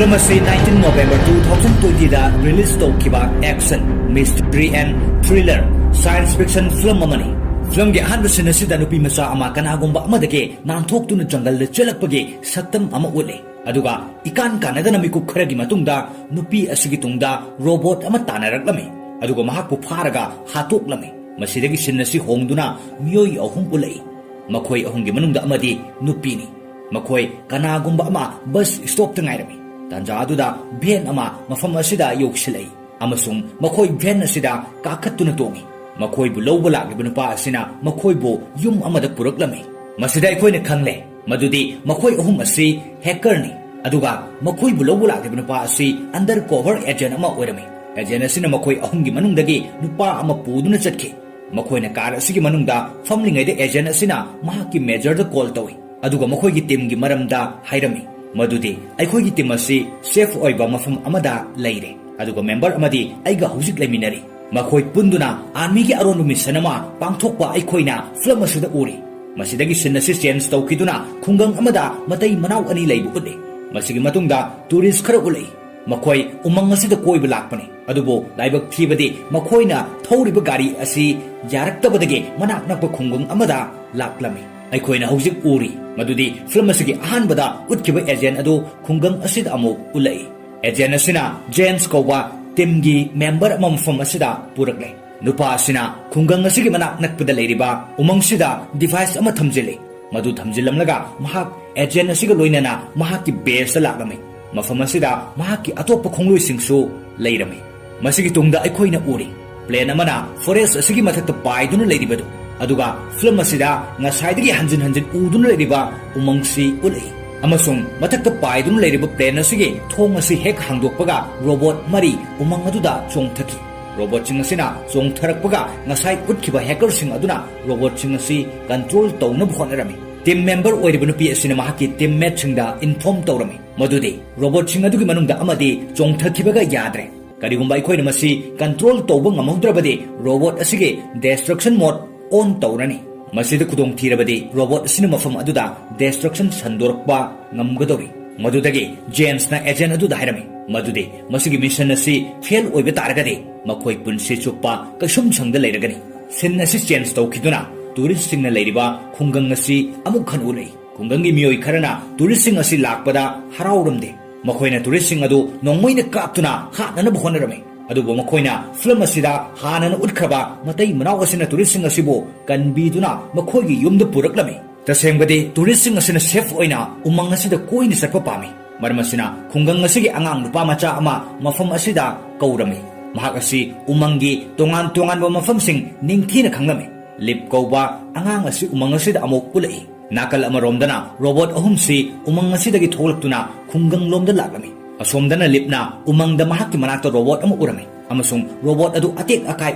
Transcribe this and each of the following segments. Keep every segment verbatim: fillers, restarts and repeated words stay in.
Film ꯑꯁꯤ nineteen November two thousand twenty ꯗ release ꯇꯧꯈꯤꯕ action, mystery and thriller science fiction film ꯑꯃꯅꯤ꯫ ꯐꯤꯂꯝꯒꯤ ꯑꯍꯥꯟꯕ scene ꯑꯁꯤꯗ ꯅꯨꯄꯤ ꯃꯆꯥ ꯑꯃ ꯀꯅꯥꯒꯨꯝꯕ ꯑꯃꯗꯒꯤ ꯅꯥꯟꯊꯣꯛꯇꯨꯅ ꯖꯪꯒꯜꯗ ꯆꯦꯜꯂꯛꯄꯒꯤ ꯁꯛꯇꯝ ꯑꯃ ꯎꯠꯂꯤ꯫ ꯑꯗꯨꯒ ꯏꯀꯥꯟ ꯀꯥꯟꯅꯗꯅ ꯃꯤꯀꯨꯞ ꯈꯔꯒꯤ ꯃꯇꯨꯡꯗ ꯅꯨꯄꯤ ꯑꯁꯤꯒꯤ ꯇꯨꯡꯗ ꯔꯣꯕꯣꯠ ꯑꯃ ꯇꯥꯟꯅꯔꯛꯂꯝꯃꯤ꯫ ꯑꯗꯨꯒ ꯃꯍꯥꯛꯄꯨ ꯐꯥꯔꯒ ꯍꯥꯠꯇꯣꯛꯂꯝꯃꯤ꯫ ꯃꯁꯤꯗꯒꯤ scene ꯑꯁꯤ ꯍꯣꯡꯗꯨꯅ ꯃꯤꯑꯣꯏ ꯑꯍꯨꯝ ꯎꯠꯂꯛꯏ꯫ ꯃꯈꯣꯏ ꯑꯍꯨꯝꯒꯤ ꯃꯅꯨꯡꯗ ꯑꯃꯗꯤ ꯅꯨꯄꯤꯅꯤ꯫ ꯃꯈꯣꯏ ꯀꯅꯥꯒꯨꯝꯕ ꯑꯃ bus stop ꯇ ꯉꯥꯏꯔꯝꯃꯤ꯫ ꯇꯥꯟꯖꯥ ꯑꯗꯨꯗ van ꯑꯃ ꯃꯐꯝ ꯑꯁꯤꯗ ꯌꯧꯁꯤꯜꯂꯛꯏ ꯑꯃꯁꯨꯡ ꯃꯈꯣꯏ van ꯑꯁꯤꯗ ꯀꯥꯈꯠꯇꯨꯅ ꯇꯣꯡꯏ꯫ ꯃꯈꯣꯏꯕꯨ ꯂꯧꯕ ꯂꯥꯛꯂꯤꯕ ꯅꯨꯄꯥ ꯑꯁꯤꯅ ꯃꯈꯣꯏꯕꯨ ꯌꯨꯝ ꯑꯃꯗ ꯄꯨꯔꯛꯂꯝꯃꯤ꯫ ꯃꯁꯤꯗ ꯑꯩꯈꯣꯏꯅ ꯈꯪꯂꯦ ꯃꯗꯨꯗꯤ ꯃꯈꯣꯏ ꯑꯍꯨꯝ ꯑꯁꯤ hacker ꯅꯤ꯫ ꯑꯗꯨꯒ ꯃꯈꯣꯏꯕꯨ ꯂꯧꯕ ꯂꯥꯛꯂꯤꯕ ꯅꯨꯄꯥ ꯑꯁꯤ undercover agent ꯑꯃ ꯑꯣꯏꯔꯝꯃꯤ꯫ Agent ꯑꯁꯤꯅ ꯃꯈꯣꯏ ꯑꯍꯨꯝꯒꯤ ꯃꯅꯨꯡꯗꯒꯤ ꯅꯨꯄꯥ ꯑꯃ ꯄꯨꯗꯨꯅ ꯆꯠꯈꯤ꯫ ꯃꯈꯣꯏꯅ car ꯑꯁꯤꯒꯤ ꯃꯅꯨꯡꯗ ꯐꯝꯂꯤꯉꯩꯗ agent ꯑꯁꯤꯅ ꯃꯍꯥꯛꯀꯤ major ꯗ call ꯇꯧꯏ꯫ ꯑꯗꯨꯒ ꯃꯈꯣꯏꯒꯤ team ꯒꯤ ꯃꯔꯝꯗ ꯍꯥꯏꯔꯝꯃꯤ, ꯃꯗꯨꯗꯤ ꯑꯩꯈꯣꯏꯒꯤ team ꯑꯁꯤ safe ꯑꯣꯏꯕ ꯃꯐꯝ ꯑꯃꯗ ꯂꯩꯔꯦ, ꯑꯗꯨꯒ member ꯑꯃꯗꯤ ꯑꯩꯒ ꯍꯧꯖꯤꯛ ꯂꯩꯃꯤꯟꯅꯔꯤ꯫ ꯃꯈꯣꯏ ꯄꯨꯟꯗꯨꯅ army ꯒꯤ ꯑꯔꯣꯟꯕ mission ꯑꯃ ꯄꯥꯡꯊꯣꯛꯄ ꯑꯩꯈꯣꯏꯅ film ꯑꯁꯤꯗ ꯎꯔꯤ꯫ ꯃꯁꯤꯗꯒꯤ scene ꯑꯁꯤ change ꯇꯧꯈꯤꯗꯨꯅ ꯈꯨꯡꯒꯪ ꯑꯃꯗ ꯃꯇꯩ ꯃꯅꯥꯎ ꯑꯅꯤ ꯂꯩꯕ ꯎꯠꯂꯤ꯫ ꯃꯁꯤꯒꯤ ꯃꯇꯨꯡꯗ tourist ꯈꯔ ꯎꯠꯂꯛꯏ꯫ ꯃꯈꯣꯏ ꯎꯃꯪ ꯑꯁꯤꯗ ꯀꯣꯏꯕ ꯂꯥꯛꯄꯅꯤ, ꯑꯗꯨꯕꯨ ꯂꯥꯏꯕꯛ ꯊꯤꯕꯗꯤ ꯃꯈꯣꯏꯅ ꯊꯧꯔꯤꯕ ꯒꯥꯔꯤ ꯑꯁꯤ ꯌꯥꯔꯛꯇꯕꯗꯒꯤ ꯃꯅꯥꯛ ꯅꯛꯄ ꯈꯨꯡꯒꯪ ꯑꯃꯗ ꯂꯥꯛꯂꯝꯃꯤ꯫ ꯑꯩꯈꯣꯏꯅ ꯍꯧꯖꯤꯛ ꯎꯔꯤ ꯃꯗꯨꯗꯤ film ꯑꯁꯤꯒꯤ ꯑꯍꯥꯟꯕꯗ ꯎꯠꯈꯤꯕ agent ꯑꯗꯨ ꯈꯨꯡꯒꯪ ꯑꯁꯤꯗ ꯑꯃꯨꯛ ꯎꯠꯂꯛꯏ꯫ Agent ꯑꯁꯤꯅ James ꯀꯧꯕ team ꯒꯤ member ꯑꯃ ꯃꯐꯝ ꯑꯁꯤꯗ ꯄꯨꯔꯛꯂꯦ꯫ ꯅꯨꯄꯥ ꯑꯁꯤꯅ ꯈꯨꯡꯒꯪ ꯑꯁꯤꯒꯤ ꯃꯅꯥꯛ ꯅꯛꯄꯗ ꯂꯩꯔꯤꯕ ꯎꯃꯪꯁꯤꯗ device ꯑꯃ ꯊꯝꯖꯤꯜꯂꯤ꯫ ꯃꯗꯨ ꯊꯝꯖꯤꯜꯂꯝꯂꯒ ꯃꯍꯥꯛ agent ꯑꯁꯤꯒ ꯂꯣꯏꯅꯅ ꯃꯍꯥꯛꯀꯤ base ꯇ ꯂꯥꯛꯂꯝꯃꯤ꯫ ꯃꯐꯝ ꯑꯁꯤꯗ ꯃꯍꯥꯛꯀꯤ ꯑꯇꯣꯞꯄ ꯈꯣꯡꯂꯣꯏꯁꯤꯡꯁꯨ ꯂꯩꯔꯝꯃꯤ꯫ ꯃꯁꯤꯒꯤ ꯇꯨꯡꯗ ꯑꯩꯈꯣꯏꯅ ꯎꯔꯤ plane ꯑꯃꯅ forest ꯑꯁꯤꯒꯤ ꯃꯊꯛꯇ ꯄꯥꯏꯗꯨꯅ ꯂꯩꯔꯤꯕꯗꯨ, ꯑꯗꯨꯒ film ꯑꯁꯤꯗ ꯉꯁꯥꯏꯗꯒꯤ ꯍꯟꯖꯤꯟ ꯍꯟꯖꯤꯟ ꯎꯗꯨꯅ ꯂꯩꯔꯤꯕ ꯎꯃꯪꯁꯤ ꯎꯠꯂꯛꯏ꯫ ꯑꯃꯁꯨꯡ ꯃꯊꯛꯇ ꯄꯥꯏꯗꯨꯅ ꯂꯩꯔꯤꯕ plane ꯑꯁꯤꯒꯤ ꯊꯣꯡ ꯑꯁꯤ ꯍꯦꯛ ꯍꯥꯡꯗꯣꯛꯄꯒ robot ꯃꯔꯤ ꯎꯃꯪ ꯑꯗꯨꯗ ꯆꯣꯡꯊꯈꯤ꯫ Robot ꯁꯤꯡ ꯑꯁꯤꯅ ꯆꯣꯡꯊꯔꯛꯄꯒ ꯉꯁꯥꯏ ꯎꯠꯈꯤꯕ hacker ꯁꯤꯡ ꯑꯗꯨꯅ robot ꯁꯤꯡ ꯑꯁꯤ control ꯇꯧꯅꯕ ꯍꯣꯠꯅꯔꯝꯃꯤ꯫ Team member ꯑꯣꯏꯔꯤꯕ ꯅꯨꯄꯤ ꯑꯁꯤꯅ ꯃꯍꯥꯛꯀꯤ teammate ꯁꯤꯡꯗ inform ꯇꯧꯔꯝꯃꯤ ꯃꯗꯨꯗꯤ robot ꯁꯤꯡ ꯑꯗꯨꯒꯤ ꯃꯅꯨꯡꯗ ꯑꯃꯗꯤ ꯆꯣꯡꯊꯈꯤꯕꯒ ꯌꯥꯗ꯭ꯔꯦ꯫ ꯀꯔꯤꯒꯨꯝꯕ ꯑꯩꯈꯣꯏꯅ ꯃꯁꯤ control ꯇꯧꯕ ꯉꯝꯍꯧꯗ꯭ꯔꯕꯗꯤ, robot ꯑꯁꯤꯒꯤ destruction mode on ꯇꯧꯔꯅꯤ꯫ ꯃꯁꯤꯗ ꯈꯨꯗꯣꯡ ꯊꯤꯔꯕꯗꯤ, robot ꯑꯁꯤꯅ ꯃꯐꯝ ꯑꯗꯨꯗ destruction ꯁꯟꯗꯣꯔꯛꯄ ꯉꯝꯒꯗꯧꯔꯤ꯫ ꯃꯗꯨꯗꯒꯤ ꯖꯦꯝꯁꯅ ꯑꯦꯖꯦꯟ ꯑꯗꯨꯗ ꯍꯥꯏꯔꯝꯃꯤ ꯃꯗꯨꯗꯤ ꯃꯁꯤꯒꯤ ꯃꯤꯁꯟ ꯑꯁꯤ ꯐꯦꯜ ꯑꯣꯏꯕ ꯇꯥꯔꯒꯗꯤ ꯃꯈꯣꯏ ꯄꯨꯟꯁꯤ ꯆꯨꯞꯄ ꯀꯩꯁꯨꯝꯁꯪꯗ ꯂꯩꯔꯒꯅꯤ꯫ ꯁꯤꯟ ꯑꯁꯤ ꯆꯦꯟꯖ ꯇꯧꯈꯤꯗꯨꯅ ꯇꯨꯔꯤꯁꯁꯤꯡꯅ ꯂꯩꯔꯤꯕ ꯈꯨꯡꯒꯪ ꯑꯁꯤ ꯑꯃꯨꯛ ꯍꯟꯅ ꯎꯠꯂꯛꯏ꯫ ꯈꯨꯡꯒꯪꯒꯤ ꯃꯤꯑꯣꯏ ꯈꯔꯅ ꯇꯨꯔꯤꯁꯁꯤꯡ ꯑꯁꯤ ꯂꯥꯛꯄꯗ ꯍꯔꯥꯎꯔꯝꯗꯦ꯫ ꯃꯈꯣꯏꯅ ꯇꯨꯔꯤꯁꯁꯤꯡ ꯑꯗꯨ ꯅꯣꯡꯃꯩꯅ ꯀꯥꯞꯇꯨꯅ ꯍꯥꯠꯅꯅꯕ ꯍꯣꯠꯅꯔꯝꯃꯤ꯫ ꯑꯗꯨꯕꯨ ꯃꯈꯣꯏꯅ ꯐꯤꯂꯝ ꯑꯁꯤꯗ ꯍꯥꯟꯅꯅ ꯎꯠꯈ꯭ꯔꯕ ꯃꯇꯩ ꯃꯅꯥꯎ ꯑꯁꯤꯅ ꯇꯨꯔꯤꯁꯁꯤꯡ ꯑꯁꯤꯕꯨ ꯀꯟꯕꯤꯗꯨꯅ ꯃꯈꯣꯏꯒꯤ ꯌꯨꯝꯗ ꯄꯨꯔꯛꯂꯝꯃꯤ꯫ ꯇꯁꯦꯡꯕꯗꯤ ꯇꯨꯔꯤꯁꯁꯤꯡ ꯑꯁꯤꯅ ꯁꯦꯐ ꯑꯣꯏꯅ ꯎꯃꯪ ꯑꯁꯤꯗ ꯀꯣꯏꯅ ꯆꯠꯄ ꯄꯥꯝꯃꯤ꯫ ꯃꯔꯝ ꯑꯁꯤꯅ ꯈꯨꯡꯒꯪ ꯑꯁꯤꯒꯤ ꯑꯉꯥꯡ ꯅꯨꯄꯥ ꯃꯆꯥ ꯑꯃ ꯃꯐꯝ ꯑꯁꯤꯗ ꯀꯧꯔꯝꯃꯤ꯫ ꯃꯍꯥꯛ ꯑꯁꯤ ꯎꯃꯪꯒꯤ ꯇꯣꯉꯥꯟ ꯇꯣꯉꯥꯟꯕ ꯃꯐꯝꯁꯤꯡ ꯅꯤꯡꯊꯤꯅ ꯈꯪꯂꯝꯃꯤ꯫ ꯂꯤꯞ ꯀꯧꯕ ꯑꯉꯥꯡ ꯑꯁꯤ ꯎꯃꯪ ꯑꯁꯤꯗ ꯑꯃꯨꯛ ꯎꯠꯂꯛꯏ꯫ ꯅꯥꯀꯜ ꯑꯃꯔꯣꯝꯗꯅ ꯔꯣꯕꯣꯠ ꯑꯍꯨꯝꯁꯤ ꯎꯃꯪ ꯑꯁꯤꯗꯒꯤ ꯊꯣꯛꯂꯛꯇꯨꯅ ꯈꯨꯡꯒꯪꯂꯣꯝꯗ ꯂꯥꯛꯂꯝꯃꯤ꯫ ꯑꯁꯣꯝꯗꯅ ꯂꯤꯞꯅ ꯎꯃꯪꯗ ꯃꯍꯥꯛꯀꯤ ꯃꯅꯥꯛꯇ ꯔꯣꯕꯣꯠ ꯑꯃ ꯎꯔꯝꯃꯤ ꯑꯃꯁꯨꯡ ꯔꯣꯕꯣꯠ ꯑꯗꯨ ꯑꯇꯦꯛ ꯑꯀꯥꯏ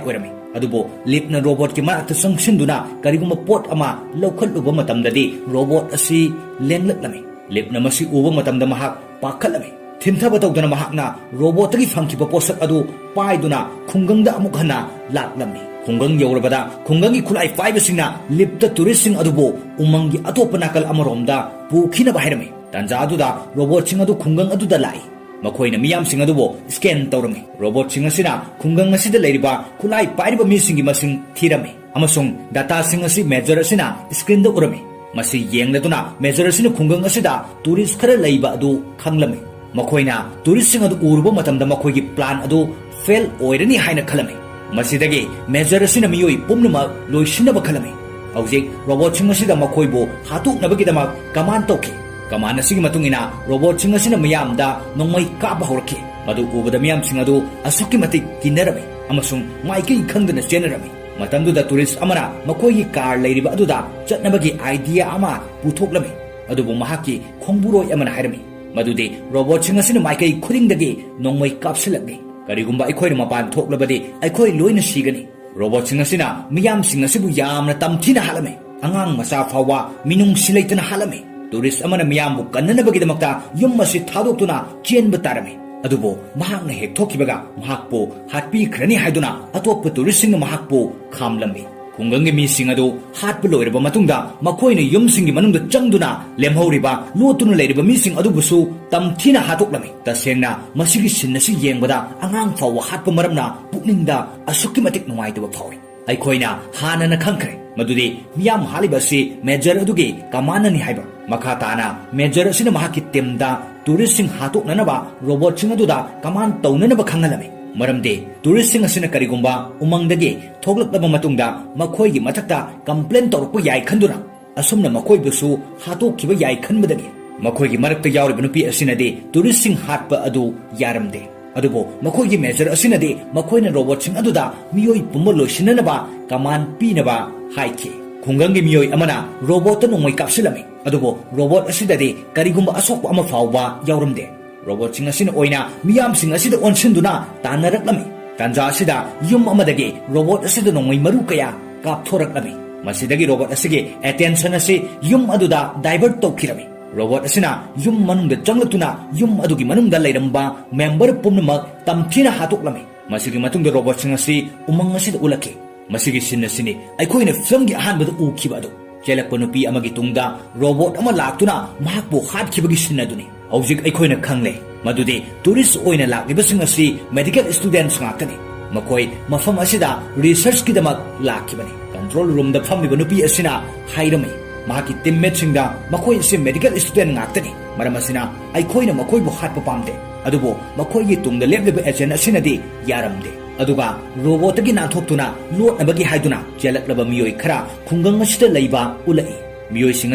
ꯑꯣꯏꯔꯝꯃꯤ꯫ ꯑꯗꯨꯕꯨ ꯂꯤꯞꯅ ꯔꯣꯕꯣꯠꯀꯤ ꯃꯅꯥꯛꯇ ꯆꯪꯁꯤꯟꯗꯨꯅ ꯀꯔꯤꯒꯨꯝꯕ ꯄꯣꯠ ꯑꯃ ꯂꯧꯈꯠꯂꯨꯕ ꯃꯇꯝꯗꯗꯤ ꯔꯣꯕꯣꯠ ꯑꯁꯤ ꯂꯦꯡꯂꯛꯂꯝꯃꯤ꯫ ꯂꯤꯞꯅ ꯃꯁꯤ ꯎꯕ ꯃꯇꯝꯗ ꯃꯍꯥꯛ ꯄꯥꯈꯠꯂꯝꯃꯤ꯫ ꯊꯤꯟꯊꯕ ꯇꯧꯗꯅ ꯃꯍꯥꯛꯅ ꯔꯣꯕꯣꯠꯇꯒꯤ ꯐꯪꯈꯤꯕ ꯄꯣꯠꯁꯛ ꯑꯗꯨ ꯄꯥꯏꯗꯨꯅ ꯈꯨꯡꯒꯪꯗ ꯑꯃꯨꯛ ꯍꯟꯅ ꯂꯥꯛꯂꯝꯃꯤ꯫ ꯈꯨꯡꯒꯪ ꯌꯧꯔꯕꯗ ꯈꯨꯡꯒꯪꯒꯤ ꯈꯨꯠꯂꯥꯏ ꯄꯥꯏꯕꯁꯤꯡꯅ ꯂꯤꯞꯇ ꯇꯨꯔꯤꯁꯁꯤꯡ ꯑꯗꯨꯕꯨ ꯎꯃꯪꯒꯤ ꯑꯇꯣꯞꯄ ꯅꯥꯀꯜ ꯑꯃꯔꯣꯝꯗ ꯄꯨꯈꯤꯅꯕ ꯍꯥꯏꯔꯝꯃꯤ꯫ ꯇꯥꯟꯖꯥ ꯑꯗꯨꯗ ꯔꯣꯕꯣꯠꯁꯤꯡ ꯑꯗꯨ ꯈꯨꯡꯒꯪ ꯑꯗꯨꯗ ꯂꯥꯛꯏ꯫ ꯃꯈꯣꯏꯅ ꯃꯤꯌꯥꯝꯁꯤꯡ ꯑꯗꯨꯕꯨ ꯁ꯭ꯀꯦꯟ ꯇꯧꯔꯝꯃꯤ꯫ ꯔꯣꯕꯣꯠꯁꯤꯡ ꯑꯁꯤꯅ ꯈꯨꯡꯒꯪ ꯑꯁꯤꯗ ꯂꯩꯔꯤꯕ ꯈꯨꯠꯂꯥꯏ ꯄꯥꯏꯔꯤꯕ ꯃꯤꯁꯤꯡꯒꯤ ꯃꯁꯤꯡ ꯊꯤꯔꯝꯃꯤ ꯑꯃꯁꯨꯡ ꯗꯥꯇꯥꯁꯤꯡ ꯑꯁꯤ ꯃꯦꯖꯔ ꯑꯁꯤꯅ ꯁ꯭ꯀ꯭ꯔꯤꯟꯗ ꯎꯔꯝꯃꯤ꯫ ꯃꯁꯤ ꯌꯦꯡꯂꯗꯨꯅ ꯃꯦꯖꯔ ꯑꯁꯤꯅ ꯈꯨꯡꯒꯪ ꯑꯁꯤꯗ ꯇꯨꯔꯤꯁ ꯈꯔ ꯂꯩꯕ ꯑꯗꯨ ꯈꯪꯂꯝꯃꯤ꯫ ꯃꯈꯣꯏꯅ ꯇꯨꯔꯤꯁꯁꯤꯡ ꯑꯗꯨ ꯎꯔꯨꯕ ꯃꯇꯝꯗ ꯃꯈꯣꯏꯒꯤ ꯄ꯭ꯂꯥꯟ ꯑꯗꯨ ꯐꯦꯜ ꯑꯣꯏꯔꯅꯤ ꯍꯥꯏꯅ ꯈꯜꯂꯝꯃꯤ꯫ ꯃꯁꯤꯗꯒꯤ ꯃꯦꯖꯔ ꯑꯁꯤꯅ ꯃꯤꯑꯣꯏ ꯄꯨꯝꯅꯃꯛ ꯂꯣꯏꯁꯤꯟꯅꯕ ꯈꯜꯂꯝꯃꯤ꯫ ꯍꯧꯖꯤꯛ ꯔꯣꯕꯣꯠꯁꯤꯡ ꯑꯁꯤꯗ ꯃꯈꯣꯏꯕꯨ ꯍꯥꯠꯇꯣꯛꯅꯕꯒꯤꯗꯃꯛ ꯀꯃꯥꯟ ꯇꯧꯈꯤ꯫ ꯀꯃꯥꯟ ꯑꯁꯤꯒꯤ ꯃꯇꯨꯡ ꯏꯟꯅ ꯔꯣꯕꯣꯠꯁꯤꯡ ꯑꯁꯤꯅ ꯃꯤꯌꯥꯝꯗ ꯅꯣꯡꯃꯩ ꯀꯥꯞꯄ ꯍꯧꯔꯛꯈꯤ꯫ ꯃꯗꯨ ꯎꯕꯗ ꯃꯤꯌꯥꯝꯁꯤꯡ ꯑꯗꯨ ꯑꯁꯨꯛꯀꯤ ꯃꯇꯤꯛ ꯀꯤꯅꯔꯝꯃꯤ ꯑꯃꯁꯨꯡ ꯃꯥꯏꯀꯩ ꯈꯪꯗꯅ ꯆꯦꯟꯅꯔꯝꯃꯤ꯫ ꯃꯇꯝꯗꯨꯗ ꯇꯨꯔꯤꯁ ꯑꯃꯅ ꯃꯈꯣꯏꯒꯤ ꯀꯥꯔ ꯂꯩꯔꯤꯕ ꯑꯗꯨꯗ ꯆꯠꯅꯕꯒꯤ ꯑꯥꯏꯗꯤꯌꯥ ꯑꯃ ꯄꯨꯊꯣꯛꯂꯝꯃꯤ꯫ ꯑꯗꯨꯕꯨ ꯃꯍꯥꯛꯀꯤ ꯈꯣꯡꯕꯨꯔꯣꯏ ꯑꯃꯅ ꯍꯥꯏꯔꯝꯃꯤ ꯃꯗꯨꯗꯤ ꯔꯣꯕꯣꯠꯁꯤꯡ ꯑꯁꯤꯅ ꯃꯥꯏꯀꯩ ꯈꯨꯗꯤꯡꯗꯒꯤ ꯅꯣꯡꯃꯩ ꯀꯥꯞꯁꯤꯜꯂꯛꯂꯤ꯫ ꯀꯔꯤꯒꯨꯝꯕ ꯑꯩꯈꯣꯏꯅ ꯃꯄꯥꯟ ꯊꯣꯛꯂꯕꯗꯤ ꯑꯩꯈꯣꯏ ꯂꯣꯏꯅ ꯁꯤꯒꯅꯤ꯫ ꯔꯣꯕꯣꯠꯁꯤꯡ ꯑꯁꯤꯅ ꯃꯤꯌꯥꯝꯁꯤꯡ ꯑꯁꯤꯕꯨ ꯌꯥꯝꯅ ꯇꯝꯊꯤꯅ ꯍꯥꯠꯂꯝꯃꯤ꯫ ꯑꯉꯥꯡ ꯃꯆꯥ ꯐꯥꯎꯕ ꯃꯤꯅꯨꯡꯁꯤ ꯂꯩꯇꯅ ꯍꯥꯠꯂꯝꯃꯤ꯫ ꯇꯨꯔꯤꯁ ꯑꯃꯅ ꯃꯤꯌꯥꯝꯕꯨ ꯀꯟꯅꯅꯕꯒꯤꯗꯃꯛꯇ ꯌꯨꯝ ꯑꯁꯤ ꯊꯥꯗꯣꯛꯇꯨꯅ ꯆꯦꯟꯕ ꯇꯥꯔꯝꯃꯤ꯫ ꯑꯗꯨꯕꯨ ꯃꯍꯥꯛꯅ ꯍꯦꯛ ꯊꯣꯛꯈꯤꯕꯒ ꯃꯍꯥꯛꯄꯨ ꯍꯥꯠꯄꯤꯈ꯭ꯔꯅꯤ ꯍꯥꯏꯗꯨꯅ ꯑꯇꯣꯞꯄ ꯇꯨꯔꯤꯁꯁꯤꯡꯅ ꯃꯍꯥꯛꯄꯨ ꯈꯥꯝꯂꯝꯃꯤ꯫ ꯈꯨꯡꯒꯪꯒꯤ ꯃꯤꯁꯤꯡ ꯑꯗꯨ ꯍꯥꯠꯄ ꯂꯣꯏꯔꯕ ꯃꯇꯨꯡꯗ, ꯃꯈꯣꯏꯅ ꯌꯨꯝꯁꯤꯡꯒꯤ ꯃꯅꯨꯡꯗ ꯆꯪꯗꯨꯅ ꯂꯦꯝꯍꯧꯔꯤꯕ, ꯂꯣꯠꯇꯨꯅ ꯂꯩꯔꯤꯕ ꯃꯤꯁꯤꯡ ꯑꯗꯨꯕꯨꯁꯨ ꯇꯝꯊꯤꯅ ꯍꯥꯠꯇꯣꯛꯂꯝꯃꯤ꯫ ꯇꯁꯦꯡꯅ, ꯃꯁꯤꯒꯤ ꯁꯤꯟ ꯑꯁꯤ ꯌꯦꯡꯕꯗ ꯑꯉꯥꯡ ꯐꯥꯎꯕ ꯍꯥꯠꯄ ꯃꯔꯝꯅ ꯄꯨꯛꯅꯤꯡꯗ ꯑꯁꯨꯛꯀꯤ ꯃꯇꯤꯛ ꯅꯨꯡꯉꯥꯏꯇꯕ ꯐꯥꯎꯏ꯫ ꯑꯩꯈꯣꯏꯅ ꯍꯥꯟꯅꯅ ꯈꯪꯈ꯭ꯔꯦ ꯃꯗꯨꯗꯤ ꯃꯤꯌꯥꯝ ꯍꯥꯠꯂꯤꯕ ꯑꯁꯤ ꯃꯦꯖꯔ ꯑꯗꯨꯒꯤ ꯀꯃꯥꯟꯅꯅꯤ ꯍꯥꯏꯕ꯫ ꯃꯈꯥ ꯇꯥꯅ ꯃꯦꯖꯔ ꯑꯁꯤꯅ ꯃꯍꯥꯛꯀꯤ ꯇꯤꯝꯗ ꯇꯨꯔꯤꯁꯁꯤꯡ ꯍꯥꯠꯇꯣꯛꯅꯅꯕ ꯔꯣꯕꯣꯠꯁꯤꯡ ꯑꯗꯨꯗ ꯀꯃꯥꯟ ꯇꯧꯅꯅꯕ ꯈꯪꯍꯜꯂꯝꯃꯤ꯫ ꯃꯔꯝꯗꯤ ꯇꯨꯔꯤꯁꯁꯤꯡ ꯑꯁꯤꯅ ꯀꯔꯤꯒꯨꯝꯕ ꯎꯃꯪꯗꯒꯤ ꯊꯣꯛꯂꯛꯂꯕ ꯃꯇꯨꯡꯗ ꯃꯈꯣꯏꯒꯤ ꯃꯊꯛꯇ ꯀꯝꯄ꯭ꯂꯦꯟ ꯇꯧꯔꯛꯄ ꯌꯥꯏ ꯈꯟꯗꯨꯅ, ꯑꯁꯨꯝꯅ ꯃꯈꯣꯏꯕꯨꯁꯨ ꯍꯥꯠꯇꯣꯛꯈꯤꯕ ꯌꯥꯏ ꯈꯟꯕꯗꯒꯤ, ꯃꯈꯣꯏꯒꯤ ꯃꯔꯛꯇ ꯌꯥꯎꯔꯤꯕ ꯅꯨꯄꯤ ꯑꯁꯤꯅꯗꯤ ꯇꯨꯔꯤꯁꯁꯤꯡ ꯍꯥꯠꯄ ꯑꯗꯨ ꯌꯥꯔꯝꯗꯦ꯫ ꯑꯗꯨꯕꯨ ꯃꯈꯣꯏꯒꯤ ꯃꯦꯖꯔ ꯑꯁꯤꯅꯗꯤ ꯃꯈꯣꯏꯅ ꯔꯣꯕꯣꯠꯁꯤꯡ ꯑꯗꯨꯗ ꯃꯤꯑꯣꯏ ꯄꯨꯝꯕ ꯂꯣꯏꯁꯤꯟꯅꯅꯕ ꯀꯃꯥꯟ ꯄꯤꯅꯕ ꯍꯥꯏꯈꯤ꯫ ꯈꯨꯡꯒꯪꯒꯤ ꯃꯤꯑꯣꯏ ꯑꯃꯅ ꯔꯣꯕꯣꯠꯇ ꯅꯣꯡꯃꯩ ꯀꯥꯞꯁꯤꯜꯂꯝꯃꯤ, ꯑꯗꯨꯕꯨ ꯔꯣꯕꯣꯠ ꯑꯁꯤꯗꯗꯤ ꯀꯔꯤꯒꯨꯝꯕ ꯑꯁꯣꯛꯄ ꯑꯃ ꯐꯥꯎꯕ ꯌꯥꯎꯔꯝꯗꯦ꯫ ꯔꯣꯕꯣꯠꯁꯤꯡ ꯑꯁꯤꯅ ꯑꯣꯏꯅ ꯃꯤꯌꯥꯝꯁꯤꯡ ꯑꯁꯤꯗ ꯑꯣꯟꯁꯤꯟꯗꯨꯅ ꯇꯥꯟꯅꯔꯛꯂꯝꯃꯤ꯫ ꯇꯥꯟꯖꯥ ꯑꯁꯤꯗ ꯌꯨꯝ ꯑꯃꯗꯒꯤ ꯔꯣꯕꯣꯠ ꯑꯁꯤꯗ ꯅꯣꯡꯃꯩ ꯃꯔꯨ ꯀꯌꯥ ꯀꯥꯞꯊꯣꯔꯛꯂꯝꯃꯤ꯫ ꯃꯁꯤꯗꯒꯤ ꯔꯣꯕꯣꯠ ꯑꯁꯤꯒꯤ ꯑꯦꯇꯦꯟꯁꯟ ꯑꯁꯤ ꯌꯨꯝ ꯑꯗꯨꯗ ꯗꯥꯏꯚꯔꯠ ꯇꯧꯈꯤꯔꯝꯃꯤ꯫ ꯔꯣꯕꯣꯠ ꯑꯁꯤꯅ ꯌꯨꯝ ꯃꯅꯨꯡꯗ ꯆꯪꯂꯛꯇꯨꯅ ꯌꯨꯝ ꯑꯗꯨꯒꯤ ꯃꯅꯨꯡꯗ ꯂꯩꯔꯝꯕ ꯃꯦꯝꯕꯔ ꯄꯨꯝꯅꯃꯛ ꯇꯝꯊꯤꯅ ꯍꯥꯠꯇꯣꯛꯂꯝꯃꯤ꯫ ꯃꯁꯤꯒꯤ ꯃꯇꯨꯡꯗ ꯔꯣꯕꯣꯠꯁꯤꯡ ꯑꯁꯤ ꯎꯃꯪ ꯑꯁꯤꯗ ꯎꯠꯂꯛꯈꯤ꯫ ꯃꯁꯤꯒꯤ ꯁꯤꯟ ꯑꯁꯤꯅꯤ ꯑꯩꯈꯣꯏꯅ ꯐꯤꯂꯝꯒꯤ ꯑꯍꯥꯟꯕꯗ ꯎꯈꯤꯕ ꯑꯗꯨ꯫ ꯆꯦꯜꯂꯛꯄ ꯅꯨꯄꯤ ꯑꯃꯒꯤ ꯇꯨꯡꯗ ꯔꯣꯕꯣꯠ ꯑꯃ ꯂꯥꯛꯇꯨꯅ ꯃꯍꯥꯛꯄꯨ ꯍꯥꯠꯈꯤꯕꯒꯤ ꯁꯤꯟ ꯑꯗꯨꯅꯤ꯫ ꯍꯧꯖꯤꯛ ꯑꯩꯈꯣꯏꯅ ꯈꯪꯂꯦ ꯃꯗꯨꯗꯤ ꯇꯨꯔꯤꯁ ꯑꯣꯏꯅ ꯂꯥꯛꯂꯤꯕꯁꯤꯡ ꯑꯁꯤ ꯃꯦꯗꯤꯀꯦꯜ ꯁ꯭ꯇꯨꯗꯦꯟꯠꯁ ꯉꯥꯛꯇꯅꯤ꯫ ꯃꯈꯣꯏ ꯃꯐꯝ ꯑꯁꯤꯗ ꯔꯤꯁꯔꯆꯀꯤꯗꯃꯛ ꯂꯥꯛꯈꯤꯕꯅꯤ꯫ ꯀꯟꯇ꯭ꯔꯣꯜ ꯔꯨꯝꯗ ꯐꯝꯂꯤꯕ ꯅꯨꯄꯤ ꯑꯁꯤꯅ ꯍꯥꯏꯔꯝꯃꯤ, ꯃꯍꯥꯛꯀꯤ ꯇꯤꯝꯃꯦꯠꯁꯤꯡꯗ ꯃꯈꯣꯏ ꯑꯁꯤ ꯃꯦꯗꯤꯀꯦꯜ ꯁ꯭ꯇꯨꯗꯦꯟꯠ ꯉꯥꯛꯇꯅꯤ, ꯃꯔꯝ ꯑꯁꯤꯅ ꯑꯩꯈꯣꯏꯅ ꯃꯈꯣꯏꯕꯨ ꯍꯥꯠꯄ ꯄꯥꯝꯗꯦ, ꯑꯗꯨꯕꯨ ꯃꯈꯣꯏꯒꯤ ꯇꯨꯡꯗ ꯂꯦꯞꯂꯤꯕ ꯑꯦꯖꯦꯟꯠ ꯑꯁꯤꯅꯗꯤ ꯌꯥꯔꯝꯗꯦ꯫ ꯑꯗꯨꯒ ꯔꯣꯕꯣꯠꯇꯒꯤ ꯅꯥꯟꯊꯣꯛꯇꯨꯅ ꯂꯣꯠꯅꯕꯒꯤ ꯍꯥꯏꯗꯨꯅ ꯆꯦꯜꯂꯛꯂꯕ ꯃꯤꯑꯣꯏ ꯈꯔ ꯈꯨꯡꯒꯪ ꯑꯁꯤꯗ ꯂꯩꯕ ꯎꯠꯂꯛꯏ꯫ ꯃꯤꯑꯣꯏꯁꯤꯡ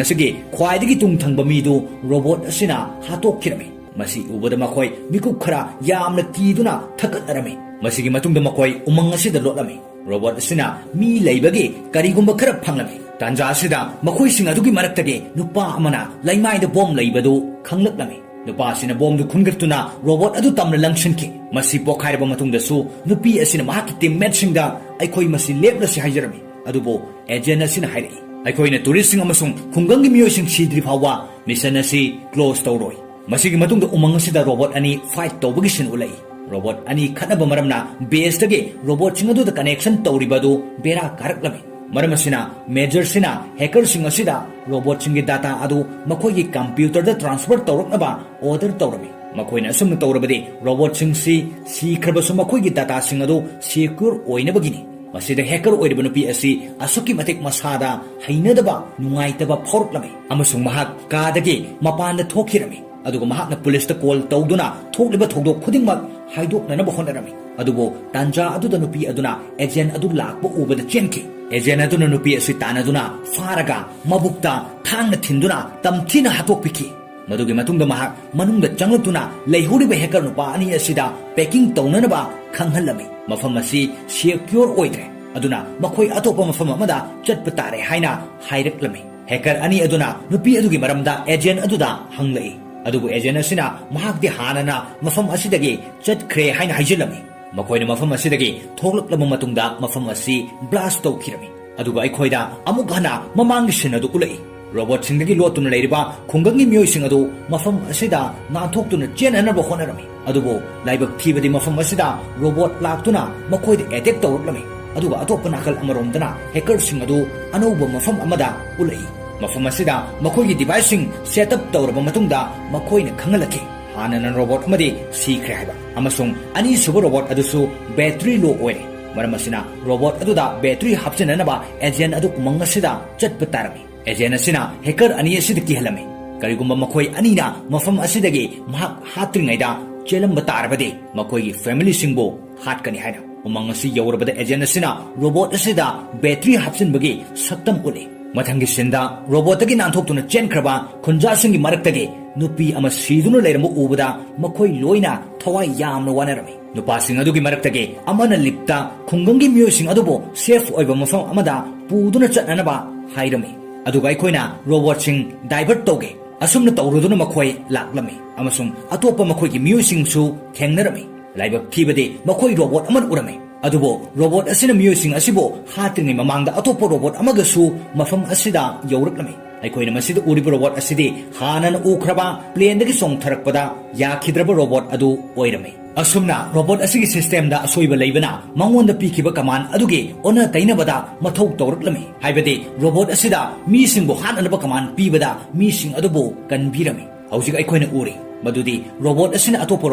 ꯑꯁꯤꯒꯤ ꯈ꯭ꯋꯥꯏꯗꯒꯤ ꯇꯨꯡ ꯊꯪꯕ ꯃꯤꯗꯨ ꯔꯣꯕꯣꯠ ꯑꯁꯤꯅ ꯍꯥꯠꯇꯣꯛꯈꯤꯔꯝꯃꯤ꯫ ꯃꯁꯤ ꯎꯕꯗ ꯃꯈꯣꯏ ꯃꯤꯀꯨꯞ ꯈꯔ ꯌꯥꯝꯅ ꯀꯤꯗꯨꯅ ꯊꯛꯀꯠꯅꯔꯝꯃꯤ꯫ ꯃꯁꯤꯒꯤ ꯃꯇꯨꯡꯗ ꯃꯈꯣꯏ ꯎꯃꯪ ꯑꯁꯤꯗ ꯂꯣꯠꯂꯝꯃꯤ꯫ ꯔꯣꯕꯣꯠ ꯑꯁꯤꯅ ꯃꯤ ꯂꯩꯕꯒꯤ ꯀꯔꯤꯒꯨꯝꯕ ꯈꯔ ꯐꯪꯂꯝꯃꯤ꯫ ꯇꯥꯟꯖꯥ ꯑꯁꯤꯗ ꯃꯈꯣꯏꯁꯤꯡ ꯑꯗꯨꯒꯤ ꯃꯔꯛꯇꯒꯤ ꯅꯨꯄꯥ ꯑꯃꯅ ꯂꯩꯃꯥꯏꯗ ꯕꯣꯝ ꯂꯩꯕꯗꯨ ꯈꯪꯂꯛꯂꯝꯃꯤ꯫ ꯅꯨꯄꯥ ꯑꯁꯤꯅ ꯕꯣꯝꯗꯨ ꯈꯨꯟꯒꯠꯇꯨꯅ ꯔꯣꯕꯣꯠ ꯑꯗꯨ ꯇꯝꯅ ꯂꯪꯁꯤꯟꯈꯤ꯫ ꯃꯁꯤ ꯄꯣꯈꯥꯏꯔꯕ ꯃꯇꯨꯡꯗꯁꯨ ꯅꯨꯄꯤ ꯑꯁꯤꯅ ꯃꯍꯥꯛꯀꯤ ꯇꯤꯝꯃꯦꯠꯁꯤꯡꯗ, "ꯑꯩꯈꯣꯏ ꯃꯁꯤ ꯂꯦꯞꯂꯁꯤ" ꯍꯥꯏꯖꯔꯝꯃꯤ꯫ ꯑꯗꯨꯕꯨ ꯑꯦꯖꯦꯟꯠ ꯑꯁꯤꯅ ꯍꯥꯏꯔꯛꯏ, "ꯑꯩꯈꯣꯏꯅ ꯇꯨꯔꯤꯁꯁꯤꯡ ꯑꯃꯁꯨꯡ ꯈꯨꯡꯒꯪꯒꯤ ꯃꯤꯑꯣꯏꯁꯤꯡ ꯁꯤꯗ꯭ꯔꯤ ꯐꯥꯎꯕ ꯃꯤꯁꯟ ꯑꯁꯤ ꯀ꯭ꯂꯣꯖ ꯇꯧꯔꯣꯏ"꯫ ꯃꯁꯤꯒꯤ ꯃꯇꯨꯡꯗ ꯎꯃꯪ ꯑꯁꯤꯗ ꯔꯣꯕꯣꯠ ꯑꯅꯤ ꯐꯥꯏꯠ ꯇꯧꯕꯒꯤ ꯁꯤꯟ ꯎꯠꯂꯛꯏ꯫ ꯔꯣꯕꯣꯠ ꯑꯅꯤ ꯈꯠꯅꯕ ꯃꯔꯝꯅ ꯕꯦꯁꯇꯒꯤ ꯔꯣꯕꯣꯠꯁꯤꯡ ꯑꯗꯨꯗ ꯀꯅꯦꯛꯁꯟ ꯇꯧꯔꯤꯕ ꯑꯗꯨ ꯕꯦꯔꯥ ꯀꯥꯔꯛꯂꯝꯃꯤ꯫ ꯃꯔꯝ ꯑꯁꯤꯅ, ꯃꯦꯖꯔꯁꯤꯅ ꯍꯦꯀꯔꯁꯤꯡ ꯑꯁꯤꯗ ꯔꯣꯕꯣꯠꯁꯤꯡꯒꯤ ꯗꯥꯇꯥ ꯑꯗꯨ ꯃꯈꯣꯏꯒꯤ ꯀꯝꯄ꯭ꯌꯨꯇꯔꯗ ꯇ꯭ꯔꯥꯟꯁꯐꯔ ꯇꯧꯔꯛꯅꯕ ꯑꯣꯔꯗꯔ ꯇꯧꯔꯝꯃꯤ꯫ ꯃꯈꯣꯏꯅ ꯑꯁꯨꯝꯅ ꯇꯧꯔꯕꯗꯤ ꯔꯣꯕꯣꯠꯁꯤꯡꯁꯤ ꯁꯤꯈ꯭ꯔꯕꯁꯨ ꯃꯈꯣꯏꯒꯤ ꯗꯥꯇꯥꯁꯤꯡ ꯑꯗꯨ ꯁꯦꯀ꯭ꯌꯨꯔ ꯑꯣꯏꯅꯕꯒꯤꯅꯤ꯫ ꯃꯁꯤꯗ ꯍꯦꯀꯔ ꯑꯣꯏꯔꯤꯕ ꯅꯨꯄꯤ ꯑꯁꯤ ꯑꯁꯨꯛꯀꯤ ꯃꯇꯤꯛ ꯃꯁꯥꯗ ꯍꯩꯅꯗꯕ, ꯅꯨꯡꯉꯥꯏꯇꯕ ꯐꯥꯎꯔꯛꯂꯝꯃꯤ, ꯑꯃꯁꯨꯡ ꯃꯍꯥꯛ ꯀꯥꯗꯒꯤ ꯃꯄꯥꯟꯗ ꯊꯣꯛꯈꯤꯔꯝꯃꯤ꯫ ꯑꯗꯨꯒ ꯃꯍꯥꯛꯅ ꯄꯨꯂꯤꯁꯇ ꯀꯣꯜ ꯇꯧꯗꯨꯅ ꯊꯣꯛꯂꯤꯕ ꯊꯧꯗꯣꯛ ꯈꯨꯗꯤꯡꯃꯛ ꯍꯥꯏꯗꯣꯛꯅꯅꯕ ꯍꯣꯠꯅꯔꯝꯃꯤ꯫ ꯑꯗꯨꯕꯨ ꯇꯥꯟꯖꯥ ꯑꯗꯨꯗ ꯅꯨꯄꯤ ꯑꯗꯨꯅ ꯑꯦꯖꯦꯟ ꯑꯗꯨ ꯂꯥꯛꯄ ꯎꯕꯗ ꯆꯦꯟꯈꯤ꯫ ꯑꯦꯖꯦꯟ ꯑꯗꯨꯅ ꯅꯨꯄꯤ ꯑꯁꯤ ꯇꯥꯟꯅꯗꯨꯅ ꯐꯥꯔꯒ ꯃꯕꯨꯛꯇ ꯊꯥꯡꯅ ꯊꯤꯟꯗꯨꯅ ꯇꯝꯊꯤꯅ ꯍꯥꯠꯇꯣꯛꯄꯤꯈꯤ꯫ ꯃꯗꯨꯒꯤ ꯃꯇꯨꯡꯗ ꯃꯍꯥꯛ ꯃꯅꯨꯡꯗ ꯆꯪꯂꯛꯇꯨꯅ ꯂꯩꯍꯧꯔꯤꯕ ꯍꯦꯀꯔ ꯅꯨꯄꯥ ꯑꯅꯤ ꯑꯁꯤꯗ ꯄꯦꯀꯤꯡ ꯇꯧꯅꯅꯕ ꯈꯪꯍꯜꯂꯝꯃꯤ꯫ ꯃꯐꯝ ꯑꯁꯤ ꯁꯦꯀ꯭ꯌꯣꯔ ꯑꯣꯏꯗ꯭ꯔꯦ, ꯑꯗꯨꯅ ꯃꯈꯣꯏ ꯑꯇꯣꯞꯄ ꯃꯐꯝ ꯑꯃꯗ ꯆꯠꯄ ꯇꯥꯔꯦ ꯍꯥꯏꯅ ꯍꯥꯏꯔꯛꯂꯝꯃꯤ꯫ ꯍꯦꯀꯔ ꯑꯅꯤ ꯑꯗꯨꯅ ꯅꯨꯄꯤ ꯑꯗꯨꯒꯤ ꯃꯔꯝꯗ ꯑꯦꯖꯦꯟ ꯑꯗꯨꯗ ꯍꯪꯂꯛꯏ, ꯑꯗꯨꯕꯨ ꯑꯦꯖꯦꯟ ꯑꯁꯤꯅ ꯃꯍꯥꯛꯇꯤ ꯍꯥꯟꯅꯅ ꯃꯐꯝ ꯑꯁꯤꯗꯒꯤ ꯆꯠꯈ꯭ꯔꯦ ꯍꯥꯏꯅ ꯍꯥꯏꯖꯤꯜꯂꯝꯃꯤ꯫ ꯃꯈꯣꯏꯅ ꯃꯐꯝ ꯑꯁꯤꯗꯒꯤ ꯊꯣꯛꯂꯛꯂꯕ ꯃꯇꯨꯡꯗ ꯃꯐꯝ ꯑꯁꯤ ꯕ꯭ꯂꯥꯁ ꯇꯧꯈꯤꯔꯝꯃꯤ꯫ ꯑꯗꯨꯒ ꯑꯩꯈꯣꯏꯗ ꯑꯃꯨꯛ ꯍꯟꯅ ꯃꯃꯥꯡꯒꯤ ꯁꯤꯟ ꯑꯗꯨ ꯎꯠꯂꯛꯏ꯫ ꯔꯣꯕꯣꯠꯁꯤꯡꯗꯒꯤ ꯂꯣꯠꯇꯨꯅ ꯂꯩꯔꯤꯕ ꯈꯨꯡꯒꯪꯒꯤ ꯃꯤꯑꯣꯏꯁꯤꯡ ꯑꯗꯨ ꯃꯐꯝ ꯑꯁꯤꯗ ꯅꯥꯟꯊꯣꯛꯇꯨꯅ ꯆꯦꯟꯅꯅꯕ ꯍꯣꯠꯅꯔꯝꯃꯤ꯫ ꯑꯗꯨꯕꯨ ꯂꯥꯏꯕꯛ ꯊꯤꯕꯗꯤ ꯃꯐꯝ ꯑꯁꯤꯗ ꯔꯣꯕꯣꯠ ꯂꯥꯛꯇꯨꯅ ꯃꯈꯣꯏꯗ ꯑꯦꯇꯦꯛ ꯇꯧꯔꯛꯂꯝꯃꯤ꯫ ꯑꯗꯨꯒ ꯑꯇꯣꯞꯄ ꯅꯥꯀꯜ ꯑꯃꯔꯣꯝꯗꯅ ꯍꯦꯀꯔꯁꯤꯡ ꯑꯗꯨ ꯑꯅꯧꯕ ꯃꯐꯝ ꯑꯃꯗ ꯎꯠꯂꯛꯏ꯫ ꯃꯐꯝ ꯑꯁꯤꯗ ꯃꯈꯣꯏꯒꯤ ꯗꯤꯚꯥꯏꯁꯁꯤꯡ ꯁꯦꯠ ꯑꯞ ꯇꯧꯔꯕ ꯃꯇꯨꯡꯗ ꯃꯈꯣꯏꯅ ꯈꯪꯍꯜꯂꯛꯈꯤ, ꯍꯥꯟꯅꯅ ꯔꯣꯕꯣꯠ ꯑꯃꯗꯤ ꯁꯤꯈ꯭ꯔꯦ ꯍꯥꯏꯕ, ꯑꯃꯁꯨꯡ ꯑꯅꯤꯁꯨꯕ ꯔꯣꯕꯣꯠ ꯑꯗꯨꯁꯨ ꯕꯦꯇ꯭ꯔꯤ ꯂꯣ ꯑꯣꯏꯔꯦ꯫ ꯃꯔꯝ ꯑꯁꯤꯅ ꯔꯣꯕꯣꯠ ꯑꯗꯨꯗ ꯕꯦꯇ꯭ꯔꯤ ꯍꯥꯞꯆꯤꯟꯅꯅꯕ ꯑꯦꯖꯦꯟ ꯑꯗꯨ ꯎꯃꯪ ꯑꯁꯤꯗ ꯆꯠꯄ ꯇꯥꯔꯝꯃꯤ꯫ ꯑꯦꯖꯦꯟ ꯑꯁꯤꯅ ꯍꯦꯀꯔ ꯑꯅꯤ ꯑꯁꯤꯗ ꯀꯤꯍꯜꯂꯝꯃꯤ꯫ ꯀꯔꯤꯒꯨꯝꯕ ꯃꯈꯣꯏ ꯑꯅꯤꯅ ꯃꯐꯝ ꯑꯁꯤꯗꯒꯤ ꯃꯍꯥꯛ ꯍꯥꯠꯇ꯭ꯔꯤꯉꯩꯗ ꯆꯦꯜꯂꯝꯕ ꯇꯥꯔꯕꯗꯤ, ꯃꯈꯣꯏꯒꯤ ꯐꯦꯃꯤꯂꯤꯁꯤꯡꯕꯨ ꯍꯥꯠꯀꯅꯤ ꯍꯥꯏꯅ꯫ ꯎꯃꯪ ꯑꯁꯤ ꯌꯧꯔꯕꯗ ꯑꯦꯖꯦꯟ ꯑꯁꯤꯅ ꯔꯣꯕꯣꯠ ꯑꯁꯤꯗ ꯕꯦꯇ꯭ꯔꯤ ꯍꯥꯞꯆꯤꯟꯕꯒꯤ ꯁꯛꯇꯝ ꯎꯠꯂꯤ꯫ ꯃꯊꯪꯒꯤ ꯁꯤꯟꯗ ꯔꯣꯕꯣꯠꯇꯒꯤ ꯅꯥꯟꯊꯣꯛꯇꯨꯅ ꯆꯦꯟꯈ꯭ꯔꯕ ꯈꯨꯟꯖꯥꯁꯤꯡꯒꯤ ꯃꯔꯛꯇꯒꯤ ꯅꯨꯄꯤ ꯑꯃ ꯁꯤꯗꯨꯅ ꯂꯩꯔꯝꯕ ꯎꯕꯗ ꯃꯈꯣꯏ ꯂꯣꯏꯅ ꯊꯋꯥꯏ ꯌꯥꯝꯅ ꯋꯥꯅꯔꯝꯃꯤ꯫ ꯅꯨꯄꯥꯁꯤꯡ ꯑꯗꯨꯒꯤ ꯃꯔꯛꯇꯒꯤ ꯑꯃꯅ ꯂꯤꯞꯇ ꯈꯨꯡꯒꯪꯒꯤ ꯃꯤꯑꯣꯏꯁꯤꯡ ꯑꯗꯨꯕꯨ ꯁꯦꯐ ꯑꯣꯏꯕ ꯃꯐꯝ ꯑꯃꯗ ꯄꯨꯗꯨꯅ ꯆꯠꯅꯅꯕ ꯍꯥꯏꯔꯝꯃꯤ꯫ ꯑꯗꯨꯒ ꯑꯩꯈꯣꯏꯅ ꯔꯣꯕꯣꯠꯁꯤꯡ ꯗꯥꯏꯚꯔꯠ ꯇꯧꯒꯦ꯫ ꯑꯁꯨꯝꯅ ꯇꯧꯔꯨꯗꯨꯅ ꯃꯈꯣꯏ ꯂꯥꯛꯂꯝꯃꯤ ꯑꯃꯁꯨꯡ ꯑꯇꯣꯞꯄ ꯃꯈꯣꯏꯒꯤ ꯃꯤꯑꯣꯏꯁꯤꯡꯁꯨ ꯊꯦꯡꯅꯔꯝꯃꯤ꯫ ꯂꯥꯏꯕꯛ ꯊꯤꯕꯗꯤ ꯃꯈꯣꯏ ꯔꯣꯕꯣꯠ ꯑꯃꯅ ꯎꯔꯝꯃꯤ꯫ ꯑꯗꯨꯕꯨ ꯔꯣꯕꯣꯠ ꯑꯁꯤꯅ ꯃꯤꯑꯣꯏꯁꯤꯡ ꯑꯁꯤꯕꯨ ꯍꯥꯠꯇ꯭ꯔꯤꯉꯩ ꯃꯃꯥꯡꯗ ꯑꯇꯣꯞꯄ ꯔꯣꯕꯣꯠ ꯑꯃꯒꯁꯨ ꯃꯐꯝ ꯑꯁꯤꯗ ꯌꯧꯔꯛꯂꯝꯃꯤ꯫ ꯑꯩꯈꯣꯏꯅ ꯃꯁꯤꯗ ꯎꯔꯤꯕ ꯔꯣꯕꯣꯠ ꯑꯁꯤꯗꯤ ꯍꯥꯟꯅꯅ ꯎꯈ꯭ꯔꯕ ꯄ꯭ꯂꯦꯟꯗꯒꯤ ꯆꯣꯡꯊꯔꯛꯄꯗ ꯌꯥꯈꯤꯗ꯭ꯔꯕ ꯔꯣꯕꯣꯠ ꯑꯗꯨ ꯑꯣꯏꯔꯝꯃꯤ꯫ ꯑꯁꯨꯝꯅ ꯔꯣꯕꯣꯠ ꯑꯁꯤꯒꯤ ꯁꯤꯁꯇꯦꯝꯗ ꯑꯁꯣꯏꯕ ꯂꯩꯕꯅ ꯃꯉꯣꯟꯗ ꯄꯤꯈꯤꯕ ꯀꯃꯥꯟ ꯑꯗꯨꯒꯤ ꯑꯣꯟꯅ ꯇꯩꯅꯕꯗ ꯃꯊꯧ ꯇꯧꯔꯛꯂꯝꯃꯤ꯫ ꯍꯥꯏꯕꯗꯤ ꯔꯣꯕꯣꯠ ꯑꯁꯤꯗ ꯃꯤꯁꯤꯡꯕꯨ ꯍꯥꯠꯅꯅꯕ ꯀꯃꯥꯟ ꯄꯤꯕꯗ ꯃꯤꯁꯤꯡ ꯑꯗꯨꯕꯨ ꯀꯟꯕꯤꯔꯝꯃꯤ꯫ ꯍꯧꯖꯤꯛ ꯑꯩꯈꯣꯏꯅ ꯎꯔꯤ ꯃꯗꯨꯗꯤ ꯔꯣꯕꯣꯠ ꯑꯁꯤꯅ ꯑꯇꯣꯞꯄ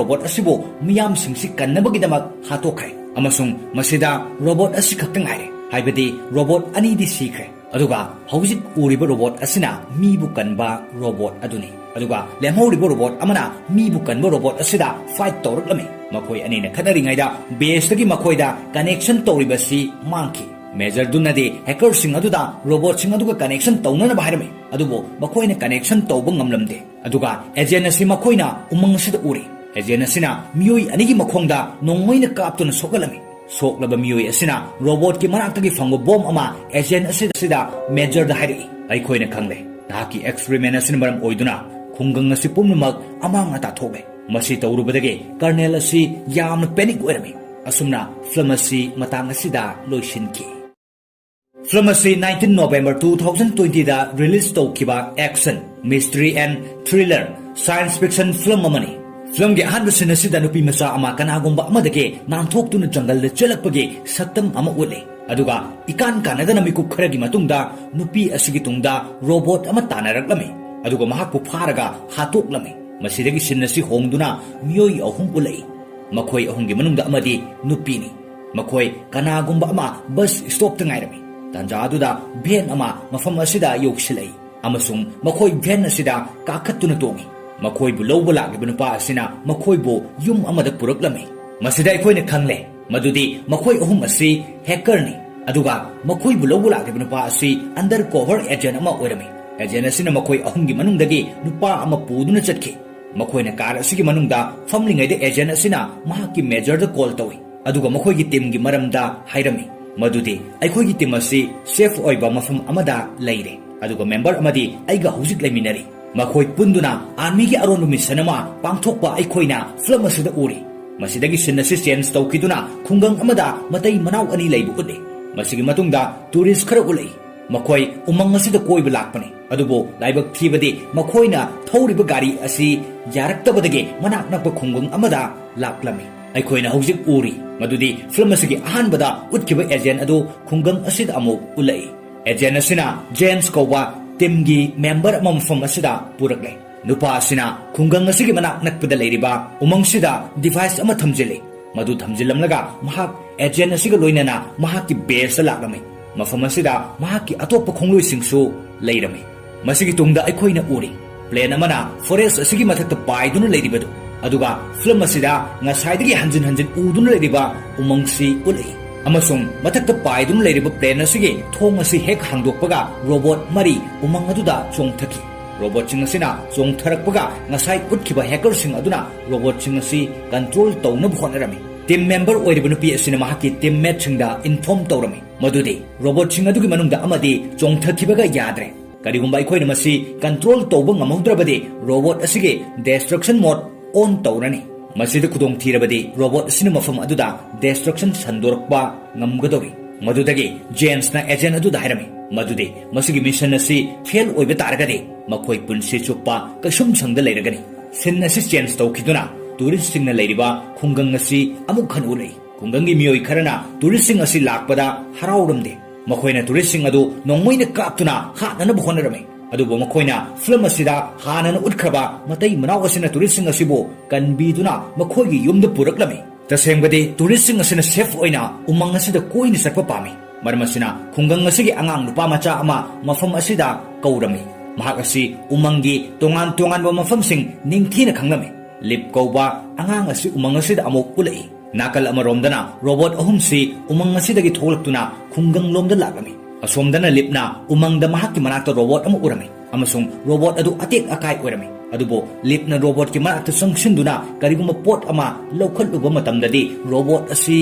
ꯔꯣꯕꯣꯠ ꯑꯁꯤꯕꯨ ꯃꯤꯌꯥꯝꯁꯤꯡꯁꯤ ꯀꯟꯅꯕꯒꯤꯗꯃꯛ ꯍꯥꯠꯇꯣꯛꯈ꯭ꯔꯦ꯫ ꯑꯃꯁꯨꯡ ꯃꯁꯤꯗ ꯔꯣꯕꯣꯠ ꯑꯁꯤ ꯈꯛꯇ ꯉꯥꯏꯔꯦ꯫ ꯍꯥꯏꯕꯗꯤ ꯔꯣꯕꯣꯠ ꯑꯅꯤꯗꯤ ꯁꯤꯈ꯭ꯔꯦ꯫ ꯑꯗꯨꯒ ꯍꯧꯖꯤꯛ ꯎꯔꯤꯕ ꯔꯣꯕꯣꯠ ꯑꯁꯤꯅ ꯃꯤꯕꯨ ꯀꯟꯕ ꯔꯣꯕꯣꯠ ꯑꯗꯨꯅꯤ꯫ ꯑꯗꯨꯒ ꯂꯦꯝꯍꯧꯔꯤꯕ ꯔꯣꯕꯣꯠ ꯑꯃꯅ ꯃꯤꯕꯨ ꯀꯟꯕ ꯔꯣꯕꯣꯠ ꯑꯁꯤꯗ ꯐꯥꯏꯠ ꯇꯧꯔꯛꯂꯝꯃꯤ꯫ ꯃꯈꯣꯏ ꯑꯅꯤꯅ ꯈꯠꯅꯔꯤꯉꯩꯗ ꯕꯦꯁꯇꯒꯤ ꯃꯈꯣꯏꯗ ꯀꯅꯦꯛꯁꯟ ꯇꯧꯔꯤꯕꯁꯤ ꯃꯥꯡꯈꯤ꯫ ꯃꯦꯖꯔꯗꯨꯅꯗꯤ ꯍꯦꯀꯔꯁꯤꯡ ꯑꯗꯨꯗ ꯔꯣꯕꯣꯠꯁꯤꯡ ꯑꯗꯨꯒ ꯀꯅꯦꯛꯁꯟ ꯇꯧꯅꯅꯕ ꯍꯥꯏꯔꯝꯃꯤ, ꯑꯗꯨꯕꯨ ꯃꯈꯣꯏꯅ ꯀꯅꯦꯛꯁꯟ ꯇꯧꯕ ꯉꯝꯂꯝꯗꯦ꯫ ꯑꯗꯨꯒ ꯑꯦꯖꯦꯟ ꯑꯁꯤ ꯃꯈꯣꯏꯅ ꯎꯃꯪ ꯑꯁꯤꯗ ꯎꯔꯤ꯫ ꯑꯦꯖꯦꯟ ꯑꯁꯤꯅ ꯃꯤꯑꯣꯏ ꯑꯅꯤꯒꯤ ꯃꯈꯣꯡꯗ ꯅꯣꯡꯃꯩꯅ ꯀꯥꯞꯇꯨꯅ ꯁꯣꯛꯍꯜꯂꯝꯃꯤ꯫ ꯁꯣꯛꯂꯕ ꯃꯤꯑꯣꯏ ꯑꯁꯤꯅ ꯔꯣꯕꯣꯠꯀꯤ ꯃꯅꯥꯛꯇꯒꯤ ꯐꯪꯕ ꯕꯣꯝ ꯑꯃ ꯑꯦꯖꯦꯟ ꯑꯁꯤꯗ ꯃꯦꯖꯔꯗ ꯍꯥꯏꯔꯛꯏ, "ꯑꯩꯈꯣꯏꯅ ꯈꯪꯂꯦ, ꯅꯍꯥꯛꯀꯤ ꯑꯦꯛꯁꯄꯦꯔꯤꯃꯦꯟ ꯑꯁꯤꯅ ꯃꯔꯝ ꯑꯣꯏꯗꯨꯅ ꯈꯨꯡꯒꯪ ꯑꯁꯤ ꯄꯨꯝꯅꯃꯛ ꯑꯃꯥꯡ ꯑꯇꯥ ꯊꯣꯛꯂꯦ꯫" ꯃꯁꯤ ꯇꯧꯔꯨꯕꯗꯒꯤ ꯀꯔꯅꯦꯜ ꯑꯁꯤ ꯌꯥꯝꯅ ꯄꯦꯅꯤꯛ ꯑꯣꯏꯔꯝꯃꯤ꯫ ꯑꯁꯨꯝꯅ ꯐꯤꯂꯝ ꯑꯁꯤ ꯃꯇꯥꯡ ꯑꯁꯤꯗ ꯂꯣꯏꯁꯤꯟꯈꯤ꯫ ꯐꯤꯂꯝ ꯑꯁꯤ nineteen November two thousand twenty ꯗ ꯔꯤꯂꯤꯖ ꯇꯧꯈꯤꯕ action, mystery and thriller science fiction film ꯑꯃꯅꯤ꯫ ꯐꯤꯂꯝꯒꯤ ꯑꯍꯥꯟꯕ ꯁꯤꯟ ꯑꯁꯤꯗ ꯅꯨꯄꯤ ꯃꯆꯥ ꯑꯃ ꯀꯅꯥꯒꯨꯝꯕ ꯑꯃꯗꯒꯤ ꯅꯥꯟꯊꯣꯛꯇꯨꯅ ꯖꯪꯒꯜꯗ ꯆꯦꯜꯂꯛꯄꯒꯤ ꯁꯛꯇꯝ ꯑꯃ ꯎꯠꯂꯤ꯫ ꯑꯗꯨꯒ ꯏꯀꯥꯟ ꯀꯥꯟꯅꯗꯅ ꯃꯤꯀꯨꯞ ꯈꯔꯒꯤ ꯃꯇꯨꯡꯗ ꯅꯨꯄꯤ ꯑꯁꯤꯒꯤ ꯇꯨꯡꯗ ꯔꯣꯕꯣꯠ ꯑꯃ ꯇꯥꯟꯅꯔꯛꯂꯝꯃꯤ, ꯑꯗꯨꯒ ꯃꯍꯥꯛꯄꯨ ꯐꯥꯔꯒ ꯍꯥꯠꯇꯣꯛꯂꯝꯃꯤ꯫ ꯃꯁꯤꯗꯒꯤ ꯁꯤꯟ ꯑꯁꯤ ꯍꯣꯡꯗꯨꯅ ꯃꯤꯑꯣꯏ ꯑꯍꯨꯝ ꯎꯠꯂꯛꯏ꯫ ꯃꯈꯣꯏ ꯑꯍꯨꯝꯒꯤ ꯃꯅꯨꯡꯗ ꯑꯃꯗꯤ ꯅꯨꯄꯤꯅꯤ꯫ ꯃꯈꯣꯏ ꯀꯅꯥꯒꯨꯝꯕ ꯑꯃ ꯕꯁ ꯁ꯭ꯇꯣꯞꯇ ꯉꯥꯏꯔꯝꯃꯤ꯫ ꯇꯥꯟꯖꯥ ꯑꯗꯨꯗ ꯚꯦꯟ ꯑꯃ ꯃꯐꯝ ꯑꯁꯤꯗ ꯌꯧꯁꯤꯜꯂꯛꯏ, ꯑꯃꯁꯨꯡ ꯃꯈꯣꯏ ꯚꯦꯟ ꯑꯁꯤꯗ ꯀꯥꯈꯠꯇꯨꯅ ꯇꯣꯡꯏ꯫ ꯃꯈꯣꯏꯕꯨ ꯂꯧꯕ ꯂꯥꯛꯂꯤꯕ ꯅꯨꯄꯥ ꯑꯁꯤꯅ ꯃꯈꯣꯏꯕꯨ ꯌꯨꯝ ꯑꯃꯗ ꯄꯨꯔꯛꯂꯝꯃꯤ꯫ ꯃꯁꯤꯗ ꯑꯩꯈꯣꯏꯅ ꯈꯪꯂꯦ ꯃꯗꯨꯗꯤ ꯃꯈꯣꯏ ꯑꯍꯨꯝ ꯑꯁꯤ ꯍꯦꯀꯔꯅꯤ, ꯑꯗꯨꯒ ꯃꯈꯣꯏꯕꯨ ꯂꯧꯕ ꯂꯥꯛꯂꯤꯕ ꯅꯨꯄꯥ ꯑꯁꯤ ꯑꯟꯗꯔ ꯀꯣꯚꯔ ꯑꯦꯖꯦꯟ ꯑꯃ ꯑꯣꯏꯔꯝꯃꯤ꯫ ꯑꯦꯖꯦꯟ ꯑꯁꯤꯅ ꯃꯈꯣꯏ ꯑꯍꯨꯝꯒꯤ ꯃꯅꯨꯡꯗꯒꯤ ꯅꯨꯄꯥ ꯑꯃ ꯄꯨꯗꯨꯅ ꯆꯠꯈꯤ꯫ ꯃꯈꯣꯏꯅ ꯀꯥꯔ ꯑꯁꯤꯒꯤ ꯃꯅꯨꯡꯗ ꯐꯝꯂꯤꯉꯩꯗ ꯑꯦꯖꯦꯟ ꯑꯁꯤꯅ ꯃꯍꯥꯛꯀꯤ ꯃꯦꯖꯔꯗ ꯀꯣꯜ ꯇꯧꯏ, ꯑꯗꯨꯒ ꯃꯈꯣꯏꯒꯤ ꯇꯤꯝꯒꯤ ꯃꯔꯝꯗ ꯍꯥꯏꯔꯝꯃꯤ, ꯃꯗꯨꯗꯤ ꯑꯩꯈꯣꯏꯒꯤ ꯇꯤꯝ ꯑꯁꯤ ꯁꯦꯐ ꯑꯣꯏꯕ ꯃꯐꯝ ꯑꯃꯗ ꯂꯩꯔꯦ, ꯑꯗꯨꯒ ꯃꯦꯝꯕꯔ ꯑꯃꯗꯤ ꯑꯩꯒ ꯍꯧꯖꯤꯛ ꯂꯩꯃꯤꯟꯅꯔꯤ꯫ ꯃꯈꯣꯏ ꯄꯨꯟꯗꯨꯅ ꯑꯥꯔꯃꯤꯒꯤ ꯑꯔꯣꯟꯕ ꯃꯤꯁꯟ ꯑꯃ ꯄꯥꯡꯊꯣꯛꯄ ꯑꯩꯈꯣꯏꯅ ꯐꯤꯂꯝ ꯑꯁꯤꯗ ꯎꯔꯤ꯫ ꯃꯁꯤꯗꯒꯤ ꯁꯤꯟ ꯑꯁꯤ ꯆꯦꯟꯖ ꯇꯧꯈꯤꯗꯨꯅ ꯈꯨꯡꯒꯪ ꯑꯃꯗ ꯃꯇꯩ ꯃꯅꯥꯎ ꯑꯅꯤ ꯂꯩꯕ ꯎꯠꯂꯤ꯫ ꯃꯁꯤꯒꯤ ꯃꯇꯨꯡꯗ ꯇꯨꯔꯤꯁ ꯈꯔ ꯎꯠꯂꯛꯏ꯫ ꯃꯈꯣꯏ ꯎꯃꯪ ꯑꯁꯤꯗ ꯀꯣꯏꯕ ꯂꯥꯛꯄꯅꯤ, ꯑꯗꯨꯕꯨ ꯂꯥꯏꯕꯛ ꯊꯤꯕꯗꯤ ꯃꯈꯣꯏꯅ ꯊꯧꯔꯤꯕ ꯒꯥꯔꯤ ꯑꯁꯤ ꯌꯥꯔꯛꯇꯕꯗꯒꯤ ꯃꯅꯥꯛ ꯅꯛꯄ ꯈꯨꯡꯒꯪ ꯑꯃꯗ ꯂꯥꯛꯂꯝꯃꯤ꯫ ꯑꯩꯈꯣꯏꯅ ꯍꯧꯖꯤꯛ ꯎꯔꯤ ꯃꯗꯨꯗꯤ ꯐꯤꯂꯝ ꯑꯁꯤꯒꯤ ꯑꯍꯥꯟꯕꯗ ꯎꯠꯈꯤꯕ ꯑꯦꯖꯦꯟ ꯑꯗꯨ ꯈꯨꯡꯒꯪ ꯑꯁꯤꯗ ꯑꯃꯨꯛ ꯎꯠꯂꯛꯏ꯫ ꯑꯦꯖꯦꯟ ꯑꯁꯤꯅ ꯖꯦꯟꯁ ꯀꯧꯕ ꯇꯤꯝꯒꯤ ꯃꯦꯝꯕꯔ ꯑꯃ ꯃꯐꯝ ꯑꯁꯤꯗ ꯄꯨꯔꯛꯂꯦ꯫ ꯅꯨꯄꯥ ꯑꯁꯤꯅ ꯈꯨꯡꯒꯪ ꯑꯁꯤꯒꯤ ꯃꯅꯥꯛ ꯅꯛꯄꯗ ꯂꯩꯔꯤꯕ ꯎꯃꯪꯁꯤꯗ ꯗꯤꯚꯥꯏꯁ ꯑꯃ ꯊꯝꯖꯤꯜꯂꯤ꯫ ꯃꯗꯨ ꯊꯝꯖꯤꯜꯂꯝꯂꯒ ꯃꯍꯥꯛ ꯑꯦꯖꯦꯟ ꯑꯁꯤꯒ ꯂꯣꯏꯅꯅ ꯃꯍꯥꯛꯀꯤ ꯕꯦꯁꯇ ꯂꯥꯛꯂꯝꯃꯤ꯫ ꯃꯐꯝ ꯑꯁꯤꯗ ꯃꯍꯥꯛꯀꯤ ꯑꯇꯣꯞꯄ ꯈꯣꯡꯂꯣꯏꯁꯤꯡꯁꯨ ꯂꯩꯔꯝꯃꯤ꯫ ꯃꯁꯤꯒꯤ ꯇꯨꯡꯗ ꯑꯩꯈꯣꯏꯅ ꯎꯔꯤ ꯄ꯭ꯂꯦꯟ ꯑꯃꯅ ꯐꯣꯔꯦꯁ ꯑꯁꯤꯒꯤ ꯃꯊꯛꯇ ꯄꯥꯏꯗꯨꯅ ꯂꯩꯔꯤꯕꯗꯨ, ꯑꯗꯨꯒ ꯐꯤꯂꯝ ꯑꯁꯤꯗ ꯉꯁꯥꯏꯗꯒꯤ ꯍꯟꯖꯤꯟ ꯍꯟꯖꯤꯟ ꯎꯗꯨꯅ ꯂꯩꯔꯤꯕ ꯎꯃꯪꯁꯤ ꯎꯠꯂꯛꯏ꯫ ꯑꯃꯁꯨꯡ ꯃꯊꯛꯇ ꯄꯥꯏꯗꯨꯅ ꯂꯩꯔꯤꯕ ꯄ꯭ꯂꯦꯟ ꯑꯁꯤꯒꯤ ꯊꯣꯡ ꯑꯁꯤ ꯍꯦꯛ ꯍꯥꯡꯗꯣꯛꯄꯒ ꯔꯣꯕꯣꯠ ꯃꯔꯤ ꯎꯃꯪ ꯑꯗꯨꯗ ꯆꯣꯡꯊꯈꯤ꯫ ꯔꯣꯕꯣꯠꯁꯤꯡ ꯑꯁꯤꯅ ꯆꯣꯡꯊꯔꯛꯄꯒ ꯉꯁꯥꯏ ꯎꯠꯈꯤꯕ ꯍꯦꯀꯔꯁꯤꯡ ꯑꯗꯨꯅ ꯔꯣꯕꯣꯠꯁꯤꯡ ꯑꯁꯤ ꯀꯟꯇ꯭ꯔꯣꯜ ꯇꯧꯅꯕ ꯍꯣꯠꯅꯔꯝꯃꯤ꯫ ꯇꯤꯝ ꯃꯦꯝꯕꯔ ꯑꯣꯏꯔꯤꯕ ꯅꯨꯄꯤ ꯑꯁꯤꯅ ꯃꯍꯥꯛꯀꯤ ꯇꯤꯝꯃꯦꯠꯁꯤꯡꯗ ꯏꯟꯐꯣꯔꯝ ꯇꯧꯔꯝꯃꯤ ꯃꯗꯨꯗꯤ ꯔꯣꯕꯣꯠꯁꯤꯡ ꯑꯗꯨꯒꯤ ꯃꯅꯨꯡꯗ ꯑꯃꯗꯤ ꯆꯣꯡꯊꯈꯤꯕꯒ ꯌꯥꯗ꯭ꯔꯦ꯫ ꯀꯔꯤꯒꯨꯝꯕ ꯑꯩꯈꯣꯏꯅ ꯃꯁꯤ ꯀꯟꯇ꯭ꯔꯣꯜ ꯇꯧꯕ ꯉꯝꯍꯧꯗ꯭ꯔꯕꯗꯤ ꯔꯣꯕꯣꯠ ꯑꯁꯤꯒꯤ ꯗꯦꯁꯇ꯭ꯔꯛꯁꯟ ꯃꯣꯗ ꯑꯣꯟ ꯇꯧꯔꯅꯤ꯫ ꯃꯁꯤꯗ ꯈꯨꯗꯣꯡꯊꯤꯔꯕꯗꯤ ꯔꯣꯕꯣꯠ ꯑꯁꯤꯅ ꯃꯐꯝ ꯑꯗꯨꯗ ꯗꯦꯁꯇ꯭ꯔꯛꯁꯟ ꯁꯟꯗꯣꯔꯛꯄ ꯉꯝꯒꯗꯧꯔꯤ꯫ ꯃꯗꯨꯗꯒꯤ ꯖꯦꯟꯁꯅ ꯑꯦꯖꯦꯟ ꯑꯗꯨꯗ ꯍꯥꯏꯔꯝꯃꯤ ꯃꯗꯨꯗꯤ ꯃꯁꯤꯒꯤ ꯃꯤꯁꯟ ꯑꯁꯤ ꯐꯦꯜ ꯑꯣꯏꯕ ꯇꯥꯔꯒꯗꯤ ꯃꯈꯣꯏ ꯄꯨꯟꯁꯤ ꯆꯨꯞꯄ ꯀꯩꯁꯨꯝꯁꯪꯗ ꯂꯩꯔꯒꯅꯤ꯫ ꯁꯤꯟ ꯑꯁꯤ ꯆꯦꯟꯖ ꯇꯧꯈꯤꯗꯨꯅ ꯇꯨꯔꯤꯁꯁꯤꯡꯅ ꯂꯩꯔꯤꯕ ꯈꯨꯡꯒꯪ ꯑꯁꯤ ꯑꯃꯨꯛ ꯍꯟꯅ ꯎꯔꯛꯏ꯫ ꯈꯨꯡꯒꯪꯒꯤ ꯃꯤꯑꯣꯏ ꯈꯔꯅ ꯇꯨꯔꯤꯁꯁꯤꯡ ꯑꯁꯤ ꯂꯥꯛꯄꯗ ꯍꯔꯥꯎꯔꯝꯗꯦ꯫ ꯃꯈꯣꯏꯅ ꯇꯨꯔꯤꯁꯁꯤꯡ ꯑꯗꯨ ꯅꯣꯡꯃꯩꯅ ꯀꯥꯞꯇꯨꯅ ꯍꯥꯠꯅꯅꯕ ꯍꯣꯠꯅꯔꯝꯃꯤ꯫ ꯑꯗꯨꯕꯨ ꯃꯈꯣꯏꯅ ꯐꯤꯂꯝ ꯑꯁꯤꯗ ꯍꯥꯟꯅꯅ ꯎꯠꯈ꯭ꯔꯕ ꯃꯇꯩ ꯃꯅꯥꯎ ꯑꯁꯤꯅ ꯇꯨꯔꯤꯁꯁꯤꯡ ꯑꯁꯤꯕꯨ ꯀꯟꯕꯤꯗꯨꯅ ꯃꯈꯣꯏꯒꯤ ꯌꯨꯝꯗ ꯄꯨꯔꯛꯂꯝꯃꯤ꯫ ꯇꯁꯦꯡꯕꯗꯤ ꯇꯨꯔꯤꯁꯁꯤꯡ ꯑꯁꯤꯅ ꯁꯦꯐ ꯑꯣꯏꯅ ꯎꯃꯪ ꯑꯁꯤꯗ ꯀꯣꯏꯅ ꯆꯠꯄ ꯄꯥꯝꯃꯤ꯫ ꯃꯔꯝ ꯑꯁꯤꯅ ꯈꯨꯡꯒꯪ ꯑꯁꯤꯒꯤ ꯑꯉꯥꯡ ꯅꯨꯄꯥ ꯃꯆꯥ ꯑꯃ ꯃꯐꯝ ꯑꯁꯤꯗ ꯀꯧꯔꯝꯃꯤ꯫ ꯃꯍꯥꯛ ꯑꯁꯤ ꯎꯃꯪꯒꯤ ꯇꯣꯉꯥꯟ ꯇꯣꯉꯥꯟꯕ ꯃꯐꯝꯁꯤꯡ ꯅꯤꯡꯊꯤꯅ ꯈꯪꯂꯝꯃꯤ꯫ ꯂꯤꯞ ꯀꯧꯕ ꯑꯉꯥꯡ ꯑꯁꯤ ꯎꯃꯪ ꯑꯁꯤꯗ ꯑꯃꯨꯛ ꯎꯠꯂꯛꯏ꯫ ꯅꯥꯀꯜ ꯑꯃꯔꯣꯝꯗꯅ ꯔꯣꯕꯣꯠ ꯑꯍꯨꯝꯁꯤ ꯎꯃꯪ ꯑꯁꯤꯗꯒꯤ ꯊꯣꯛꯂꯛꯇꯨꯅ ꯈꯨꯡꯒꯪꯂꯣꯝꯗ ꯂꯥꯛꯂꯝꯃꯤ꯫ ꯑꯁꯣꯝꯗꯅ ꯂꯤꯞꯅ ꯎꯃꯪꯗ ꯃꯍꯥꯛꯀꯤ ꯃꯅꯥꯛꯇ ꯔꯣꯕꯣꯠ ꯑꯃ ꯎꯔꯝꯃꯤ ꯑꯃꯁꯨꯡ ꯔꯣꯕꯣꯠ ꯑꯗꯨ ꯑꯇꯦꯛ ꯑꯀꯥꯏ ꯑꯣꯏꯔꯝꯃꯤ꯫ ꯑꯗꯨꯕꯨ ꯂꯤꯞꯅ ꯔꯣꯕꯣꯠꯀꯤ ꯃꯅꯥꯛꯇ ꯆꯪꯁꯤꯟꯗꯨꯅ ꯀꯔꯤꯒꯨꯝꯕ ꯄꯣꯠ ꯑꯃ ꯂꯧꯈꯠꯂꯨꯕ ꯃꯇꯝꯗꯗꯤ ꯔꯣꯕꯣꯠ ꯑꯁꯤ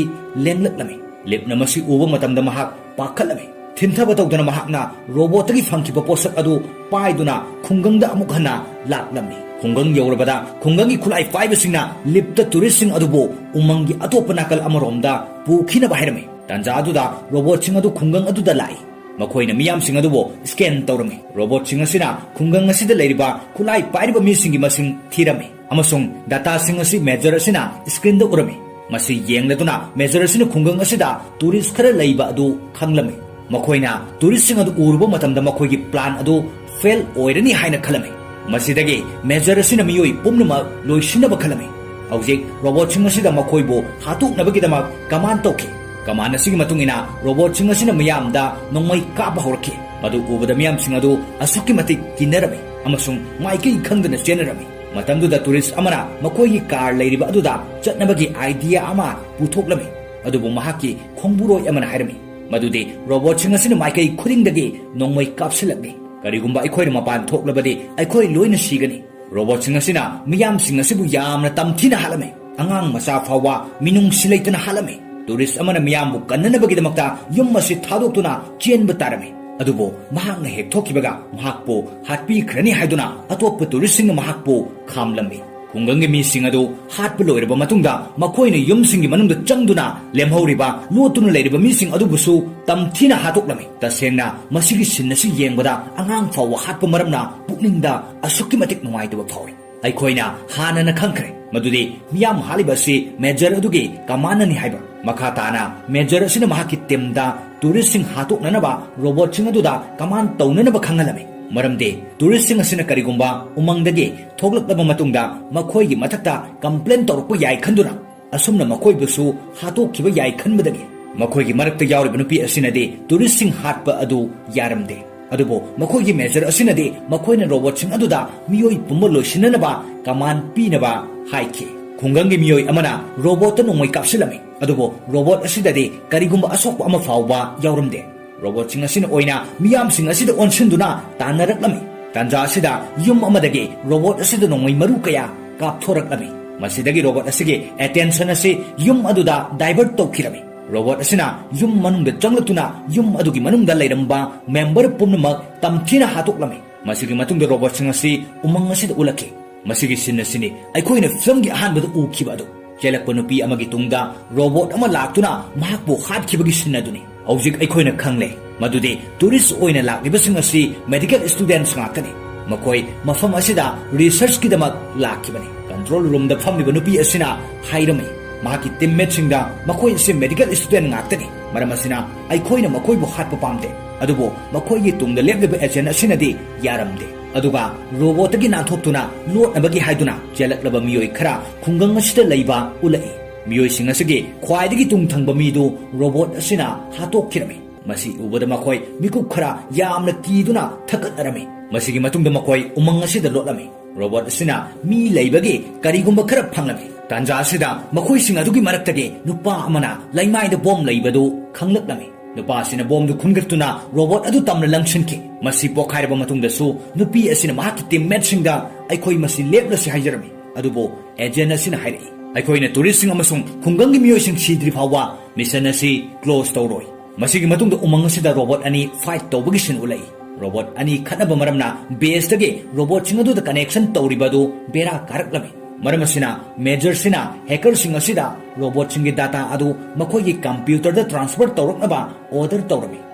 ꯂꯦꯡꯂꯛꯂꯝꯃꯤ꯫ ꯂꯤꯞꯅ ꯃꯁꯤ ꯎꯕ ꯃꯇꯝꯗ ꯃꯍꯥꯛ ꯄꯥꯈꯠꯂꯝꯃꯤ꯫ ꯊꯤꯟꯊꯕ ꯇꯧꯗꯅ ꯃꯍꯥꯛꯅ ꯔꯣꯕꯣꯠꯇꯒꯤ ꯐꯪꯈꯤꯕ ꯄꯣꯠꯁꯛ ꯑꯗꯨ ꯄꯥꯏꯗꯨꯅ ꯈꯨꯡꯒꯪꯗ ꯑꯃꯨꯛ ꯍꯟꯅ ꯂꯥꯛꯂꯝꯃꯤ꯫ ꯈꯨꯡꯒꯪ ꯌꯧꯔꯕꯗ ꯈꯨꯡꯒꯪꯒꯤ ꯈꯨꯠꯂꯥꯏ ꯄꯥꯏꯕꯁꯤꯡꯅ ꯂꯤꯞꯇ ꯇꯨꯔꯤꯁꯁꯤꯡ ꯑꯗꯨꯕꯨ ꯎꯃꯪꯒꯤ ꯑꯇꯣꯞꯄ ꯅꯥꯀꯜ ꯑꯃꯔꯣꯝꯗ ꯄꯨꯈꯤꯅꯕ ꯍꯥꯏꯔꯝꯃꯤ꯫ ꯇꯥꯟꯖꯥ ꯑꯗꯨꯗ ꯔꯣꯕꯣꯠꯁꯤꯡ ꯑꯗꯨ ꯈꯨꯡꯒꯪ ꯑꯗꯨꯗ ꯂꯥꯛꯏ꯫ ꯃꯈꯣꯏꯅ ꯃꯤꯌꯥꯝꯁꯤꯡ ꯑꯗꯨꯕꯨ scan ꯇꯧꯔꯝꯃꯤ꯫ Robotꯁꯤꯡ ꯑꯁꯤꯅ ꯈꯨꯡꯒꯪ ꯑꯁꯤꯗ ꯂꯩꯔꯤꯕ ꯈꯨꯠꯂꯥꯏ ꯄꯥꯏꯔꯤꯕ ꯃꯤꯁꯤꯡꯒꯤ ꯃꯁꯤꯡ ꯊꯤꯔꯝꯃꯤ ꯑꯃꯁꯨꯡ dataꯁꯤꯡ ꯑꯁꯤ majorꯁꯤꯅ screenꯗ ꯎꯔꯝꯃꯤ꯫ ꯃꯁꯤ ꯌꯦꯡꯂꯗꯨꯅ majorꯁꯤꯅ ꯈꯨꯡꯒꯪ ꯑꯁꯤꯗ tourist ꯈꯔ ꯂꯩꯕ ꯑꯗꯨ ꯈꯪꯂꯝꯃꯤ꯫ ꯃꯈꯣꯏꯅ touristꯁꯤꯡ ꯑꯗꯨ ꯎꯔꯨꯕ ꯃꯇꯝꯗ ꯃꯈꯣꯏꯒꯤ plan ꯑꯗꯨ fail ꯑꯣꯏꯔꯅꯤ ꯍꯥꯏꯅ ꯈꯜꯂꯝꯃꯤ꯫ ꯃꯁꯤꯗꯒꯤ major ꯑꯁꯤꯅ ꯃꯤꯑꯣꯏ ꯄꯨꯝꯅꯃꯛ ꯂꯣꯏꯁꯤꯟꯅꯕ ꯈꯜꯂꯝꯃꯤ꯫ ꯍꯧꯖꯤꯛ robotꯁꯤꯡ ꯑꯁꯤꯗ ꯃꯈꯣꯏꯕꯨ ꯍꯥꯠꯇꯣꯛꯅꯕꯒꯤꯗꯃꯛ command ꯇꯧꯈꯤ꯫ Command ꯑꯁꯤꯒꯤ ꯃꯇꯨꯡ ꯏꯟꯅ robotꯁꯤꯡ ꯑꯁꯤꯅ ꯃꯤꯌꯥꯝꯗ ꯅꯣꯡꯃꯩ ꯀꯥꯞꯄ ꯍꯧꯔꯛꯈꯤ꯫ ꯃꯗꯨ ꯎꯕꯗ ꯃꯤꯌꯥꯝꯁꯤꯡ ꯑꯗꯨ ꯑꯁꯨꯛꯀꯤ ꯃꯇꯤꯛ ꯀꯤꯅꯔꯝꯃꯤ ꯑꯃꯁꯨꯡ ꯃꯥꯏꯀꯩ ꯈꯪꯗꯅ ꯆꯦꯟꯅꯔꯝꯃꯤ꯫ ꯃꯇꯝꯗꯨꯗ tourist ꯑꯃꯅ ꯃꯈꯣꯏꯒꯤ car ꯂꯩꯔꯤꯕ ꯑꯗꯨꯗ ꯆꯠꯅꯕꯒꯤ idea ꯑꯃ ꯄꯨꯊꯣꯛꯂꯝꯃꯤ꯫ ꯑꯗꯨꯕꯨ ꯃꯍꯥꯛꯀꯤ ꯈꯣꯡꯕꯨꯔꯣꯏ ꯑꯃꯅ ꯍꯥꯏꯔꯝꯃꯤ ꯃꯗꯨꯗꯤ robotꯁꯤꯡ ꯑꯁꯤꯅ ꯃꯥꯏꯀꯩ ꯈꯨꯗꯤꯡꯗꯒꯤ ꯅꯣꯡꯃꯩ ꯀꯥꯞꯁꯤꯜꯂꯛꯂꯤ꯫ ꯀꯔꯤꯒꯨꯝꯕ ꯑꯩꯈꯣꯏꯅ ꯃꯄꯥꯟ ꯊꯣꯛꯂꯕꯗꯤ ꯑꯩꯈꯣꯏ ꯂꯣꯏꯅ ꯁꯤꯒꯅꯤ꯫ Robotꯁꯤꯡ ꯑꯁꯤꯅ ꯃꯤꯌꯥꯝꯁꯤꯡ ꯑꯁꯤꯕꯨ ꯌꯥꯝꯅ ꯇꯝꯊꯤꯅ ꯍꯥꯠꯂꯝꯃꯤ꯫ ꯑꯉꯥꯡ ꯃꯆꯥ ꯐꯥꯎꯕ ꯃꯤꯅꯨꯡꯁꯤ ꯂꯩꯇꯅ ꯍꯥꯠꯂꯝꯃꯤ꯫ Tourist ꯑꯃꯅ ꯃꯤꯌꯥꯝꯕꯨ ꯀꯟꯅꯅꯕꯒꯤꯗꯃꯛꯇ ꯌꯨꯝ ꯑꯁꯤ ꯊꯥꯗꯣꯛꯇꯨꯅ ꯆꯦꯟꯕ ꯇꯥꯔꯝꯃꯤ꯫ ꯑꯗꯨꯕꯨ ꯃꯍꯥꯛꯅ ꯍꯦꯛ ꯊꯣꯛꯈꯤꯕꯒ ꯃꯍꯥꯛꯄꯨ ꯍꯥꯠꯄꯤꯈ꯭ꯔꯅꯤ ꯍꯥꯏꯗꯨꯅ ꯑꯇꯣꯞꯄ touristꯁꯤꯡꯅ ꯃꯍꯥꯛꯄꯨ ꯈꯥꯝꯂꯝꯃꯤ꯫ ꯈꯨꯡꯒꯪꯒꯤ ꯃꯤꯁꯤꯡ ꯑꯗꯨ ꯍꯥꯠꯄ ꯂꯣꯏꯔꯕ ꯃꯇꯨꯡꯗ ꯃꯈꯣꯏꯅ ꯌꯨꯝꯁꯤꯡꯒꯤ ꯃꯅꯨꯡꯗ ꯆꯪꯗꯨꯅ ꯂꯦꯝꯍꯧꯔꯤꯕ ꯂꯣꯠꯇꯨꯅ ꯂꯩꯔꯤꯕ ꯃꯤꯁꯤꯡ ꯑꯗꯨꯕꯨꯁꯨ ꯇꯝꯊꯤꯅ ꯍꯥꯠꯇꯣꯛꯂꯝꯃꯤ꯫ ꯇꯁꯦꯡꯅ ꯃꯁꯤꯒꯤ scene ꯑꯁꯤ ꯌꯦꯡꯕꯗ ꯑꯉꯥꯡ ꯐꯥꯎꯕ ꯍꯥꯠꯄ ꯃꯔꯝꯅ ꯄꯨꯛꯅꯤꯡꯗ ꯑꯁꯨꯛꯀꯤ ꯃꯇꯤꯛ ꯅꯨꯡꯉꯥꯏꯇꯕ ꯐꯥꯎꯏ꯫ ꯑꯩꯈꯣꯏꯅ ꯍꯥꯟꯅꯅ ꯈꯪꯈ꯭ꯔꯦ ꯃꯗꯨꯗꯤ ꯃꯤꯌꯥꯝ ꯍꯥꯠꯂꯤꯕ ꯑꯁꯤ major ꯑꯗꯨꯒꯤ commandꯅꯅꯤ ꯍꯥꯏꯕ꯫ ꯃꯈꯥ ꯇꯥꯅ major ꯑꯁꯤꯅ ꯃꯍꯥꯛꯀꯤ teamꯗ touristꯁꯤꯡ ꯍꯥꯠꯇꯣꯛꯅꯅꯕ robotꯁꯤꯡ ꯑꯗꯨꯗ command ꯇꯧꯅꯅꯕ ꯈꯪꯍꯜꯂꯝꯃꯤ꯫ ꯃꯔꯝꯗꯤ touristꯁꯤꯡ ꯑꯁꯤꯅ ꯀꯔꯤꯒꯨꯝꯕ ꯎꯃꯪꯗꯒꯤ ꯊꯣꯛꯂꯛꯂꯕ ꯃꯇꯨꯡꯗ ꯃꯈꯣꯏꯒꯤ ꯃꯊꯛꯇ complain ꯇꯧꯔꯛꯄ ꯌꯥꯏ ꯈꯟꯗꯨꯅ ꯑꯁꯨꯝꯅ ꯃꯈꯣꯏꯕꯨꯁꯨ ꯍꯥꯠꯇꯣꯛꯈꯤꯕ ꯌꯥꯏ ꯈꯟꯕꯗꯒꯤ꯫ ꯃꯈꯣꯏꯒꯤ ꯃꯔꯛꯇ ꯌꯥꯎꯔꯤꯕ ꯅꯨꯄꯤ ꯑꯁꯤꯅꯗꯤ touristꯁꯤꯡ ꯍꯥꯠꯄ ꯑꯗꯨ ꯌꯥꯔꯝꯗꯦ꯫ ꯑꯗꯨꯕꯨ ꯃꯈꯣꯏꯒꯤ major ꯑꯁꯤꯅꯗꯤ ꯃꯈꯣꯏꯅ robotꯁꯤꯡ ꯑꯗꯨꯗ ꯃꯤꯑꯣꯏ ꯄꯨꯝꯕ ꯂꯣꯏꯁꯤꯟꯅꯅꯕ command ꯄꯤꯅꯕ ꯍꯥꯏꯈꯤ꯫ ꯈꯨꯡꯒꯪꯒꯤ ꯃꯤꯑꯣꯏ ꯑꯃꯅ robotꯇ ꯅꯣꯡꯃꯩ ꯀꯥꯞꯁꯤꯜꯂꯝꯃꯤ, ꯑꯗꯨꯕꯨ robot ꯑꯁꯤꯗꯗꯤ ꯀꯔꯤꯒꯨꯝꯕ ꯑꯁꯣꯛꯄ ꯑꯃ ꯐꯥꯎꯕ ꯌꯥꯎꯔꯝꯗꯦ꯫ Robotꯁꯤꯡ ꯑꯁꯤꯅ ꯑꯣꯏꯅ ꯃꯤꯌꯥꯝꯁꯤꯡ ꯑꯁꯤꯗ ꯑꯣꯟꯁꯤꯟꯗꯨꯅ ꯇꯥꯟꯅꯔꯛꯂꯝꯃꯤ꯫ ꯇꯥꯟꯖꯥ ꯑꯁꯤꯗ ꯌꯨꯝ ꯑꯃꯗꯒꯤ robot ꯑꯁꯤꯗ ꯅꯣꯡꯃꯩ ꯃꯔꯨ ꯀꯌꯥ ꯀꯥꯞꯊꯣꯔꯛꯂꯝꯃꯤ꯫ ꯃꯁꯤꯗꯒꯤ robot ꯑꯁꯤꯒꯤ attention ꯑꯁꯤ ꯌꯨꯝ ꯑꯗꯨꯗ divert ꯇꯧꯈꯤꯔꯝꯃꯤ꯫ Robot ꯑꯁꯤꯅ ꯌꯨꯝ ꯃꯅꯨꯡꯗ ꯆꯪꯂꯛꯇꯨꯅ ꯌꯨꯝ ꯑꯗꯨꯒꯤ ꯃꯅꯨꯡꯗ ꯂꯩꯔꯝꯕ member ꯄꯨꯝꯅꯃꯛ ꯇꯝꯊꯤꯅ ꯍꯥꯠꯇꯣꯛꯂꯝꯃꯤ꯫ ꯃꯁꯤꯒꯤ ꯃꯇꯨꯡꯗ robotꯁꯤꯡ ꯑꯁꯤ ꯎꯃꯪ ꯑꯁꯤꯗ ꯎꯠꯂꯛꯈꯤ꯫ ꯃꯁꯤꯒꯤ scene ꯑꯁꯤꯅꯤ ꯑꯩꯈꯣꯏꯅ filmꯒꯤ ꯑꯍꯥꯟꯕꯗ ꯎꯈꯤꯕ ꯑꯗꯨ꯫ ꯆꯦꯜꯂꯛꯄ ꯅꯨꯄꯤ ꯑꯃꯒꯤ ꯇꯨꯡꯗ robot ꯑꯃ ꯂꯥꯛꯇꯨꯅ ꯃꯍꯥꯛꯄꯨ ꯍꯥꯠꯈꯤꯕꯒꯤ scene ꯑꯗꯨꯅꯤ꯫ ꯍꯧꯖꯤꯛ ꯑꯩꯈꯣꯏꯅ ꯈꯪꯂꯦ ꯃꯗꯨꯗꯤ tourist ꯑꯣꯏꯅ ꯂꯥꯛꯂꯤꯕꯁꯤꯡ ꯑꯁꯤ medical students ꯉꯥꯛꯇꯅꯤ꯫ ꯃꯈꯣꯏ ꯃꯐꯝ ꯑꯁꯤꯗ researchꯀꯤꯗꯃꯛ ꯂꯥꯛꯈꯤꯕꯅꯤ꯫ Control roomꯗ ꯐꯝꯂꯤꯕ ꯅꯨꯄꯤ ꯑꯁꯤꯅ ꯍꯥꯏꯔꯝꯃꯤ, ꯃꯍꯥꯛꯀꯤ teammateꯁꯤꯡꯗ ꯃꯈꯣꯏ ꯑꯁꯤ medical student ꯉꯥꯛꯇꯅꯤ, ꯃꯔꯝ ꯑꯁꯤꯅ ꯑꯩꯈꯣꯏꯅ ꯃꯈꯣꯏꯕꯨ ꯍꯥꯠꯄ ꯄꯥꯝꯗꯦ꯫ ꯑꯗꯨꯕꯨ ꯃꯈꯣꯏꯒꯤ ꯇꯨꯡꯗ ꯂꯦꯞꯂꯤꯕ agent ꯑꯁꯤꯅꯗꯤ ꯌꯥꯔꯝꯗꯦ꯫ ꯑꯗꯨꯒ ꯔꯣꯕꯣꯠꯇꯒꯤ ꯅꯥꯟꯊꯣꯛꯇꯨꯅ ꯂꯣꯠꯅꯕꯒꯤ ꯍꯥꯏꯗꯨꯅ ꯆꯦꯜꯂꯛꯂꯕ ꯃꯤꯑꯣꯏ ꯈꯔ ꯈꯨꯡꯒꯪ ꯑꯁꯤꯗ ꯂꯩꯕ ꯎꯠꯂꯛꯏ꯫ ꯃꯤꯑꯣꯏꯁꯤꯡ ꯑꯁꯤꯒꯤ ꯈ꯭ꯋꯥꯏꯗꯒꯤ ꯇꯨꯡ ꯊꯪꯕ ꯃꯤꯗꯨ ꯔꯣꯕꯣꯠ ꯑꯁꯤꯅ ꯍꯥꯠꯇꯣꯛꯈꯤꯔꯝꯃꯤ꯫ ꯃꯁꯤ ꯎꯕꯗ ꯃꯈꯣꯏ ꯃꯤꯀꯨꯞ ꯈꯔ ꯌꯥꯝꯅ ꯀꯤꯗꯨꯅ ꯊꯛꯀꯠꯅꯔꯝꯃꯤ꯫ ꯃꯁꯤꯒꯤ ꯃꯇꯨꯡꯗ ꯃꯈꯣꯏ ꯎꯃꯪ ꯑꯁꯤꯗ ꯂꯣꯠꯂꯝꯃꯤ꯫ ꯔꯣꯕꯣꯠ ꯑꯁꯤꯅ ꯃꯤ ꯂꯩꯕꯒꯤ ꯀꯔꯤꯒꯨꯝꯕ ꯈꯔ ꯐꯪꯂꯝꯃꯤ꯫ ꯇꯥꯟꯖꯥ ꯑꯁꯤꯗ ꯃꯈꯣꯏꯁꯤꯡ ꯑꯗꯨꯒꯤ ꯃꯔꯛꯇꯒꯤ ꯅꯨꯄꯥ ꯑꯃꯅ ꯂꯩꯃꯥꯏꯗ ꯕꯣꯝ ꯂꯩꯕꯗꯨ ꯈꯪꯂꯛꯂꯝꯃꯤ꯫ ꯅꯨꯄꯥ ꯑꯁꯤꯅ ꯕꯣꯝꯗꯨ ꯈꯨꯟꯒꯠꯇꯨꯅ ꯔꯣꯕꯣꯠ ꯑꯗꯨ ꯇꯝꯅ ꯂꯪꯁꯤꯟꯈꯤ꯫ ꯃꯁꯤ ꯄꯣꯈꯥꯏꯔꯕ ꯃꯇꯨꯡꯗꯁꯨ ꯅꯨꯄꯤ ꯑꯁꯤꯅ ꯃꯍꯥꯛꯀꯤ teammateꯁꯤꯡꯗ, "ꯑꯩꯈꯣꯏ ꯃꯁꯤ ꯂꯦꯞꯂꯁꯤ" ꯍꯥꯏꯖꯔꯝꯃꯤ꯫ ꯑꯗꯨꯕꯨ agent ꯑꯁꯤꯅ ꯍꯥꯏꯔꯛꯏ, "ꯑꯩꯈꯣꯏꯅ touristꯁꯤꯡ ꯑꯃꯁꯨꯡ ꯈꯨꯡꯒꯪꯒꯤ ꯃꯤꯑꯣꯏꯁꯤꯡ ꯁꯤꯗ꯭ꯔꯤ ꯐꯥꯎꯕ mission ꯑꯁꯤ close ꯇꯧꯔꯣꯏ"꯫ ꯃꯁꯤꯒꯤ ꯃꯇꯨꯡꯗ ꯎꯃꯪ ꯑꯁꯤꯗ ꯔꯣꯕꯣꯠ ꯑꯅꯤ fight ꯇꯧꯕꯒꯤ scene ꯎꯠꯂꯛꯏ꯫ ꯔꯣꯕꯣꯠ ꯑꯅꯤ ꯈꯠꯅꯕ ꯃꯔꯝꯅ baseꯇꯒꯤ ꯔꯣꯕꯣꯠꯁꯤꯡ ꯑꯗꯨꯗ connection ꯇꯧꯔꯤꯕ ꯑꯗꯨ ꯕꯦꯔꯥ ꯀꯥꯔꯛꯂꯝꯃꯤ꯫ ꯃꯔꯝ ꯑꯁꯤꯅ majorꯁꯤꯅ hackerꯁꯤꯡ ꯑꯁꯤꯗ ꯔꯣꯕꯣꯠꯁꯤꯡꯒꯤ data ꯑꯗꯨ ꯃꯈꯣꯏꯒꯤ computerꯗ transfer ꯇꯧꯔꯛꯅꯕ order ꯇꯧꯔꯝꯃꯤ꯫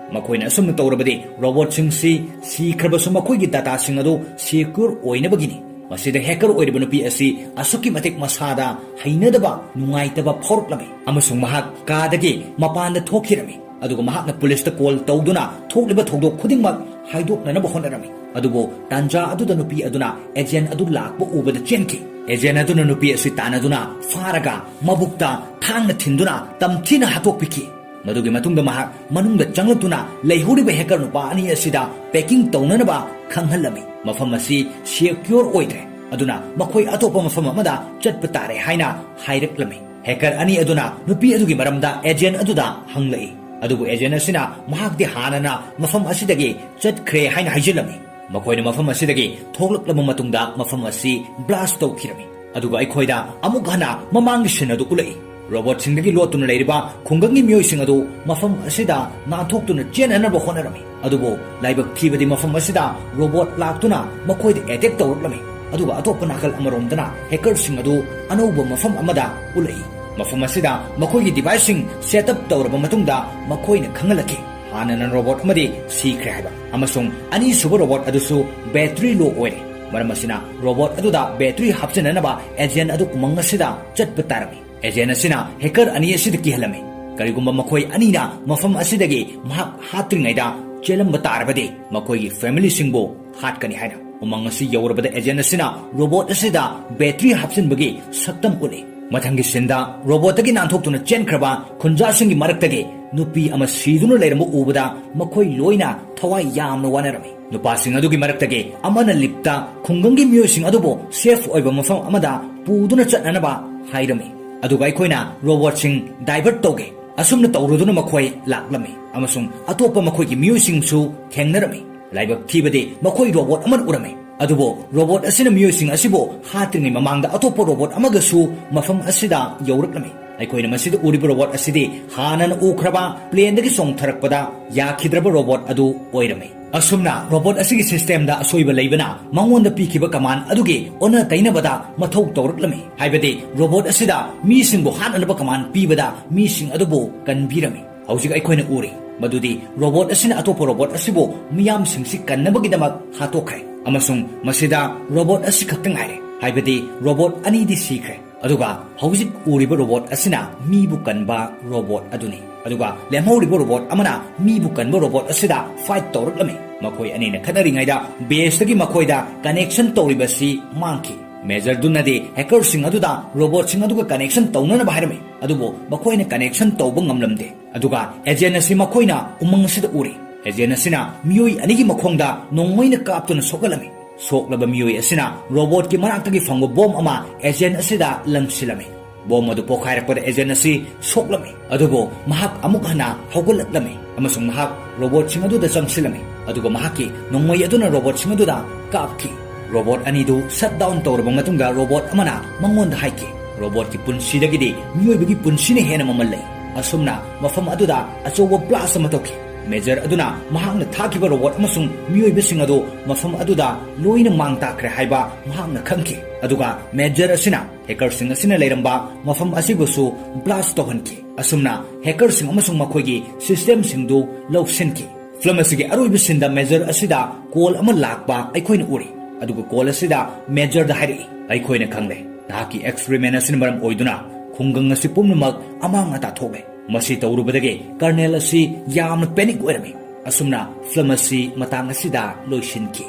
ꯃꯈꯣꯏꯅ ꯑꯁꯨꯝꯅ ꯇꯧꯔꯕꯗꯤ ꯔꯣꯕꯣꯠꯁꯤꯡꯁꯤ ꯁꯤꯈ꯭ꯔꯕꯁꯨ ꯃꯈꯣꯏꯒꯤ dataꯁꯤꯡ ꯑꯗꯨ secure ꯑꯣꯏꯅꯕꯒꯤꯅꯤ꯫ ꯃꯁꯤꯗ hacker ꯑꯣꯏꯔꯤꯕ ꯅꯨꯄꯤ ꯑꯁꯤ ꯑꯁꯨꯛꯀꯤ ꯃꯇꯤꯛ ꯃꯁꯥꯗ ꯍꯩꯅꯗꯕ, ꯅꯨꯡꯉꯥꯏꯇꯕ ꯐꯥꯎꯔꯛꯂꯝꯃꯤ ꯑꯃꯁꯨꯡ ꯃꯍꯥꯛ ꯀꯥꯗꯒꯤ ꯃꯄꯥꯟꯗ ꯊꯣꯛꯈꯤꯔꯝꯃꯤ꯫ ꯑꯗꯨꯒ ꯃꯍꯥꯛꯅ ꯄꯨꯂꯤꯁꯇ call ꯇꯧꯗꯨꯅ ꯊꯣꯛꯂꯤꯕ ꯊꯧꯗꯣꯛ ꯈꯨꯗꯤꯡꯃꯛ ꯍꯥꯏꯗꯣꯛꯅꯅꯕ ꯍꯣꯠꯅꯔꯝꯃꯤ꯫ ꯑꯗꯨꯕꯨ ꯇꯥꯟꯖꯥ ꯑꯗꯨꯗ ꯅꯨꯄꯤ ꯑꯗꯨꯅ agent ꯑꯗꯨ ꯂꯥꯛꯄ ꯎꯕꯗ ꯆꯦꯟꯈꯤ꯫ Agent ꯑꯗꯨꯅ ꯅꯨꯄꯤ ꯑꯁꯤ ꯇꯥꯟꯅꯗꯨꯅ ꯐꯥꯔꯒ ꯃꯕꯨꯛꯇ ꯊꯥꯡꯅ ꯊꯤꯟꯗꯨꯅ ꯇꯝꯊꯤꯅ ꯍꯥꯠꯇꯣꯛꯄꯤꯈꯤ꯫ ꯃꯗꯨꯒꯤ ꯃꯇꯨꯡꯗ ꯃꯍꯥꯛ ꯃꯅꯨꯡꯗ ꯆꯪꯂꯛꯇꯨꯅ ꯂꯩꯍꯧꯔꯤꯕ hacker ꯅꯨꯄꯥ ꯑꯅꯤ ꯑꯁꯤꯗ packing ꯇꯧꯅꯅꯕ ꯈꯪꯍꯜꯂꯝꯃꯤ꯫ ꯃꯐꯝ ꯑꯁꯤ secure ꯑꯣꯏꯗ꯭ꯔꯦ, ꯑꯗꯨꯅ ꯃꯈꯣꯏ ꯑꯇꯣꯞꯄ ꯃꯐꯝ ꯑꯃꯗ ꯆꯠꯄ ꯇꯥꯔꯦ ꯍꯥꯏꯅ ꯍꯥꯏꯔꯛꯂꯝꯃꯤ꯫ Hacker ꯑꯅꯤ ꯑꯗꯨꯅ ꯅꯨꯄꯤ ꯑꯗꯨꯒꯤ ꯃꯔꯝꯗ agent ꯑꯗꯨꯗ ꯍꯪꯂꯛꯏ, ꯑꯗꯨꯕꯨ agent ꯑꯁꯤꯅ ꯃꯍꯥꯛꯇꯤ ꯍꯥꯟꯅꯅ ꯃꯐꯝ ꯑꯁꯤꯗꯒꯤ ꯆꯠꯈ꯭ꯔꯦ ꯍꯥꯏꯅ ꯍꯥꯏꯖꯤꯜꯂꯝꯃꯤ꯫ ꯃꯈꯣꯏꯅ ꯃꯐꯝ ꯑꯁꯤꯗꯒꯤ ꯊꯣꯛꯂꯛꯂꯕ ꯃꯇꯨꯡꯗ ꯃꯐꯝ ꯑꯁꯤ blast ꯇꯧꯈꯤꯔꯝꯃꯤ꯫ ꯑꯗꯨꯒ ꯑꯩꯈꯣꯏꯗ ꯑꯃꯨꯛ ꯍꯟꯅ ꯃꯃꯥꯡꯒꯤ scene ꯑꯗꯨ ꯎꯠꯂꯛꯏ꯫ ꯔꯣꯕꯣꯠꯁꯤꯡꯗꯒꯤ ꯂꯣꯠꯇꯨꯅ ꯂꯩꯔꯤꯕ ꯈꯨꯡꯒꯪꯒꯤ ꯃꯤꯑꯣꯏꯁꯤꯡ ꯑꯗꯨ ꯃꯐꯝ ꯑꯁꯤꯗ ꯅꯥꯟꯊꯣꯛꯇꯨꯅ ꯆꯦꯟꯅꯅꯕ ꯍꯣꯠꯅꯔꯝꯃꯤ꯫ ꯑꯗꯨꯕꯨ ꯂꯥꯏꯕꯛ ꯊꯤꯕꯗꯤ ꯃꯐꯝ ꯑꯁꯤꯗ ꯔꯣꯕꯣꯠ ꯂꯥꯛꯇꯨꯅ ꯃꯈꯣꯏꯗ attack ꯇꯧꯔꯛꯂꯝꯃꯤ꯫ ꯑꯗꯨꯒ ꯑꯇꯣꯞꯄ ꯅꯥꯀꯜ ꯑꯃꯔꯣꯝꯗꯅ hackerꯁꯤꯡ ꯑꯗꯨ ꯑꯅꯧꯕ ꯃꯐꯝ ꯑꯃꯗ ꯎꯠꯂꯛꯏ꯫ ꯃꯐꯝ ꯑꯁꯤꯗ ꯃꯈꯣꯏꯒꯤ deviceꯁꯤꯡ set up ꯇꯧꯔꯕ ꯃꯇꯨꯡꯗ ꯃꯈꯣꯏꯅ ꯈꯪꯍꯜꯂꯛꯈꯤ, ꯍꯥꯟꯅꯅ robot ꯑꯃꯗꯤ ꯁꯤꯈ꯭ꯔꯦ ꯍꯥꯏꯕ, ꯑꯃꯁꯨꯡ ꯑꯅꯤꯁꯨꯕ robot ꯑꯗꯨꯁꯨ battery low ꯑꯣꯏꯔꯦ꯫ ꯃꯔꯝ ꯑꯁꯤꯅ, robot ꯑꯗꯨꯗ battery ꯍꯥꯞꯆꯤꯟꯅꯅꯕ agent ꯑꯗꯨ ꯎꯃꯪ ꯑꯁꯤꯗ ꯆꯠꯄ ꯇꯥꯔꯝꯃꯤ꯫ Agent ꯑꯁꯤꯅ hacker ꯑꯅꯤ ꯑꯁꯤꯗ ꯀꯤꯍꯜꯂꯝꯃꯤ꯫ ꯀꯔꯤꯒꯨꯝꯕ ꯃꯈꯣꯏ ꯑꯅꯤꯅ ꯃꯐꯝ ꯑꯁꯤꯗꯒꯤ ꯃꯍꯥꯛ ꯍꯥꯠꯇ꯭ꯔꯤꯉꯩꯗ ꯆꯦꯜꯂꯝꯕ ꯇꯥꯔꯕꯗꯤ, ꯃꯈꯣꯏꯒꯤ familyꯁꯤꯡꯕꯨ ꯍꯥꯠꯀꯅꯤ ꯍꯥꯏꯅ꯫ ꯎꯃꯪ ꯑꯁꯤ ꯌꯧꯔꯕꯗ agent ꯑꯁꯤꯅ robot ꯑꯁꯤꯗ battery ꯍꯥꯞꯆꯤꯟꯕꯒꯤ ꯁꯛꯇꯝ ꯎꯠꯂꯤ꯫ ꯃꯊꯪꯒꯤ sceneꯗ robotꯇꯒꯤ ꯅꯥꯟꯊꯣꯛꯇꯨꯅ ꯆꯦꯟꯈ꯭ꯔꯕ ꯈꯨꯟꯖꯥꯁꯤꯡꯒꯤ ꯃꯔꯛꯇꯒꯤ ꯅꯨꯄꯤ ꯑꯃ ꯁꯤꯗꯨꯅ ꯂꯩꯔꯝꯕ ꯎꯕꯗ ꯃꯈꯣꯏ ꯂꯣꯏꯅ ꯊꯋꯥꯏ ꯌꯥꯝꯅ ꯋꯥꯅꯔꯝꯃꯤ꯫ ꯅꯨꯄꯥꯁꯤꯡ ꯑꯗꯨꯒꯤ ꯃꯔꯛꯇꯒꯤ ꯑꯃꯅ ꯂꯤꯞꯇ ꯈꯨꯡꯒꯪꯒꯤ ꯃꯤꯑꯣꯏꯁꯤꯡ ꯑꯗꯨꯕꯨ safe ꯑꯣꯏꯕ ꯃꯐꯝ ꯑꯃꯗ ꯄꯨꯗꯨꯅ ꯆꯠꯅꯅꯕ ꯍꯥꯏꯔꯝꯃꯤ꯫ ꯑꯗꯨꯒ ꯑꯩꯈꯣꯏꯅ robotꯁꯤꯡ divert ꯇꯧꯒꯦ꯫ ꯑꯁꯨꯝꯅ ꯇꯧꯔꯨꯗꯨꯅ ꯃꯈꯣꯏ ꯂꯥꯛꯂꯝꯃꯤ ꯑꯃꯁꯨꯡ ꯑꯇꯣꯞꯄ ꯃꯈꯣꯏꯒꯤ ꯃꯤꯑꯣꯏꯁꯤꯡꯁꯨ ꯊꯦꯡꯅꯔꯝꯃꯤ꯫ ꯂꯥꯏꯕꯛ ꯊꯤꯕꯗꯤ, ꯃꯈꯣꯏ robot ꯑꯃꯅ ꯎꯔꯝꯃꯤ꯫ ꯑꯗꯨꯕꯨ robot ꯑꯁꯤꯅ ꯃꯤꯑꯣꯏꯁꯤꯡ ꯑꯁꯤꯕꯨ ꯍꯥꯠꯇ꯭ꯔꯤꯉꯩ ꯃꯃꯥꯡꯗ ꯑꯇꯣꯞꯄ robot ꯑꯃꯒꯁꯨ ꯃꯐꯝ ꯑꯁꯤꯗ ꯌꯧꯔꯛꯂꯝꯃꯤ꯫ ꯑꯩꯈꯣꯏꯅ ꯃꯁꯤꯗ ꯎꯔꯤꯕ robot ꯑꯁꯤꯗꯤ ꯍꯥꯟꯅꯅ ꯎꯈ꯭ꯔꯕ planeꯗꯒꯤ ꯆꯣꯡꯊꯔꯛꯄꯗ ꯌꯥꯈꯤꯗ꯭ꯔꯕ robot ꯑꯗꯨ ꯑꯣꯏꯔꯝꯃꯤ꯫ ꯑꯁꯨꯝꯅ robot ꯑꯁꯤꯒꯤ systemꯗ ꯑꯁꯣꯏꯕ ꯂꯩꯕꯅ ꯃꯉꯣꯟꯗ ꯄꯤꯈꯤꯕ command ꯑꯗꯨꯒꯤ ꯑꯣꯟꯅ ꯇꯩꯅꯕꯗ ꯃꯊꯧ ꯇꯧꯔꯛꯂꯝꯃꯤ꯫ ꯍꯥꯏꯕꯗꯤ, robot ꯑꯁꯤꯗ ꯃꯤꯁꯤꯡꯕꯨ ꯍꯥꯠꯅꯅꯕ command ꯄꯤꯕꯗ ꯃꯤꯁꯤꯡ ꯑꯗꯨꯕꯨ ꯀꯟꯕꯤꯔꯝꯃꯤ꯫ ꯍꯧꯖꯤꯛ ꯑꯩꯈꯣꯏꯅ ꯎꯔꯤ ꯃꯗꯨꯗꯤ robot ꯑꯁꯤꯅ ꯑꯇꯣꯞꯄ robot ꯑꯁꯤꯕꯨ ꯃꯤꯌꯥꯝꯁꯤꯡꯁꯤ ꯀꯟꯅꯕꯒꯤꯗꯃꯛ ꯍꯥꯠꯇꯣꯛꯈ꯭ꯔꯦ, ꯑꯃꯁꯨꯡ ꯃꯁꯤꯗ robot ꯑꯁꯤ ꯈꯛꯇ ꯉꯥꯏꯔꯦ, ꯍꯥꯏꯕꯗꯤ robot ꯑꯅꯤꯗꯤ ꯁꯤꯈ꯭ꯔꯦ꯫ ꯑꯗꯨꯒ ꯍꯧꯖꯤꯛ ꯎꯔꯤꯕ robot ꯑꯁꯤꯅ ꯃꯤꯕꯨ ꯀꯟꯕ robot ꯑꯗꯨꯅꯤ꯫ ꯑꯗꯨꯒ ꯂꯦꯝꯍꯧꯔꯤꯕ robot ꯑꯃꯅ ꯃꯤꯕꯨ ꯀꯟꯕ robot ꯑꯁꯤꯗ fight ꯇꯧꯔꯛꯂꯝꯃꯤ꯫ ꯃꯈꯣꯏ ꯑꯅꯤꯅ ꯈꯠꯅꯔꯤꯉꯩꯗ baseꯇꯒꯤ ꯃꯈꯣꯏꯗ connection ꯇꯧꯔꯤꯕꯁꯤ ꯃꯥꯡꯈꯤ꯫ Majorꯗꯨꯅꯗꯤ hackerꯁꯤꯡ ꯑꯗꯨꯗ robotꯁꯤꯡ ꯑꯗꯨꯒ connection ꯇꯧꯅꯅꯕ ꯍꯥꯏꯔꯝꯃꯤ, ꯑꯗꯨꯕꯨ ꯃꯈꯣꯏꯅ connection ꯇꯧꯕ ꯉꯝꯂꯝꯗꯦ꯫ ꯑꯗꯨꯒ agent ꯑꯁꯤ ꯃꯈꯣꯏꯅ ꯎꯃꯪ ꯑꯁꯤꯗ ꯎꯔꯤ꯫ Agent ꯑꯁꯤꯅ ꯃꯤꯑꯣꯏ ꯑꯅꯤꯒꯤ ꯃꯈꯣꯡꯗ ꯅꯣꯡꯃꯩꯅ ꯀꯥꯞꯇꯨꯅ ꯁꯣꯛꯍꯜꯂꯝꯃꯤ꯫ ꯁꯣꯛꯂꯕ ꯃꯤꯑꯣꯏ ꯑꯁꯤꯅ robotꯀꯤ ꯃꯅꯥꯛꯇꯒꯤ ꯐꯪꯕ bomb ꯑꯃ agent ꯑꯁꯤꯗ ꯂꯪꯁꯤꯜꯂꯝꯃꯤ꯫ Bomb ꯑꯗꯨ ꯄꯣꯈꯥꯏꯔꯛꯄꯗ agent ꯑꯁꯤ ꯁꯣꯛꯂꯝꯃꯤ, ꯑꯗꯨꯕꯨ ꯃꯍꯥꯛ ꯑꯃꯨꯛ ꯍꯟꯅ ꯍꯧꯒꯠꯂꯛꯂꯝꯃꯤ ꯑꯃꯁꯨꯡ ꯃꯍꯥꯛ robotꯁꯤꯡ ꯑꯗꯨꯗ ꯆꯪꯁꯤꯜꯂꯝꯃꯤ, ꯑꯗꯨꯒ ꯃꯍꯥꯛꯀꯤ ꯅꯣꯡꯃꯩ ꯑꯗꯨꯅ robotꯁꯤꯡ ꯑꯗꯨꯗ ꯀꯥꯞꯈꯤ꯫ Robot ꯑꯅꯤꯗꯨ shut down ꯇꯧꯔꯕ ꯃꯇꯨꯡꯗ robot ꯑꯃꯅ ꯃꯉꯣꯟꯗ ꯍꯥꯏꯈꯤ, "Robotꯀꯤ ꯄꯨꯟꯁꯤꯗꯒꯤꯗꯤ ꯃꯤꯑꯣꯏꯕꯒꯤ ꯄꯨꯟꯁꯤꯅ ꯍꯦꯟꯅ ꯃꯃꯜ ꯂꯩ꯫" ꯑꯁꯨꯝꯅ ꯃꯐꯝ ꯑꯗꯨꯗ ꯑꯆꯧꯕ blast ꯑꯃ ꯇꯧꯈꯤ꯫ ꯃꯦꯖꯔ ꯑꯗꯨꯅ ꯃꯍꯥꯛꯅ ꯊꯥꯈꯤꯕ ꯔꯣꯕꯣꯠ ꯑꯃꯁꯨꯡ ꯃꯤꯑꯣꯏꯕꯁꯤꯡ ꯑꯗꯨ ꯃꯐꯝ ꯑꯗꯨꯗ ꯂꯣꯏꯅ ꯃꯥꯡ ꯇꯥꯛꯈ꯭ꯔꯦ ꯍꯥꯏꯕ ꯃꯍꯥꯛꯅ ꯈꯪꯈꯤ꯫ ꯑꯗꯨꯒ ꯃꯦꯖꯔ ꯑꯁꯤꯅ ꯍꯦꯀꯔꯁꯤꯡ ꯑꯁꯤꯅ ꯂꯩꯔꯝꯕ ꯃꯐꯝ ꯑꯁꯤꯕꯨꯁꯨ ꯕ꯭ꯂꯥꯁ ꯇꯧꯍꯟꯈꯤ꯫ ꯑꯁꯨꯝꯅ ꯍꯦꯀꯔꯁꯤꯡ ꯑꯃꯁꯨꯡ ꯃꯈꯣꯏꯒꯤ ꯁꯤꯁꯇꯦꯝꯁꯤꯡꯗꯨ ꯂꯧꯁꯤꯟꯈꯤ꯫ ꯐꯤꯂꯝ ꯑꯁꯤꯒꯤ ꯑꯔꯣꯏꯕ ꯁꯤꯟꯗ ꯃꯦꯖꯔ ꯑꯁꯤꯗ ꯀꯣꯜ ꯑꯃ ꯂꯥꯛꯄ ꯑꯩꯈꯣꯏꯅ ꯎꯔꯤ꯫ ꯑꯗꯨꯒ ꯀꯣꯜ ꯑꯁꯤꯗ ꯃꯦꯖꯔꯗ ꯍꯥꯏꯔꯛꯏ, "ꯑꯩꯈꯣꯏꯅ ꯈꯪꯂꯦ, ꯅꯍꯥꯛꯀꯤ ꯑꯦꯛꯁꯄꯦꯔꯤꯃꯦꯟ ꯑꯁꯤꯅ ꯃꯔꯝ ꯑꯣꯏꯗꯨꯅ ꯈꯨꯡꯒꯪ ꯑꯁꯤ ꯄꯨꯝꯅꯃꯛ ꯑꯃꯥꯡ ꯑꯇꯥ ꯊꯣꯛꯂꯦ꯫" ꯃꯁꯤ ꯇꯧꯔꯨꯕꯗꯒꯤ ꯀꯔꯅꯦꯜ ꯑꯁꯤ ꯌꯥꯝꯅ ꯄꯦꯅꯤꯛ ꯑꯣꯏꯔꯝꯃꯤ꯫ ꯑꯁꯨꯝꯅ ꯐꯤꯂꯝ ꯑꯁꯤ ꯃꯇꯥꯡ ꯑꯁꯤꯗ ꯂꯣꯏꯁꯤꯟꯈꯤ꯫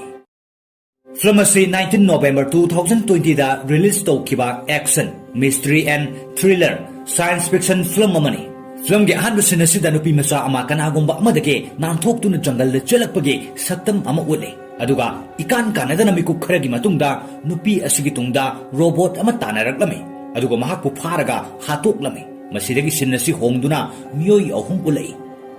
ꯐꯤꯂꯝ ꯑꯁꯤ nineteen November two thousand twenty ꯗ ꯔꯤꯂꯤꯖ ꯇꯧꯈꯤꯕ action, mystery and thriller science fiction film ꯑꯃꯅꯤ꯫ ꯐꯤꯂꯝꯒꯤ ꯑꯍꯥꯟꯕ ꯁꯤꯟ ꯑꯁꯤꯗ ꯅꯨꯄꯤ ꯃꯆꯥ ꯑꯃ ꯀꯅꯥꯒꯨꯝꯕ ꯑꯃꯗꯒꯤ ꯅꯥꯟꯊꯣꯛꯇꯨꯅ ꯖꯪꯒꯜꯗ ꯆꯦꯜꯂꯛꯄꯒꯤ ꯁꯛꯇꯝ ꯑꯃ ꯎꯠꯂꯤ꯫ ꯑꯗꯨꯒ ꯏꯀꯥꯟ ꯀꯥꯟꯅꯗꯅ ꯃꯤꯀꯨꯞ ꯈꯔꯒꯤ ꯃꯇꯨꯡꯗ ꯅꯨꯄꯤ ꯑꯁꯤꯒꯤ ꯇꯨꯡꯗ ꯔꯣꯕꯣꯠ ꯑꯃ ꯇꯥꯟꯅꯔꯛꯂꯝꯃꯤ꯫ ꯑꯗꯨꯒ ꯃꯍꯥꯛꯄꯨ ꯐꯥꯔꯒ ꯍꯥꯠꯇꯣꯛꯂꯝꯃꯤ꯫ ꯃꯁꯤꯗꯒꯤ ꯁꯤꯟ ꯑꯁꯤ ꯍꯣꯡꯗꯨꯅ ꯃꯤꯑꯣꯏ ꯑꯍꯨꯝ ꯎꯠꯂꯛꯏ꯫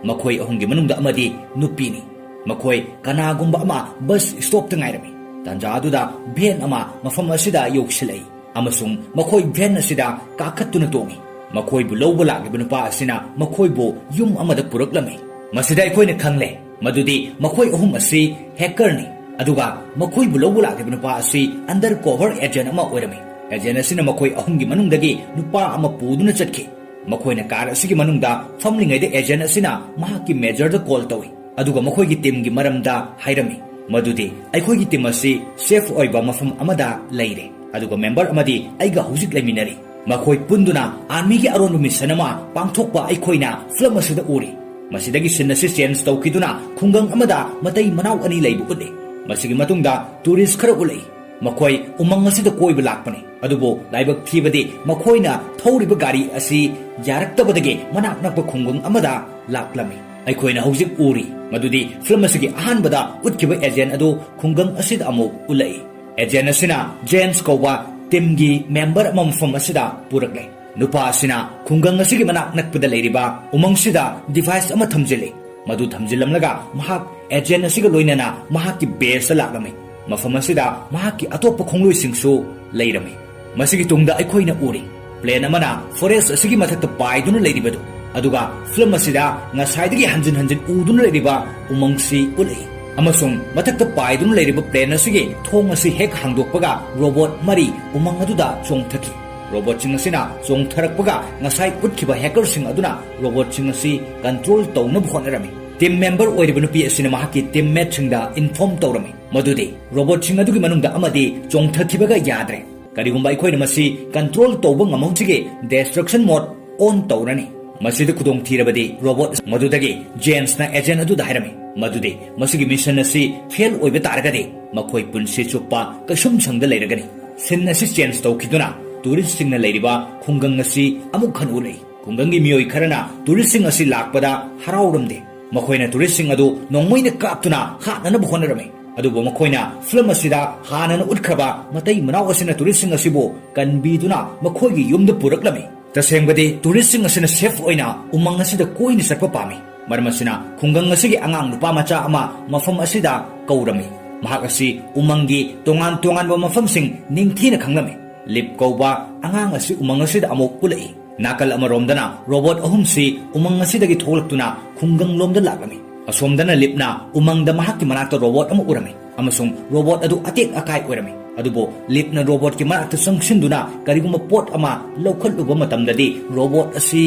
ꯃꯈꯣꯏ ꯑꯍꯨꯝꯒꯤ ꯃꯅꯨꯡꯗ ꯑꯃꯗꯤ ꯅꯨꯄꯤꯅꯤ꯫ ꯃꯈꯣꯏ ꯀꯅꯥꯒꯨꯝꯕ ꯑꯃ ꯕꯁ ꯁ꯭ꯇꯣꯞꯇ ꯉꯥꯏꯔꯝꯃꯤ꯫ ꯇꯥꯟꯖꯥ ꯑꯗꯨꯗ ꯚꯦꯟ ꯑꯃ ꯃꯐꯝ ꯑꯁꯤꯗ ꯌꯧꯁꯤꯜꯂꯛꯏ ꯑꯃꯁꯨꯡ ꯃꯈꯣꯏ ꯚꯦꯟ ꯑꯁꯤꯗ ꯀꯥꯈꯠꯇꯨꯅ ꯇꯣꯡꯏ꯫ ꯃꯈꯣꯏꯕꯨ ꯂꯧꯕ ꯂꯥꯛꯂꯤꯕ ꯅꯨꯄꯥ ꯑꯁꯤꯅ ꯃꯈꯣꯏꯕꯨ ꯌꯨꯝ ꯑꯃꯗ ꯄꯨꯔꯛꯂꯝꯃꯤ꯫ ꯃꯁꯤꯗ ꯑꯩꯈꯣꯏꯅ ꯈꯪꯂꯦ ꯃꯗꯨꯗꯤ ꯃꯈꯣꯏ ꯑꯍꯨꯝ ꯑꯁꯤ ꯍꯦꯀꯔꯅꯤ꯫ ꯑꯗꯨꯒ ꯃꯈꯣꯏꯕꯨ ꯂꯧꯕ ꯂꯥꯛꯂꯤꯕ ꯅꯨꯄꯥ ꯑꯁꯤ ꯑꯟꯗꯔ ꯀꯣꯚꯔ ꯑꯦꯖꯦꯟ ꯑꯃ ꯑꯣꯏꯔꯝꯃꯤ꯫ ꯑꯦꯖꯦꯟ ꯑꯁꯤꯅ ꯃꯈꯣꯏ ꯑꯍꯨꯝꯒꯤ ꯃꯅꯨꯡꯗꯒꯤ ꯅꯨꯄꯥ ꯑꯃ ꯄꯨꯗꯨꯅ ꯆꯠꯈꯤ꯫ ꯃꯈꯣꯏꯅ ꯀꯥꯔ ꯑꯁꯤꯒꯤ ꯃꯅꯨꯡꯗ ꯐꯝꯂꯤꯉꯩꯗ ꯑꯦꯖꯦꯟ ꯑꯁꯤꯅ ꯃꯍꯥꯛꯀꯤ ꯃꯦꯖꯔꯗ ꯀꯣꯜ ꯇꯧꯏ꯫ ꯑꯗꯨꯒ ꯃꯈꯣꯏꯒꯤ ꯇꯤꯝꯒꯤ ꯃꯔꯝꯗ ꯍꯥꯏꯔꯝꯃꯤ, ꯃꯗꯨꯗꯤ ꯑꯩꯈꯣꯏꯒꯤ ꯇꯤꯝ ꯑꯁꯤ ꯁꯦꯐ ꯑꯣꯏꯕ ꯃꯐꯝ ꯑꯃꯗ ꯂꯩꯔꯦ, ꯑꯗꯨꯒ ꯃꯦꯝꯕꯔ ꯑꯃꯗꯤ ꯑꯩꯒ ꯍꯧꯖꯤꯛ ꯂꯩꯃꯤꯟꯅꯔꯤ꯫ ꯃꯈꯣꯏ ꯄꯨꯟꯗꯨꯅ ꯑꯥꯔꯃꯤꯒꯤ ꯑꯔꯣꯟꯕ ꯃꯤꯁꯟ ꯑꯃ ꯄꯥꯡꯊꯣꯛꯄ ꯑꯩꯈꯣꯏꯅ ꯐꯤꯂꯝ ꯑꯁꯤꯗ ꯎꯔꯤ꯫ ꯃꯁꯤꯗꯒꯤ ꯁꯤꯟ ꯑꯁꯤ ꯆꯦꯟꯖ ꯇꯧꯈꯤꯗꯨꯅ ꯈꯨꯡꯒꯪ ꯑꯃꯗ ꯃꯇꯩ ꯃꯅꯥꯎ ꯑꯅꯤ ꯂꯩꯕ ꯎꯠꯂꯤ꯫ ꯃꯁꯤꯒꯤ ꯃꯇꯨꯡꯗ ꯇꯨꯔꯤꯁ ꯈꯔ ꯎꯠꯂꯛꯏ꯫ ꯃꯈꯣꯏ ꯎꯃꯪ ꯑꯁꯤꯗ ꯀꯣꯏꯕ ꯂꯥꯛꯄꯅꯤ, ꯑꯗꯨꯕꯨ ꯂꯥꯏꯕꯛ ꯊꯤꯕꯗꯤ ꯃꯈꯣꯏꯅ ꯊꯧꯔꯤꯕ ꯒꯥꯔꯤ ꯑꯁꯤ ꯌꯥꯔꯛꯇꯕꯗꯒꯤ ꯃꯅꯥꯛ ꯅꯛꯄ ꯈꯨꯡꯒꯪ ꯑꯃꯗ ꯂꯥꯛꯂꯝꯃꯤ꯫ ꯑꯩꯈꯣꯏꯅ ꯍꯧꯖꯤꯛ ꯎꯔꯤ ꯃꯗꯨꯗꯤ ꯐꯤꯂꯝ ꯑꯁꯤꯒꯤ ꯑꯍꯥꯟꯕꯗ ꯎꯠꯈꯤꯕ ꯑꯦꯖꯦꯟ ꯑꯗꯨ ꯈꯨꯡꯒꯪ ꯑꯁꯤꯗ ꯑꯃꯨꯛ ꯎꯠꯂꯛꯏ꯫ ꯑꯦꯖꯦꯟ ꯑꯁꯤꯅ ꯖꯦꯝꯁ ꯀꯧꯕ ꯇꯤꯝꯒꯤ ꯃꯦꯝꯕꯔ ꯑꯃ ꯃꯐꯝ ꯑꯁꯤꯗ ꯄꯨꯔꯛꯂꯦ꯫ ꯅꯨꯄꯥ ꯑꯁꯤꯅ ꯈꯨꯡꯒꯪ ꯑꯁꯤꯒꯤ ꯃꯅꯥꯛ ꯅꯛꯄꯗ ꯂꯩꯔꯤꯕ ꯎꯃꯪꯁꯤꯗ ꯗꯤꯚꯥꯏꯁ ꯑꯃ ꯊꯝꯖꯤꯜꯂꯤ꯫ ꯃꯗꯨ ꯊꯝꯖꯤꯜꯂꯝꯂꯒ ꯃꯍꯥꯛ ꯑꯦꯖꯦꯟ ꯑꯁꯤꯒ ꯂꯣꯏꯅꯅ ꯃꯍꯥꯛꯀꯤ ꯕꯦꯁꯇ ꯂꯥꯛꯂꯝꯃꯤ꯫ ꯃꯐꯝ ꯑꯁꯤꯗ ꯃꯍꯥꯛꯀꯤ ꯑꯇꯣꯞꯄ ꯈꯣꯡꯂꯣꯏꯁꯤꯡꯁꯨ ꯂꯩꯔꯝꯃꯤ꯫ ꯃꯁꯤꯒꯤ ꯇꯨꯡꯗ ꯑꯩꯈꯣꯏꯅ ꯎꯔꯤ, ꯄ꯭ꯂꯦꯟ ꯑꯃꯅ ꯐꯣꯔꯦꯁ ꯑꯁꯤꯒꯤ ꯃꯊꯛꯇ ꯄꯥꯏꯗꯨꯅ ꯂꯩꯔꯤꯕꯗꯨ꯫ ꯑꯗꯨꯒ ꯐꯤꯂꯝ ꯑꯁꯤꯗ ꯉꯁꯥꯏꯗꯒꯤ ꯍꯟꯖꯤꯟ ꯍꯟꯖꯤꯟ ꯎꯗꯨꯅ ꯂꯩꯔꯤꯕ ꯎꯃꯪꯁꯤ ꯎꯠꯂꯛꯏ꯫ ꯑꯃꯁꯨꯡ ꯃꯊꯛꯇ ꯄꯥꯏꯗꯨꯅ ꯂꯩꯔꯤꯕ ꯄ꯭ꯂꯦꯟ ꯑꯁꯤꯒꯤ ꯊꯣꯡ ꯑꯁꯤ ꯍꯦꯛ ꯍꯥꯡꯗꯣꯛꯄꯒ ꯔꯣꯕꯣꯠ ꯃꯔꯤ ꯎꯃꯪ ꯑꯗꯨꯗ ꯆꯣꯡꯊꯈꯤ꯫ ꯔꯣꯕꯣꯠꯁꯤꯡ ꯑꯁꯤꯅ ꯆꯣꯡꯊꯔꯛꯄꯒ ꯉꯁꯥꯏ ꯎꯠꯈꯤꯕ ꯍꯦꯀꯔꯁꯤꯡ ꯑꯗꯨꯅ ꯔꯣꯕꯣꯠꯁꯤꯡ ꯑꯁꯤ ꯀꯟꯇ꯭ꯔꯣꯜ ꯇꯧꯅꯕ ꯍꯣꯠꯅꯔꯝꯃꯤ꯫ ꯇꯤꯝ ꯃꯦꯝꯕꯔ ꯑꯣꯏꯔꯤꯕ ꯅꯨꯄꯤ ꯑꯁꯤꯅ ꯃꯍꯥꯛꯀꯤ ꯇꯤꯝꯃꯦꯠꯁꯤꯡꯗ ꯏꯟꯐꯣꯔꯝ ꯇꯧꯔꯝꯃꯤ ꯃꯗꯨꯗꯤ ꯔꯣꯕꯣꯠꯁꯤꯡ ꯑꯗꯨꯒꯤ ꯃꯅꯨꯡꯗ ꯑꯃꯗꯤ ꯆꯣꯡꯊꯈꯤꯕꯒ ꯌꯥꯗ꯭ꯔꯦ꯫ ꯀꯔꯤꯒꯨꯝꯕ ꯑꯩꯈꯣꯏꯅ ꯃꯁꯤ ꯀꯟꯇ꯭ꯔꯣꯜ ꯇꯧꯕ ꯉꯝꯍꯧꯗ꯭ꯔꯤꯒꯦ, ꯗꯦꯁꯇ꯭ꯔꯛꯁꯟ ꯃꯣꯗ ꯑꯣꯟ ꯇꯧꯔꯅꯤ꯫ ꯃꯁꯤꯗ ꯈꯨꯗꯣꯡꯊꯤꯔꯕꯗꯤ ꯔꯣꯕꯣꯠ ꯃꯗꯨꯗꯒꯤ ꯖꯦꯟꯁꯅ ꯑꯦꯖꯦꯟ ꯑꯗꯨꯗ ꯍꯥꯏꯔꯝꯃꯤ ꯃꯗꯨꯗꯤ ꯃꯁꯤꯒꯤ ꯃꯤꯁꯟ ꯑꯁꯤ ꯐꯦꯜ ꯑꯣꯏꯕ ꯇꯥꯔꯒꯗꯤ ꯃꯈꯣꯏ ꯄꯨꯟꯁꯤ ꯆꯨꯞꯄ ꯀꯩꯁꯨꯝꯁꯪꯗ ꯂꯩꯔꯒꯅꯤ꯫ ꯁꯤꯟ ꯑꯁꯤ ꯆꯦꯟꯖ ꯇꯧꯈꯤꯗꯨꯅ ꯇꯨꯔꯤꯁꯁꯤꯡꯅ ꯂꯩꯔꯤꯕ ꯈꯨꯡꯒꯪ ꯑꯁꯤ ꯑꯃꯨꯛ ꯍꯟꯅ ꯎꯠꯂꯛꯏ꯫ ꯈꯨꯡꯒꯪꯒꯤ ꯃꯤꯑꯣꯏ ꯈꯔꯅ ꯇꯨꯔꯤꯁꯁꯤꯡ ꯑꯁꯤ ꯂꯥꯛꯄꯗ ꯍꯔꯥꯎꯔꯝꯗꯦ꯫ ꯃꯈꯣꯏꯅ ꯇꯨꯔꯤꯁꯁꯤꯡ ꯑꯗꯨ ꯅꯣꯡꯃꯩꯅ ꯀꯥꯞꯇꯨꯅ ꯍꯥꯠꯅꯅꯕ ꯍꯣꯠꯅꯔꯝꯃꯤ꯫ ꯑꯗꯨꯕꯨ ꯃꯈꯣꯏꯅ ꯐꯤꯂꯝ ꯑꯁꯤꯗ ꯍꯥꯟꯅꯅ ꯎꯠꯈ꯭ꯔꯕ ꯃꯇꯩ ꯃꯅꯥꯎ ꯑꯁꯤꯅ ꯇꯨꯔꯤꯁꯁꯤꯡ ꯑꯁꯤꯕꯨ ꯀꯟꯕꯤꯗꯨꯅ ꯃꯈꯣꯏꯒꯤ ꯌꯨꯝꯗ ꯄꯨꯔꯛꯂꯝꯃꯤ꯫ ꯇꯁꯦꯡꯕꯗꯤ ꯇꯨꯔꯤꯁꯁꯤꯡ ꯑꯁꯤꯅ ꯁꯦꯐ ꯑꯣꯏꯅ ꯎꯃꯪ ꯑꯁꯤꯗ ꯀꯣꯏꯅ ꯆꯠꯄ ꯄꯥꯝꯃꯤ꯫ ꯃꯔꯝ ꯑꯁꯤꯅ ꯈꯨꯡꯒꯪ ꯑꯁꯤꯒꯤ ꯑꯉꯥꯡ ꯅꯨꯄꯥ ꯃꯆꯥ ꯑꯃ ꯃꯐꯝ ꯑꯁꯤꯗ ꯀꯧꯔꯝꯃꯤ꯫ ꯃꯍꯥꯛ ꯑꯁꯤ ꯎꯃꯪꯒꯤ ꯇꯣꯉꯥꯟ ꯇꯣꯉꯥꯟꯕ ꯃꯐꯝꯁꯤꯡ ꯅꯤꯡꯊꯤꯅ ꯈꯪꯂꯝꯃꯤ꯫ ꯂꯤꯞ ꯀꯧꯕ ꯑꯉꯥꯡ ꯑꯁꯤ ꯎꯃꯪ ꯑꯁꯤꯗ ꯑꯃꯨꯛ ꯎꯠꯂꯛꯏ꯫ ꯅꯥꯀꯜ ꯑꯃꯔꯣꯝꯗꯅ ꯔꯣꯕꯣꯠ ꯑꯍꯨꯝꯁꯤ ꯎꯃꯪ ꯑꯁꯤꯗꯒꯤ ꯊꯣꯛꯂꯛꯇꯨꯅ ꯈꯨꯡꯒꯪꯂꯣꯝꯗ ꯂꯥꯛꯂꯝꯃꯤ꯫ ꯑꯁꯣꯝꯗꯅ ꯂꯤꯞꯅ ꯎꯃꯪꯗ ꯃꯍꯥꯛꯀꯤ ꯃꯅꯥꯛꯇ ꯔꯣꯕꯣꯠ ꯑꯃ ꯎꯔꯝꯃꯤ ꯑꯃꯁꯨꯡ ꯔꯣꯕꯣꯠ ꯑꯗꯨ ꯑꯇꯦꯛ ꯑꯀꯥꯏ ꯑꯣꯏꯔꯝꯃꯤ꯫ ꯑꯗꯨꯕꯨ ꯂꯤꯞꯅ ꯔꯣꯕꯣꯠꯀꯤ ꯃꯅꯥꯛꯇ ꯆꯪꯁꯤꯟꯗꯨꯅ ꯀꯔꯤꯒꯨꯝꯕ ꯄꯣꯠ ꯑꯃ ꯂꯧꯈꯠꯂꯨꯕ ꯃꯇꯝꯗꯗꯤ ꯔꯣꯕꯣꯠ ꯑꯁꯤ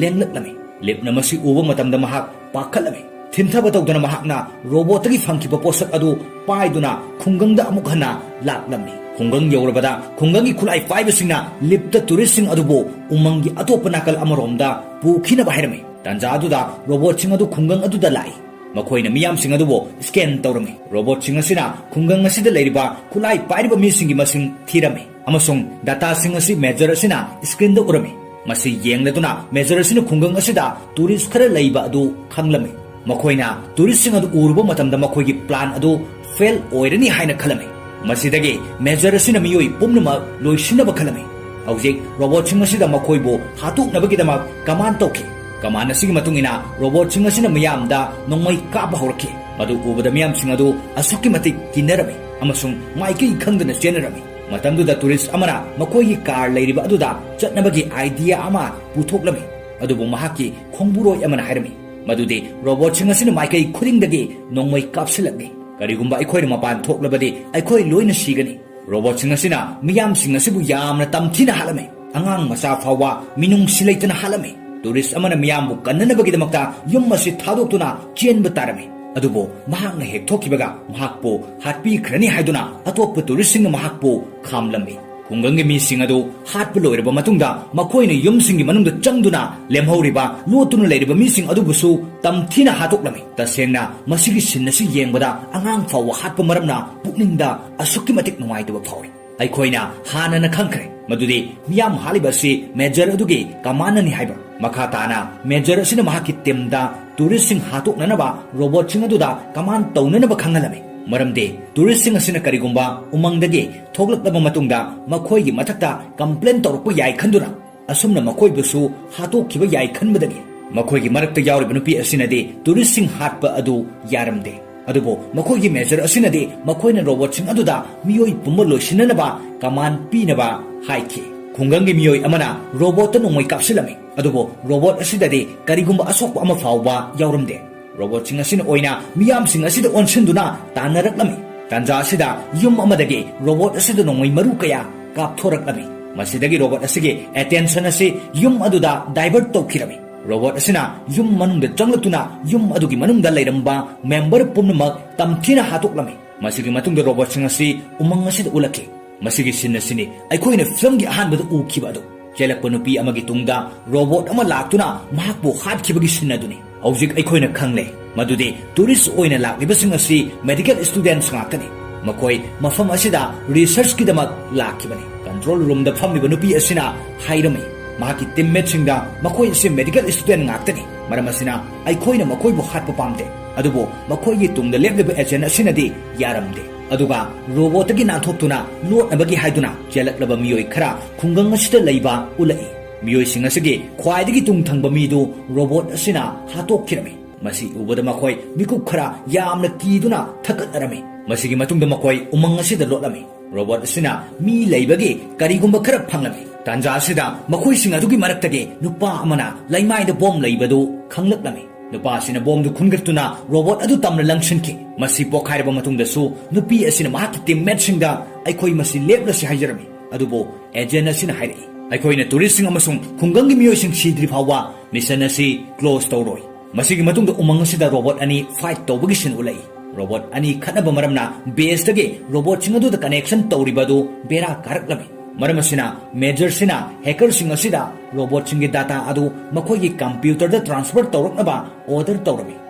ꯂꯦꯡꯂꯛꯂꯝꯃꯤ꯫ ꯂꯤꯞꯅ ꯃꯁꯤ ꯎꯕ ꯃꯇꯝꯗ ꯃꯍꯥꯛ ꯄꯥꯈꯠꯂꯝꯃꯤ꯫ ꯊꯤꯟꯊꯕ ꯇꯧꯗꯅ ꯃꯍꯥꯛꯅ ꯔꯣꯕꯣꯠꯇꯒꯤ ꯐꯪꯈꯤꯕ ꯄꯣꯠꯁꯛ ꯑꯗꯨ ꯄꯥꯏꯗꯨꯅ ꯈꯨꯡꯒꯪꯗ ꯑꯃꯨꯛ ꯍꯟꯅ ꯂꯥꯛꯂꯝꯃꯤ꯫ ꯈꯨꯡꯒꯪ ꯌꯧꯔꯕꯗ ꯈꯨꯡꯒꯪꯒꯤ ꯈꯨꯠꯂꯥꯏ ꯄꯥꯏꯕꯁꯤꯡꯅ ꯂꯤꯞꯇ ꯇꯨꯔꯤꯁꯁꯤꯡ ꯑꯗꯨꯕꯨ ꯎꯃꯪꯒꯤ ꯑꯇꯣꯞꯄ ꯅꯥꯀꯜ ꯑꯃꯔꯣꯝꯗ ꯄꯨꯈꯤꯅꯕ ꯍꯥꯏꯔꯝꯃꯤ꯫ ꯇꯥꯟꯖꯥ ꯑꯗꯨꯗ ꯔꯣꯕꯣꯠꯁꯤꯡ ꯑꯗꯨ ꯈꯨꯡꯒꯪ ꯑꯗꯨꯗ ꯂꯥꯛꯏ꯫ ꯃꯈꯣꯏꯅ ꯃꯤꯌꯥꯝꯁꯤꯡ ꯑꯗꯨꯕꯨ ꯁ꯭ꯀꯦꯟ ꯇꯧꯔꯝꯃꯤ꯫ ꯔꯣꯕꯣꯠꯁꯤꯡ ꯑꯁꯤꯅ ꯈꯨꯡꯒꯪ ꯑꯁꯤꯗ ꯂꯩꯔꯤꯕ ꯈꯨꯠꯂꯥꯏ ꯄꯥꯏꯔꯤꯕ ꯃꯤꯁꯤꯡꯒꯤ ꯃꯁꯤꯡ ꯊꯤꯔꯝꯃꯤ ꯑꯃꯁꯨꯡ ꯗꯥꯇꯥꯁꯤꯡ ꯑꯁꯤ ꯃꯦꯖꯔ ꯑꯁꯤꯅ ꯁ꯭ꯀ꯭ꯔꯤꯟꯗ ꯎꯔꯝꯃꯤ꯫ ꯃꯁꯤ ꯌꯦꯡꯂꯗꯨꯅ ꯃꯦꯖꯔ ꯑꯁꯤꯅ ꯈꯨꯡꯒꯪ ꯑꯁꯤꯗ ꯇꯨꯔꯤꯁ ꯈꯔ ꯂꯩꯕ ꯑꯗꯨ ꯈꯪꯂꯝꯃꯤ꯫ ꯃꯈꯣꯏꯅ ꯇꯨꯔꯤꯁꯁꯤꯡ ꯑꯗꯨ ꯎꯔꯨꯕ ꯃꯇꯝꯗ ꯃꯈꯣꯏꯒꯤ ꯄ꯭ꯂꯥꯟ ꯑꯗꯨ ꯐꯦꯜ ꯑꯣꯏꯔꯅꯤ ꯍꯥꯏꯅ ꯈꯜꯂꯝꯃꯤ꯫ ꯃꯁꯤꯗꯒꯤ ꯃꯦꯖꯔ ꯑꯁꯤꯅ ꯃꯤꯑꯣꯏ ꯄꯨꯝꯅꯃꯛ ꯂꯣꯏꯁꯤꯟꯅꯕ ꯈꯜꯂꯝꯃꯤ꯫ ꯍꯧꯖꯤꯛ ꯔꯣꯕꯣꯠꯁꯤꯡ ꯑꯁꯤꯗ ꯃꯈꯣꯏꯕꯨ ꯍꯥꯠꯇꯣꯛꯅꯕꯒꯤꯗꯃꯛ ꯀꯃꯥꯟ ꯇꯧꯈꯤ꯫ ꯀꯃꯥꯟ ꯑꯁꯤꯒꯤ ꯃꯇꯨꯡ ꯏꯟꯅ ꯔꯣꯕꯣꯠꯁꯤꯡ ꯑꯁꯤꯅ ꯃꯤꯌꯥꯝꯗ ꯅꯣꯡꯃꯩ ꯀꯥꯞꯄ ꯍꯧꯔꯛꯈꯤ꯫ ꯃꯗꯨ ꯎꯕꯗ ꯃꯤꯌꯥꯝꯁꯤꯡ ꯑꯗꯨ ꯑꯁꯨꯛꯀꯤ ꯃꯇꯤꯛ ꯀꯤꯅꯔꯝꯃꯤ ꯑꯃꯁꯨꯡ ꯃꯥꯏꯀꯩ ꯈꯪꯗꯅ ꯆꯦꯟꯅꯔꯝꯃꯤ꯫ ꯃꯇꯝꯗꯨꯗ ꯇꯨꯔꯤꯁ ꯑꯃꯅ ꯃꯈꯣꯏꯒꯤ ꯀꯥꯔ ꯂꯩꯔꯤꯕ ꯑꯗꯨꯗ ꯆꯠꯅꯕꯒꯤ ꯑꯥꯏꯗꯤꯌꯥ ꯑꯃ ꯄꯨꯊꯣꯛꯂꯝꯃꯤ꯫ ꯑꯗꯨꯕꯨ ꯃꯍꯥꯛꯀꯤ ꯈꯣꯡꯕꯨꯔꯣꯏ ꯑꯃꯅ ꯍꯥꯏꯔꯝꯃꯤ ꯃꯗꯨꯗꯤ ꯔꯣꯕꯣꯠꯁꯤꯡ ꯑꯁꯤꯅ ꯃꯥꯏꯀꯩ ꯈꯨꯗꯤꯡꯗꯒꯤ ꯅꯣꯡꯃꯩ ꯀꯥꯞꯁꯤꯜꯂꯛꯂꯤ꯫ ꯀꯔꯤꯒꯨꯝꯕ ꯑꯩꯈꯣꯏꯅ ꯃꯄꯥꯟ ꯊꯣꯛꯂꯕꯗꯤ ꯑꯩꯈꯣꯏ ꯂꯣꯏꯅ ꯁꯤꯒꯅꯤ꯫ ꯔꯣꯕꯣꯠꯁꯤꯡ ꯑꯁꯤꯅ ꯃꯤꯌꯥꯝꯁꯤꯡ ꯑꯁꯤꯕꯨ ꯌꯥꯝꯅ ꯇꯝꯊꯤꯅ ꯍꯥꯠꯂꯝꯃꯤ꯫ ꯑꯉꯥꯡ ꯃꯆꯥ ꯐꯥꯎꯕ ꯃꯤꯅꯨꯡꯁꯤ ꯂꯩꯇꯅ ꯍꯥꯠꯂꯝꯃꯤ꯫ ꯇꯨꯔꯤꯁ ꯑꯃꯅ ꯃꯤꯌꯥꯝꯕꯨ ꯀꯟꯅꯅꯕꯒꯤꯗꯃꯛꯇ ꯌꯨꯝ ꯑꯁꯤ ꯊꯥꯗꯣꯛꯇꯨꯅ ꯆꯦꯟꯕ ꯇꯥꯔꯝꯃꯤ꯫ ꯑꯗꯨꯕꯨ ꯃꯍꯥꯛꯅ ꯍꯦꯛ ꯊꯣꯛꯈꯤꯕꯒ ꯃꯍꯥꯛꯄꯨ ꯍꯥꯠꯄꯤꯈ꯭ꯔꯅꯤ ꯍꯥꯏꯗꯨꯅ ꯑꯇꯣꯞꯄ ꯇꯨꯔꯤꯁꯁꯤꯡꯅ ꯃꯍꯥꯛꯄꯨ ꯈꯥꯝꯂꯝꯃꯤ꯫ ꯈꯨꯡꯒꯪꯒꯤ ꯃꯤꯁꯤꯡ ꯑꯗꯨ ꯍꯥꯠꯄ ꯂꯣꯏꯔꯕ ꯃꯇꯨꯡꯗ ꯃꯈꯣꯏꯅ ꯌꯨꯝꯁꯤꯡꯒꯤ ꯃꯅꯨꯡꯗ ꯆꯪꯗꯨꯅ ꯂꯦꯝꯍꯧꯔꯤꯕ ꯂꯣꯠꯇꯨꯅ ꯂꯩꯔꯤꯕ ꯃꯤꯁꯤꯡ ꯑꯗꯨꯕꯨꯁꯨ ꯇꯝꯊꯤꯅ ꯍꯥꯠꯇꯣꯛꯂꯝꯃꯤ꯫ ꯇꯁꯦꯡꯅ ꯃꯁꯤꯒꯤ ꯁꯤꯟ ꯑꯁꯤ ꯌꯦꯡꯕꯗ ꯑꯉꯥꯡ ꯐꯥꯎꯕ ꯍꯥꯠꯄ ꯃꯔꯝꯅ ꯄꯨꯛꯅꯤꯡꯗ ꯑꯁꯨꯛꯀꯤ ꯃꯇꯤꯛ ꯅꯨꯡꯉꯥꯏꯇꯕ ꯐꯥꯎꯏ꯫ ꯑꯩꯈꯣꯏꯅ ꯍꯥꯟꯅꯅ ꯈꯪꯈ꯭ꯔꯦ ꯃꯗꯨꯗꯤ ꯃꯤꯌꯥꯝ ꯍꯥꯠꯂꯤꯕ ꯑꯁꯤ ꯃꯦꯖꯔ ꯑꯗꯨꯒꯤ ꯀꯃꯥꯟꯅꯅꯤ ꯍꯥꯏꯕ꯫ ꯃꯈꯥ ꯇꯥꯅ ꯃꯦꯖꯔ ꯑꯁꯤꯅ ꯃꯍꯥꯛꯀꯤ ꯇꯤꯝꯗ ꯇꯨꯔꯤꯁꯁꯤꯡ ꯍꯥꯠꯇꯣꯛꯅꯅꯕ ꯔꯣꯕꯣꯠꯁꯤꯡ ꯑꯗꯨꯗ ꯀꯃꯥꯟ ꯇꯧꯅꯅꯕ ꯈꯪꯍꯜꯂꯝꯃꯤ꯫ ꯃꯔꯝꯗꯤ ꯇꯨꯔꯤꯁꯁꯤꯡ ꯑꯁꯤꯅ ꯀꯔꯤꯒꯨꯝꯕ ꯎꯃꯪꯗꯒꯤ ꯊꯣꯛꯂꯛꯂꯕ ꯃꯇꯨꯡꯗ ꯃꯈꯣꯏꯒꯤ ꯃꯊꯛꯇ ꯀꯝꯄ꯭ꯂꯦꯟ ꯇꯧꯔꯛꯄ ꯌꯥꯏ ꯈꯟꯗꯨꯅ ꯑꯁꯨꯝꯅ ꯃꯈꯣꯏꯕꯨꯁꯨ ꯍꯥꯠꯇꯣꯛꯈꯤꯕ ꯌꯥꯏ ꯈꯟꯕꯗꯒꯤ ꯃꯈꯣꯏꯒꯤ ꯃꯔꯛꯇ ꯌꯥꯎꯔꯤꯕ ꯅꯨꯄꯤ ꯑꯁꯤꯅꯗꯤ ꯇꯨꯔꯤꯁꯁꯤꯡ ꯍꯥꯠꯄ ꯑꯗꯨ ꯌꯥꯔꯝꯗꯦ꯫ ꯑꯗꯨꯕꯨ ꯃꯈꯣꯏꯒꯤ ꯃꯦꯖꯔ ꯑꯁꯤꯅꯗꯤ ꯃꯈꯣꯏꯅ ꯔꯣꯕꯣꯠꯁꯤꯡ ꯑꯗꯨꯗ ꯃꯤꯑꯣꯏ ꯄꯨꯝꯕ ꯂꯣꯏꯁꯤꯟꯅꯅꯕ ꯀꯃꯥꯟ ꯄꯤꯅꯕ ꯍꯥꯏꯈꯤ꯫ ꯈꯨꯡꯒꯪꯒꯤ ꯃꯤꯑꯣꯏ ꯑꯃꯅ ꯔꯣꯕꯣꯠꯇ ꯅꯣꯡꯃꯩ ꯀꯥꯞꯁꯤꯜꯂꯝꯃꯤ, ꯑꯗꯨꯕꯨ ꯔꯣꯕꯣꯠ ꯑꯁꯤꯗꯗꯤ ꯀꯔꯤꯒꯨꯝꯕ ꯑꯁꯣꯛꯄ ꯑꯃ ꯐꯥꯎꯕ ꯌꯥꯎꯔꯝꯗꯦ꯫ ꯔꯣꯕꯣꯠꯁꯤꯡ ꯑꯁꯤꯅ ꯑꯣꯏꯅ ꯃꯤꯌꯥꯝꯁꯤꯡ ꯑꯁꯤꯗ ꯑꯣꯟꯁꯤꯟꯗꯨꯅ ꯇꯥꯟꯅꯔꯛꯂꯝꯃꯤ꯫ ꯇꯥꯟꯖꯥ ꯑꯁꯤꯗ ꯌꯨꯝ ꯑꯃꯗꯒꯤ ꯔꯣꯕꯣꯠ ꯑꯁꯤꯗ ꯅꯣꯡꯃꯩ ꯃꯔꯨ ꯀꯌꯥ ꯀꯥꯞꯊꯣꯔꯛꯂꯝꯃꯤ꯫ ꯃꯁꯤꯗꯒꯤ ꯔꯣꯕꯣꯠ ꯑꯁꯤꯒꯤ ꯑꯦꯇꯦꯟꯁꯟ ꯑꯁꯤ ꯌꯨꯝ ꯑꯗꯨꯗ ꯗꯥꯏꯚꯔꯠ ꯇꯧꯈꯤꯔꯝꯃꯤ꯫ ꯔꯣꯕꯣꯠ ꯑꯁꯤꯅ ꯌꯨꯝ ꯃꯅꯨꯡꯗ ꯆꯪꯂꯛꯇꯨꯅ ꯌꯨꯝ ꯑꯗꯨꯒꯤ ꯃꯅꯨꯡꯗ ꯂꯩꯔꯝꯕ ꯃꯦꯝꯕꯔ ꯄꯨꯝꯅꯃꯛ ꯇꯝꯊꯤꯅ ꯍꯥꯠꯇꯣꯛꯂꯝꯃꯤ꯫ ꯃꯁꯤꯒꯤ ꯃꯇꯨꯡꯗ ꯔꯣꯕꯣꯠꯁꯤꯡ ꯑꯁꯤ ꯎꯃꯪ ꯑꯁꯤꯗ ꯎꯠꯂꯛꯈꯤ꯫ ꯃꯁꯤꯒꯤ ꯁꯤꯟ ꯑꯁꯤꯅꯤ ꯑꯩꯈꯣꯏꯅ ꯐꯤꯂꯝꯒꯤ ꯑꯍꯥꯟꯕꯗ ꯎꯈꯤꯕ ꯑꯗꯨ꯫ ꯆꯦꯜꯂꯛꯄ ꯅꯨꯄꯤ ꯑꯃꯒꯤ ꯇꯨꯡꯗ ꯔꯣꯕꯣꯠ ꯑꯃ ꯂꯥꯛꯇꯨꯅ ꯃꯍꯥꯛꯄꯨ ꯍꯥꯠꯈꯤꯕꯒꯤ ꯁꯤꯟ ꯑꯗꯨꯅꯤ꯫ ꯍꯧꯖꯤꯛ ꯑꯩꯈꯣꯏꯅ ꯈꯪꯂꯦ ꯃꯗꯨꯗꯤ ꯇꯨꯔꯤꯁ ꯑꯣꯏꯅ ꯂꯥꯛꯂꯤꯕꯁꯤꯡ ꯑꯁꯤ ꯃꯦꯗꯤꯀꯦꯜ ꯁ꯭ꯇꯨꯗꯦꯟꯠꯁ ꯉꯥꯛꯇꯅꯤ꯫ ꯃꯈꯣꯏ ꯃꯐꯝ ꯑꯁꯤꯗ ꯔꯤꯁꯔꯆꯀꯤꯗꯃꯛ ꯂꯥꯛꯈꯤꯕꯅꯤ꯫ ꯀꯟꯇ꯭ꯔꯣꯜ ꯔꯨꯝꯗ ꯐꯝꯂꯤꯕ ꯅꯨꯄꯤ ꯑꯁꯤꯅ ꯍꯥꯏꯔꯝꯃꯤ꯫ ꯃꯍꯥꯛꯀꯤ ꯇꯤꯝꯃꯦꯠꯁꯤꯡꯗ ꯃꯈꯣꯏ ꯑꯁꯤ ꯃꯦꯗꯤꯀꯦꯜ ꯁ꯭ꯇꯨꯗꯦꯟꯠ ꯉꯥꯛꯇꯅꯤ꯫ ꯃꯔꯝ ꯑꯁꯤꯅ ꯑꯩꯈꯣꯏꯅ ꯃꯈꯣꯏꯕꯨ ꯍꯥꯠꯄ ꯄꯥꯝꯗꯦ꯫ ꯑꯗꯨꯕꯨ ꯃꯈꯣꯏꯒꯤ ꯇꯨꯡꯗ ꯂꯦꯞꯂꯤꯕ ꯑꯦꯖꯦꯟꯠ ꯑꯁꯤꯅꯗꯤ ꯌꯥꯔꯝꯗꯦ꯫ ꯑꯗꯨꯒ ꯔꯣꯕꯣꯠꯇꯒꯤ ꯅꯥꯟꯊꯣꯛꯇꯨꯅ ꯂꯣꯠꯅꯕꯒꯤ ꯍꯥꯏꯗꯨꯅ ꯆꯦꯜꯂꯛꯂꯕ ꯃꯤꯑꯣꯏ ꯈꯔ ꯈꯨꯡꯒꯪ ꯑꯁꯤꯗ ꯂꯩꯕ ꯎꯠꯂꯛꯏ꯫ ꯃꯤꯑꯣꯏꯁꯤꯡ ꯑꯁꯤꯒꯤ ꯈ꯭ꯋꯥꯏꯗꯒꯤ ꯇꯨꯡ ꯊꯪꯕ ꯃꯤꯗꯨ ꯔꯣꯕꯣꯠ ꯑꯁꯤꯅ ꯍꯥꯠꯇꯣꯛꯈꯤꯔꯝꯃꯤ꯫ ꯃꯁꯤ ꯎꯕꯗ ꯃꯈꯣꯏ ꯃꯤꯀꯨꯞ ꯈꯔ ꯌꯥꯝꯅ ꯀꯤꯗꯨꯅ ꯊꯛꯀꯠꯅꯔꯝꯃꯤ꯫ ꯃꯁꯤꯒꯤ ꯃꯇꯨꯡꯗ ꯃꯈꯣꯏ ꯎꯃꯪ ꯑꯁꯤꯗ ꯂꯣꯠꯂꯝꯃꯤ꯫ ꯔꯣꯕꯣꯠ ꯑꯁꯤꯅ ꯃꯤ ꯂꯩꯕꯒꯤ ꯀꯔꯤꯒꯨꯝꯕ ꯈꯔ ꯐꯪꯂꯝꯃꯤ꯫ ꯇꯥꯟꯖꯥ ꯑꯁꯤꯗ ꯃꯈꯣꯏꯁꯤꯡ ꯑꯗꯨꯒꯤ ꯃꯔꯛꯇꯒꯤ ꯅꯨꯄꯥ ꯑꯃꯅ ꯂꯩꯃꯥꯏꯗ ꯕꯣꯝ ꯂꯩꯕꯗꯨ ꯈꯪꯂꯛꯂꯝꯃꯤ꯫ ꯅꯨꯄꯥ ꯑꯁꯤꯅ ꯕꯣꯝꯗꯨ ꯈꯨꯟꯒꯠꯇꯨꯅ ꯔꯣꯕꯣꯠ ꯑꯗꯨ ꯇꯝꯅ ꯂꯪꯁꯤꯟꯈꯤ꯫ ꯃꯁꯤ ꯄꯣꯈꯥꯏꯔꯕ ꯃꯇꯨꯡꯗꯁꯨ ꯅꯨꯄꯤ ꯑꯁꯤꯅ ꯃꯍꯥꯛꯀꯤ ꯇꯤꯝꯃꯦꯠꯁꯤꯡꯗ, "ꯑꯩꯈꯣꯏ ꯃꯁꯤ ꯂꯦꯞꯂꯁꯤ" ꯍꯥꯏꯖꯔꯝꯃꯤ꯫ ꯑꯗꯨꯕꯨ ꯑꯦꯖꯦꯟ ꯑꯁꯤꯅ ꯍꯥꯏꯔꯛꯏ, "ꯑꯩꯈꯣꯏꯅ ꯇꯨꯔꯤꯁꯁꯤꯡ ꯑꯃꯁꯨꯡ ꯈꯨꯡꯒꯪꯒꯤ ꯃꯤꯑꯣꯏꯁꯤꯡ ꯁꯤꯗ꯭ꯔꯤ ꯐꯥꯎꯕ ꯃꯤꯁꯟ ꯑꯁꯤ ꯀ꯭ꯂꯣꯖ ꯇꯧꯔꯣꯏ꯫" ꯃꯁꯤꯒꯤ ꯃꯇꯨꯡꯗ ꯎꯃꯪ ꯑꯁꯤꯗ ꯔꯣꯕꯣꯠ ꯑꯅꯤ ꯐꯥꯏꯠ ꯇꯧꯕꯒꯤ ꯁꯤꯟ ꯎꯠꯂꯛꯏ꯫ ꯔꯣꯕꯣꯠ ꯑꯅꯤ ꯈꯠꯅꯕ ꯃꯔꯝꯅ ꯕꯦꯁꯇꯒꯤ ꯔꯣꯕꯣꯠꯁꯤꯡ ꯑꯗꯨꯗ ꯀꯅꯦꯛꯁꯟ ꯇꯧꯔꯤꯕ ꯑꯗꯨ ꯕꯦꯔꯥ ꯀꯥꯔꯛꯂꯝꯃꯤ꯫ ꯃꯔꯝ ꯑꯁꯤꯅ ꯃꯦꯖꯔꯁꯤꯅ ꯍꯦꯀꯔꯁꯤꯡ ꯑꯁꯤꯗ ꯔꯣꯕꯣꯠꯁꯤꯡꯒꯤ ꯗꯥꯇꯥ ꯑꯗꯨ ꯃꯈꯣꯏꯒꯤ ꯀꯝꯄ꯭ꯌꯨꯇꯔꯗ ꯇ꯭ꯔꯥꯟꯁꯐꯔ ꯇꯧꯔꯛꯅꯕ ꯑꯣꯔꯗꯔ ꯇꯧꯔꯝꯃꯤ꯫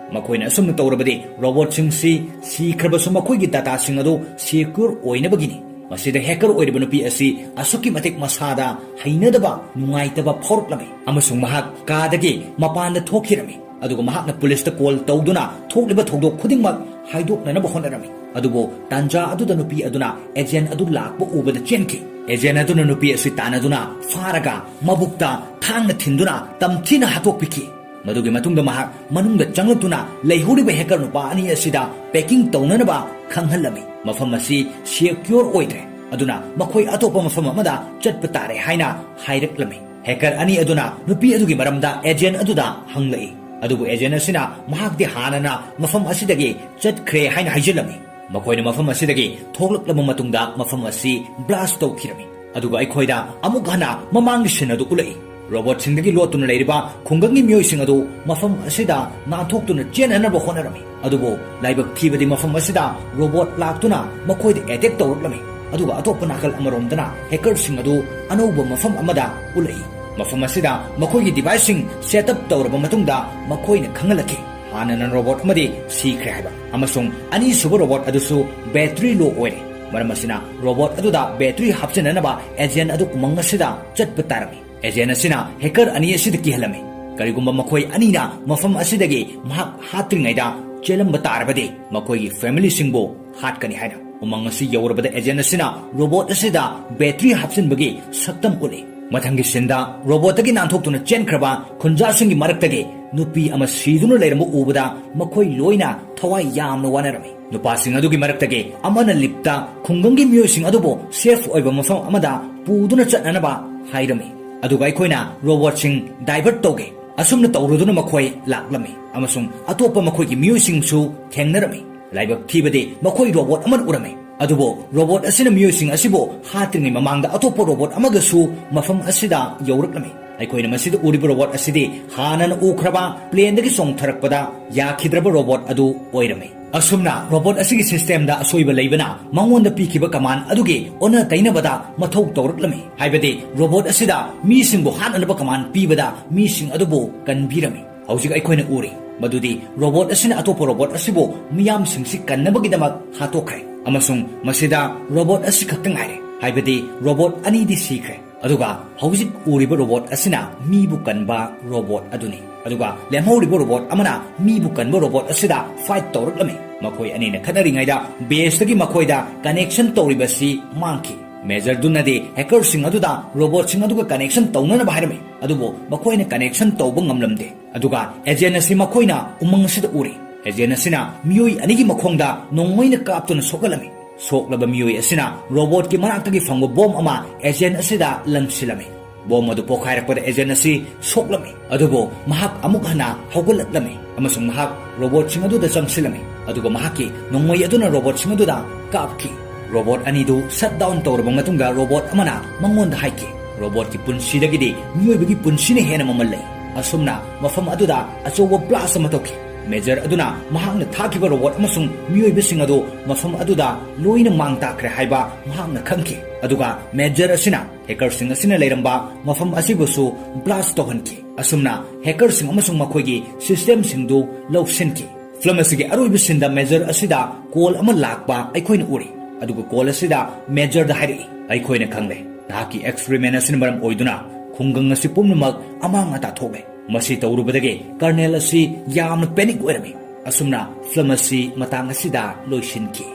ꯃꯈꯣꯏꯅ ꯑꯁꯨꯝꯅ ꯇꯧꯔꯕꯗꯤ ꯔꯣꯕꯣꯠꯁꯤꯡꯁꯤ ꯁꯤꯈ꯭ꯔꯕꯁꯨ ꯃꯈꯣꯏꯒꯤ ꯗꯥꯇꯥꯁꯤꯡ ꯑꯗꯨ ꯁꯦꯀ꯭ꯌꯨꯔ ꯑꯣꯏꯅꯕꯒꯤꯅꯤ꯫ ꯃꯁꯤꯗ ꯍꯦꯀꯔ ꯑꯣꯏꯔꯤꯕ ꯅꯨꯄꯤ ꯑꯁꯤ ꯑꯁꯨꯛꯀꯤ ꯃꯇꯤꯛ ꯃꯁꯥꯗ ꯍꯩꯅꯗꯕ, ꯅꯨꯡꯉꯥꯏꯇꯕ ꯐꯥꯎꯔꯛꯂꯝꯃꯤ ꯑꯃꯁꯨꯡ ꯃꯍꯥꯛ ꯀꯥꯗꯒꯤ ꯃꯄꯥꯟꯗ ꯊꯣꯛꯈꯤꯔꯝꯃꯤ꯫ ꯑꯗꯨꯒ ꯃꯍꯥꯛꯅ ꯄꯨꯂꯤꯁꯇ ꯀꯣꯜ ꯇꯧꯗꯨꯅ ꯊꯣꯛꯂꯤꯕ ꯊꯧꯗꯣꯛ ꯈꯨꯗꯤꯡꯃꯛ ꯍꯥꯏꯗꯣꯛꯅꯅꯕ ꯍꯣꯠꯅꯔꯝꯃꯤ꯫ ꯑꯗꯨꯕꯨ ꯇꯥꯟꯖꯥ ꯑꯗꯨꯗ ꯅꯨꯄꯤ ꯑꯗꯨꯅ ꯑꯦꯖꯦꯟ ꯑꯗꯨ ꯂꯥꯛꯄ ꯎꯕꯗ ꯆꯦꯟꯈꯤ꯫ ꯑꯦꯖꯦꯟ ꯑꯗꯨꯅ ꯅꯨꯄꯤ ꯑꯁꯤ ꯇꯥꯟꯅꯗꯨꯅ ꯐꯥꯔꯒ ꯃꯕꯨꯛꯇ ꯊꯥꯡꯅ ꯊꯤꯟꯗꯨꯅ ꯇꯝꯊꯤꯅ ꯍꯥꯠꯇꯣꯛꯄꯤꯈꯤ꯫ ꯃꯗꯨꯒꯤ ꯃꯇꯨꯡꯗ ꯃꯍꯥꯛ ꯃꯅꯨꯡꯗ ꯆꯪꯂꯛꯇꯨꯅ ꯂꯩꯍꯧꯔꯤꯕ ꯍꯦꯀꯔ ꯅꯨꯄꯥ ꯑꯅꯤ ꯑꯁꯤꯗ ꯄꯦꯀꯤꯡ ꯇꯧꯅꯅꯕ ꯈꯪꯍꯜꯂꯝꯃꯤ꯫ ꯃꯐꯝ ꯑꯁꯤ ꯁꯦꯀ꯭ꯌꯣꯔ ꯑꯣꯏꯗ꯭ꯔꯦ, ꯑꯗꯨꯅ ꯃꯈꯣꯏ ꯑꯇꯣꯞꯄ ꯃꯐꯝ ꯑꯃꯗ ꯆꯠꯄ ꯇꯥꯔꯦ ꯍꯥꯏꯅ ꯍꯥꯏꯔꯛꯂꯝꯃꯤ꯫ ꯍꯦꯀꯔ ꯑꯅꯤ ꯑꯗꯨꯅ ꯅꯨꯄꯤ ꯑꯗꯨꯒꯤ ꯃꯔꯝꯗ ꯑꯦꯖꯦꯟ ꯑꯗꯨꯗ ꯍꯪꯂꯛꯏ, ꯑꯗꯨꯕꯨ ꯑꯦꯖꯦꯟ ꯑꯁꯤꯅ ꯃꯍꯥꯛꯇꯤ ꯍꯥꯟꯅꯅ ꯃꯐꯝ ꯑꯁꯤꯗꯒꯤ ꯆꯠꯈ꯭ꯔꯦ ꯍꯥꯏꯅ ꯍꯥꯏꯖꯤꯜꯂꯝꯃꯤ꯫ ꯃꯈꯣꯏꯅ ꯃꯐꯝ ꯑꯁꯤꯗꯒꯤ ꯊꯣꯛꯂꯛꯂꯕ ꯃꯇꯨꯡꯗ ꯃꯐꯝ ꯑꯁꯤ ꯕ꯭ꯂꯥꯁ ꯇꯧꯈꯤꯔꯝꯃꯤ꯫ ꯑꯗꯨꯒ ꯑꯩꯈꯣꯏꯗ ꯑꯃꯨꯛ ꯍꯟꯅ ꯃꯃꯥꯡꯒꯤ ꯁꯤꯟ ꯑꯗꯨ ꯎꯠꯂꯛꯏ꯫ ꯔꯣꯕꯣꯠꯁꯤꯡꯗꯒꯤ ꯂꯣꯠꯇꯨꯅ ꯂꯩꯔꯤꯕ ꯈꯨꯡꯒꯪꯒꯤ ꯃꯤꯑꯣꯏꯁꯤꯡ ꯑꯗꯨ ꯃꯐꯝ ꯑꯁꯤꯗ ꯅꯥꯟꯊꯣꯛꯇꯨꯅ ꯆꯦꯟꯅꯅꯕ ꯍꯣꯠꯅꯔꯝꯃꯤ꯫ ꯑꯗꯨꯕꯨ ꯂꯥꯏꯕꯛ ꯊꯤꯕꯗꯤ ꯃꯐꯝ ꯑꯁꯤꯗ ꯔꯣꯕꯣꯠ ꯂꯥꯛꯇꯨꯅ ꯃꯈꯣꯏꯗ ꯑꯦꯇꯦꯛ ꯇꯧꯔꯛꯂꯝꯃꯤ꯫ ꯑꯗꯨꯒ ꯑꯇꯣꯞꯄ ꯅꯥꯀꯜ ꯑꯃꯔꯣꯝꯗꯅ ꯍꯦꯀꯔꯁꯤꯡ ꯑꯗꯨ ꯑꯅꯧꯕ ꯃꯐꯝ ꯑꯃꯗ ꯎꯠꯂꯛꯏ꯫ ꯃꯐꯝ ꯑꯁꯤꯗ ꯃꯈꯣꯏꯒꯤ ꯗꯤꯚꯥꯏꯁꯁꯤꯡ ꯁꯦꯠ ꯑꯞ ꯇꯧꯔꯕ ꯃꯇꯨꯡꯗ ꯃꯈꯣꯏꯅ ꯈꯪꯍꯜꯂꯛꯈꯤ, ꯍꯥꯟꯅꯅ ꯔꯣꯕꯣꯠ ꯑꯃꯗꯤ ꯁꯤꯈ꯭ꯔꯦ ꯍꯥꯏꯕ, ꯑꯃꯁꯨꯡ ꯑꯅꯤꯁꯨꯕ ꯔꯣꯕꯣꯠ ꯑꯗꯨꯁꯨ ꯕꯦꯇ꯭ꯔꯤ ꯂꯣ ꯑꯣꯏꯔꯦ꯫ ꯃꯔꯝ ꯑꯁꯤꯅ ꯔꯣꯕꯣꯠ ꯑꯗꯨꯗ ꯕꯦꯇ꯭ꯔꯤ ꯍꯥꯞꯆꯤꯟꯅꯅꯕ ꯑꯦꯖꯦꯟ ꯑꯗꯨ ꯎꯃꯪ ꯑꯁꯤꯗ ꯆꯠꯄ ꯇꯥꯔꯝꯃꯤ꯫ ꯑꯦꯖꯦꯟ ꯑꯁꯤꯅ ꯍꯦꯀꯔ ꯑꯅꯤ ꯑꯁꯤꯗ ꯀꯤꯍꯜꯂꯝꯃꯤ꯫ ꯀꯔꯤꯒꯨꯝꯕ ꯃꯈꯣꯏ ꯑꯅꯤꯅ ꯃꯐꯝ ꯑꯁꯤꯗꯒꯤ ꯃꯍꯥꯛ ꯍꯥꯠꯇ꯭ꯔꯤꯉꯩꯗ ꯆꯦꯜꯂꯝꯕ ꯇꯥꯔꯕꯗꯤ ꯃꯈꯣꯏꯒꯤ ꯐꯦꯃꯤꯂꯤꯁꯤꯡꯕꯨ ꯍꯥꯠꯀꯅꯤ ꯍꯥꯏꯅ꯫ ꯎꯃꯪ ꯑꯁꯤ ꯌꯧꯔꯕꯗ ꯑꯦꯖꯦꯟ ꯑꯁꯤꯅ ꯔꯣꯕꯣꯠ ꯑꯁꯤꯗ ꯕꯦꯇ꯭ꯔꯤ ꯍꯥꯞꯆꯤꯟꯕꯒꯤ ꯁꯛꯇꯝ ꯎꯠꯂꯤ꯫ ꯃꯊꯪꯒꯤ ꯁꯤꯟꯗ ꯔꯣꯕꯣꯠꯇꯒꯤ ꯅꯥꯟꯊꯣꯛꯇꯨꯅ ꯆꯦꯟꯈ꯭ꯔꯕ ꯈꯨꯟꯖꯥꯁꯤꯡꯒꯤ ꯃꯔꯛꯇꯒꯤ ꯅꯨꯄꯤ ꯑꯃ ꯁꯤꯗꯨꯅ ꯂꯩꯔꯝꯕ ꯎꯕꯗ ꯃꯈꯣꯏ ꯂꯣꯏꯅ ꯊꯋꯥꯏ ꯌꯥꯝꯅ ꯋꯥꯅꯔꯝꯃꯤ꯫ ꯅꯨꯄꯥꯁꯤꯡ ꯑꯗꯨꯒꯤ ꯃꯔꯛꯇꯒꯤ ꯑꯃꯅ ꯂꯤꯞꯇ ꯈꯨꯡꯒꯪꯒꯤ ꯃꯤꯑꯣꯏꯁꯤꯡ ꯑꯗꯨꯕꯨ ꯁꯦꯐ ꯑꯣꯏꯕ ꯃꯐꯝ ꯑꯃꯗ ꯄꯨꯗꯨꯅ ꯆꯠꯅꯅꯕ ꯍꯥꯏꯔꯝꯃꯤ꯫ ꯑꯗꯨꯒ ꯑꯩꯈꯣꯏꯅ ꯔꯣꯕꯣꯠꯁꯤꯡ ꯗꯥꯏꯚꯔꯠ ꯇꯧꯒꯦ꯫ ꯑꯁꯨꯝꯅ ꯇꯧꯔꯨꯗꯨꯅ ꯃꯈꯣꯏ ꯂꯥꯛꯂꯝꯃꯤ ꯑꯃꯁꯨꯡ ꯑꯇꯣꯞꯄ ꯃꯈꯣꯏꯒꯤ ꯃꯤꯑꯣꯏꯁꯤꯡꯁꯨ ꯊꯦꯡꯅꯔꯝꯃꯤ꯫ ꯂꯥꯏꯕꯛ ꯊꯤꯕꯗꯤ ꯃꯈꯣꯏ ꯔꯣꯕꯣꯠ ꯑꯃꯅ ꯎꯔꯝꯃꯤ꯫ ꯑꯗꯨꯕꯨ ꯔꯣꯕꯣꯠ ꯑꯁꯤꯅ ꯃꯤꯑꯣꯏꯁꯤꯡ ꯑꯁꯤꯕꯨ ꯍꯥꯠꯇ꯭ꯔꯤꯉꯩ ꯃꯃꯥꯡꯗ ꯑꯇꯣꯞꯄ ꯔꯣꯕꯣꯠ ꯑꯃꯒꯁꯨ ꯃꯐꯝ ꯑꯁꯤꯗ ꯌꯧꯔꯛꯂꯝꯃꯤ꯫ ꯑꯩꯈꯣꯏꯅ ꯃꯁꯤꯗ ꯎꯔꯤꯕ ꯔꯣꯕꯣꯠ ꯑꯁꯤꯗꯤ ꯍꯥꯟꯅꯅ ꯎꯈ꯭ꯔꯕ ꯄ꯭ꯂꯦꯟꯗꯒꯤ ꯆꯣꯡꯊꯔꯛꯄꯗ ꯌꯥꯈꯤꯗ꯭ꯔꯕ ꯔꯣꯕꯣꯠ ꯑꯗꯨ ꯑꯣꯏꯔꯝꯃꯤ꯫ ꯑꯁꯨꯝꯅ ꯔꯣꯕꯣꯠ ꯑꯁꯤꯒꯤ ꯁꯤꯁꯇꯦꯝꯗ ꯑꯁꯣꯏꯕ ꯂꯩꯕꯅ ꯃꯉꯣꯟꯗ ꯄꯤꯈꯤꯕ ꯀꯃꯥꯟ ꯑꯗꯨꯒꯤ ꯑꯣꯟꯅ ꯇꯩꯅꯕꯗ ꯃꯊꯧ ꯇꯧꯔꯛꯂꯝꯃꯤ꯫ ꯍꯥꯏꯕꯗꯤ ꯔꯣꯕꯣꯠ ꯑꯁꯤꯗ ꯃꯤꯁꯤꯡꯕꯨ ꯍꯥꯠꯅꯅꯕ ꯀꯃꯥꯟ ꯄꯤꯕꯗ ꯃꯤꯁꯤꯡ ꯑꯗꯨꯕꯨ ꯀꯟꯕꯤꯔꯝꯃꯤ꯫ ꯍꯧꯖꯤꯛ ꯑꯩꯈꯣꯏꯅ ꯎꯔꯤ ꯃꯗꯨꯗꯤ ꯔꯣꯕꯣꯠ ꯑꯁꯤꯅ ꯑꯇꯣꯞꯄ ꯔꯣꯕꯣꯠ ꯑꯁꯤꯕꯨ ꯃꯤꯌꯥꯝꯁꯤꯡꯁꯤ ꯀꯟꯅꯕꯒꯤꯗꯃꯛ ꯍꯥꯠꯇꯣꯛꯈ꯭ꯔꯦ ꯑꯃꯁꯨꯡ ꯃꯁꯤꯗ ꯔꯣꯕꯣꯠ ꯑꯁꯤ ꯈꯛꯇ ꯉꯥꯏꯔꯦ꯫ ꯍꯥꯏꯕꯗꯤ ꯔꯣꯕꯣꯠ ꯑꯅꯤꯗꯤ ꯁꯤꯈ꯭ꯔꯦ꯫ ꯑꯗꯨꯒ ꯍꯧꯖꯤꯛ ꯎꯔꯤꯕ ꯔꯣꯕꯣꯠ ꯑꯁꯤꯅ ꯃꯤꯕꯨ ꯀꯟꯕ ꯔꯣꯕꯣꯠ ꯑꯗꯨꯅꯤ꯫ ꯑꯗꯨꯒ ꯂꯦꯝꯍꯧꯔꯤꯕ ꯔꯣꯕꯣꯠ ꯑꯃꯅ ꯃꯤꯕꯨ ꯀꯟꯕ ꯔꯣꯕꯣꯠ ꯑꯁꯤꯗ ꯐꯥꯏꯠ ꯇꯧꯔꯛꯂꯝꯃꯤ꯫ ꯃꯈꯣꯏ ꯑꯅꯤꯅ ꯈꯠꯅꯔꯤꯉꯩꯗ ꯕꯦꯁꯇꯒꯤ ꯃꯈꯣꯏꯗ ꯀꯅꯦꯛꯁꯟ ꯇꯧꯔꯤꯕꯁꯤ ꯃꯥꯡꯈꯤ꯫ ꯃꯦꯖꯔꯗꯨꯅꯗꯤ ꯍꯦꯀꯔꯁꯤꯡ ꯑꯗꯨꯗ ꯔꯣꯕꯣꯠꯁꯤꯡ ꯑꯗꯨꯒ ꯀꯅꯦꯛꯁꯟ ꯇꯧꯅꯅꯕ ꯍꯥꯏꯔꯝꯃꯤ, ꯑꯗꯨꯕꯨ ꯃꯈꯣꯏꯅ ꯀꯅꯦꯛꯁꯟ ꯇꯧꯕ ꯉꯝꯂꯝꯗꯦ꯫ ꯑꯗꯨꯒ ꯑꯦꯖꯦꯟ ꯑꯁꯤ ꯃꯈꯣꯏꯅ ꯎꯃꯪ ꯑꯁꯤꯗ ꯎꯔꯤ꯫ ꯑꯦꯖꯦꯟ ꯑꯁꯤꯅ ꯃꯤꯑꯣꯏ ꯑꯅꯤꯒꯤ ꯃꯈꯣꯡꯗ ꯅꯣꯡꯃꯩꯅ ꯀꯥꯞꯇꯨꯅ ꯁꯣꯛꯍꯜꯂꯝꯃꯤ꯫ ꯁꯣꯛꯂꯕ ꯃꯤꯑꯣꯏ ꯑꯁꯤꯅ ꯔꯣꯕꯣꯠꯀꯤ ꯃꯅꯥꯛꯇꯒꯤ ꯐꯪꯕ ꯕꯣꯝ ꯑꯃ ꯑꯦꯖꯦꯟ ꯑꯁꯤꯗ ꯂꯪꯁꯤꯜꯂꯝꯃꯤ꯫ ꯕꯣꯝ ꯑꯗꯨ ꯄꯣꯈꯥꯏꯔꯛꯄꯗ ꯑꯦꯖꯦꯟ ꯑꯁꯤ ꯁꯣꯛꯂꯝꯃꯤ, ꯑꯗꯨꯕꯨ ꯃꯍꯥꯛ ꯑꯃꯨꯛ ꯍꯟꯅ ꯍꯧꯒꯠꯂꯛꯂꯝꯃꯤ ꯑꯃꯁꯨꯡ ꯃꯍꯥꯛ ꯔꯣꯕꯣꯠꯁꯤꯡ ꯑꯗꯨꯗ ꯆꯪꯁꯤꯜꯂꯝꯃꯤ, ꯑꯗꯨꯒ ꯃꯍꯥꯛꯀꯤ ꯅꯣꯡꯃꯩ ꯑꯗꯨꯅ ꯔꯣꯕꯣꯠꯁꯤꯡ ꯑꯗꯨꯗ ꯀꯥꯞꯈꯤ꯫ ꯔꯣꯕꯣꯠ ꯑꯅꯤꯗꯨ ꯁꯠ ꯗꯥꯎꯟ ꯇꯧꯔꯕ ꯃꯇꯨꯡꯗ ꯔꯣꯕꯣꯠ ꯑꯃꯅ ꯃꯉꯣꯟꯗ ꯍꯥꯏꯈꯤ, "ꯔꯣꯕꯣꯠꯀꯤ ꯄꯨꯟꯁꯤꯗꯒꯤꯗꯤ ꯃꯤꯑꯣꯏꯕꯒꯤ ꯄꯨꯟꯁꯤꯅ ꯍꯦꯟꯅ ꯃꯃꯜ ꯂꯩ"꯫ ꯑꯁꯨꯝꯅ ꯃꯐꯝ ꯑꯗꯨꯗ ꯑꯆꯧꯕ ꯕ꯭ꯂꯥꯁ ꯑꯃ ꯇꯧꯈꯤ꯫ ꯃꯦꯖꯔ ꯑꯗꯨꯅ ꯃꯍꯥꯛꯅ ꯊꯥꯈꯤꯕ ꯔꯣꯕꯣꯠ ꯑꯃꯁꯨꯡ ꯃꯤꯑꯣꯏꯕꯁꯤꯡ ꯑꯗꯨ ꯃꯐꯝ ꯑꯗꯨꯗ ꯂꯣꯏꯅ ꯃꯥꯡ ꯇꯥꯛꯈ꯭ꯔꯦ ꯍꯥꯏꯕ ꯃꯍꯥꯛꯅ ꯈꯪꯈꯤ꯫ ꯑꯗꯨꯒ ꯃꯦꯖꯔ ꯑꯁꯤꯅ ꯍꯦꯀꯔꯁꯤꯡ ꯑꯁꯤꯅ ꯂꯩꯔꯝꯕ ꯃꯐꯝ ꯑꯁꯤꯕꯨꯁꯨ ꯕ꯭ꯂꯥꯁ ꯇꯧꯍꯟꯈꯤ꯫ ꯑꯁꯨꯝꯅ ꯍꯦꯀꯔꯁꯤꯡ ꯑꯃꯁꯨꯡ ꯃꯈꯣꯏꯒꯤ ꯁꯤꯁꯇꯦꯝꯁꯤꯡꯗꯨ ꯂꯧꯁꯤꯟꯈꯤ꯫ ꯐꯤꯂꯝ ꯑꯁꯤꯒꯤ ꯑꯔꯣꯏꯕ ꯁꯤꯟꯗ ꯃꯦꯖꯔ ꯑꯁꯤꯗ ꯀꯣꯜ ꯑꯃ ꯂꯥꯛꯄ ꯑꯩꯈꯣꯏꯅ ꯎꯔꯤ꯫ ꯑꯗꯨꯒ ꯀꯣꯜ ꯑꯁꯤꯗ ꯃꯦꯖꯔꯗ ꯍꯥꯏꯔꯛꯏ, "ꯑꯩꯈꯣꯏꯅ ꯈꯪꯂꯦ, ꯅꯍꯥꯛꯀꯤ ꯑꯦꯛꯁꯄꯦꯔꯤꯃꯦꯟ ꯑꯁꯤꯅ ꯃꯔꯝ ꯑꯣꯏꯗꯨꯅ ꯈꯨꯡꯒꯪ ꯑꯁꯤ ꯄꯨꯝꯅꯃꯛ ꯑꯃꯥꯡ ꯑꯇꯥ ꯊꯣꯛꯂꯦ"꯫ ꯃꯁꯤ ꯇꯧꯔꯨꯕꯗꯒꯤ ꯀꯔꯅꯦꯜ ꯑꯁꯤ ꯌꯥꯝꯅ ꯄꯦꯅꯤꯛ ꯑꯣꯏꯔꯝꯃꯤ꯫ ꯑꯁꯨꯝꯅ ꯐꯤꯂꯝ ꯑꯁꯤ ꯃꯇꯥꯡ ꯑꯁꯤꯗ ꯂꯣꯏꯁꯤꯟꯈꯤ꯫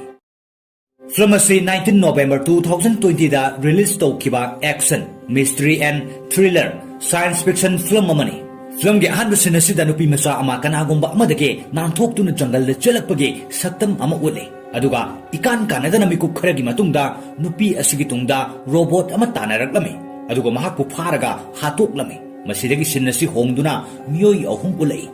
ꯐꯤꯂꯝ ꯑꯁꯤ nineteen November two thousand twenty ꯗ ꯔꯤꯂꯤꯖ ꯇꯧꯈꯤꯕ action, mystery and thriller science fiction film ꯑꯃꯅꯤ꯫ ꯐꯤꯂꯝꯒꯤ ꯑꯍꯥꯟꯕ ꯁꯤꯟ ꯑꯁꯤꯗ ꯅꯨꯄꯤ ꯃꯆꯥ ꯑꯃ ꯀꯅꯥꯒꯨꯝꯕ ꯑꯃꯗꯒꯤ ꯅꯥꯟꯊꯣꯛꯇꯨꯅ ꯖꯪꯒꯜꯗ ꯆꯦꯜꯂꯛꯄꯒꯤ ꯁꯛꯇꯝ ꯑꯃ ꯎꯠꯂꯤ꯫ ꯑꯗꯨꯒ ꯏꯀꯥꯟ ꯀꯥꯟꯅꯗꯅ ꯃꯤꯀꯨꯞ ꯈꯔꯒꯤ ꯃꯇꯨꯡꯗ ꯅꯨꯄꯤ ꯑꯁꯤꯒꯤ ꯇꯨꯡꯗ ꯔꯣꯕꯣꯠ ꯑꯃ ꯇꯥꯟꯅꯔꯛꯂꯝꯃꯤ꯫ ꯑꯗꯨꯒ ꯃꯍꯥꯛꯄꯨ ꯐꯥꯔꯒ ꯍꯥꯠꯇꯣꯛꯂꯝꯃꯤ꯫ ꯃꯁꯤꯗꯒꯤ ꯁꯤꯟ ꯑꯁꯤ ꯍꯣꯡꯗꯨꯅ ꯃꯤꯑꯣꯏ ꯑꯍꯨꯝ ꯎꯠꯂꯛꯏ꯫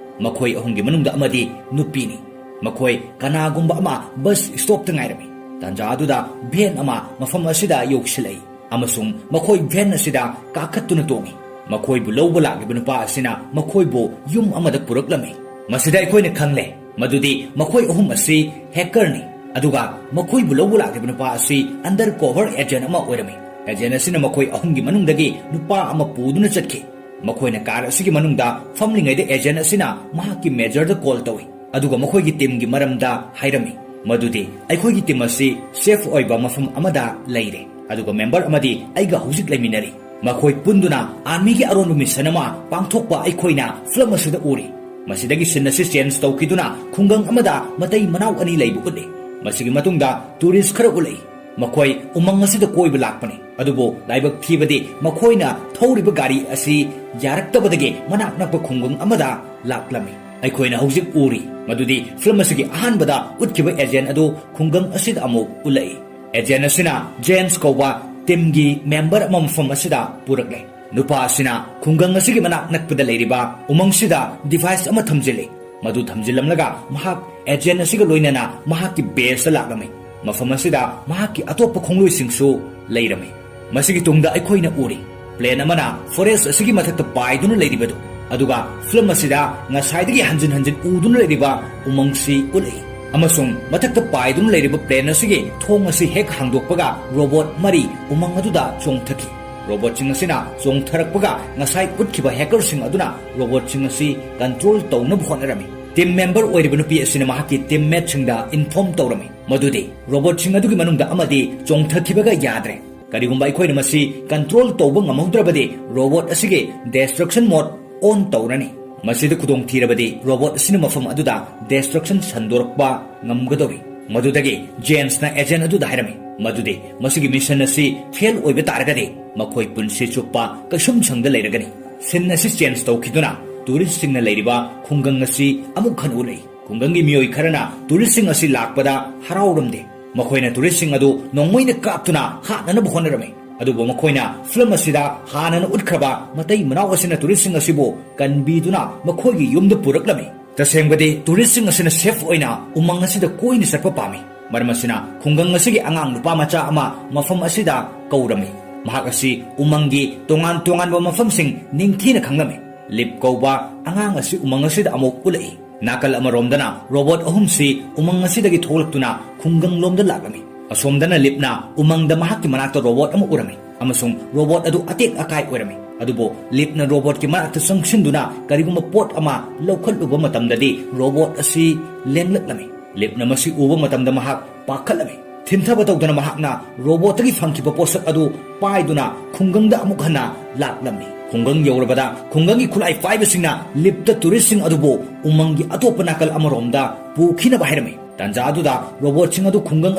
ꯃꯈꯣꯏ ꯑꯍꯨꯝꯒꯤ ꯃꯅꯨꯡꯗ ꯑꯃꯗꯤ ꯅꯨꯄꯤꯅꯤ꯫ ꯃꯈꯣꯏ ꯀꯅꯥꯒꯨꯝꯕ ꯑꯃ ꯕꯁ ꯁ꯭ꯇꯣꯞꯇ ꯉꯥꯏꯔꯝꯃꯤ꯫ ꯇꯥꯟꯖꯥ ꯑꯗꯨꯗ ꯚꯦꯟ ꯑꯃ ꯃꯐꯝ ꯑꯁꯤꯗ ꯌꯧꯁꯤꯜꯂꯛꯏ ꯑꯃꯁꯨꯡ ꯃꯈꯣꯏ ꯚꯦꯟ ꯑꯁꯤꯗ ꯀꯥꯈꯠꯇꯨꯅ ꯇꯣꯡꯏ꯫ ꯃꯈꯣꯏꯕꯨ ꯂꯧꯕ ꯂꯥꯛꯂꯤꯕ ꯅꯨꯄꯥ ꯑꯁꯤꯅ ꯃꯈꯣꯏꯕꯨ ꯌꯨꯝ ꯑꯃꯗ ꯄꯨꯔꯛꯂꯝꯃꯤ꯫ ꯃꯁꯤꯗ ꯑꯩꯈꯣꯏꯅ ꯈꯪꯂꯦ ꯃꯗꯨꯗꯤ ꯃꯈꯣꯏ ꯑꯍꯨꯝ ꯑꯁꯤ ꯍꯦꯀꯔꯅꯤ, ꯑꯗꯨꯒ ꯃꯈꯣꯏꯕꯨ ꯂꯧꯕ ꯂꯥꯛꯂꯤꯕ ꯅꯨꯄꯥ ꯑꯁꯤ ꯑꯟꯗꯔ ꯀꯣꯚꯔ ꯑꯦꯖꯦꯟ ꯑꯃ ꯑꯣꯏꯔꯝꯃꯤ꯫ ꯑꯦꯖꯦꯟ ꯑꯁꯤꯅ ꯃꯈꯣꯏ ꯑꯍꯨꯝꯒꯤ ꯃꯅꯨꯡꯗꯒꯤ ꯅꯨꯄꯥ ꯑꯃ ꯄꯨꯗꯨꯅ ꯆꯠꯈꯤ꯫ ꯃꯈꯣꯏꯅ ꯀꯥꯔ ꯑꯁꯤꯒꯤ ꯃꯅꯨꯡꯗ ꯐꯝꯂꯤꯉꯩꯗ ꯑꯦꯖꯦꯟ ꯑꯁꯤꯅ ꯃꯍꯥꯛꯀꯤ ꯃꯦꯖꯔꯗ ꯀꯣꯜ ꯇꯧꯏ, ꯑꯗꯨꯒ ꯃꯈꯣꯏꯒꯤ ꯇꯤꯝꯒꯤ ꯃꯔꯝꯗ ꯍꯥꯏꯔꯝꯃꯤ, ꯃꯗꯨꯗꯤ ꯑꯩꯈꯣꯏꯒꯤ ꯇꯤꯝ ꯑꯁꯤ ꯁꯦꯐ ꯑꯣꯏꯕ ꯃꯐꯝ ꯑꯃꯗ ꯂꯩꯔꯦ, ꯑꯗꯨꯒ ꯃꯦꯝꯕꯔ ꯑꯃꯗꯤ ꯑꯩꯒ ꯍꯧꯖꯤꯛ ꯂꯩꯃꯤꯟꯅꯔꯤ꯫ ꯃꯈꯣꯏ ꯄꯨꯟꯗꯨꯅ ꯑꯥꯔꯃꯤꯒꯤ ꯑꯔꯣꯟꯕ ꯃꯤꯁꯟ ꯑꯃ ꯄꯥꯡꯊꯣꯛꯄ ꯑꯩꯈꯣꯏꯅ ꯐꯤꯂꯝ ꯑꯁꯤꯗ ꯎꯔꯤ꯫ ꯃꯁꯤꯗꯒꯤ ꯁꯤꯟ ꯑꯁꯤ ꯆꯦꯟꯖ ꯇꯧꯈꯤꯗꯨꯅ ꯈꯨꯡꯒꯪ ꯑꯃꯗ ꯃꯇꯩ ꯃꯅꯥꯎ ꯑꯅꯤ ꯂꯩꯕ ꯎꯠꯂꯤ꯫ ꯃꯁꯤꯒꯤ ꯃꯇꯨꯡꯗ ꯇꯨꯔꯤꯁ ꯈꯔ ꯎꯠꯂꯛꯏ꯫ ꯃꯈꯣꯏ ꯎꯃꯪ ꯑꯁꯤꯗ ꯀꯣꯏꯕ ꯂꯥꯛꯄꯅꯤ, ꯑꯗꯨꯕꯨ ꯂꯥꯏꯕꯛ ꯊꯤꯕꯗꯤ ꯃꯈꯣꯏꯅ ꯊꯧꯔꯤꯕ ꯒꯥꯔꯤ ꯑꯁꯤ ꯌꯥꯔꯛꯇꯕꯗꯒꯤ ꯃꯅꯥꯛ ꯅꯛꯄ ꯈꯨꯡꯒꯪ ꯑꯃꯗ ꯂꯥꯛꯂꯝꯃꯤ꯫ ꯑꯩꯈꯣꯏꯅ ꯍꯧꯖꯤꯛ ꯎꯔꯤ ꯃꯗꯨꯗꯤ ꯐꯤꯂꯝ ꯑꯁꯤꯒꯤ ꯑꯍꯥꯟꯕꯗ ꯎꯠꯈꯤꯕ ꯑꯦꯖꯦꯟ ꯑꯗꯨ ꯈꯨꯡꯒꯪ ꯑꯁꯤꯗ ꯑꯃꯨꯛ ꯎꯠꯂꯛꯏ꯫ ꯑꯦꯖꯦꯟ ꯑꯁꯤꯅ ꯖꯦꯟꯁ ꯀꯧꯕ ꯇꯤꯝꯒꯤ ꯃꯦꯝꯕꯔ ꯑꯃ ꯃꯐꯝ ꯑꯁꯤꯗ ꯄꯨꯔꯛꯂꯦ꯫ ꯅꯨꯄꯥ ꯑꯁꯤꯅ ꯈꯨꯡꯒꯪ ꯑꯁꯤꯒꯤ ꯃꯅꯥꯛ ꯅꯛꯄꯗ ꯂꯩꯔꯤꯕ ꯎꯃꯪꯁꯤꯗ ꯗꯤꯚꯥꯏꯁ ꯑꯃ ꯊꯝꯖꯤꯜꯂꯤ꯫ ꯃꯗꯨ ꯊꯝꯖꯤꯜꯂꯝꯂꯒ ꯃꯍꯥꯛ ꯑꯦꯖꯦꯟ ꯑꯁꯤꯒ ꯂꯣꯏꯅꯅ ꯃꯍꯥꯛꯀꯤ ꯕꯦꯁꯇ ꯂꯥꯛꯂꯝꯃꯤ꯫ ꯃꯐꯝ ꯑꯁꯤꯗ ꯃꯍꯥꯛꯀꯤ ꯑꯇꯣꯞꯄ ꯈꯣꯡꯂꯣꯏꯁꯤꯡꯁꯨ ꯂꯩꯔꯝꯃꯤ꯫ ꯃꯁꯤꯒꯤ ꯇꯨꯡꯗ ꯑꯩꯈꯣꯏꯅ ꯎꯔꯤ ꯄ꯭ꯂꯦꯟ ꯑꯃꯅ ꯐꯣꯔꯦꯁ ꯑꯁꯤꯒꯤ ꯃꯊꯛꯇ ꯄꯥꯏꯗꯨꯅ ꯂꯩꯔꯤꯕꯗꯨ, ꯑꯗꯨꯒ ꯐꯤꯂꯝ ꯑꯁꯤꯗ ꯉꯁꯥꯏꯗꯒꯤ ꯍꯟꯖꯤꯟ ꯍꯟꯖꯤꯟ ꯎꯗꯨꯅ ꯂꯩꯔꯤꯕ ꯎꯃꯪꯁꯤ ꯎꯠꯂꯛꯏ꯫ ꯑꯃꯁꯨꯡ ꯃꯊꯛꯇ ꯄꯥꯏꯗꯨꯅ ꯂꯩꯔꯤꯕ ꯄ꯭ꯂꯦꯟ ꯑꯁꯤꯒꯤ ꯊꯣꯡ ꯑꯁꯤ ꯍꯦꯛ ꯍꯥꯡꯗꯣꯛꯄꯒ ꯔꯣꯕꯣꯠ ꯃꯔꯤ ꯎꯃꯪ ꯑꯗꯨꯗ ꯆꯣꯡꯊꯈꯤ꯫ ꯔꯣꯕꯣꯠꯁꯤꯡ ꯑꯁꯤꯅ ꯆꯣꯡꯊꯔꯛꯄꯒ ꯉꯁꯥꯏ ꯎꯠꯈꯤꯕ ꯍꯦꯀꯔꯁꯤꯡ ꯑꯗꯨꯅ ꯔꯣꯕꯣꯠꯁꯤꯡ ꯑꯁꯤ ꯀꯟꯇ꯭ꯔꯣꯜ ꯇꯧꯅꯕ ꯍꯣꯠꯅꯔꯝꯃꯤ꯫ ꯇꯤꯝ ꯃꯦꯝꯕꯔ ꯑꯣꯏꯔꯤꯕ ꯅꯨꯄꯤ ꯑꯁꯤꯅ ꯃꯍꯥꯛꯀꯤ ꯇꯤꯝꯃꯦꯠꯁꯤꯡꯗ ꯏꯟꯐꯣꯔꯝ ꯇꯧꯔꯝꯃꯤ ꯃꯗꯨꯗꯤ ꯔꯣꯕꯣꯠꯁꯤꯡ ꯑꯗꯨꯒꯤ ꯃꯅꯨꯡꯗ ꯑꯃꯗꯤ ꯆꯣꯡꯊꯈꯤꯕꯒ ꯌꯥꯗ꯭ꯔꯦ꯫ ꯀꯔꯤꯒꯨꯝꯕ ꯑꯩꯈꯣꯏꯅ ꯃꯁꯤ ꯀꯟꯇ꯭ꯔꯣꯜ ꯇꯧꯕ ꯉꯝꯍꯧꯗ꯭ꯔꯕꯗꯤ ꯔꯣꯕꯣꯠ ꯑꯁꯤꯒꯤ ꯗꯦꯁꯇ꯭ꯔꯛꯁꯟ ꯃꯣꯗ ꯑꯣꯟ ꯇꯧꯔꯅꯤ꯫ ꯃꯁꯤꯗ ꯈꯨꯗꯣꯡꯊꯤꯔꯕꯗꯤ ꯔꯣꯕꯣꯠ ꯑꯁꯤꯅ ꯃꯐꯝ ꯑꯗꯨꯗ ꯗꯦꯁꯇ꯭ꯔꯛꯁꯟ ꯁꯟꯗꯣꯔꯛꯄ ꯉꯝꯒꯗꯧꯔꯤ꯫ ꯃꯗꯨꯗꯒꯤ ꯖꯦꯟꯁꯅ ꯑꯦꯖꯦꯟ ꯑꯗꯨꯗ ꯍꯥꯏꯔꯝꯃꯤ ꯃꯗꯨꯗꯤ ꯃꯁꯤꯒꯤ ꯃꯤꯁꯟ ꯑꯁꯤ ꯐꯦꯜ ꯑꯣꯏꯕ ꯇꯥꯔꯒꯗꯤ ꯃꯈꯣꯏ ꯄꯨꯟꯁꯤ ꯆꯨꯞꯄ ꯀꯩꯁꯨꯝꯁꯪꯗ ꯂꯩꯔꯒꯅꯤ꯫ ꯁꯤꯟ ꯑꯁꯤ ꯆꯦꯟꯖ ꯇꯧꯈꯤꯗꯨꯅ ꯇꯨꯔꯤꯁꯁꯤꯡꯅ ꯂꯩꯔꯤꯕ ꯈꯨꯡꯒꯪ ꯑꯁꯤ ꯑꯃꯨꯛ ꯍꯟꯅ ꯎꯠꯂꯛꯏ꯫ ꯈꯨꯡꯒꯪꯒꯤ ꯃꯤꯑꯣꯏ ꯈꯔꯅ ꯇꯨꯔꯤꯁꯁꯤꯡ ꯑꯁꯤ ꯂꯥꯛꯄꯗ ꯍꯔꯥꯎꯔꯝꯗꯦ꯫ ꯃꯈꯣꯏꯅ ꯇꯨꯔꯤꯁꯁꯤꯡ ꯑꯗꯨ ꯅꯣꯡꯃꯩꯅ ꯀꯥꯞꯇꯨꯅ ꯍꯥꯠꯅꯅꯕ ꯍꯣꯠꯅꯔꯝꯃꯤ꯫ ꯑꯗꯨꯕꯨ ꯃꯈꯣꯏꯅ ꯐꯤꯂꯝ ꯑꯁꯤꯗ ꯍꯥꯟꯅꯅ ꯎꯠꯈ꯭ꯔꯕ ꯃꯇꯩ ꯃꯅꯥꯎ ꯑꯁꯤꯅ ꯇꯨꯔꯤꯁꯁꯤꯡ ꯑꯁꯤꯕꯨ ꯀꯟꯕꯤꯗꯨꯅ ꯃꯈꯣꯏꯒꯤ ꯌꯨꯝꯗ ꯄꯨꯔꯛꯂꯝꯃꯤ꯫ ꯇꯁꯦꯡꯕꯗꯤ ꯇꯨꯔꯤꯁꯁꯤꯡ ꯑꯁꯤꯅ ꯁꯦꯐ ꯑꯣꯏꯅ ꯎꯃꯪ ꯑꯁꯤꯗ ꯀꯣꯏꯅ ꯆꯠꯄ ꯄꯥꯝꯃꯤ꯫ ꯃꯔꯝ ꯑꯁꯤꯅ ꯈꯨꯡꯒꯪ ꯑꯁꯤꯒꯤ ꯑꯉꯥꯡ ꯅꯨꯄꯥ ꯃꯆꯥ ꯑꯃ ꯃꯐꯝ ꯑꯁꯤꯗ ꯀꯧꯔꯝꯃꯤ꯫ ꯃꯍꯥꯛ ꯑꯁꯤ ꯎꯃꯪꯒꯤ ꯇꯣꯉꯥꯟ ꯇꯣꯉꯥꯟꯕ ꯃꯐꯝꯁꯤꯡ ꯅꯤꯡꯊꯤꯅ ꯈꯪꯂꯝꯃꯤ꯫ ꯂꯤꯞ ꯀꯧꯕ ꯑꯉꯥꯡ ꯑꯁꯤ ꯎꯃꯪ ꯑꯁꯤꯗ ꯑꯃꯨꯛ ꯎꯠꯂꯛꯏ꯫ ꯅꯥꯀꯜ ꯑꯃꯔꯣꯝꯗꯅ ꯔꯣꯕꯣꯠ ꯑꯍꯨꯝꯁꯤ ꯎꯃꯪ ꯑꯁꯤꯗꯒꯤ ꯊꯣꯛꯂꯛꯇꯨꯅ ꯈꯨꯡꯒꯪꯂꯣꯝꯗ ꯂꯥꯛꯂꯝꯃꯤ꯫ ꯑꯁꯣꯝꯗꯅ ꯂꯤꯞꯅ ꯎꯃꯪꯗ ꯃꯍꯥꯛꯀꯤ ꯃꯅꯥꯛꯇ ꯔꯣꯕꯣꯠ ꯑꯃ ꯎꯔꯝꯃꯤ ꯑꯃꯁꯨꯡ ꯔꯣꯕꯣꯠ ꯑꯗꯨ ꯑꯇꯦꯛ ꯑꯀꯥꯏ ꯑꯣꯏꯔꯝꯃꯤ꯫ ꯑꯗꯨꯕꯨ ꯂꯤꯞꯅ ꯔꯣꯕꯣꯠꯀꯤ ꯃꯅꯥꯛꯇ ꯆꯪꯁꯤꯟꯗꯨꯅ ꯀꯔꯤꯒꯨꯝꯕ ꯄꯣꯠ ꯑꯃ ꯂꯧꯈꯠꯂꯨꯕ ꯃꯇꯝꯗꯗꯤ ꯔꯣꯕꯣꯠ ꯑꯁꯤ ꯂꯦꯡꯂꯛꯂꯝꯃꯤ꯫ ꯂꯤꯞꯅ ꯃꯁꯤ ꯎꯕ ꯃꯇꯝꯗ ꯃꯍꯥꯛ ꯄꯥꯈꯠꯂꯝꯃꯤ꯫ ꯊꯤꯟꯊꯕ ꯇꯧꯗꯅ ꯃꯍꯥꯛꯅ ꯔꯣꯕꯣꯠꯇꯒꯤ ꯐꯪꯈꯤꯕ ꯄꯣꯠꯁꯛ ꯑꯗꯨ ꯄꯥꯏꯗꯨꯅ ꯈꯨꯡꯒꯪꯗ ꯑꯃꯨꯛ ꯍꯟꯅ ꯂꯥꯛꯂꯝꯃꯤ꯫ ꯈꯨꯡꯒꯪ ꯌꯧꯔꯕꯗ ꯈꯨꯡꯒꯪꯒꯤ ꯈꯨꯠꯂꯥꯏ ꯄꯥꯏꯕꯁꯤꯡꯅ ꯂꯤꯞꯇ ꯇꯨꯔꯤꯁꯁꯤꯡ ꯑꯗꯨꯕꯨ ꯎꯃꯪꯒꯤ ꯑꯇꯣꯞꯄ ꯅꯥꯀꯜ ꯑꯃꯔꯣꯝꯗ ꯄꯨꯈꯤꯅꯕ ꯍꯥꯏꯔꯝꯃꯤ꯫ ꯇꯥꯟꯖꯥ ꯑꯗꯨꯗ ꯔꯣꯕꯣꯠꯁꯤꯡ ꯑꯗꯨ ꯈꯨꯡꯒꯪ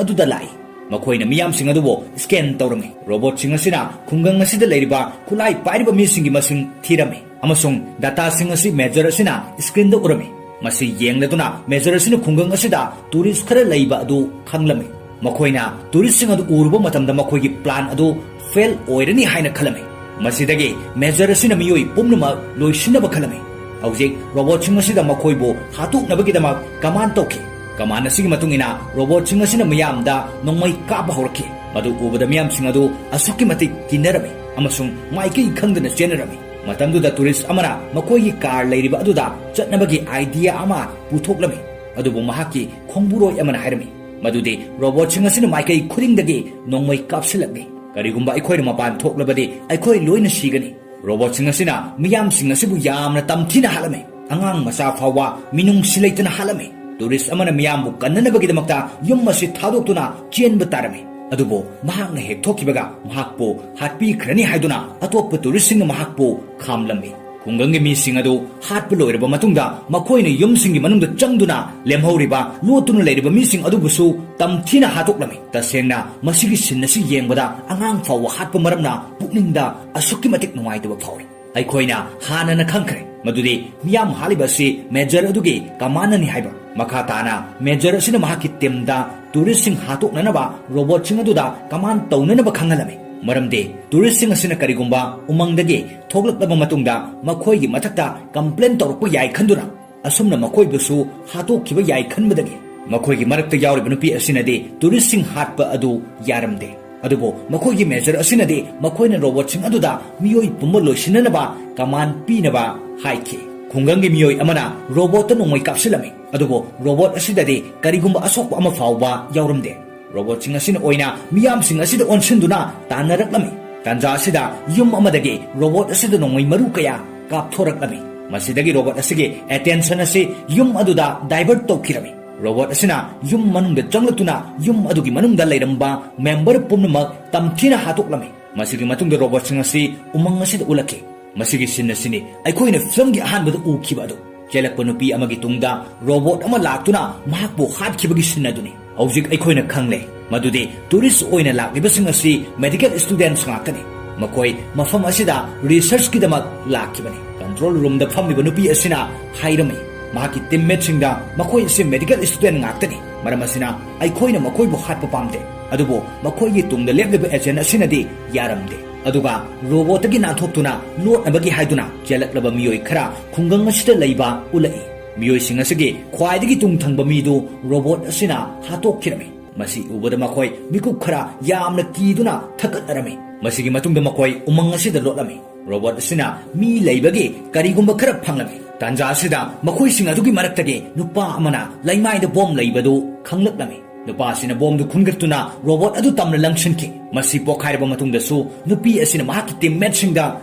ꯑꯗꯨꯗ ꯂꯥꯛꯏ꯫ ꯃꯈꯣꯏꯅ ꯃꯤꯌꯥꯝꯁꯤꯡ ꯑꯗꯨꯕꯨ ꯁ꯭ꯀꯦꯟ ꯇꯧꯔꯝꯃꯤ꯫ ꯔꯣꯕꯣꯠꯁꯤꯡ ꯑꯁꯤꯅ ꯈꯨꯡꯒꯪ ꯑꯁꯤꯗ ꯂꯩꯔꯤꯕ ꯈꯨꯠꯂꯥꯏ ꯄꯥꯏꯔꯤꯕ ꯃꯤꯁꯤꯡꯒꯤ ꯃꯁꯤꯡ ꯊꯤꯔꯝꯃꯤ ꯑꯃꯁꯨꯡ ꯗꯥꯇꯥꯁꯤꯡ ꯑꯁꯤ ꯃꯦꯖꯔ ꯑꯁꯤꯅ ꯁ꯭ꯀ꯭ꯔꯤꯟꯗ ꯎꯔꯝꯃꯤ꯫ ꯃꯁꯤ ꯌꯦꯡꯂꯗꯨꯅ ꯃꯦꯖꯔ ꯑꯁꯤꯅ ꯈꯨꯡꯒꯪ ꯑꯁꯤꯗ ꯇꯨꯔꯤꯁ ꯈꯔ ꯂꯩꯕ ꯑꯗꯨ ꯈꯪꯂꯝꯃꯤ꯫ ꯃꯈꯣꯏꯅ ꯇꯨꯔꯤꯁꯁꯤꯡ ꯑꯗꯨ ꯎꯔꯨꯕ ꯃꯇꯝꯗ ꯃꯈꯣꯏꯒꯤ ꯄ꯭ꯂꯥꯟ ꯑꯗꯨ ꯐꯦꯜ ꯑꯣꯏꯔꯅꯤ ꯍꯥꯏꯅ ꯈꯜꯂꯝꯃꯤ꯫ ꯃꯁꯤꯗꯒꯤ ꯃꯦꯖꯔ ꯑꯁꯤꯅ ꯃꯤꯑꯣꯏ ꯄꯨꯝꯅꯃꯛ ꯂꯣꯏꯁꯤꯟꯅꯕ ꯈꯜꯂꯝꯃꯤ꯫ ꯍꯧꯖꯤꯛ ꯔꯣꯕꯣꯠꯁꯤꯡ ꯑꯁꯤꯗ ꯃꯈꯣꯏꯕꯨ ꯍꯥꯠꯇꯣꯛꯅꯕꯒꯤꯗꯃꯛ ꯀꯃꯥꯟ ꯇꯧꯈꯤ꯫ ꯀꯃꯥꯟ ꯑꯁꯤꯒꯤ ꯃꯇꯨꯡ ꯏꯟꯅ ꯔꯣꯕꯣꯠꯁꯤꯡ ꯑꯁꯤꯅ ꯃꯤꯌꯥꯝꯗ ꯅꯣꯡꯃꯩ ꯀꯥꯞꯄ ꯍꯧꯔꯛꯈꯤ꯫ ꯃꯗꯨ ꯎꯕꯗ ꯃꯤꯌꯥꯝꯁꯤꯡ ꯑꯗꯨ ꯑꯁꯨꯛꯀꯤ ꯃꯇꯤꯛ ꯀꯤꯅꯔꯝꯃꯤ ꯑꯃꯁꯨꯡ ꯃꯥꯏꯀꯩ ꯈꯪꯗꯅ ꯆꯦꯟꯅꯔꯝꯃꯤ꯫ ꯃꯇꯝꯗꯨꯗ ꯇꯨꯔꯤꯁ ꯑꯃꯅ ꯃꯈꯣꯏꯒꯤ ꯀꯥꯔ ꯂꯩꯔꯤꯕ ꯑꯗꯨꯗ ꯆꯠꯅꯕꯒꯤ ꯑꯥꯏꯗꯤꯌꯥ ꯑꯃ ꯄꯨꯊꯣꯛꯂꯝꯃꯤ꯫ ꯑꯗꯨꯕꯨ ꯃꯍꯥꯛꯀꯤ ꯈꯣꯡꯕꯨꯔꯣꯏ ꯑꯃꯅ ꯍꯥꯏꯔꯝꯃꯤ ꯃꯗꯨꯗꯤ ꯔꯣꯕꯣꯠꯁꯤꯡ ꯑꯁꯤꯅ ꯃꯥꯏꯀꯩ ꯈꯨꯗꯤꯡꯗꯒꯤ ꯅꯣꯡꯃꯩ ꯀꯥꯞꯁꯤꯜꯂꯛꯂꯤ꯫ ꯀꯔꯤꯒꯨꯝꯕ ꯑꯩꯈꯣꯏꯅ ꯃꯄꯥꯟ ꯊꯣꯛꯂꯕꯗꯤ ꯑꯩꯈꯣꯏ ꯂꯣꯏꯅ ꯁꯤꯒꯅꯤ꯫ ꯔꯣꯕꯣꯠꯁꯤꯡ ꯑꯁꯤꯅ ꯃꯤꯌꯥꯝꯁꯤꯡ ꯑꯁꯤꯕꯨ ꯌꯥꯝꯅ ꯇꯝꯊꯤꯅ ꯍꯥꯠꯂꯝꯃꯤ꯫ ꯑꯉꯥꯡ ꯃꯆꯥ ꯐꯥꯎꯕ ꯃꯤꯅꯨꯡꯁꯤ ꯂꯩꯇꯅ ꯍꯥꯠꯂꯝꯃꯤ꯫ ꯇꯨꯔꯤꯁ ꯑꯃꯅ ꯃꯤꯌꯥꯝꯕꯨ ꯀꯟꯅꯅꯕꯒꯤꯗꯃꯛꯇ ꯌꯨꯝ ꯑꯁꯤ ꯊꯥꯗꯣꯛꯇꯨꯅ ꯆꯦꯟꯕ ꯇꯥꯔꯝꯃꯤ꯫ ꯑꯗꯨꯕꯨ ꯃꯍꯥꯛꯅ ꯍꯦꯛ ꯊꯣꯛꯈꯤꯕꯒ ꯃꯍꯥꯛꯄꯨ ꯍꯥꯠꯄꯤꯈ꯭ꯔꯅꯤ ꯍꯥꯏꯗꯨꯅ ꯑꯇꯣꯞꯄ ꯇꯨꯔꯤꯁꯁꯤꯡꯅ ꯃꯍꯥꯛꯄꯨ ꯈꯥꯝꯂꯝꯃꯤ꯫ ꯈꯨꯡꯒꯪꯒꯤ ꯃꯤꯁꯤꯡ ꯑꯗꯨ ꯍꯥꯠꯄ ꯂꯣꯏꯔꯕ ꯃꯇꯨꯡꯗ ꯃꯈꯣꯏꯅ ꯌꯨꯝꯁꯤꯡꯒꯤ ꯃꯅꯨꯡꯗ ꯆꯪꯗꯨꯅ ꯂꯦꯝꯍꯧꯔꯤꯕ ꯂꯣꯠꯇꯨꯅ ꯂꯩꯔꯤꯕ ꯃꯤꯁꯤꯡ ꯑꯗꯨꯕꯨꯁꯨ ꯇꯝꯊꯤꯅ ꯍꯥꯠꯇꯣꯛꯂꯝꯃꯤ꯫ ꯇꯁꯦꯡꯅ ꯃꯁꯤꯒꯤ ꯁꯤꯟ ꯑꯁꯤ ꯌꯦꯡꯕꯗ ꯑꯉꯥꯡ ꯐꯥꯎꯕ ꯍꯥꯠꯄ ꯃꯔꯝꯅ ꯄꯨꯛꯅꯤꯡꯗ ꯑꯁꯨꯛꯀꯤ ꯃꯇꯤꯛ ꯅꯨꯡꯉꯥꯏꯇꯕ ꯐꯥꯎꯏ꯫ ꯑꯩꯈꯣꯏꯅ ꯍꯥꯟꯅꯅ ꯈꯪꯈ꯭ꯔꯦ ꯃꯗꯨꯗꯤ ꯃꯤꯌꯥꯝ ꯍꯥꯠꯂꯤꯕ ꯑꯁꯤ ꯃꯦꯖꯔ ꯑꯗꯨꯒꯤ ꯀꯃꯥꯟꯅꯅꯤ ꯍꯥꯏꯕ꯫ ꯃꯈꯥ ꯇꯥꯅ ꯃꯦꯖꯔ ꯑꯁꯤꯅ ꯃꯍꯥꯛꯀꯤ ꯇꯤꯝꯗ ꯇꯨꯔꯤꯁꯁꯤꯡ ꯍꯥꯠꯇꯣꯛꯅꯅꯕ ꯔꯣꯕꯣꯠꯁꯤꯡ ꯑꯗꯨꯗ ꯀꯃꯥꯟ ꯇꯧꯅꯅꯕ ꯈꯪꯍꯜꯂꯝꯃꯤ꯫ ꯃꯔꯝꯗꯤ ꯇꯨꯔꯤꯁꯁꯤꯡ ꯑꯁꯤꯅ ꯀꯔꯤꯒꯨꯝꯕ ꯎꯃꯪꯗꯒꯤ ꯊꯣꯛꯂꯛꯂꯕ ꯃꯇꯨꯡꯗ ꯃꯈꯣꯏꯒꯤ ꯃꯊꯛꯇ ꯀꯝꯄ꯭ꯂꯦꯟ ꯇꯧꯔꯛꯄ ꯌꯥꯏ ꯈꯟꯗꯨꯅ, ꯑꯁꯨꯝꯅ ꯃꯈꯣꯏꯕꯨꯁꯨ ꯍꯥꯠꯇꯣꯛꯈꯤꯕ ꯌꯥꯏ ꯈꯟꯕꯗꯒꯤ ꯃꯈꯣꯏꯒꯤ ꯃꯔꯛꯇ ꯌꯥꯎꯔꯤꯕ ꯅꯨꯄꯤ ꯑꯁꯤꯅꯗꯤ ꯇꯨꯔꯤꯁꯁꯤꯡ ꯍꯥꯠꯄ ꯑꯗꯨ ꯌꯥꯔꯝꯗꯦ꯫ ꯑꯗꯨꯕꯨ ꯃꯈꯣꯏꯒꯤ ꯃꯦꯖꯔ ꯑꯁꯤꯅꯗꯤ ꯃꯈꯣꯏꯅ ꯔꯣꯕꯣꯠꯁꯤꯡ ꯑꯗꯨꯗ ꯃꯤꯑꯣꯏ ꯄꯨꯝꯕ ꯂꯣꯏꯁꯤꯟꯅꯅꯕ ꯀꯃꯥꯟ ꯄꯤꯅꯕ ꯍꯥꯏꯈꯤ꯫ ꯈꯨꯡꯒꯪꯒꯤ ꯃꯤꯑꯣꯏ ꯑꯃꯅ ꯔꯣꯕꯣꯠꯇ ꯅꯣꯡꯃꯩ ꯀꯥꯞꯁꯤꯜꯂꯝꯃꯤ, ꯑꯗꯨꯕꯨ ꯔꯣꯕꯣꯠ ꯑꯁꯤꯗꯗꯤ ꯀꯔꯤꯒꯨꯝꯕ ꯑꯁꯣꯛꯄ ꯑꯃ ꯐꯥꯎꯕ ꯌꯥꯎꯔꯝꯗꯦ꯫ ꯔꯣꯕꯣꯠꯁꯤꯡ ꯑꯁꯤꯅ ꯑꯣꯏꯅ ꯃꯤꯌꯥꯝꯁꯤꯡ ꯑꯁꯤꯗ ꯑꯣꯟꯁꯤꯟꯗꯨꯅ ꯇꯥꯟꯅꯔꯛꯂꯝꯃꯤ꯫ ꯇꯥꯟꯖꯥ ꯑꯁꯤꯗ ꯌꯨꯝ ꯑꯃꯗꯒꯤ ꯔꯣꯕꯣꯠ ꯑꯁꯤꯗ ꯅꯣꯡꯃꯩ ꯃꯔꯨ ꯀꯌꯥ ꯀꯥꯞꯊꯣꯔꯛꯂꯝꯃꯤ꯫ ꯃꯁꯤꯗꯒꯤ ꯔꯣꯕꯣꯠ ꯑꯁꯤꯒꯤ ꯑꯦꯇꯦꯟꯁꯟ ꯑꯁꯤ ꯌꯨꯝ ꯑꯗꯨꯗ ꯗꯥꯏꯚꯔꯠ ꯇꯧꯈꯤꯔꯝꯃꯤ꯫ ꯔꯣꯕꯣꯠ ꯑꯁꯤꯅ ꯌꯨꯝ ꯃꯅꯨꯡꯗ ꯆꯪꯂꯛꯇꯨꯅ ꯌꯨꯝ ꯑꯗꯨꯒꯤ ꯃꯅꯨꯡꯗ ꯂꯩꯔꯝꯕ ꯃꯦꯝꯕꯔ ꯄꯨꯝꯅꯃꯛ ꯇꯝꯊꯤꯅ ꯍꯥꯠꯇꯣꯛꯂꯝꯃꯤ꯫ ꯃꯁꯤꯒꯤ ꯃꯇꯨꯡꯗ ꯔꯣꯕꯣꯠꯁꯤꯡ ꯑꯁꯤ ꯎꯃꯪ ꯑꯁꯤꯗ ꯎꯠꯂꯛꯈꯤ꯫ ꯃꯁꯤꯒꯤ ꯁꯤꯟ ꯑꯁꯤꯅꯤ ꯑꯩꯈꯣꯏꯅ ꯐꯤꯂꯝꯒꯤ ꯑꯍꯥꯟꯕꯗ ꯎꯈꯤꯕ ꯑꯗꯨ꯫ ꯆꯦꯜꯂꯛꯄ ꯅꯨꯄꯤ ꯑꯃꯒꯤ ꯇꯨꯡꯗ ꯔꯣꯕꯣꯠ ꯑꯃ ꯂꯥꯛꯇꯨꯅ ꯃꯍꯥꯛꯄꯨ ꯍꯥꯠꯈꯤꯕꯒꯤ ꯁꯤꯟ ꯑꯗꯨꯅꯤ꯫ ꯍꯧꯖꯤꯛ ꯑꯩꯈꯣꯏꯅ ꯈꯪꯂꯦ ꯃꯗꯨꯗꯤ ꯇꯨꯔꯤꯁ ꯑꯣꯏꯅ ꯂꯥꯛꯂꯤꯕꯁꯤꯡ ꯑꯁꯤ ꯃꯦꯗꯤꯀꯦꯜ ꯁ꯭ꯇꯨꯗꯦꯟꯠꯁ ꯉꯥꯛꯇꯅꯤ꯫ ꯃꯈꯣꯏ ꯃꯐꯝ ꯑꯁꯤꯗ ꯔꯤꯁꯔꯆꯀꯤꯗꯃꯛ ꯂꯥꯛꯈꯤꯕꯅꯤ꯫ ꯀꯟꯇ꯭ꯔꯣꯜ ꯔꯨꯝꯗ ꯐꯝꯂꯤꯕ ꯅꯨꯄꯤ ꯑꯁꯤꯅ ꯍꯥꯏꯔꯝꯃꯤ, ꯃꯍꯥꯛꯀꯤ ꯇꯤꯝꯃꯦꯠꯁꯤꯡꯗ ꯃꯈꯣꯏ ꯑꯁꯤ ꯃꯦꯗꯤꯀꯦꯜ ꯁ꯭ꯇꯨꯗꯦꯟꯠ ꯉꯥꯛꯇꯅꯤ, ꯃꯔꯝ ꯑꯁꯤꯅ ꯑꯩꯈꯣꯏꯅ ꯃꯈꯣꯏꯕꯨ ꯍꯥꯠꯄ ꯄꯥꯝꯗꯦ꯫ ꯑꯗꯨꯕꯨ ꯃꯈꯣꯏꯒꯤ ꯇꯨꯡꯗ ꯂꯦꯞꯂꯤꯕ ꯑꯦꯖꯦꯟꯠ ꯑꯁꯤꯅꯗꯤ ꯌꯥꯔꯝꯗꯦ꯫ ꯑꯗꯨꯒ ꯔꯣꯕꯣꯠꯇꯒꯤ ꯅꯥꯟꯊꯣꯛꯇꯨꯅ ꯂꯣꯠꯅꯕꯒꯤ ꯍꯥꯏꯗꯨꯅ ꯆꯦꯜꯂꯛꯂꯕ ꯃꯤꯑꯣꯏ ꯈꯔ ꯈꯨꯡꯒꯪ ꯑꯁꯤꯗ ꯂꯩꯕ ꯎꯠꯂꯛꯏ꯫ ꯃꯤꯑꯣꯏꯁꯤꯡ ꯑꯁꯤꯒꯤ ꯈ꯭ꯋꯥꯏꯗꯒꯤ ꯇꯨꯡ ꯊꯪꯕ ꯃꯤꯗꯨ ꯔꯣꯕꯣꯠ ꯑꯁꯤꯅ ꯍꯥꯠꯇꯣꯛꯈꯤꯔꯝꯃꯤ꯫ ꯃꯁꯤ ꯎꯕꯗ ꯃꯈꯣꯏ ꯃꯤꯀꯨꯞ ꯈꯔ ꯌꯥꯝꯅ ꯀꯤꯗꯨꯅ ꯊꯛꯀꯠꯅꯔꯝꯃꯤ꯫ ꯃꯁꯤꯒꯤ ꯃꯇꯨꯡꯗ ꯃꯈꯣꯏ ꯎꯃꯪ ꯑꯁꯤꯗ ꯂꯣꯠꯂꯝꯃꯤ꯫ ꯔꯣꯕꯣꯠ ꯑꯁꯤꯅ ꯃꯤ ꯂꯩꯕꯒꯤ ꯀꯔꯤꯒꯨꯝꯕ ꯈꯔ ꯐꯪꯂꯝꯃꯤ꯫ ꯇꯥꯟꯖꯥ ꯑꯁꯤꯗ ꯃꯈꯣꯏꯁꯤꯡ ꯑꯗꯨꯒꯤ ꯃꯔꯛꯇꯒꯤ ꯅꯨꯄꯥ ꯑꯃꯅ ꯂꯩꯃꯥꯏꯗ ꯕꯣꯝ ꯂꯩꯕꯗꯨ ꯈꯪꯂꯛꯂꯝꯃꯤ꯫ ꯅꯨꯄꯥ ꯑꯁꯤꯅ ꯕꯣꯝꯗꯨ ꯈꯨꯟꯒꯠꯇꯨꯅ ꯔꯣꯕꯣꯠ ꯑꯗꯨ ꯇꯝꯅ ꯂꯪꯁꯤꯟꯈꯤ꯫ ꯃꯁꯤ ꯄꯣꯈꯥꯏꯔꯕ ꯃꯇꯨꯡꯗꯁꯨ ꯅꯨꯄꯤ ꯑꯁꯤꯅ ꯃꯍꯥꯛꯀꯤ ꯇꯤꯝꯃꯦꯠꯁꯤꯡꯗ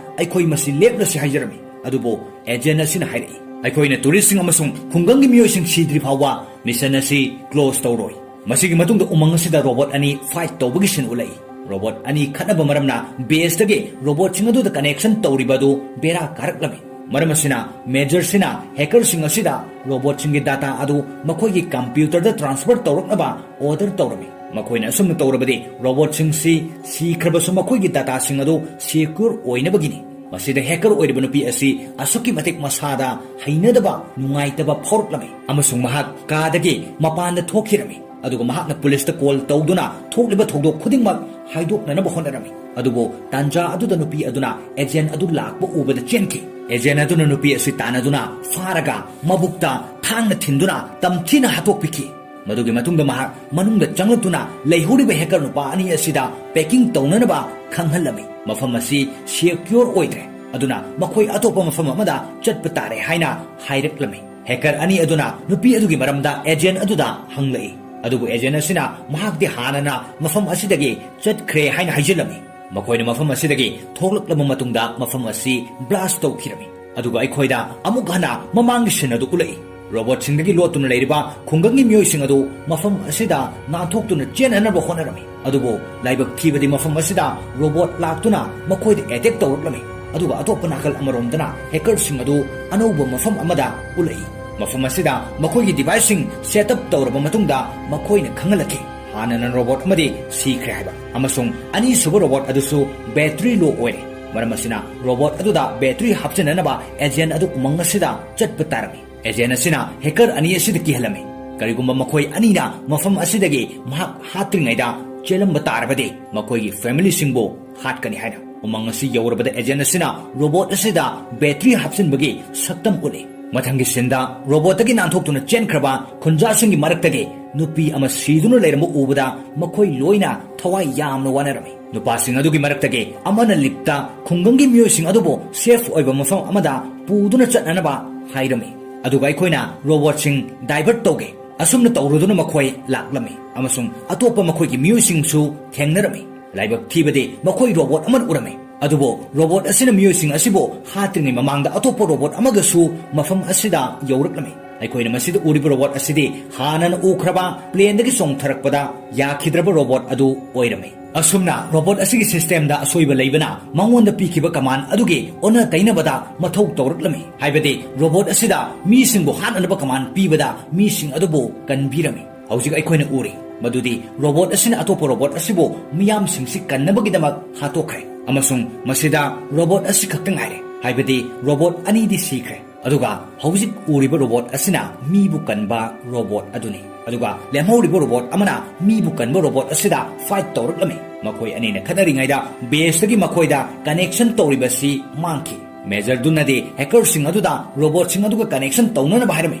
ꯑꯩꯈꯣꯏ ꯃꯁꯤ ꯂꯦꯞꯂꯁꯤ ꯍꯥꯏꯖꯔꯝꯃꯤ꯫ ꯑꯗꯨꯕꯨ ꯑꯦꯖꯦꯟꯠ ꯑꯁꯤꯅ ꯍꯥꯏꯔꯛꯏ, ꯑꯩꯈꯣꯏꯅ ꯇꯨꯔꯤꯁꯁꯤꯡ ꯑꯃꯁꯨꯡ ꯈꯨꯡꯒꯪꯒꯤ ꯃꯤꯑꯣꯏꯁꯤꯡ ꯁꯤꯗ꯭ꯔꯤ ꯐꯥꯎꯕ ꯃꯤꯁꯟ ꯑꯁꯤ ꯀ꯭ꯂꯣꯖ ꯇꯧꯔꯣꯏ꯫ ꯃꯁꯤꯒꯤ ꯃꯇꯨꯡꯗ ꯎꯃꯪ ꯑꯁꯤꯗ ꯔꯣꯕꯣꯠ ꯑꯅꯤ ꯐꯥꯏꯠ ꯇꯧꯕꯒꯤ ꯁꯤꯟ ꯎꯠꯂꯛꯏ꯫ ꯔꯣꯕꯣꯠ ꯑꯅꯤ ꯈꯠꯅꯕ ꯃꯔꯝꯅ ꯕꯦꯖꯇꯒꯤ ꯔꯣꯕꯣꯠꯁꯤꯡ ꯑꯗꯨꯗ ꯀꯅꯦꯛꯁꯟ ꯇꯧꯔꯤꯕ ꯑꯗꯨ ꯕꯦꯔꯥ ꯀꯥꯔꯛꯂꯝꯃꯤ꯫ ꯃꯔꯝ ꯑꯁꯤꯅ ꯃꯦꯖꯔꯁꯤꯅ ꯍꯦꯀꯔꯁꯤꯡ ꯑꯁꯤꯗ ꯔꯣꯕꯣꯠꯁꯤꯡꯒꯤ ꯗꯥꯇꯥ ꯑꯗꯨ ꯃꯈꯣꯏꯒꯤ ꯀꯝꯄ꯭ꯌꯨꯇꯔꯗ ꯇ꯭ꯔꯥꯟꯁꯐꯔ ꯇꯧꯔꯛꯅꯕ ꯑꯣꯔꯗꯔ ꯇꯧꯔꯝꯃꯤ꯫ ꯃꯈꯣꯏꯅ ꯑꯁꯨꯝꯅ ꯇꯧꯔꯕꯗꯤ ꯔꯣꯕꯣꯠꯁꯤꯡꯁꯤ ꯁꯤꯈ꯭ꯔꯕꯁꯨ ꯃꯈꯣꯏꯒꯤ ꯗꯥꯇꯥꯁꯤꯡ ꯑꯗꯨ ꯁꯦꯀ꯭ꯌꯨꯔ ꯑꯣꯏꯅꯕꯒꯤꯅꯤ꯫ ꯃꯁꯤꯗ ꯍꯦꯀꯔ ꯑꯣꯏꯔꯤꯕ ꯅꯨꯄꯤ ꯑꯁꯤ ꯑꯁꯨꯛꯀꯤ ꯃꯇꯤꯛ ꯃꯁꯥꯗ ꯍꯩꯅꯗꯕ, ꯅꯨꯡꯉꯥꯏꯇꯕ ꯐꯥꯎꯔꯛꯂꯝꯃꯤ ꯑꯃꯁꯨꯡ ꯃꯍꯥꯛ ꯀꯥꯗꯒꯤ ꯃꯄꯥꯟꯗ ꯊꯣꯛꯈꯤꯔꯝꯃꯤ꯫ ꯑꯗꯨꯒ ꯃꯍꯥꯛꯅ ꯄꯨꯂꯤꯁꯇ ꯀꯣꯜ ꯇꯧꯗꯨꯅ ꯊꯣꯛꯂꯤꯕ ꯊꯧꯗꯣꯛ ꯈꯨꯗꯤꯡꯃꯛ ꯍꯥꯏꯗꯣꯛꯅꯅꯕ ꯍꯣꯠꯅꯔꯝꯃꯤ꯫ ꯑꯗꯨꯕꯨ ꯇꯥꯟꯖꯥ ꯑꯗꯨꯗ ꯅꯨꯄꯤ ꯑꯗꯨꯅ ꯑꯦꯖꯦꯟ ꯑꯗꯨ ꯂꯥꯛꯄ ꯎꯕꯗ ꯆꯦꯟꯈꯤ꯫ ꯑꯦꯖꯦꯟ ꯑꯗꯨꯅ ꯅꯨꯄꯤ ꯑꯁꯤ ꯇꯥꯟꯅꯗꯨꯅ ꯐꯥꯔꯒ ꯃꯕꯨꯛꯇ ꯊꯥꯡꯅ ꯊꯤꯟꯗꯨꯅ ꯇꯝꯊꯤꯅ ꯍꯥꯠꯇꯣꯛꯄꯤꯈꯤ꯫ ꯃꯗꯨꯒꯤ ꯃꯇꯨꯡꯗ ꯃꯍꯥꯛ ꯃꯅꯨꯡꯗ ꯆꯪꯂꯛꯇꯨꯅ ꯂꯩꯍꯧꯔꯤꯕ ꯍꯦꯀꯔ ꯅꯨꯄꯥ ꯑꯅꯤ ꯑꯁꯤꯗ ꯄꯦꯀꯤꯡ ꯇꯧꯅꯅꯕ ꯈꯪꯍꯜꯂꯝꯃꯤ꯫ ꯃꯐꯝ ꯑꯁꯤ ꯁꯦꯀ꯭ꯌꯣꯔ ꯑꯣꯏꯗ꯭ꯔꯦ, ꯑꯗꯨꯅ ꯃꯈꯣꯏ ꯑꯇꯣꯞꯄ ꯃꯐꯝ ꯑꯃꯗ ꯆꯠꯄ ꯇꯥꯔꯦ ꯍꯥꯏꯅ ꯍꯥꯏꯔꯛꯂꯝꯃꯤ꯫ ꯍꯦꯀꯔ ꯑꯅꯤ ꯑꯗꯨꯅ ꯅꯨꯄꯤ ꯑꯗꯨꯒꯤ ꯃꯔꯝꯗ ꯑꯦꯖꯦꯟ ꯑꯗꯨꯗ ꯍꯪꯂꯛꯏ, ꯑꯗꯨꯕꯨ ꯑꯦꯖꯦꯟ ꯑꯁꯤꯅ ꯃꯍꯥꯛꯇꯤ ꯍꯥꯟꯅꯅ ꯃꯐꯝ ꯑꯁꯤꯗꯒꯤ ꯆꯠꯈ꯭ꯔꯦ ꯍꯥꯏꯅ ꯍꯥꯏꯖꯤꯜꯂꯝꯃꯤ꯫ ꯃꯈꯣꯏꯅ ꯃꯐꯝ ꯑꯁꯤꯗꯒꯤ ꯊꯣꯛꯂꯛꯂꯕ ꯃꯇꯨꯡꯗ ꯃꯐꯝ ꯑꯁꯤ ꯕ꯭ꯂꯥꯁ ꯇꯧꯈꯤꯔꯝꯃꯤ꯫ ꯑꯗꯨꯒ ꯑꯩꯈꯣꯏꯗ ꯑꯃꯨꯛ ꯍꯟꯅ ꯃꯃꯥꯡꯒꯤ ꯁꯤꯟ ꯑꯗꯨ ꯎꯠꯂꯛꯏ꯫ ꯔꯣꯕꯣꯠꯁꯤꯡꯗꯒꯤ ꯂꯣꯠꯇꯨꯅ ꯂꯩꯔꯤꯕ ꯈꯨꯡꯒꯪꯒꯤ ꯃꯤꯑꯣꯏꯁꯤꯡ ꯑꯗꯨ ꯃꯐꯝ ꯑꯁꯤꯗ ꯅꯥꯟꯊꯣꯛꯇꯨꯅ ꯆꯦꯟꯅꯅꯕ ꯍꯣꯠꯅꯔꯝꯃꯤ꯫ ꯑꯗꯨꯕꯨ ꯂꯥꯏꯕꯛ ꯊꯤꯕꯗꯤ ꯃꯐꯝ ꯑꯁꯤꯗ ꯔꯣꯕꯣꯠ ꯂꯥꯛꯇꯨꯅ ꯃꯈꯣꯏꯗ ꯑꯦꯇꯦꯛ ꯇꯧꯔꯛꯂꯝꯃꯤ꯫ ꯑꯗꯨꯒ ꯑꯇꯣꯞꯄ ꯅꯥꯀꯜ ꯑꯃꯔꯣꯝꯗꯅ ꯍꯦꯀꯔꯁꯤꯡ ꯑꯗꯨ ꯑꯅꯧꯕ ꯃꯐꯝ ꯑꯃꯗ ꯎꯠꯂꯛꯏ꯫ ꯃꯐꯝ ꯑꯁꯤꯗ ꯃꯈꯣꯏꯒꯤ ꯗꯤꯚꯥꯏꯁꯁꯤꯡ ꯁꯦꯠ ꯑꯞ ꯇꯧꯔꯕ ꯃꯇꯨꯡꯗ ꯃꯈꯣꯏꯅ ꯈꯪꯍꯜꯂꯛꯈꯤ, ꯍꯥꯟꯅꯅ ꯔꯣꯕꯣꯠ ꯑꯃꯗꯤ ꯁꯤꯈ꯭ꯔꯦ ꯍꯥꯏꯕ, ꯑꯃꯁꯨꯡ ꯑꯅꯤꯁꯨꯕ ꯔꯣꯕꯣꯠ ꯑꯗꯨꯁꯨ ꯕꯦꯇ꯭ꯔꯤ ꯂꯣ ꯑꯣꯏꯔꯦ꯫ ꯃꯔꯝ ꯑꯁꯤꯅ ꯔꯣꯕꯣꯠ ꯑꯗꯨꯗ ꯕꯦꯇ꯭ꯔꯤ ꯍꯥꯞꯆꯤꯟꯅꯅꯕ ꯑꯦꯖꯦꯟ ꯑꯗꯨ ꯎꯃꯪ ꯑꯁꯤꯗ ꯆꯠꯄ ꯇꯥꯔꯝꯃꯤ꯫ ꯑꯦꯖꯦꯟ ꯑꯁꯤꯅ ꯍꯦꯀꯔ ꯑꯅꯤ ꯑꯁꯤꯗ ꯀꯤꯍꯜꯂꯝꯃꯤ꯫ ꯀꯔꯤꯒꯨꯝꯕ ꯃꯈꯣꯏ ꯑꯅꯤꯅ ꯃꯐꯝ ꯑꯁꯤꯗꯒꯤ ꯃꯍꯥꯛ ꯍꯥꯠꯇ꯭ꯔꯤꯉꯩꯗ ꯆꯦꯜꯂꯝꯕ ꯇꯥꯔꯕꯗꯤ ꯃꯈꯣꯏꯒꯤ ꯐꯦꯃꯤꯂꯤꯁꯤꯡꯕꯨ ꯍꯥꯠꯀꯅꯤ ꯍꯥꯏꯅ꯫ ꯎꯃꯪ ꯑꯁꯤ ꯌꯧꯔꯕꯗ ꯑꯦꯖꯦꯟ ꯑꯁꯤꯅ ꯔꯣꯕꯣꯠ ꯑꯁꯤꯗ ꯕꯦꯇ꯭ꯔꯤ ꯍꯥꯞꯆꯤꯟꯕꯒꯤ ꯁꯛꯇꯝ ꯎꯠꯂꯤ꯫ ꯃꯊꯪꯒꯤ ꯁꯤꯟꯗ ꯔꯣꯕꯣꯠꯇꯒꯤ ꯅꯥꯟꯊꯣꯛꯇꯨꯅ ꯆꯦꯟꯈ꯭ꯔꯕ ꯈꯨꯟꯖꯥꯁꯤꯡꯒꯤ ꯃꯔꯛꯇꯒꯤ ꯅꯨꯄꯤ ꯑꯃ ꯁꯤꯗꯨꯅ ꯂꯩꯔꯝꯕ ꯎꯕꯗ ꯃꯈꯣꯏ ꯂꯣꯏꯅ ꯊꯋꯥꯏ ꯌꯥꯝꯅ ꯋꯥꯅꯔꯝꯃꯤ꯫ ꯅꯨꯄꯥꯁꯤꯡ ꯑꯗꯨꯒꯤ ꯃꯔꯛꯇꯒꯤ ꯑꯃꯅ ꯂꯤꯞꯇ ꯈꯨꯡꯒꯪꯒꯤ ꯃꯤꯑꯣꯏꯁꯤꯡ ꯑꯗꯨꯕꯨ ꯁꯦꯐ ꯑꯣꯏꯕ ꯃꯐꯝ ꯑꯃꯗ ꯄꯨꯗꯨꯅ ꯆꯠꯅꯅꯕ ꯍꯥꯏꯔꯝꯃꯤ꯫ ꯑꯗꯨꯒ ꯑꯩꯈꯣꯏꯅ ꯔꯣꯕꯣꯠꯁꯤꯡ ꯗꯥꯏꯚꯔꯠ ꯇꯧꯒꯦ꯫ ꯑꯁꯨꯝꯅ ꯇꯧꯔꯨꯗꯨꯅ ꯃꯈꯣꯏ ꯂꯥꯛꯂꯝꯃꯤ ꯑꯃꯁꯨꯡ ꯑꯇꯣꯞꯄ ꯃꯈꯣꯏꯒꯤ ꯃꯤꯑꯣꯏꯁꯤꯡꯁꯨ ꯊꯦꯡꯅꯔꯝꯃꯤ꯫ ꯂꯥꯏꯕꯛ ꯊꯤꯕꯗꯤ ꯃꯈꯣꯏ ꯔꯣꯕꯣꯠ ꯑꯃꯅ ꯎꯔꯝꯃꯤ꯫ ꯑꯗꯨꯕꯨ ꯔꯣꯕꯣꯠ ꯑꯁꯤꯅ ꯃꯤꯑꯣꯏꯁꯤꯡ ꯑꯁꯤꯕꯨ ꯍꯥꯠꯇ꯭ꯔꯤꯉꯩ ꯃꯃꯥꯡꯗ ꯑꯇꯣꯞꯄ ꯔꯣꯕꯣꯠ ꯑꯃꯒꯁꯨ ꯃꯐꯝ ꯑꯁꯤꯗ ꯌꯧꯔꯛꯂꯝꯃꯤ꯫ ꯑꯩꯈꯣꯏꯅ ꯃꯁꯤꯗ ꯎꯔꯤꯕ ꯔꯣꯕꯣꯠ ꯑꯁꯤꯗꯤ ꯍꯥꯟꯅꯅ ꯎꯈ꯭ꯔꯕ ꯄ꯭ꯂꯦꯟꯗꯒꯤ ꯆꯣꯡꯊꯔꯛꯄꯗ ꯌꯥꯈꯤꯗ꯭ꯔꯕ ꯔꯣꯕꯣꯠ ꯑꯗꯨ ꯑꯣꯏꯔꯝꯃꯤ꯫ ꯑꯁꯨꯝꯅ ꯔꯣꯕꯣꯠ ꯑꯁꯤꯒꯤ ꯁꯤꯁꯇꯦꯝꯗ ꯑꯁꯣꯏꯕ ꯂꯩꯕꯅ ꯃꯉꯣꯟꯗ ꯄꯤꯈꯤꯕ ꯀꯃꯥꯟ ꯑꯗꯨꯒꯤ ꯑꯣꯟꯅ ꯇꯩꯅꯕꯗ ꯃꯊꯧ ꯇꯧꯔꯛꯂꯝꯃꯤ꯫ ꯍꯥꯏꯕꯗꯤ ꯔꯣꯕꯣꯠ ꯑꯁꯤꯗ ꯃꯤꯁꯤꯡꯕꯨ ꯍꯥꯠꯅꯅꯕ ꯀꯃꯥꯟ ꯄꯤꯕꯗ ꯃꯤꯁꯤꯡ ꯑꯗꯨꯕꯨ ꯀꯟꯕꯤꯔꯝꯃꯤ꯫ ꯍꯧꯖꯤꯛ ꯑꯩꯈꯣꯏꯅ ꯎꯔꯤ ꯃꯗꯨꯗꯤ ꯔꯣꯕꯣꯠ ꯑꯁꯤꯅ ꯑꯇꯣꯞꯄ ꯔꯣꯕꯣꯠ ꯑꯁꯤꯕꯨ ꯃꯤꯌꯥꯝꯁꯤꯡꯁꯤ ꯀꯟꯅꯕꯒꯤꯗꯃꯛ ꯍꯥꯠꯇꯣꯛꯈ꯭ꯔꯦ, ꯑꯃꯁꯨꯡ ꯃꯁꯤꯗ ꯔꯣꯕꯣꯠ ꯑꯁꯤ ꯈꯛꯇ ꯉꯥꯏꯔꯦ, ꯍꯥꯏꯕꯗꯤ ꯔꯣꯕꯣꯠ ꯑꯅꯤꯗꯤ ꯁꯤꯈ꯭ꯔꯦ꯫ ꯑꯗꯨꯒ ꯍꯧꯖꯤꯛ ꯎꯔꯤꯕ ꯔꯣꯕꯣꯠ ꯑꯁꯤꯅ ꯃꯤꯕꯨ ꯀꯟꯕ ꯔꯣꯕꯣꯠ ꯑꯗꯨꯅꯤ꯫ ꯑꯗꯨꯒ ꯂꯦꯝꯍꯧꯔꯤꯕ ꯔꯣꯕꯣꯠ ꯑꯃꯅ ꯃꯤꯕꯨ ꯀꯟꯕ ꯔꯣꯕꯣꯠ ꯑꯁꯤꯗ ꯐꯥꯏꯠ ꯇꯧꯔꯛꯂꯝꯃꯤ꯫ ꯃꯈꯣꯏ ꯑꯅꯤꯅ ꯈꯠꯅꯔꯤꯉꯩꯗ ꯕꯦꯁꯇꯒꯤ ꯃꯈꯣꯏꯗ ꯀꯅꯦꯛꯁꯟ ꯇꯧꯔꯤꯕꯁꯤ ꯃꯥꯡꯈꯤ꯫ ꯃꯦꯖꯔꯗꯨꯅꯗꯤ ꯍꯦꯀꯔꯁꯤꯡ ꯑꯗꯨꯗ ꯔꯣꯕꯣꯠꯁꯤꯡ ꯑꯗꯨꯒ ꯀꯅꯦꯛꯁꯟ ꯇꯧꯅꯅꯕ ꯍꯥꯏꯔꯝꯃꯤ,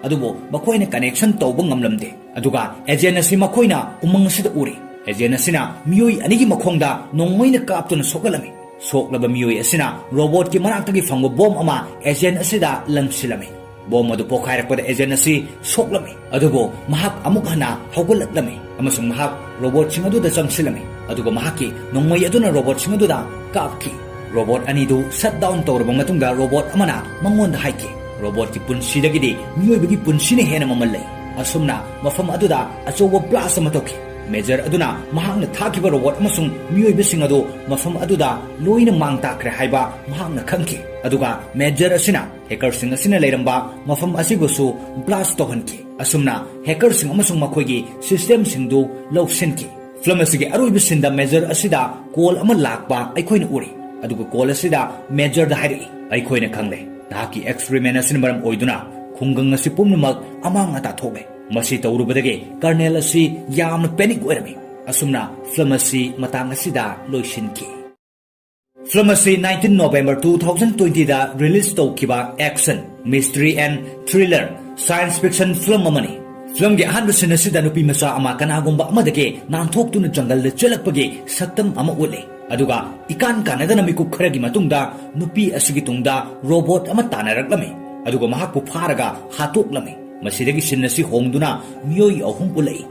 ꯑꯗꯨꯕꯨ ꯃꯈꯣꯏꯅ ꯀꯅꯦꯛꯁꯟ ꯇꯧꯕ ꯉꯝꯂꯝꯗꯦ꯫ ꯑꯗꯨꯒ ꯑꯦꯖꯦꯟ ꯑꯁꯤ ꯃꯈꯣꯏꯅ ꯎꯃꯪ ꯑꯁꯤꯗ ꯎꯔꯤ꯫ ꯑꯦꯖꯦꯟ ꯑꯁꯤꯅ ꯃꯤꯑꯣꯏ ꯑꯅꯤꯒꯤ ꯃꯈꯣꯡꯗ ꯅꯣꯡꯃꯩꯅ ꯀꯥꯞꯇꯨꯅ ꯁꯣꯛꯍꯜꯂꯝꯃꯤ꯫ ꯁꯣꯛꯂꯕ ꯃꯤꯑꯣꯏ ꯑꯁꯤꯅ ꯔꯣꯕꯣꯠꯀꯤ ꯃꯅꯥꯛꯇꯒꯤ ꯐꯪꯕ ꯕꯣꯝ ꯑꯃ ꯑꯦꯖꯦꯟ ꯑꯁꯤꯗ ꯂꯪꯁꯤꯜꯂꯝꯃꯤ꯫ ꯕꯣꯝ ꯑꯗꯨ ꯄꯣꯈꯥꯏꯔꯛꯄꯗ ꯑꯦꯖꯦꯟ ꯑꯁꯤ ꯁꯣꯛꯂꯝꯃꯤ, ꯑꯗꯨꯕꯨ ꯃꯍꯥꯛ ꯑꯃꯨꯛ ꯍꯟꯅ ꯍꯧꯒꯠꯂꯛꯂꯝꯃꯤ ꯑꯃꯁꯨꯡ ꯃꯍꯥꯛ ꯔꯣꯕꯣꯠꯁꯤꯡ ꯑꯗꯨꯗ ꯆꯪꯁꯤꯜꯂꯝꯃꯤ, ꯑꯗꯨꯒ ꯃꯍꯥꯛꯀꯤ ꯅꯣꯡꯃꯩ ꯑꯗꯨꯅ ꯔꯣꯕꯣꯠꯁꯤꯡ ꯑꯗꯨꯗ ꯀꯥꯞꯈꯤ꯫ ꯔꯣꯕꯣꯠ ꯑꯅꯤꯗꯨ ꯁꯠ ꯗꯥꯎꯟ ꯇꯧꯔꯕ ꯃꯇꯨꯡꯗ ꯔꯣꯕꯣꯠ ꯑꯃꯅ ꯃꯉꯣꯟꯗ ꯍꯥꯏꯈꯤ, "ꯔꯣꯕꯣꯠꯀꯤ ꯄꯨꯟꯁꯤꯗꯒꯤꯗꯤ ꯃꯤꯑꯣꯏꯕꯒꯤ ꯄꯨꯟꯁꯤꯅ ꯍꯦꯟꯅ ꯃꯃꯜ ꯂꯩ꯫" ꯑꯁꯨꯝꯅ ꯃꯐꯝ ꯑꯗꯨꯗ ꯑꯆꯧꯕ ꯕ꯭ꯂꯥꯁ ꯑꯃ ꯇꯧꯈꯤ꯫ ꯃꯦꯖꯔ ꯑꯗꯨꯅ ꯃꯍꯥꯛꯅ ꯊꯥꯈꯤꯕ ꯔꯣꯕꯣꯠ ꯑꯃꯁꯨꯡ ꯃꯤꯑꯣꯏꯕꯁꯤꯡ ꯑꯗꯨ ꯃꯐꯝ ꯑꯗꯨꯗ ꯂꯣꯏꯅ ꯃꯥꯡ ꯇꯥꯛꯈ꯭ꯔꯦ ꯍꯥꯏꯕ ꯃꯍꯥꯛꯅ ꯈꯪꯈꯤ꯫ ꯑꯗꯨꯒ ꯃꯦꯖꯔ ꯑꯁꯤꯅ ꯍꯦꯀꯔꯁꯤꯡ ꯑꯁꯤꯅ ꯂꯩꯔꯝꯕ ꯃꯐꯝ ꯑꯁꯤꯕꯨꯁꯨ ꯕ꯭ꯂꯥꯁ ꯇꯧꯍꯟꯈꯤ꯫ ꯑꯁꯨꯝꯅ ꯍꯦꯀꯔꯁꯤꯡ ꯑꯃꯁꯨꯡ ꯃꯈꯣꯏꯒꯤ ꯁꯤꯁꯇꯦꯝꯁꯤꯡꯗꯨ ꯂꯧꯁꯤꯟꯈꯤ꯫ ꯐꯤꯂꯝ ꯑꯁꯤꯒꯤ ꯑꯔꯣꯏꯕ ꯁꯤꯟꯗ ꯃꯦꯖꯔ ꯑꯁꯤꯗ ꯀꯣꯜ ꯑꯃ ꯂꯥꯛꯄ ꯑꯩꯈꯣꯏꯅ ꯎꯔꯤ, ꯑꯗꯨꯒ ꯀꯣꯜ ꯑꯁꯤꯗ ꯃꯦꯖꯔꯗ ꯍꯥꯏꯔꯛꯏ, "ꯑꯩꯈꯣꯏꯅ ꯈꯪꯂꯦ, ꯅꯍꯥꯛꯀꯤ ꯑꯦꯛꯁꯄꯦꯔꯤꯃꯦꯟ ꯑꯁꯤꯅ ꯃꯔꯝ ꯑꯣꯏꯗꯨꯅ ꯈꯨꯡꯒꯪ ꯑꯁꯤ ꯄꯨꯝꯅꯃꯛ ꯑꯃꯥꯡ ꯑꯇꯥ ꯊꯣꯛꯂꯦ꯫" ꯃꯁꯤ ꯇꯧꯔꯨꯕꯗꯒꯤ ꯀꯔꯅꯦꯜ ꯑꯁꯤ ꯌꯥꯝꯅ ꯄꯦꯅꯤꯛ ꯑꯣꯏꯔꯝꯃꯤ꯫ ꯑꯁꯨꯝꯅ ꯐꯤꯂꯝ ꯑꯁꯤ ꯃꯇꯥꯡ ꯑꯁꯤꯗ ꯂꯣꯏꯁꯤꯟꯈꯤ꯫ ꯐꯤꯂꯝ ꯑꯁꯤ nineteen November two thousand twenty ꯗ ꯔꯤꯂꯤꯖ ꯇꯧꯈꯤꯕ action, mystery and thriller science fiction film ꯑꯃꯅꯤ꯫ ꯐꯤꯂꯝꯒꯤ ꯑꯍꯥꯟꯕ ꯁꯤꯟ ꯑꯁꯤꯗ ꯅꯨꯄꯤ ꯃꯆꯥ ꯑꯃ ꯀꯅꯥꯒꯨꯝꯕ ꯑꯃꯗꯒꯤ ꯅꯥꯟꯊꯣꯛꯇꯨꯅ ꯖꯪꯒꯜꯗ ꯆꯦꯜꯂꯛꯄꯒꯤ ꯁꯛꯇꯝ ꯑꯃ ꯎꯠꯂꯤ, ꯑꯗꯨꯒ ꯏꯀꯥꯟ ꯀꯥꯟꯅꯗꯅ ꯃꯤꯀꯨꯞ ꯈꯔꯒꯤ ꯃꯇꯨꯡꯗ ꯅꯨꯄꯤ ꯑꯁꯤꯒꯤ ꯇꯨꯡꯗ ꯔꯣꯕꯣꯠ ꯑꯃ ꯇꯥꯟꯅꯔꯛꯂꯝꯃꯤ, ꯑꯗꯨꯒ ꯃꯍꯥꯛꯄꯨ ꯐꯥꯔꯒ ꯍꯥꯠꯇꯣꯛꯂꯝꯃꯤ꯫ ꯃꯁꯤꯗꯒꯤ ꯁꯤꯟ ꯑꯁꯤ ꯍꯣꯡꯗꯨꯅ ꯃꯤꯑꯣꯏ ꯑꯍꯨꯝ ꯎꯠꯂꯛꯏ꯫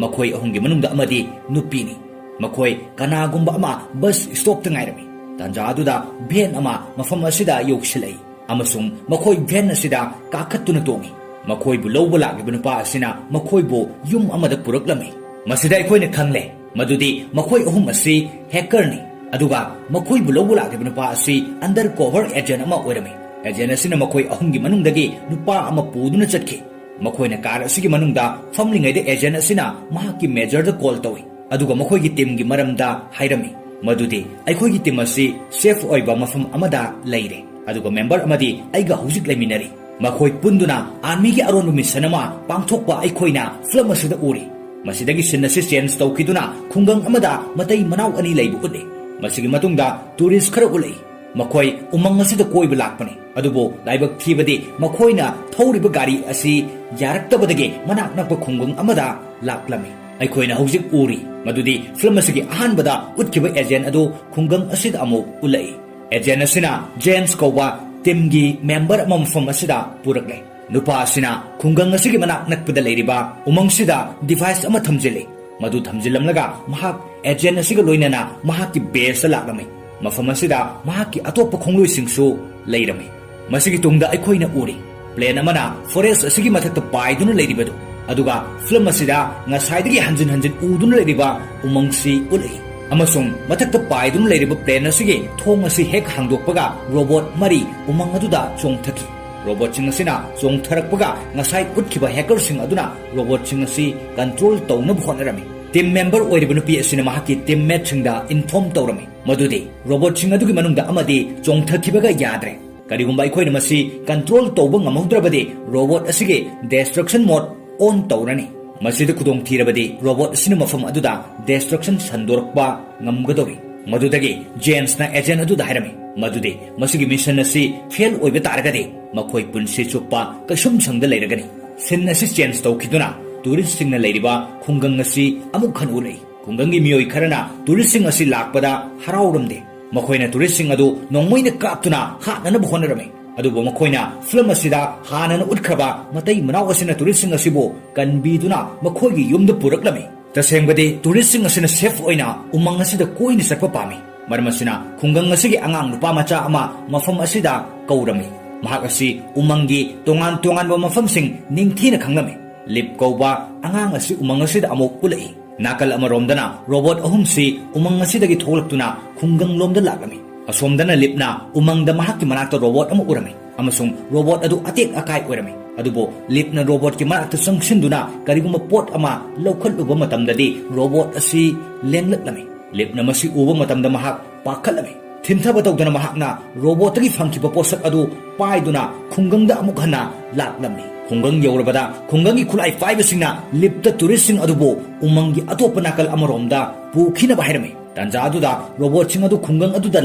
ꯃꯈꯣꯏ ꯑꯍꯨꯝꯒꯤ ꯃꯅꯨꯡꯗ ꯑꯃꯗꯤ ꯅꯨꯄꯤꯅꯤ꯫ ꯃꯈꯣꯏ ꯀꯅꯥꯒꯨꯝꯕ ꯑꯃ ꯕꯁ ꯁ꯭ꯇꯣꯞꯇ ꯉꯥꯏꯔꯝꯃꯤ꯫ ꯇꯥꯟꯖꯥ ꯑꯗꯨꯗ ꯚꯦꯟ ꯑꯃ ꯃꯐꯝ ꯑꯁꯤꯗ ꯌꯧꯁꯤꯜꯂꯛꯏ ꯑꯃꯁꯨꯡ ꯃꯈꯣꯏ ꯚꯦꯟ ꯑꯁꯤꯗ ꯀꯥꯈꯠꯇꯨꯅ ꯇꯣꯡꯏ꯫ ꯃꯈꯣꯏꯕꯨ ꯂꯧꯕ ꯂꯥꯛꯂꯤꯕ ꯅꯨꯄꯥ ꯑꯁꯤꯅ ꯃꯈꯣꯏꯕꯨ ꯌꯨꯝ ꯑꯃꯗ ꯄꯨꯔꯛꯂꯝꯃꯤ꯫ ꯃꯁꯤꯗ ꯑꯩꯈꯣꯏꯅ ꯈꯪꯂꯦ ꯃꯗꯨꯗꯤ ꯃꯈꯣꯏ ꯑꯍꯨꯝ ꯑꯁꯤ ꯍꯦꯀꯔꯅꯤ, ꯑꯗꯨꯒ ꯃꯈꯣꯏꯕꯨ ꯂꯧꯕ ꯂꯥꯛꯂꯤꯕ ꯅꯨꯄꯥ ꯑꯁꯤ ꯑꯟꯗꯔ ꯀꯣꯚꯔ ꯑꯦꯖꯦꯟ ꯑꯃ ꯑꯣꯏꯔꯝꯃꯤ꯫ ꯑꯦꯖꯦꯟ ꯑꯁꯤꯅ ꯃꯈꯣꯏ ꯑꯍꯨꯝꯒꯤ ꯃꯅꯨꯡꯗꯒꯤ ꯅꯨꯄꯥ ꯑꯃ ꯄꯨꯗꯨꯅ ꯆꯠꯈꯤ꯫ ꯃꯈꯣꯏꯅ ꯀꯥꯔ ꯑꯁꯤꯒꯤ ꯃꯅꯨꯡꯗ ꯐꯝꯂꯤꯉꯩꯗ ꯑꯦꯖꯦꯟ ꯑꯁꯤꯅ ꯃꯍꯥꯛꯀꯤ ꯃꯦꯖꯔꯗ ꯀꯣꯜ ꯇꯧꯏ, ꯑꯗꯨꯒ ꯃꯈꯣꯏꯒꯤ ꯇꯤꯝꯒꯤ ꯃꯔꯝꯗ ꯍꯥꯏꯔꯝꯃꯤ, ꯃꯗꯨꯗꯤ ꯑꯩꯈꯣꯏꯒꯤ ꯇꯤꯝ ꯑꯁꯤ ꯁꯦꯐ ꯑꯣꯏꯕ ꯃꯐꯝ ꯑꯃꯗ ꯂꯩꯔꯦ, ꯑꯗꯨꯒ ꯃꯦꯝꯕꯔ ꯑꯃꯗꯤ ꯑꯩꯒ ꯍꯧꯖꯤꯛ ꯂꯩꯃꯤꯟꯅꯔꯤ꯫ ꯃꯈꯣꯏ ꯄꯨꯟꯗꯨꯅ ꯑꯥꯔꯃꯤꯒꯤ ꯑꯔꯣꯟꯕ ꯃꯤꯁꯟ ꯑꯃ ꯄꯥꯡꯊꯣꯛꯄ ꯑꯩꯈꯣꯏꯅ ꯐꯤꯂꯝ ꯑꯁꯤꯗ ꯎꯔꯤ꯫ ꯃꯁꯤꯗꯒꯤ ꯁꯤꯟ ꯑꯁꯤ ꯆꯦꯟꯖ ꯇꯧꯈꯤꯗꯨꯅ ꯈꯨꯡꯒꯪ ꯑꯃꯗ ꯃꯇꯩ ꯃꯅꯥꯎ ꯑꯅꯤ ꯂꯩꯕ ꯎꯠꯂꯤ꯫ ꯃꯁꯤꯒꯤ ꯃꯇꯨꯡꯗ ꯇꯨꯔꯤꯁ ꯈꯔ ꯎꯠꯂꯛꯏ꯫ ꯃꯈꯣꯏ ꯎꯃꯪ ꯑꯁꯤꯗ ꯀꯣꯏꯕ ꯂꯥꯛꯄꯅꯤ, ꯑꯗꯨꯕꯨ ꯂꯥꯏꯕꯛ ꯊꯤꯕꯗꯤ ꯃꯈꯣꯏꯅ ꯊꯧꯔꯤꯕ ꯒꯥꯔꯤ ꯑꯁꯤ ꯌꯥꯔꯛꯇꯕꯗꯒꯤ ꯃꯅꯥꯛ ꯅꯛꯄ ꯈꯨꯡꯒꯪ ꯑꯃꯗ ꯂꯥꯛꯂꯝꯃꯤ꯫ ꯑꯩꯈꯣꯏꯅ ꯍꯧꯖꯤꯛ ꯎꯔꯤ ꯃꯗꯨꯗꯤ ꯐꯤꯂꯝ ꯑꯁꯤꯒꯤ ꯑꯍꯥꯟꯕꯗ ꯎꯠꯈꯤꯕ ꯑꯦꯖꯦꯟ ꯑꯗꯨ ꯈꯨꯡꯒꯪ ꯑꯁꯤꯗ ꯑꯃꯨꯛ ꯎꯠꯂꯛꯏ꯫ ꯑꯦꯖꯦꯟ ꯑꯁꯤꯅ ꯖꯦꯟꯁ ꯀꯧꯕ ꯇꯤꯝꯒꯤ ꯃꯦꯝꯕꯔ ꯑꯃ ꯃꯐꯝ ꯑꯁꯤꯗ ꯄꯨꯔꯛꯂꯦ꯫ ꯅꯨꯄꯥ ꯑꯁꯤꯅ ꯈꯨꯡꯒꯪ ꯑꯁꯤꯒꯤ ꯃꯅꯥꯛ ꯅꯛꯄꯗ ꯂꯩꯔꯤꯕ ꯎꯃꯪꯁꯤꯗ ꯗꯤꯚꯥꯏꯁ ꯑꯃ ꯊꯝꯖꯤꯜꯂꯤ꯫ ꯃꯗꯨ ꯊꯝꯖꯤꯜꯂꯝꯂꯒ ꯃꯍꯥꯛ ꯑꯦꯖꯦꯟ ꯑꯁꯤꯒ ꯂꯣꯏꯅꯅ ꯃꯍꯥꯛꯀꯤ ꯕꯦꯁꯇ ꯂꯥꯛꯂꯝꯃꯤ꯫ ꯃꯐꯝ ꯑꯁꯤꯗ ꯃꯍꯥꯛꯀꯤ ꯑꯇꯣꯞꯄ ꯈꯣꯡꯂꯣꯏꯁꯤꯡꯁꯨ ꯂꯩꯔꯝꯃꯤ꯫ ꯃꯁꯤꯒꯤ ꯇꯨꯡꯗ ꯑꯩꯈꯣꯏꯅ ꯎꯔꯤ ꯄ꯭ꯂꯦꯟ ꯑꯃꯅ ꯐꯣꯔꯦꯁ ꯑꯁꯤꯒꯤ ꯃꯊꯛꯇ ꯄꯥꯏꯗꯨꯅ ꯂꯩꯔꯤꯕꯗꯨ꯫ ꯑꯗꯨꯒ ꯐꯤꯂꯝ ꯑꯁꯤꯗ ꯉꯁꯥꯏꯗꯒꯤ ꯍꯟꯖꯤꯟ ꯍꯟꯖꯤꯟ ꯎꯗꯨꯅ ꯂꯩꯔꯤꯕ ꯎꯃꯪꯁꯤ ꯎꯠꯂꯛꯏ꯫ ꯑꯃꯁꯨꯡ ꯃꯊꯛꯇ ꯄꯥꯏꯗꯨꯅ ꯂꯩꯔꯤꯕ ꯄ꯭ꯂꯦꯟ ꯑꯁꯤꯒꯤ ꯊꯣꯡ ꯑꯁꯤ ꯍꯦꯛ ꯍꯥꯡꯗꯣꯛꯄꯒ ꯔꯣꯕꯣꯠ ꯃꯔꯤ ꯎꯃꯪ ꯑꯗꯨꯗ ꯆꯣꯡꯊꯈꯤ꯫ ꯔꯣꯕꯣꯠꯁꯤꯡ ꯑꯁꯤꯅ ꯆꯣꯡꯊꯔꯛꯄꯒ ꯉꯁꯥꯏ ꯎꯠꯈꯤꯕ ꯍꯦꯀꯔꯁꯤꯡ ꯑꯗꯨꯅ ꯔꯣꯕꯣꯠꯁꯤꯡ ꯑꯁꯤ ꯀꯟꯇ꯭ꯔꯣꯜ ꯇꯧꯅꯕ ꯍꯣꯠꯅꯔꯝꯃꯤ꯫ ꯇꯤꯝ ꯃꯦꯝꯕꯔ ꯑꯣꯏꯔꯤꯕ ꯅꯨꯄꯤ ꯑꯁꯤꯅ ꯃꯍꯥꯛꯀꯤ ꯇꯤꯝꯃꯦꯠꯁꯤꯡꯗ ꯏꯟꯐꯣꯔꯝ ꯇꯧꯔꯝꯃꯤ ꯃꯗꯨꯗꯤ ꯔꯣꯕꯣꯠꯁꯤꯡ ꯑꯗꯨꯒꯤ ꯃꯅꯨꯡꯗ ꯑꯃꯗꯤ ꯆꯣꯡꯊꯈꯤꯕꯒ ꯌꯥꯗ꯭ꯔꯦ꯫ ꯀꯔꯤꯒꯨꯝꯕ ꯑꯩꯈꯣꯏꯅ ꯃꯁꯤ ꯀꯟꯇ꯭ꯔꯣꯜ ꯇꯧꯕ ꯉꯝꯍꯧꯗ꯭ꯔꯕꯗꯤ ꯔꯣꯕꯣꯠ ꯑꯁꯤꯒꯤ ꯗꯦꯁꯇ꯭ꯔꯛꯁꯟ ꯃꯣꯗ ꯑꯣꯟ ꯇꯧꯔꯅꯤ꯫ ꯃꯁꯤꯗ ꯈꯨꯗꯣꯡꯊꯤꯔꯕꯗꯤ ꯔꯣꯕꯣꯠ ꯑꯁꯤꯅ ꯃꯐꯝ ꯑꯗꯨꯗ ꯗꯦꯁꯇ꯭ꯔꯛꯁꯟ ꯁꯟꯗꯣꯔꯛꯄ ꯉꯝꯒꯗꯧꯔꯤ꯫ ꯃꯗꯨꯗꯒꯤ ꯖꯦꯟꯁꯅ ꯑꯦꯖꯦꯟ ꯑꯗꯨꯗ ꯍꯥꯏꯔꯝꯃꯤ ꯃꯗꯨꯗꯤ ꯃꯁꯤꯒꯤ ꯃꯤꯁꯟ ꯑꯁꯤ ꯐꯦꯜ ꯑꯣꯏꯕ ꯇꯥꯔꯒꯗꯤ ꯃꯈꯣꯏ ꯄꯨꯟꯁꯤ ꯆꯨꯞꯄ ꯀꯩꯁꯨꯝꯁꯪꯗ ꯂꯩꯔꯒꯅꯤ꯫ ꯁꯤꯟ ꯑꯁꯤ ꯆꯦꯟꯖ ꯇꯧꯈꯤꯗꯨꯅ ꯇꯨꯔꯤꯁꯁꯤꯡꯅ ꯂꯩꯔꯤꯕ ꯈꯨꯡꯒꯪ ꯑꯁꯤ ꯑꯃꯨꯛ ꯍꯟꯅ ꯎꯠꯂꯛꯏ꯫ ꯈꯨꯡꯒꯪꯒꯤ ꯃꯤꯑꯣꯏ ꯈꯔꯅ ꯇꯨꯔꯤꯁꯁꯤꯡ ꯑꯁꯤ ꯂꯥꯛꯄꯗ ꯍꯔꯥꯎꯔꯝꯗꯦ꯫ ꯃꯈꯣꯏꯅ ꯇꯨꯔꯤꯁꯁꯤꯡ ꯑꯗꯨ ꯅꯣꯡꯃꯩꯅ ꯀꯥꯞꯇꯨꯅ ꯍꯥꯠꯅꯅꯕ ꯍꯣꯠꯅꯔꯝꯃꯤ꯫ ꯑꯗꯨꯕꯨ ꯃꯈꯣꯏꯅ ꯐꯤꯂꯝ ꯑꯁꯤꯗ ꯍꯥꯟꯅꯅ ꯎꯠꯈ꯭ꯔꯕ ꯃꯇꯩ ꯃꯅꯥꯎ ꯑꯁꯤꯅ ꯇꯨꯔꯤꯁꯁꯤꯡ ꯑꯁꯤꯕꯨ ꯀꯟꯕꯤꯗꯨꯅ ꯃꯈꯣꯏꯒꯤ ꯌꯨꯝꯗ ꯄꯨꯔꯛꯂꯝꯃꯤ꯫ ꯇꯁꯦꯡꯕꯗꯤ ꯇꯨꯔꯤꯁꯁꯤꯡ ꯑꯁꯤꯅ ꯁꯦꯐ ꯑꯣꯏꯅ ꯎꯃꯪ ꯑꯁꯤꯗ ꯀꯣꯏꯅ ꯆꯠꯄ ꯄꯥꯝꯃꯤ꯫ ꯃꯔꯝ ꯑꯁꯤꯅ ꯈꯨꯡꯒꯪ ꯑꯁꯤꯒꯤ ꯑꯉꯥꯡ ꯅꯨꯄꯥ ꯃꯆꯥ ꯑꯃ ꯃꯐꯝ ꯑꯁꯤꯗ ꯀꯧꯔꯝꯃꯤ꯫ ꯃꯍꯥꯛ ꯑꯁꯤ ꯎꯃꯪꯒꯤ ꯇꯣꯉꯥꯟ ꯇꯣꯉꯥꯟꯕ ꯃꯐꯝꯁꯤꯡ ꯅꯤꯡꯊꯤꯅ ꯈꯪꯂꯝꯃꯤ꯫ ꯂꯤꯞ ꯀꯧꯕ ꯑꯉꯥꯡ ꯑꯁꯤ ꯎꯃꯪ ꯑꯁꯤꯗ ꯑꯃꯨꯛ ꯎꯠꯂꯛꯏ꯫ ꯅꯥꯀꯜ ꯑꯃꯔꯣꯝꯗꯅ ꯔꯣꯕꯣꯠ ꯑꯍꯨꯝꯁꯤ ꯎꯃꯪ ꯑꯁꯤꯗꯒꯤ ꯊꯣꯛꯂꯛꯇꯨꯅ ꯈꯨꯡꯒꯪꯂꯣꯝꯗ ꯂꯥꯛꯂꯝꯃꯤ꯫ ꯑꯁꯣꯝꯗꯅ ꯂꯤꯞꯅ ꯎꯃꯪꯗ ꯃꯍꯥꯛꯀꯤ ꯃꯅꯥꯛꯇ ꯔꯣꯕꯣꯠ ꯑꯃ ꯎꯔꯝꯃꯤ ꯑꯃꯁꯨꯡ ꯔꯣꯕꯣꯠ ꯑꯗꯨ ꯑꯇꯦꯛ ꯑꯀꯥꯏ ꯑꯣꯏꯔꯝꯃꯤ꯫ ꯑꯗꯨꯕꯨ ꯂꯤꯞꯅ ꯔꯣꯕꯣꯠꯀꯤ ꯃꯅꯥꯛꯇ ꯆꯪꯁꯤꯟꯗꯨꯅ ꯀꯔꯤꯒꯨꯝꯕ ꯄꯣꯠ ꯑꯃ ꯂꯧꯈꯠꯂꯨꯕ ꯃꯇꯝꯗꯗꯤ ꯔꯣꯕꯣꯠ ꯑꯁꯤ ꯂꯦꯡꯂꯛꯂꯝꯃꯤ꯫ ꯂꯤꯞꯅ ꯃꯁꯤ ꯎꯕ ꯃꯇꯝꯗ ꯃꯍꯥꯛ ꯄꯥꯈꯠꯂꯝꯃꯤ꯫ ꯊꯤꯟꯊꯕ ꯇꯧꯗꯅ ꯃꯍꯥꯛꯅ ꯔꯣꯕꯣꯠꯇꯒꯤ ꯐꯪꯈꯤꯕ ꯄꯣꯠꯁꯛ ꯑꯗꯨ ꯄꯥꯏꯗꯨꯅ ꯈꯨꯡꯒꯪꯗ ꯑꯃꯨꯛ ꯍꯟꯅ ꯂꯥꯛꯂꯝꯃꯤ꯫ ꯈꯨꯡꯒꯪ ꯌꯧꯔꯕꯗ ꯈꯨꯡꯒꯪꯒꯤ ꯈꯨꯠꯂꯥꯏ ꯄꯥꯏꯕꯁꯤꯡꯅ ꯂꯤꯞꯇ ꯇꯨꯔꯤꯁꯁꯤꯡ ꯑꯗꯨꯕꯨ ꯎꯃꯪꯒꯤ ꯑꯇꯣꯞꯄ ꯅꯥꯀꯜ ꯑꯃꯔꯣꯝꯗ ꯄꯨꯈꯤꯅꯕ ꯍꯥꯏꯔꯝꯃꯤ꯫ ꯇꯥꯟꯖꯥ ꯑꯗꯨꯗ ꯔꯣꯕꯣꯠꯁꯤꯡ ꯑꯗꯨ ꯈꯨꯡꯒꯪ ꯑꯗꯨꯗ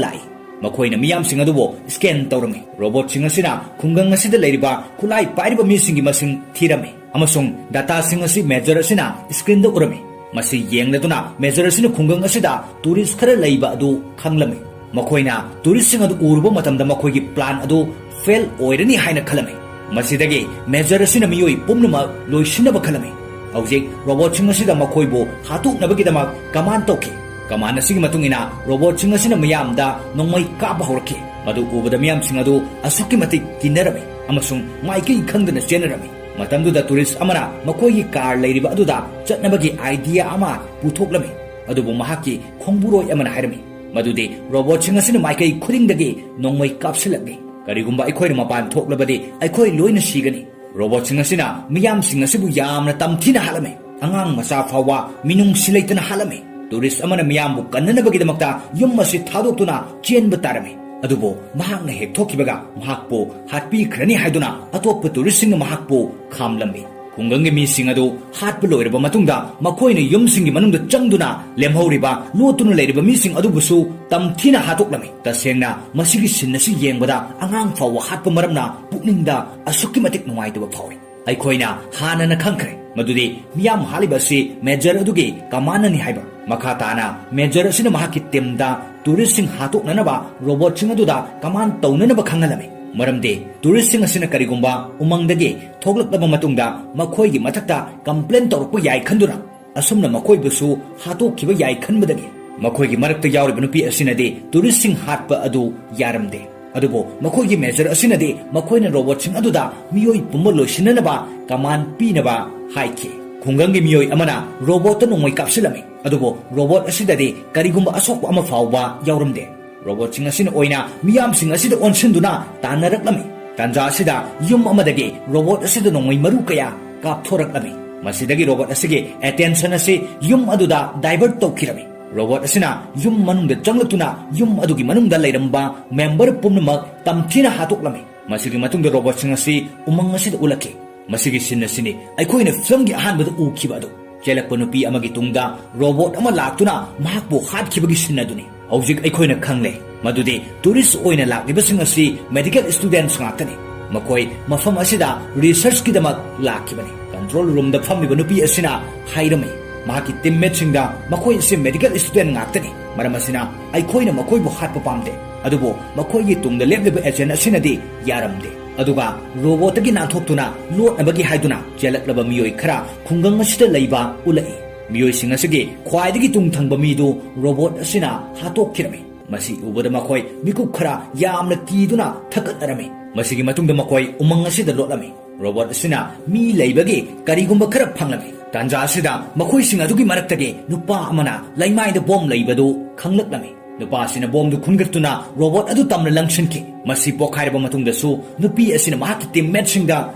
ꯂꯥꯛꯏ꯫ ꯃꯈꯣꯏꯅ ꯃꯤꯌꯥꯝꯁꯤꯡ ꯑꯗꯨꯕꯨ ꯁ꯭ꯀꯦꯟ ꯇꯧꯔꯝꯃꯤ꯫ ꯔꯣꯕꯣꯠꯁꯤꯡ ꯑꯁꯤꯅ ꯈꯨꯡꯒꯪ ꯑꯁꯤꯗ ꯂꯩꯔꯤꯕ ꯈꯨꯠꯂꯥꯏ ꯄꯥꯏꯔꯤꯕ ꯃꯤꯁꯤꯡꯒꯤ ꯃꯁꯤꯡ ꯊꯤꯔꯝꯃꯤ ꯑꯃꯁꯨꯡ ꯗꯥꯇꯥꯁꯤꯡ ꯑꯁꯤ ꯃꯦꯖꯔ ꯑꯁꯤꯅ ꯁ꯭ꯀ꯭ꯔꯤꯟꯗ ꯎꯔꯝꯃꯤ꯫ ꯃꯁꯤ ꯌꯦꯡꯂꯗꯨꯅ ꯃꯦꯖꯔ ꯑꯁꯤꯅ ꯈꯨꯡꯒꯪ ꯑꯁꯤꯗ ꯇꯨꯔꯤꯁ ꯈꯔ ꯂꯩꯕ ꯑꯗꯨ ꯈꯪꯂꯝꯃꯤ꯫ ꯃꯈꯣꯏꯅ ꯇꯨꯔꯤꯁꯁꯤꯡ ꯑꯗꯨ ꯎꯔꯨꯕ ꯃꯇꯝꯗ ꯃꯈꯣꯏꯒꯤ ꯄ꯭ꯂꯥꯟ ꯑꯗꯨ ꯐꯦꯜ ꯑꯣꯏꯔꯅꯤ ꯍꯥꯏꯅ ꯈꯜꯂꯝꯃꯤ꯫ ꯃꯁꯤꯗꯒꯤ ꯃꯦꯖꯔ ꯑꯁꯤꯅ ꯃꯤꯑꯣꯏ ꯄꯨꯝꯅꯃꯛ ꯂꯣꯏꯁꯤꯟꯅꯕ ꯈꯜꯂꯝꯃꯤ꯫ ꯍꯧꯖꯤꯛ ꯔꯣꯕꯣꯠꯁꯤꯡ ꯑꯁꯤꯗ ꯃꯈꯣꯏꯕꯨ ꯍꯥꯠꯇꯣꯛꯅꯕꯒꯤꯗꯃꯛ ꯀꯃꯥꯟ ꯇꯧꯈꯤ꯫ ꯀꯃꯥꯟ ꯑꯁꯤꯒꯤ ꯃꯇꯨꯡ ꯏꯟꯅ ꯔꯣꯕꯣꯠꯁꯤꯡ ꯑꯁꯤꯅ ꯃꯤꯌꯥꯝꯗ ꯅꯣꯡꯃꯩ ꯀꯥꯞꯄ ꯍꯧꯔꯛꯈꯤ꯫ ꯃꯗꯨ ꯎꯕꯗ ꯃꯤꯌꯥꯝꯁꯤꯡ ꯑꯗꯨ ꯑꯁꯨꯛꯀꯤ ꯃꯇꯤꯛ ꯀꯤꯅꯔꯝꯃꯤ ꯑꯃꯁꯨꯡ ꯃꯥꯏꯀꯩ ꯈꯪꯗꯅ ꯆꯦꯟꯅꯔꯝꯃꯤ꯫ ꯃꯇꯝꯗꯨꯗ ꯇꯨꯔꯤꯁ ꯑꯃꯅ ꯃꯈꯣꯏꯒꯤ ꯀꯥꯔ ꯂꯩꯔꯤꯕ ꯑꯗꯨꯗ ꯆꯠꯅꯕꯒꯤ ꯑꯥꯏꯗꯤꯌꯥ ꯑꯃ ꯄꯨꯊꯣꯛꯂꯝꯃꯤ꯫ ꯑꯗꯨꯕꯨ ꯃꯍꯥꯛꯀꯤ ꯈꯣꯡꯕꯨꯔꯣꯏ ꯑꯃꯅ ꯍꯥꯏꯔꯝꯃꯤ ꯃꯗꯨꯗꯤ ꯔꯣꯕꯣꯠꯁꯤꯡ ꯑꯁꯤꯅ ꯃꯥꯏꯀꯩ ꯈꯨꯗꯤꯡꯗꯒꯤ ꯅꯣꯡꯃꯩ ꯀꯥꯞꯁꯤꯜꯂꯛꯂꯤ꯫ ꯀꯔꯤꯒꯨꯝꯕ ꯑꯩꯈꯣꯏꯅ ꯃꯄꯥꯟ ꯊꯣꯛꯂꯕꯗꯤ ꯑꯩꯈꯣꯏ ꯂꯣꯏꯅ ꯁꯤꯒꯅꯤ꯫ ꯔꯣꯕꯣꯠꯁꯤꯡ ꯑꯁꯤꯅ ꯃꯤꯌꯥꯝꯁꯤꯡ ꯑꯁꯤꯕꯨ ꯌꯥꯝꯅ ꯇꯝꯊꯤꯅ ꯍꯥꯠꯂꯝꯃꯤ꯫ ꯑꯉꯥꯡ ꯃꯆꯥ ꯐꯥꯎꯕ ꯃꯤꯅꯨꯡꯁꯤ ꯂꯩꯇꯅ ꯍꯥꯠꯂꯝꯃꯤ꯫ ꯇꯨꯔꯤꯁ ꯑꯃꯅ ꯃꯤꯌꯥꯝꯕꯨ ꯀꯟꯅꯅꯕꯒꯤꯗꯃꯛꯇ ꯌꯨꯝ ꯑꯁꯤ ꯊꯥꯗꯣꯛꯇꯨꯅ ꯆꯦꯟꯕ ꯇꯥꯔꯝꯃꯤ꯫ ꯑꯗꯨꯕꯨ ꯃꯍꯥꯛꯅ ꯍꯦꯛ ꯊꯣꯛꯈꯤꯕꯒ ꯃꯍꯥꯛꯄꯨ ꯍꯥꯠꯄꯤꯈ꯭ꯔꯅꯤ ꯍꯥꯏꯗꯨꯅ ꯑꯇꯣꯞꯄ ꯇꯨꯔꯤꯁꯁꯤꯡꯅ ꯃꯍꯥꯛꯄꯨ ꯈꯥꯝꯂꯝꯃꯤ꯫ ꯈꯨꯡꯒꯪꯒꯤ ꯃꯤꯁꯤꯡ ꯑꯗꯨ ꯍꯥꯠꯄ ꯂꯣꯏꯔꯕ ꯃꯇꯨꯡꯗ ꯃꯈꯣꯏꯅ ꯌꯨꯝꯁꯤꯡꯒꯤ ꯃꯅꯨꯡꯗ ꯆꯪꯗꯨꯅ ꯂꯦꯝꯍꯧꯔꯤꯕ ꯂꯣꯠꯇꯨꯅ ꯂꯩꯔꯤꯕ ꯃꯤꯁꯤꯡ ꯑꯗꯨꯕꯨꯁꯨ ꯇꯝꯊꯤꯅ ꯍꯥꯠꯇꯣꯛꯂꯝꯃꯤ꯫ ꯇꯁꯦꯡꯅ ꯃꯁꯤꯒꯤ ꯁꯤꯟ ꯑꯁꯤ ꯌꯦꯡꯕꯗ ꯑꯉꯥꯡ ꯐꯥꯎꯕ ꯍꯥꯠꯄ ꯃꯔꯝꯅ ꯄꯨꯛꯅꯤꯡꯗ ꯑꯁꯨꯛꯀꯤ ꯃꯇꯤꯛ ꯅꯨꯡꯉꯥꯏꯇꯕ ꯐꯥꯎꯏ꯫ ꯑꯩꯈꯣꯏꯅ ꯍꯥꯟꯅꯅ ꯈꯪꯈ꯭ꯔꯦ ꯃꯗꯨꯗꯤ ꯃꯤꯌꯥꯝ ꯍꯥꯠꯂꯤꯕ ꯑꯁꯤ ꯃꯦꯖꯔ ꯑꯗꯨꯒꯤ ꯀꯃꯥꯟꯅꯅꯤ ꯍꯥꯏꯕ꯫ ꯃꯈꯥ ꯇꯥꯅ ꯃꯦꯖꯔ ꯑꯁꯤꯅ ꯃꯍꯥꯛꯀꯤ ꯇꯤꯝꯗ ꯇꯨꯔꯤꯁꯁꯤꯡ ꯍꯥꯠꯇꯣꯛꯅꯅꯕ ꯔꯣꯕꯣꯠꯁꯤꯡ ꯑꯗꯨꯗ ꯀꯃꯥꯟ ꯇꯧꯅꯅꯕ ꯈꯪꯍꯜꯂꯝꯃꯤ꯫ ꯃꯔꯝꯗꯤ ꯇꯨꯔꯤꯁꯁꯤꯡ ꯑꯁꯤꯅ ꯀꯔꯤꯒꯨꯝꯕ ꯎꯃꯪꯗꯒꯤ ꯊꯣꯛꯂꯛꯂꯕ ꯃꯇꯨꯡꯗ ꯃꯈꯣꯏꯒꯤ ꯃꯊꯛꯇ ꯀꯝꯄ꯭ꯂꯦꯟ ꯇꯧꯔꯛꯄ ꯌꯥꯏ ꯈꯟꯗꯨꯅ ꯑꯁꯨꯝꯅ ꯃꯈꯣꯏꯕꯨꯁꯨ ꯍꯥꯠꯇꯣꯛꯈꯤꯕ ꯌꯥꯏ ꯈꯟꯕꯗꯒꯤ ꯃꯈꯣꯏꯒꯤ ꯃꯔꯛꯇ ꯌꯥꯎꯔꯤꯕ ꯅꯨꯄꯤ ꯑꯁꯤꯅꯗꯤ ꯇꯨꯔꯤꯁꯁꯤꯡ ꯍꯥꯠꯄ ꯑꯗꯨ ꯌꯥꯔꯝꯗꯦ꯫ ꯑꯗꯨꯕꯨ ꯃꯈꯣꯏꯒꯤ ꯃꯦꯖꯔ ꯑꯁꯤꯅꯗꯤ ꯃꯈꯣꯏꯅ ꯔꯣꯕꯣꯠꯁꯤꯡ ꯑꯗꯨꯗ ꯃꯤꯑꯣꯏ ꯄꯨꯝꯕ ꯂꯣꯏꯁꯤꯟꯅꯅꯕ ꯀꯃꯥꯟ ꯄꯤꯅꯕ ꯍꯥꯏꯈꯤ꯫ ꯈꯨꯡꯒꯪꯒꯤ ꯃꯤꯑꯣꯏ ꯑꯃꯅ ꯔꯣꯕꯣꯠꯇ ꯅꯣꯡꯃꯩ ꯀꯥꯞꯁꯤꯜꯂꯝꯃꯤ, ꯑꯗꯨꯕꯨ ꯔꯣꯕꯣꯠ ꯑꯁꯤꯗꯗꯤ ꯀꯔꯤꯒꯨꯝꯕ ꯑꯁꯣꯛꯄ ꯑꯃ ꯐꯥꯎꯕ ꯌꯥꯎꯔꯝꯗꯦ꯫ ꯔꯣꯕꯣꯠꯁꯤꯡ ꯑꯁꯤꯅ ꯑꯣꯏꯅ ꯃꯤꯌꯥꯝꯁꯤꯡ ꯑꯁꯤꯗ ꯑꯣꯟꯁꯤꯟꯗꯨꯅ ꯇꯥꯟꯅꯔꯛꯂꯝꯃꯤ꯫ ꯇꯥꯟꯖꯥ ꯑꯁꯤꯗ ꯌꯨꯝ ꯑꯃꯗꯒꯤ ꯔꯣꯕꯣꯠ ꯑꯁꯤꯗ ꯅꯣꯡꯃꯩ ꯃꯔꯨ ꯀꯌꯥ ꯀꯥꯞꯊꯣꯔꯛꯂꯝꯃꯤ꯫ ꯃꯁꯤꯗꯒꯤ ꯔꯣꯕꯣꯠ ꯑꯁꯤꯒꯤ ꯑꯦꯇꯦꯟꯁꯟ ꯑꯁꯤ ꯌꯨꯝ ꯑꯗꯨꯗ ꯗꯥꯏꯚꯔꯠ ꯇꯧꯈꯤꯔꯝꯃꯤ꯫ ꯔꯣꯕꯣꯠ ꯑꯁꯤꯅ ꯌꯨꯝ ꯃꯅꯨꯡꯗ ꯆꯪꯂꯛꯇꯨꯅ ꯌꯨꯝ ꯑꯗꯨꯒꯤ ꯃꯅꯨꯡꯗ ꯂꯩꯔꯝꯕ ꯃꯦꯝꯕꯔ ꯄꯨꯝꯅꯃꯛ ꯇꯝꯊꯤꯅ ꯍꯥꯠꯇꯣꯛꯂꯝꯃꯤ꯫ ꯃꯁꯤꯒꯤ ꯃꯇꯨꯡꯗ ꯔꯣꯕꯣꯠꯁꯤꯡ ꯑꯁꯤ ꯎꯃꯪ ꯑꯁꯤꯗ ꯎꯠꯂꯛꯈꯤ꯫ ꯃꯁꯤꯒꯤ ꯁꯤꯟ ꯑꯁꯤꯅꯤ ꯑꯩꯈꯣꯏꯅ ꯐꯤꯂꯝꯒꯤ ꯑꯍꯥꯟꯕꯗ ꯎꯈꯤꯕ ꯑꯗꯨ꯫ ꯆꯦꯜꯂꯛꯄ ꯅꯨꯄꯤ ꯑꯃꯒꯤ ꯇꯨꯡꯗ ꯔꯣꯕꯣꯠ ꯑꯃ ꯂꯥꯛꯇꯨꯅ ꯃꯍꯥꯛꯄꯨ ꯍꯥꯠꯈꯤꯕꯒꯤ ꯁꯤꯟ ꯑꯗꯨꯅꯤ꯫ ꯍꯧꯖꯤꯛ ꯑꯩꯈꯣꯏꯅ ꯈꯪꯂꯦ ꯃꯗꯨꯗꯤ ꯇꯨꯔꯤꯁ ꯑꯣꯏꯅ ꯂꯥꯛꯂꯤꯕꯁꯤꯡ ꯑꯁꯤ ꯃꯦꯗꯤꯀꯦꯜ ꯁ꯭ꯇꯨꯗꯦꯟꯠꯁ ꯉꯥꯛꯇꯅꯤ꯫ ꯃꯈꯣꯏ ꯃꯐꯝ ꯑꯁꯤꯗ ꯔꯤꯁꯔꯆꯀꯤꯗꯃꯛ ꯂꯥꯛꯈꯤꯕꯅꯤ꯫ ꯀꯟꯇ꯭ꯔꯣꯜ ꯔꯨꯝꯗ ꯐꯝꯂꯤꯕ ꯅꯨꯄꯤ ꯑꯁꯤꯅ ꯍꯥꯏꯔꯝꯃꯤ꯫ ꯃꯍꯥꯛꯀꯤ ꯇꯤꯝꯃꯦꯠꯁꯤꯡꯗ ꯃꯈꯣꯏ ꯑꯁꯤ ꯃꯦꯗꯤꯀꯦꯜ ꯁ꯭ꯇꯨꯗꯦꯟꯠ ꯉꯥꯛꯇꯅꯤ꯫ ꯃꯔꯝ ꯑꯁꯤꯅ ꯑꯩꯈꯣꯏꯅ ꯃꯈꯣꯏꯕꯨ ꯍꯥꯠꯄ ꯄꯥꯝꯗꯦ꯫ ꯑꯗꯨꯕꯨ ꯃꯈꯣꯏꯒꯤ ꯇꯨꯡꯗ ꯂꯦꯞꯂꯤꯕ ꯑꯦꯖꯦꯟꯠ ꯑꯁꯤꯅꯗꯤ ꯌꯥꯔꯝꯗꯦ꯫ ꯑꯗꯨꯒ ꯔꯣꯕꯣꯠꯇꯒꯤ ꯅꯥꯟꯊꯣꯛꯇꯨꯅ ꯂꯣꯠꯅꯕꯒꯤ ꯍꯥꯏꯗꯨꯅ ꯆꯦꯜꯂꯛꯂꯕ ꯃꯤꯑꯣꯏ ꯈꯔ ꯈꯨꯡꯒꯪ ꯑꯁꯤꯗ ꯂꯩꯕ ꯎꯠꯂꯛꯏ꯫ ꯃꯤꯑꯣꯏꯁꯤꯡ ꯑꯁꯤꯒꯤ ꯈ꯭ꯋꯥꯏꯗꯒꯤ ꯇꯨꯡ ꯊꯪꯕ ꯃꯤꯗꯨ ꯔꯣꯕꯣꯠ ꯑꯁꯤꯅ ꯍꯥꯠꯇꯣꯛꯈꯤꯔꯝꯃꯤ꯫ ꯃꯁꯤ ꯎꯕꯗ ꯃꯈꯣꯏ ꯃꯤꯀꯨꯞ ꯈꯔ ꯌꯥꯝꯅ ꯀꯤꯗꯨꯅ ꯊꯛꯀꯠꯅꯔꯝꯃꯤ꯫ ꯃꯁꯤꯒꯤ ꯃꯇꯨꯡꯗ ꯃꯈꯣꯏ ꯎꯃꯪ ꯑꯁꯤꯗ ꯂꯣꯠꯂꯝꯃꯤ꯫ ꯔꯣꯕꯣꯠ ꯑꯁꯤꯅ ꯃꯤ ꯂꯩꯕꯒꯤ ꯀꯔꯤꯒꯨꯝꯕ ꯈꯔ ꯐꯪꯂꯝꯃꯤ꯫ ꯇꯥꯟꯖꯥ ꯑꯁꯤꯗ ꯃꯈꯣꯏꯁꯤꯡ ꯑꯗꯨꯒꯤ ꯃꯔꯛꯇꯒꯤ ꯅꯨꯄꯥ ꯑꯃꯅ ꯂꯩꯃꯥꯏꯗ ꯕꯣꯝ ꯂꯩꯕꯗꯨ ꯈꯪꯂꯛꯂꯝꯃꯤ꯫ ꯅꯨꯄꯥ ꯑꯁꯤꯅ ꯕꯣꯝꯗꯨ ꯈꯨꯟꯒꯠꯇꯨꯅ ꯔꯣꯕꯣꯠ ꯑꯗꯨ ꯇꯝꯅ ꯂꯪꯁꯤꯟꯈꯤ꯫ ꯃꯁꯤ ꯄꯣꯈꯥꯏꯔꯕ ꯃꯇꯨꯡꯗꯁꯨ ꯅꯨꯄꯤ ꯑꯁꯤꯅ ꯃꯍꯥꯛꯀꯤ ꯇꯤꯝꯃꯦꯠꯁꯤꯡꯗ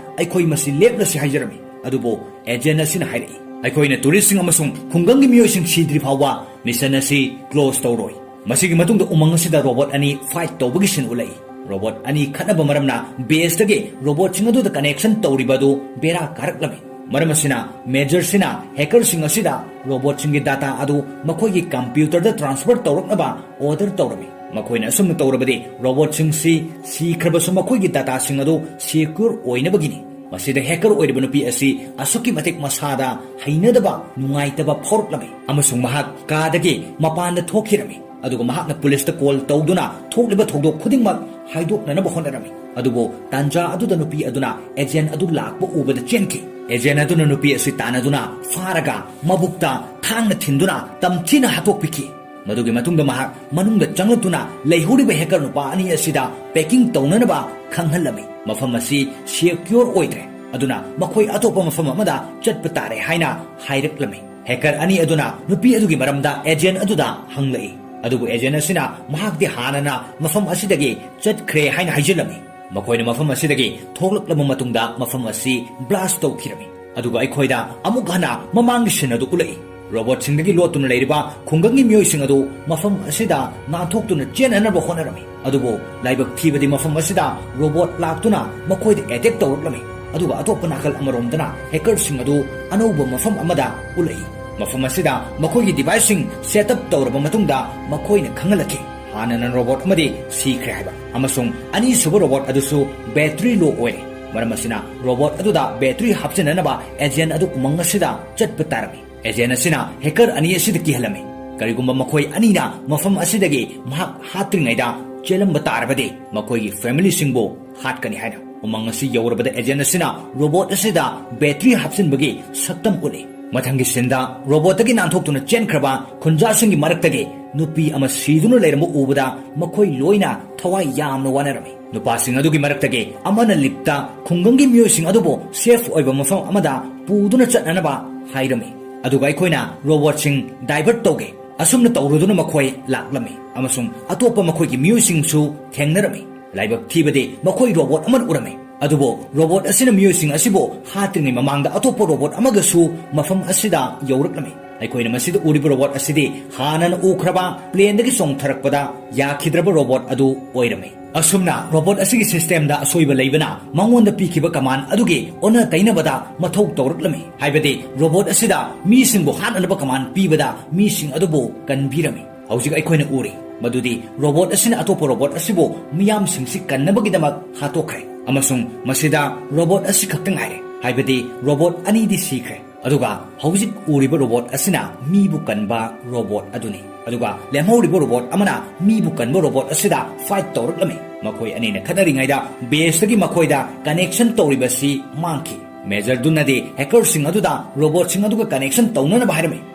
ꯑꯩꯈꯣꯏ ꯃꯁꯤ ꯂꯦꯞꯂꯁꯤ ꯍꯥꯏꯖꯔꯝꯃꯤ꯫ ꯑꯗꯨꯕꯨ ꯑꯦꯖꯦꯟ ꯑꯁꯤꯅ ꯍꯥꯏꯔꯛꯏ, "ꯑꯩꯈꯣꯏꯅ ꯇꯨꯔꯤꯁꯁꯤꯡ ꯑꯃꯁꯨꯡ ꯈꯨꯡꯒꯪꯒꯤ ꯃꯤꯑꯣꯏꯁꯤꯡ ꯁꯤꯗ꯭ꯔꯤ ꯐꯥꯎꯕ ꯃꯤꯁꯟ ꯑꯁꯤ ꯀ꯭ꯂꯣꯖ ꯇꯧꯔꯣꯏ"꯫ ꯃꯁꯤꯒꯤ ꯃꯇꯨꯡꯗ ꯎꯃꯪ ꯑꯁꯤꯗ ꯔꯣꯕꯣꯠ ꯑꯅꯤ ꯐꯥꯏꯠ ꯇꯧꯕꯒꯤ ꯁꯤꯟ ꯎꯠꯂꯛꯏ꯫ ꯔꯣꯕꯣꯠ ꯑꯅꯤ ꯈꯠꯅꯕ ꯃꯔꯝꯅ ꯕꯦꯁꯇꯒꯤ ꯔꯣꯕꯣꯠꯁꯤꯡ ꯑꯗꯨꯗ ꯀꯅꯦꯛꯁꯟ ꯇꯧꯔꯤꯕ ꯑꯗꯨ ꯕꯦꯔꯥ ꯀꯥꯔꯛꯂꯝꯃꯤ꯫ ꯃꯔꯝ ꯑꯁꯤꯅ ꯃꯦꯖꯔꯁꯤꯅ ꯍꯦꯀꯔꯁꯤꯡ ꯑꯁꯤꯗ ꯔꯣꯕꯣꯠꯁꯤꯡꯒꯤ ꯗꯥꯇꯥ ꯑꯗꯨ ꯃꯈꯣꯏꯒꯤ ꯀꯝꯄ꯭ꯌꯨꯇꯔꯗ ꯇ꯭ꯔꯥꯟꯁꯐꯔ ꯇꯧꯔꯛꯅꯕ ꯑꯣꯔꯗꯔ ꯇꯧꯔꯝꯃꯤ꯫ ꯃꯈꯣꯏꯅ ꯑꯁꯨꯝꯅ ꯇꯧꯔꯕꯗꯤ ꯔꯣꯕꯣꯠꯁꯤꯡꯁꯤ ꯁꯤꯈ꯭ꯔꯕꯁꯨ ꯃꯈꯣꯏꯒꯤ ꯗꯥꯇꯥꯁꯤꯡ ꯑꯗꯨ ꯁꯦꯀ꯭ꯌꯨꯔ ꯑꯣꯏꯅꯕꯒꯤꯅꯤ꯫ ꯃꯁꯤꯗ ꯍꯦꯀꯔ ꯑꯣꯏꯔꯤꯕ ꯅꯨꯄꯤ ꯑꯁꯤ ꯑꯁꯨꯛꯀꯤ ꯃꯇꯤꯛ ꯃꯁꯥꯗ ꯍꯩꯅꯗꯕ, ꯅꯨꯡꯉꯥꯏꯇꯕ ꯐꯥꯎꯔꯛꯂꯝꯃꯤ ꯑꯃꯁꯨꯡ ꯃꯍꯥꯛ ꯀꯥꯗꯒꯤ ꯃꯄꯥꯟꯗ ꯊꯣꯛꯈꯤꯔꯝꯃꯤ꯫ ꯑꯗꯨꯒ ꯃꯍꯥꯛꯅ ꯄꯨꯂꯤꯁꯇ ꯀꯣꯜ ꯇꯧꯗꯨꯅ ꯊꯣꯛꯂꯤꯕ ꯊꯧꯗꯣꯛ ꯈꯨꯗꯤꯡꯃꯛ ꯍꯥꯏꯗꯣꯛꯅꯅꯕ ꯍꯣꯠꯅꯔꯝꯃꯤ꯫ ꯑꯗꯨꯕꯨ ꯇꯥꯟꯖꯥ ꯑꯗꯨꯗ ꯅꯨꯄꯤ ꯑꯗꯨꯅ ꯑꯦꯖꯦꯟ ꯑꯗꯨ ꯂꯥꯛꯄ ꯎꯕꯗ ꯆꯦꯟꯈꯤ꯫ ꯑꯦꯖꯦꯟ ꯑꯗꯨꯅ ꯅꯨꯄꯤ ꯑꯁꯤ ꯇꯥꯟꯅꯗꯨꯅ ꯐꯥꯔꯒ ꯃꯕꯨꯛꯇ ꯊꯥꯡꯅ ꯊꯤꯟꯗꯨꯅ ꯇꯝꯊꯤꯅ ꯍꯥꯠꯇꯣꯛꯄꯤꯈꯤ꯫ ꯃꯗꯨꯒꯤ ꯃꯇꯨꯡꯗ ꯃꯍꯥꯛ ꯃꯅꯨꯡꯗ ꯆꯪꯂꯛꯇꯨꯅ ꯂꯩꯍꯧꯔꯤꯕ ꯍꯦꯀꯔ ꯅꯨꯄꯥ ꯑꯅꯤ ꯑꯁꯤꯗ ꯄꯦꯀꯤꯡ ꯇꯧꯅꯅꯕ ꯈꯪꯍꯜꯂꯝꯃꯤ꯫ ꯃꯐꯝ ꯑꯁꯤ ꯁꯦꯀ꯭ꯌꯣꯔ ꯑꯣꯏꯗ꯭ꯔꯦ, ꯑꯗꯨꯅ ꯃꯈꯣꯏ ꯑꯇꯣꯞꯄ ꯃꯐꯝ ꯑꯃꯗ ꯆꯠꯄ ꯇꯥꯔꯦ ꯍꯥꯏꯅ ꯍꯥꯏꯔꯛꯂꯝꯃꯤ꯫ ꯍꯦꯀꯔ ꯑꯅꯤ ꯑꯗꯨꯅ ꯅꯨꯄꯤ ꯑꯗꯨꯒꯤ ꯃꯔꯝꯗ ꯑꯦꯖꯦꯟ ꯑꯗꯨꯗ ꯍꯪꯂꯛꯏ, ꯑꯗꯨꯕꯨ ꯑꯦꯖꯦꯟ ꯑꯁꯤꯅ ꯃꯍꯥꯛꯇꯤ ꯍꯥꯟꯅꯅ ꯃꯐꯝ ꯑꯁꯤꯗꯒꯤ ꯆꯠꯈ꯭ꯔꯦ ꯍꯥꯏꯅ ꯍꯥꯏꯖꯤꯜꯂꯝꯃꯤ꯫ ꯃꯈꯣꯏꯅ ꯃꯐꯝ ꯑꯁꯤꯗꯒꯤ ꯊꯣꯛꯂꯛꯂꯕ ꯃꯇꯨꯡꯗ ꯃꯐꯝ ꯑꯁꯤ ꯕ꯭ꯂꯥꯁ ꯇꯧꯈꯤꯔꯝꯃꯤ, ꯑꯗꯨꯒ ꯑꯩꯈꯣꯏꯗ ꯑꯃꯨꯛ ꯍꯟꯅ ꯃꯃꯥꯡꯒꯤ ꯁꯤꯟ ꯑꯗꯨ ꯎꯠꯂꯛꯏ꯫ ꯔꯣꯕꯣꯠꯁꯤꯡꯗꯒꯤ ꯂꯣꯠꯇꯨꯅ ꯂꯩꯔꯤꯕ ꯈꯨꯡꯒꯪꯒꯤ ꯃꯤꯑꯣꯏꯁꯤꯡ ꯑꯗꯨ ꯃꯐꯝ ꯑꯁꯤꯗ ꯅꯥꯟꯊꯣꯛꯇꯨꯅ ꯆꯦꯟꯅꯅꯕ ꯍꯣꯠꯅꯔꯝꯃꯤ꯫ ꯑꯗꯨꯕꯨ ꯂꯥꯏꯕꯛ ꯊꯤꯕꯗꯤ ꯃꯐꯝ ꯑꯁꯤꯗ ꯔꯣꯕꯣꯠ ꯂꯥꯛꯇꯨꯅ ꯃꯈꯣꯏꯗ ꯑꯦꯇꯦꯛ ꯇꯧꯔꯛꯂꯝꯃꯤ꯫ ꯑꯗꯨꯒ ꯑꯇꯣꯞꯄ ꯅꯥꯀꯜ ꯑꯃꯔꯣꯝꯗꯅ ꯍꯦꯀꯔꯁꯤꯡ ꯑꯗꯨ ꯑꯅꯧꯕ ꯃꯐꯝ ꯑꯃꯗ ꯎꯠꯂꯛꯏ꯫ ꯃꯐꯝ ꯑꯁꯤꯗ ꯃꯈꯣꯏꯒꯤ ꯗꯤꯚꯥꯏꯁꯁꯤꯡ ꯁꯦꯠ ꯑꯞ ꯇꯧꯔꯕ ꯃꯇꯨꯡꯗ ꯃꯈꯣꯏꯅ ꯈꯪꯍꯜꯂꯛꯈꯤ, ꯍꯥꯟꯅꯅ ꯔꯣꯕꯣꯠ ꯑꯃꯗꯤ ꯁꯤꯈ꯭ꯔꯦ ꯍꯥꯏꯕ, ꯑꯃꯁꯨꯡ ꯑꯅꯤꯁꯨꯕ ꯔꯣꯕꯣꯠ ꯑꯗꯨꯁꯨ ꯕꯦꯇ꯭ꯔꯤ ꯂꯣ ꯑꯣꯏꯔꯦ꯫ ꯃꯔꯝ ꯑꯁꯤꯅ ꯔꯣꯕꯣꯠ ꯑꯗꯨꯗ ꯕꯦꯇ꯭ꯔꯤ ꯍꯥꯞꯆꯤꯟꯅꯅꯕ ꯑꯦꯖꯦꯟ ꯑꯗꯨ ꯎꯃꯪ ꯑꯁꯤꯗ ꯆꯠꯄ ꯇꯥꯔꯝꯃꯤ꯫ ꯑꯦꯖꯦꯟ ꯑꯁꯤꯅ ꯍꯦꯀꯔ ꯑꯅꯤ ꯑꯁꯤꯗ ꯀꯤꯍꯜꯂꯝꯃꯤ꯫ ꯀꯔꯤꯒꯨꯝꯕ ꯃꯈꯣꯏ ꯑꯅꯤꯅ ꯃꯐꯝ ꯑꯁꯤꯗꯒꯤ ꯃꯍꯥꯛ ꯍꯥꯠꯇ꯭ꯔꯤꯉꯩꯗ ꯆꯦꯜꯂꯝꯕ ꯇꯥꯔꯕꯗꯤ ꯃꯈꯣꯏꯒꯤ ꯐꯦꯃꯤꯂꯤꯁꯤꯡꯕꯨ ꯍꯥꯠꯀꯅꯤ ꯍꯥꯏꯅ꯫ ꯎꯃꯪ ꯑꯁꯤ ꯌꯧꯔꯕꯗ ꯑꯦꯖꯦꯟ ꯑꯁꯤꯅ ꯔꯣꯕꯣꯠ ꯑꯁꯤꯗ ꯕꯦꯇ꯭ꯔꯤ ꯍꯥꯞꯆꯤꯟꯕꯒꯤ ꯁꯛꯇꯝ ꯎꯠꯂꯤ꯫ ꯃꯊꯪꯒꯤ ꯁꯤꯟꯗ ꯔꯣꯕꯣꯠꯇꯒꯤ ꯅꯥꯟꯊꯣꯛꯇꯨꯅ ꯆꯦꯟꯈ꯭ꯔꯕ ꯈꯨꯟꯖꯥꯁꯤꯡꯒꯤ ꯃꯔꯛꯇꯒꯤ ꯅꯨꯄꯤ ꯑꯃ ꯁꯤꯗꯨꯅ ꯂꯩꯔꯝꯕ ꯎꯕꯗ ꯃꯈꯣꯏ ꯂꯣꯏꯅ ꯊꯋꯥꯏ ꯌꯥꯝꯅ ꯋꯥꯅꯔꯝꯃꯤ꯫ ꯅꯨꯄꯥꯁꯤꯡ ꯑꯗꯨꯒꯤ ꯃꯔꯛꯇꯒꯤ ꯑꯃꯅ ꯂꯤꯞꯇ ꯈꯨꯡꯒꯪꯒꯤ ꯃꯤꯑꯣꯏꯁꯤꯡ ꯑꯗꯨꯕꯨ ꯁꯦꯐ ꯑꯣꯏꯕ ꯃꯐꯝ ꯑꯃꯗ ꯄꯨꯗꯨꯅ ꯆꯠꯅꯅꯕ ꯍꯥꯏꯔꯝꯃꯤ꯫ ꯑꯗꯨꯒ ꯑꯩꯈꯣꯏꯅ ꯔꯣꯕꯣꯠꯁꯤꯡ ꯗꯥꯏꯚꯔꯠ ꯇꯧꯒꯦ꯫ ꯑꯁꯨꯝꯅ ꯇꯧꯔꯨꯗꯨꯅ ꯃꯈꯣꯏ ꯂꯥꯛꯂꯝꯃꯤ ꯑꯃꯁꯨꯡ ꯑꯇꯣꯞꯄ ꯃꯈꯣꯏꯒꯤ ꯃꯤꯑꯣꯏꯁꯤꯡꯁꯨ ꯊꯦꯡꯅꯔꯝꯃꯤ꯫ ꯂꯥꯏꯕꯛ ꯊꯤꯕꯗꯤ ꯃꯈꯣꯏ ꯔꯣꯕꯣꯠ ꯑꯃꯅ ꯎꯔꯝꯃꯤ꯫ ꯑꯗꯨꯕꯨ ꯔꯣꯕꯣꯠ ꯑꯁꯤꯅ ꯃꯤꯑꯣꯏꯁꯤꯡ ꯑꯁꯤꯕꯨ ꯍꯥꯠꯇ꯭ꯔꯤꯉꯩ ꯃꯃꯥꯡꯗ ꯑꯇꯣꯞꯄ ꯔꯣꯕꯣꯠ ꯑꯃꯒꯁꯨ ꯃꯐꯝ ꯑꯁꯤꯗ ꯌꯧꯔꯛꯂꯝꯃꯤ꯫ ꯑꯩꯈꯣꯏꯅ ꯃꯁꯤꯗ ꯎꯔꯤꯕ ꯔꯣꯕꯣꯠ ꯑꯁꯤꯗꯤ ꯍꯥꯟꯅꯅ ꯎꯈ꯭ꯔꯕ ꯄ꯭ꯂꯦꯟꯗꯒꯤ ꯆꯣꯡꯊꯔꯛꯄꯗ ꯌꯥꯈꯤꯗ꯭ꯔꯕ ꯔꯣꯕꯣꯠ ꯑꯗꯨ ꯑꯣꯏꯔꯝꯃꯤ꯫ ꯑꯁꯨꯝꯅ ꯔꯣꯕꯣꯠ ꯑꯁꯤꯒꯤ ꯁꯤꯁꯇꯦꯝꯗ ꯑꯁꯣꯏꯕ ꯂꯩꯕꯅ ꯃꯉꯣꯟꯗ ꯄꯤꯈꯤꯕ ꯀꯃꯥꯟ ꯑꯗꯨꯒꯤ ꯑꯣꯟꯅ ꯇꯩꯅꯕꯗ ꯃꯊꯧ ꯇꯧꯔꯛꯂꯝꯃꯤ꯫ ꯍꯥꯏꯕꯗꯤ ꯔꯣꯕꯣꯠ ꯑꯁꯤꯗ ꯃꯤꯁꯤꯡꯕꯨ ꯍꯥꯠꯅꯅꯕ ꯀꯃꯥꯟ ꯄꯤꯕꯗ ꯃꯤꯁꯤꯡ ꯑꯗꯨꯕꯨ ꯀꯟꯕꯤꯔꯝꯃꯤ꯫ ꯍꯧꯖꯤꯛ ꯑꯩꯈꯣꯏꯅ ꯎꯔꯤ ꯃꯗꯨꯗꯤ ꯔꯣꯕꯣꯠ ꯑꯁꯤꯅ ꯑꯇꯣꯞꯄ ꯔꯣꯕꯣꯠ ꯑꯁꯤꯕꯨ ꯃꯤꯌꯥꯝꯁꯤꯡꯁꯤ ꯀꯟꯅꯕꯒꯤꯗꯃꯛ ꯍꯥꯠꯇꯣꯛꯈ꯭ꯔꯦ, ꯑꯃꯁꯨꯡ ꯃꯁꯤꯗ ꯔꯣꯕꯣꯠ ꯑꯁꯤ ꯈꯛꯇ ꯉꯥꯏꯔꯦ, ꯍꯥꯏꯕꯗꯤ ꯔꯣꯕꯣꯠ ꯑꯅꯤꯗꯤ ꯁꯤꯈ꯭ꯔꯦ꯫ ꯑꯗꯨꯒ ꯍꯧꯖꯤꯛ ꯎꯔꯤꯕ ꯔꯣꯕꯣꯠ ꯑꯁꯤꯅ ꯃꯤꯕꯨ ꯀꯟꯕ ꯔꯣꯕꯣꯠ ꯑꯗꯨꯅꯤ꯫ ꯑꯗꯨꯒ ꯂꯦꯝꯍꯧꯔꯤꯕ ꯔꯣꯕꯣꯠ ꯑꯃꯅ ꯃꯤꯕꯨ ꯀꯟꯕ ꯔꯣꯕꯣꯠ ꯑꯁꯤꯗ ꯐꯥꯏꯠ ꯇꯧꯔꯛꯂꯝꯃꯤ꯫ ꯃꯈꯣꯏ ꯑꯅꯤꯅ ꯈꯠꯅꯔꯤꯉꯩꯗ ꯕꯦꯁꯇꯒꯤ ꯃꯈꯣꯏꯗ ꯀꯅꯦꯛꯁꯟ ꯇꯧꯔꯤꯕꯁꯤ ꯃꯥꯡꯈꯤ꯫ ꯃꯦꯖꯔ ꯗꯨꯟꯅꯗꯤ ꯍꯦꯀꯔꯁꯤꯡ ꯑꯗꯨꯗ ꯔꯣꯕꯣꯠꯁꯤꯡ ꯑꯗꯨꯒ ꯀꯅꯦꯛꯁꯟ ꯇꯧꯅꯅꯕ ꯍꯥꯏꯔꯝꯃꯤ,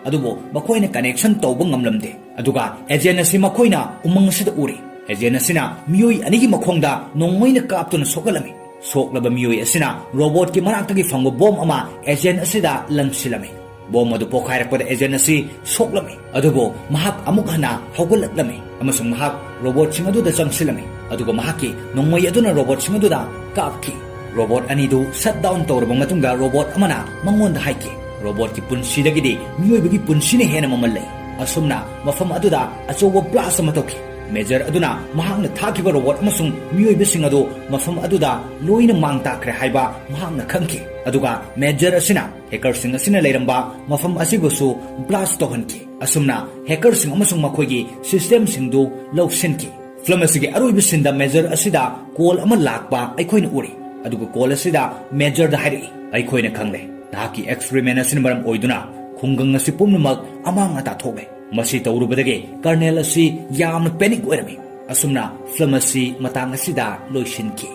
ꯑꯗꯨꯕꯨ ꯃꯈꯣꯏꯅ ꯀꯅꯦꯛꯁꯟ ꯇꯧꯕ ꯉꯝꯂꯝꯗꯦ꯫ ꯑꯗꯨꯒ ꯑꯦꯖꯦꯟ ꯑꯁꯤ ꯃꯈꯣꯏꯅ ꯎꯃꯪ ꯑꯁꯤꯗ ꯎꯔꯤ꯫ ꯑꯦꯖꯦꯟ ꯑꯁꯤꯅ ꯃꯤꯑꯣꯏ ꯑꯅꯤꯒꯤ ꯃꯈꯣꯡꯗ ꯅꯣꯡꯃꯩꯅ ꯀꯥꯞꯇꯨꯅ ꯁꯣꯛꯍꯜꯂꯝꯃꯤ꯫ ꯁꯣꯛꯂꯕ ꯃꯤꯑꯣꯏ ꯑꯁꯤꯅ ꯔꯣꯕꯣꯠꯀꯤ ꯃꯅꯥꯛꯇꯒꯤ ꯐꯪꯕ ꯕꯣꯝ ꯑꯃ ꯑꯦꯖꯦꯟ ꯑꯁꯤꯗ ꯂꯪꯁꯤꯜꯂꯝꯃꯤ꯫ ꯕꯣꯝ ꯑꯗꯨ ꯄꯣꯈꯥꯏꯔꯛꯄꯗ ꯑꯦꯖꯦꯟ ꯑꯁꯤ ꯁꯣꯛꯂꯝꯃꯤ, ꯑꯗꯨꯕꯨ ꯃꯍꯥꯛ ꯑꯃꯨꯛ ꯍꯟꯅ ꯍꯧꯒꯠꯂꯛꯂꯝꯃꯤ ꯑꯃꯁꯨꯡ ꯃꯍꯥꯛ ꯔꯣꯕꯣꯠꯁꯤꯡ ꯑꯗꯨꯗ ꯆꯪꯁꯤꯜꯂꯝꯃꯤ, ꯑꯗꯨꯒ ꯃꯍꯥꯛꯀꯤ ꯅꯣꯡꯃꯩ ꯑꯗꯨꯅ ꯔꯣꯕꯣꯠꯁꯤꯡ ꯑꯗꯨꯗ ꯀꯥꯞꯈꯤ꯫ ꯔꯣꯕꯣꯠ ꯑꯅꯤꯗꯨ ꯁꯠ ꯗꯥꯎꯟ ꯇꯧꯔꯕ ꯃꯇꯨꯡꯗ ꯔꯣꯕꯣꯠ ꯑꯃꯅ ꯃꯉꯣꯟꯗ ꯍꯥꯏꯈꯤ, ꯔꯣꯕꯣꯠꯀꯤ ꯄꯨꯟꯁꯤꯗꯒꯤꯗꯤ ꯃꯤꯑꯣꯏꯕꯒꯤ ꯄꯨꯟꯁꯤꯅ ꯍꯦꯟꯅ ꯃꯃꯜ ꯂꯩ꯫ ꯑꯁꯨꯝꯅ ꯃꯐꯝ ꯑꯗꯨꯗ ꯑꯆꯧꯕ ꯕ꯭ꯂꯥꯁ ꯑꯃ ꯇꯧꯈꯤ꯫ ꯃꯦꯖꯔ ꯑꯗꯨꯅ ꯃꯍꯥꯛꯅ ꯊꯥꯈꯤꯕ ꯔꯣꯕꯣꯠ ꯑꯃꯁꯨꯡ ꯃꯤꯑꯣꯏꯕꯁꯤꯡ ꯑꯗꯨ ꯃꯐꯝ ꯑꯗꯨꯗ ꯂꯣꯏꯅ ꯃꯥꯡ ꯇꯥꯛꯈ꯭ꯔꯦ ꯍꯥꯏꯕ ꯃꯍꯥꯛꯅ ꯈꯪꯈꯤ꯫ ꯑꯗꯨꯒ ꯃꯦꯖꯔ ꯑꯁꯤꯅ ꯍꯦꯀꯔꯁꯤꯡ ꯑꯁꯤꯅ ꯂꯩꯔꯝꯕ ꯃꯐꯝ ꯑꯁꯤꯕꯨꯁꯨ ꯕ꯭ꯂꯥꯁ ꯇꯧꯍꯟꯈꯤ꯫ ꯑꯁꯨꯝꯅ ꯍꯦꯀꯔꯁꯤꯡ ꯑꯃꯁꯨꯡ ꯃꯈꯣꯏꯒꯤ ꯁꯤꯁꯇꯦꯝꯁꯤꯡꯗꯨ ꯂꯧꯁꯤꯟꯈꯤ꯫ ꯐꯤꯂꯝ ꯑꯁꯤꯒꯤ ꯑꯔꯣꯏꯕ ꯁꯤꯟꯗ ꯃꯦꯖꯔ ꯑꯁꯤꯗ ꯀꯣꯜ ꯑꯃ ꯂꯥꯛꯄ ꯑꯩꯈꯣꯏꯅ ꯎꯔꯤ꯫ ꯑꯗꯨꯒ ꯀꯣꯜ ꯑꯁꯤꯗ ꯃꯦꯖꯔꯗ ꯍꯥꯏꯔꯛꯏ, "ꯑꯩꯈꯣꯏꯅ ꯈꯪꯂꯦ, ꯅꯍꯥꯛꯀꯤ ꯑꯦꯛꯁꯄꯦꯔꯤꯃꯦꯟ ꯑꯁꯤꯅ ꯃꯔꯝ ꯑꯣꯏꯗꯨꯅ ꯈꯨꯡꯒꯪ ꯑꯁꯤ ꯄꯨꯝꯅꯃꯛ ꯑꯃꯥꯡ ꯑꯇꯥ ꯊꯣꯛꯂꯦ꯫" ꯃꯁꯤ ꯇꯧꯔꯨꯕꯗꯒꯤ ꯀꯔꯅꯦꯜ ꯑꯁꯤ ꯌꯥꯝꯅ ꯄꯦꯅꯤꯛ ꯑꯣꯏꯔꯝꯃꯤ꯫ ꯑꯁꯨꯝꯅ ꯐꯤꯂꯝ ꯑꯁꯤ ꯃꯇꯥꯡ ꯑꯁꯤꯗ ꯂꯣꯏꯁꯤꯟꯈꯤ꯫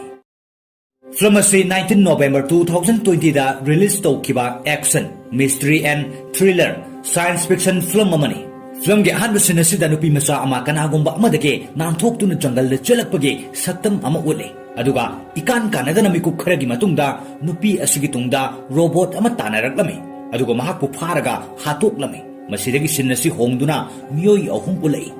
ꯐꯤꯂꯝ ꯑꯁꯤ nineteen November two thousand twenty ꯗ ꯔꯤꯂꯤꯖ ꯇꯧꯈꯤꯕ action, mystery and thriller science fiction film ꯑꯃꯅꯤ꯫ ꯐꯤꯂꯝꯒꯤ ꯑꯍꯥꯟꯕ ꯁꯤꯟ ꯑꯁꯤꯗ ꯅꯨꯄꯤ ꯃꯆꯥ ꯑꯃ ꯀꯅꯥꯒꯨꯝꯕ ꯑꯃꯗꯒꯤ ꯅꯥꯟꯊꯣꯛꯇꯨꯅ ꯖꯪꯒꯜꯗ ꯆꯦꯜꯂꯛꯄꯒꯤ ꯁꯛꯇꯝ ꯑꯃ ꯎꯠꯂꯤ꯫ ꯑꯗꯨꯒ ꯏꯀꯥꯟ ꯀꯥꯟꯅꯗꯅ ꯃꯤꯀꯨꯞ ꯈꯔꯒꯤ ꯃꯇꯨꯡꯗ ꯅꯨꯄꯤ ꯑꯁꯤꯒꯤ ꯇꯨꯡꯗ ꯔꯣꯕꯣꯠ ꯑꯃ ꯇꯥꯟꯅꯔꯛꯂꯝꯃꯤ꯫ ꯑꯗꯨꯒ ꯃꯍꯥꯛꯄꯨ ꯐꯥꯔꯒ ꯍꯥꯠꯇꯣꯛꯂꯝꯃꯤ꯫ ꯃꯁꯤꯗꯒꯤ ꯁꯤꯟ ꯑꯁꯤ ꯍꯣꯡꯗꯨꯅ ꯃꯤꯑꯣꯏ ꯑꯍꯨꯝ ꯎꯠꯂꯛꯏ꯫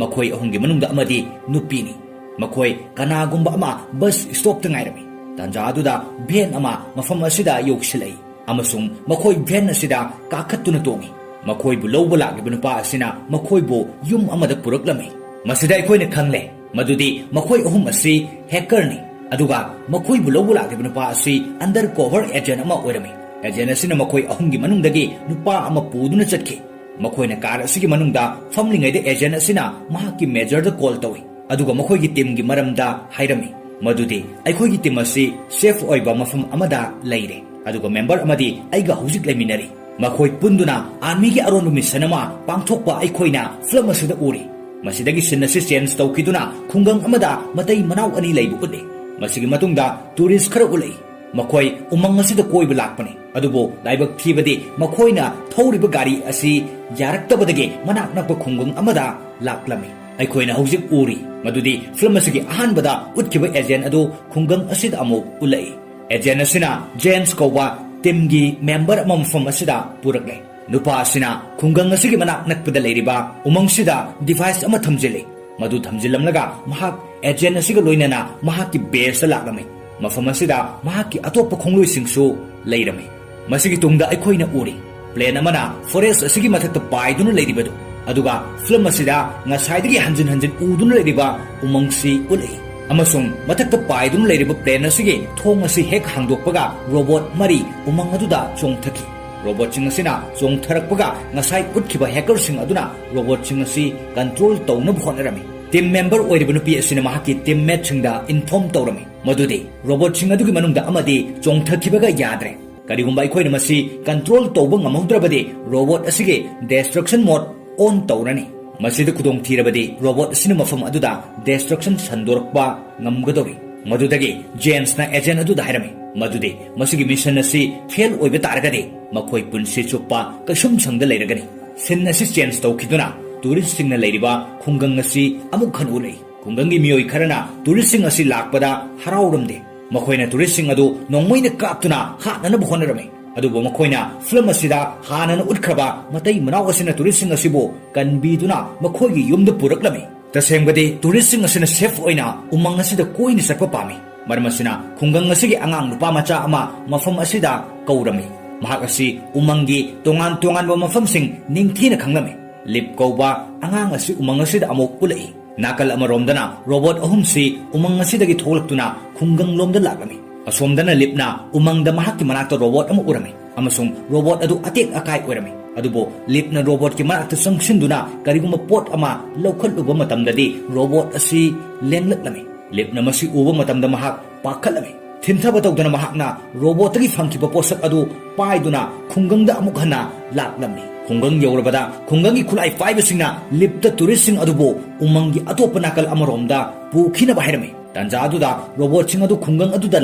ꯃꯈꯣꯏ ꯑꯍꯨꯝꯒꯤ ꯃꯅꯨꯡꯗ ꯑꯃꯗꯤ ꯅꯨꯄꯤꯅꯤ꯫ ꯃꯈꯣꯏ ꯀꯅꯥꯒꯨꯝꯕ ꯑꯃ ꯕꯁ ꯁ꯭ꯇꯣꯞꯇ ꯉꯥꯏꯔꯝꯃꯤ꯫ ꯇꯥꯟꯖꯥ ꯑꯗꯨꯗ ꯚꯦꯟ ꯑꯃ ꯃꯐꯝ ꯑꯁꯤꯗ ꯌꯧꯁꯤꯜꯂꯛꯏ ꯑꯃꯁꯨꯡ ꯃꯈꯣꯏ ꯚꯦꯟ ꯑꯁꯤꯗ ꯀꯥꯈꯠꯇꯨꯅ ꯇꯣꯡꯏ꯫ ꯃꯈꯣꯏꯕꯨ ꯂꯧꯕ ꯂꯥꯛꯂꯤꯕ ꯅꯨꯄꯥ ꯑꯁꯤꯅ ꯃꯈꯣꯏꯕꯨ ꯌꯨꯝ ꯑꯃꯗ ꯄꯨꯔꯛꯂꯝꯃꯤ꯫ ꯃꯁꯤꯗ ꯑꯩꯈꯣꯏꯅ ꯈꯪꯂꯦ ꯃꯗꯨꯗꯤ ꯃꯈꯣꯏ ꯑꯍꯨꯝ ꯑꯁꯤ ꯍꯦꯀꯔꯅꯤ, ꯑꯗꯨꯒ ꯃꯈꯣꯏꯕꯨ ꯂꯧꯕ ꯂꯥꯛꯂꯤꯕ ꯅꯨꯄꯥ ꯑꯁꯤ ꯑꯟꯗꯔ ꯀꯣꯚꯔ ꯑꯦꯖꯦꯟ ꯑꯃ ꯑꯣꯏꯔꯝꯃꯤ꯫ ꯑꯦꯖꯦꯟ ꯑꯁꯤꯅ ꯃꯈꯣꯏ ꯑꯍꯨꯝꯒꯤ ꯃꯅꯨꯡꯗꯒꯤ ꯅꯨꯄꯥ ꯑꯃ ꯄꯨꯗꯨꯅ ꯆꯠꯈꯤ꯫ ꯃꯈꯣꯏꯅ ꯀꯥꯔ ꯑꯁꯤꯒꯤ ꯃꯅꯨꯡꯗ ꯐꯝꯂꯤꯉꯩꯗ ꯑꯦꯖꯦꯟ ꯑꯁꯤꯅ ꯃꯍꯥꯛꯀꯤ ꯃꯦꯖꯔꯗ ꯀꯣꯜ ꯇꯧꯏ, ꯑꯗꯨꯒ ꯃꯈꯣꯏꯒꯤ ꯇꯤꯝꯒꯤ ꯃꯔꯝꯗ ꯍꯥꯏꯔꯝꯃꯤ, ꯃꯗꯨꯗꯤ ꯑꯩꯈꯣꯏꯒꯤ ꯇꯤꯝ ꯑꯁꯤ ꯁꯦꯐ ꯑꯣꯏꯕ ꯃꯐꯝ ꯑꯃꯗ ꯂꯩꯔꯦ, ꯑꯗꯨꯒ ꯃꯦꯝꯕꯔ ꯑꯃꯗꯤ ꯑꯩꯒ ꯍꯧꯖꯤꯛ ꯂꯩꯃꯤꯟꯅꯔꯤ꯫ ꯃꯈꯣꯏ ꯄꯨꯟꯗꯨꯅ ꯑꯥꯔꯃꯤꯒꯤ ꯑꯔꯣꯟꯕ ꯃꯤꯁꯟ ꯑꯃ ꯄꯥꯡꯊꯣꯛꯄ ꯑꯩꯈꯣꯏꯅ ꯐꯤꯂꯝ ꯑꯁꯤꯗ ꯎꯔꯤ꯫ ꯃꯁꯤꯗꯒꯤ ꯁꯤꯟ ꯑꯁꯤ ꯆꯦꯟꯖ ꯇꯧꯈꯤꯗꯨꯅ ꯈꯨꯡꯒꯪ ꯑꯃꯗ ꯃꯇꯩ ꯃꯅꯥꯎ ꯑꯅꯤ ꯂꯩꯕ ꯎꯠꯂꯤ꯫ ꯃꯁꯤꯒꯤ ꯃꯇꯨꯡꯗ ꯇꯨꯔꯤꯁ ꯈꯔ ꯎꯠꯂꯛꯏ꯫ ꯃꯈꯣꯏ ꯎꯃꯪ ꯑꯁꯤꯗ ꯀꯣꯏꯕ ꯂꯥꯛꯄꯅꯤ, ꯑꯗꯨꯕꯨ ꯂꯥꯏꯕꯛ ꯊꯤꯕꯗꯤ ꯃꯈꯣꯏꯅ ꯊꯧꯔꯤꯕ ꯒꯥꯔꯤ ꯑꯁꯤ ꯌꯥꯔꯛꯇꯕꯗꯒꯤ ꯃꯅꯥꯛ ꯅꯛꯄ ꯈꯨꯡꯒꯪ ꯑꯃꯗ ꯂꯥꯛꯂꯝꯃꯤ꯫ ꯑꯩꯈꯣꯏꯅ ꯍꯧꯖꯤꯛ ꯎꯔꯤ ꯃꯗꯨꯗꯤ ꯐꯤꯂꯝ ꯑꯁꯤꯒꯤ ꯑꯍꯥꯟꯕꯗ ꯎꯠꯈꯤꯕ ꯑꯦꯖꯦꯟ ꯑꯗꯨ ꯈꯨꯡꯒꯪ ꯑꯁꯤꯗ ꯑꯃꯨꯛ ꯎꯠꯂꯛꯏ꯫ ꯑꯦꯖꯦꯟ ꯑꯁꯤꯅ ꯖꯦꯟꯁ ꯀꯧꯕ ꯇꯤꯝꯒꯤ ꯃꯦꯝꯕꯔ ꯑꯃ ꯃꯐꯝ ꯑꯁꯤꯗ ꯄꯨꯔꯛꯂꯦ꯫ ꯅꯨꯄꯥ ꯑꯁꯤꯅ ꯈꯨꯡꯒꯪ ꯑꯁꯤꯒꯤ ꯃꯅꯥꯛ ꯅꯛꯄꯗ ꯂꯩꯔꯤꯕ ꯎꯃꯪꯁꯤꯗ ꯗꯤꯚꯥꯏꯁ ꯑꯃ ꯊꯝꯖꯤꯜꯂꯤ꯫ ꯃꯗꯨ ꯊꯝꯖꯤꯜꯂꯝꯂꯒ ꯃꯍꯥꯛ ꯑꯦꯖꯦꯟ ꯑꯁꯤꯒ ꯂꯣꯏꯅꯅ ꯃꯍꯥꯛꯀꯤ ꯕꯦꯁꯇ ꯂꯥꯛꯂꯝꯃꯤ꯫ ꯃꯐꯝ ꯑꯁꯤꯗ ꯃꯍꯥꯛꯀꯤ ꯑꯇꯣꯞꯄ ꯈꯣꯡꯂꯣꯏꯁꯤꯡꯁꯨ ꯂꯩꯔꯝꯃꯤ꯫ ꯃꯁꯤꯒꯤ ꯇꯨꯡꯗ ꯑꯩꯈꯣꯏꯅ ꯎꯔꯤ plane ꯑꯃꯅ forest ꯑꯁꯤꯒꯤ ꯃꯊꯛꯇ ꯄꯥꯏꯗꯨꯅ ꯂꯩꯔꯤꯕꯗꯨ, ꯑꯗꯨꯒ film ꯑꯁꯤꯗ ꯉꯁꯥꯏꯗꯒꯤ ꯍꯟꯖꯤꯟ ꯍꯟꯖꯤꯟ ꯎꯗꯨꯅ ꯂꯩꯔꯤꯕ ꯎꯃꯪꯁꯤ ꯎꯠꯂꯛꯏ꯫ ꯑꯃꯁꯨꯡ ꯃꯊꯛꯇ ꯄꯥꯏꯗꯨꯅ ꯂꯩꯔꯤꯕ plane ꯑꯁꯤꯒꯤ ꯊꯣꯡ ꯑꯁꯤ ꯍꯦꯛ ꯍꯥꯡꯗꯣꯛꯄꯒ robot ꯃꯔꯤ ꯎꯃꯪ ꯑꯗꯨꯗ ꯆꯣꯡꯊꯈꯤ꯫ Robotꯁꯤꯡ ꯑꯁꯤꯅ ꯆꯣꯡꯊꯔꯛꯄꯒ ꯉꯁꯥꯏ ꯎꯠꯈꯤꯕ hackerꯁꯤꯡ ꯑꯗꯨꯅ robotꯁꯤꯡ ꯑꯁꯤ control ꯇꯧꯅꯕ ꯍꯣꯠꯅꯔꯝꯃꯤ꯫ Team member ꯑꯣꯏꯔꯤꯕ ꯅꯨꯄꯤ ꯑꯁꯤꯅ ꯃꯍꯥꯛꯀꯤ teammateꯁꯤꯡꯗ inform ꯇꯧꯔꯝꯃꯤ ꯃꯗꯨꯗꯤ robotꯁꯤꯡ ꯑꯗꯨꯒꯤ ꯃꯅꯨꯡꯗ ꯑꯃꯗꯤ ꯆꯣꯡꯊꯈꯤꯕꯒ ꯌꯥꯗ꯭ꯔꯦ꯫ ꯀꯔꯤꯒꯨꯝꯕ ꯑꯩꯈꯣꯏꯅ ꯃꯁꯤ control ꯇꯧꯕ ꯉꯝꯍꯧꯗ꯭ꯔꯕꯗꯤ robot ꯑꯁꯤꯒꯤ destruction mode on ꯇꯧꯔꯅꯤ꯫ ꯃꯁꯤꯗ ꯈꯨꯗꯣꯡ ꯊꯤꯔꯕꯗꯤ robot ꯑꯁꯤꯅ ꯃꯐꯝ ꯑꯗꯨꯗ destruction ꯁꯟꯗꯣꯔꯛꯄ ꯉꯝꯒꯗꯧꯔꯤ꯫ ꯃꯗꯨꯗꯒꯤ Janesꯅ agent ꯑꯗꯨꯗ ꯍꯥꯏꯔꯝꯃꯤ ꯃꯗꯨꯗꯤ ꯃꯁꯤꯒꯤ mission ꯑꯁꯤ fail ꯑꯣꯏꯕ ꯇꯥꯔꯒꯗꯤ ꯃꯈꯣꯏ ꯄꯨꯟꯁꯤ ꯆꯨꯞꯄ ꯀꯩꯁꯨꯝꯁꯪꯗ ꯂꯩꯔꯒꯅꯤ꯫ Scene ꯑꯁꯤ change ꯇꯧꯈꯤꯗꯨꯅ touristꯁꯤꯡꯅ ꯂꯩꯔꯤꯕ ꯈꯨꯡꯒꯪ ꯑꯁꯤ ꯑꯃꯨꯛ ꯍꯟꯅ ꯎꯔꯛꯏ꯫ ꯈꯨꯡꯒꯪꯒꯤ ꯃꯤꯑꯣꯏ ꯈꯔꯅ touristꯁꯤꯡ ꯑꯁꯤ ꯂꯥꯛꯄꯗ ꯍꯔꯥꯎꯔꯝꯗꯦ꯫ ꯃꯈꯣꯏꯅ touristꯁꯤꯡ ꯑꯗꯨ ꯅꯣꯡꯃꯩꯅ ꯀꯥꯞꯇꯨꯅ ꯍꯥꯠꯅꯅꯕ ꯍꯣꯠꯅꯔꯝꯃꯤ꯫ ꯑꯗꯨꯕꯨ ꯃꯈꯣꯏꯅ film ꯑꯁꯤꯗ ꯍꯥꯟꯅꯅ ꯎꯠꯈ꯭ꯔꯕ ꯃꯇꯩ ꯃꯅꯥꯎ ꯑꯁꯤꯅ touristꯁꯤꯡ ꯑꯁꯤꯕꯨ ꯀꯟꯕꯤꯗꯨꯅ ꯃꯈꯣꯏꯒꯤ ꯌꯨꯝꯗ ꯄꯨꯔꯛꯂꯝꯃꯤ꯫ ꯇꯁꯦꯡꯕꯗꯤ touristꯁꯤꯡ ꯑꯁꯤꯅ safe ꯑꯣꯏꯅ ꯎꯃꯪ ꯑꯁꯤꯗ ꯀꯣꯏꯅ ꯆꯠꯄ ꯄꯥꯝꯃꯤ꯫ ꯃꯔꯝ ꯑꯁꯤꯅ ꯈꯨꯡꯒꯪ ꯑꯁꯤꯒꯤ ꯑꯉꯥꯡ ꯅꯨꯄꯥ ꯃꯆꯥ ꯑꯃ ꯃꯐꯝ ꯑꯁꯤꯗ ꯀꯧꯔꯝꯃꯤ꯫ ꯃꯍꯥꯛ ꯑꯁꯤ ꯎꯃꯪꯒꯤ ꯇꯣꯉꯥꯟ ꯇꯣꯉꯥꯟꯕ ꯃꯐꯝꯁꯤꯡ ꯅꯤꯡꯊꯤꯅ ꯈꯪꯂꯝꯃꯤ꯫ Lip ꯀꯧꯕ ꯑꯉꯥꯡ ꯑꯁꯤ ꯎꯃꯪ ꯑꯁꯤꯗ ꯑꯃꯨꯛ ꯎꯠꯂꯛꯏ꯫ ꯅꯥꯀꯜ ꯑꯃꯔꯣꯝꯗꯅ robot ꯑꯍꯨꯝꯁꯤ ꯎꯃꯪ ꯑꯁꯤꯗꯒꯤ ꯊꯣꯛꯂꯛꯇꯨꯅ ꯈꯨꯡꯒꯪꯂꯣꯝꯗ ꯂꯥꯛꯂꯝꯃꯤ꯫ ꯑꯁꯣꯝꯗꯅ Lipꯅ ꯎꯃꯪꯗ ꯃꯍꯥꯛꯀꯤ ꯃꯅꯥꯛꯇ robot ꯑꯃ ꯎꯔꯝꯃꯤ ꯑꯃꯁꯨꯡ robot ꯑꯗꯨ ꯑꯇꯦꯛ ꯑꯀꯥꯏ ꯑꯣꯏꯔꯝꯃꯤ꯫ ꯑꯗꯨꯕꯨ Lipꯅ robotꯀꯤ ꯃꯅꯥꯛꯇ ꯆꯪꯁꯤꯟꯗꯨꯅ ꯀꯔꯤꯒꯨꯝꯕ ꯄꯣꯠ ꯑꯃ ꯂꯧꯈꯠꯂꯨꯕ ꯃꯇꯝꯗꯗꯤ robot ꯑꯁꯤ ꯂꯦꯡꯂꯛꯂꯝꯃꯤ꯫ Lipꯅ ꯃꯁꯤ ꯎꯕ ꯃꯇꯝꯗ ꯃꯍꯥꯛ ꯄꯥꯈꯠꯂꯝꯃꯤ꯫ ꯊꯤꯟꯊꯕ ꯇꯧꯗꯅ ꯃꯍꯥꯛꯅ robotꯇꯒꯤ ꯐꯪꯈꯤꯕ ꯄꯣꯠꯁꯛ ꯑꯗꯨ ꯄꯥꯏꯗꯨꯅ ꯈꯨꯡꯒꯪꯗ ꯑꯃꯨꯛ ꯍꯟꯅ ꯂꯥꯛꯂꯝꯃꯤ꯫ ꯈꯨꯡꯒꯪ ꯌꯧꯔꯕꯗ ꯈꯨꯡꯒꯪꯒꯤ ꯈꯨꯠꯂꯥꯏ ꯄꯥꯏꯕꯁꯤꯡꯅ Lipꯇ touristꯁꯤꯡ ꯑꯗꯨꯕꯨ ꯎꯃꯪꯒꯤ ꯑꯇꯣꯞꯄ ꯅꯥꯀꯜ ꯑꯃꯔꯣꯝꯗ ꯄꯨꯈꯤꯅꯕ ꯍꯥꯏꯔꯝꯃꯤ꯫ ꯇꯥꯟꯖꯥ ꯑꯗꯨꯗ robotꯁꯤꯡ ꯑꯗꯨ ꯈꯨꯡꯒꯪ ꯑꯗꯨꯗ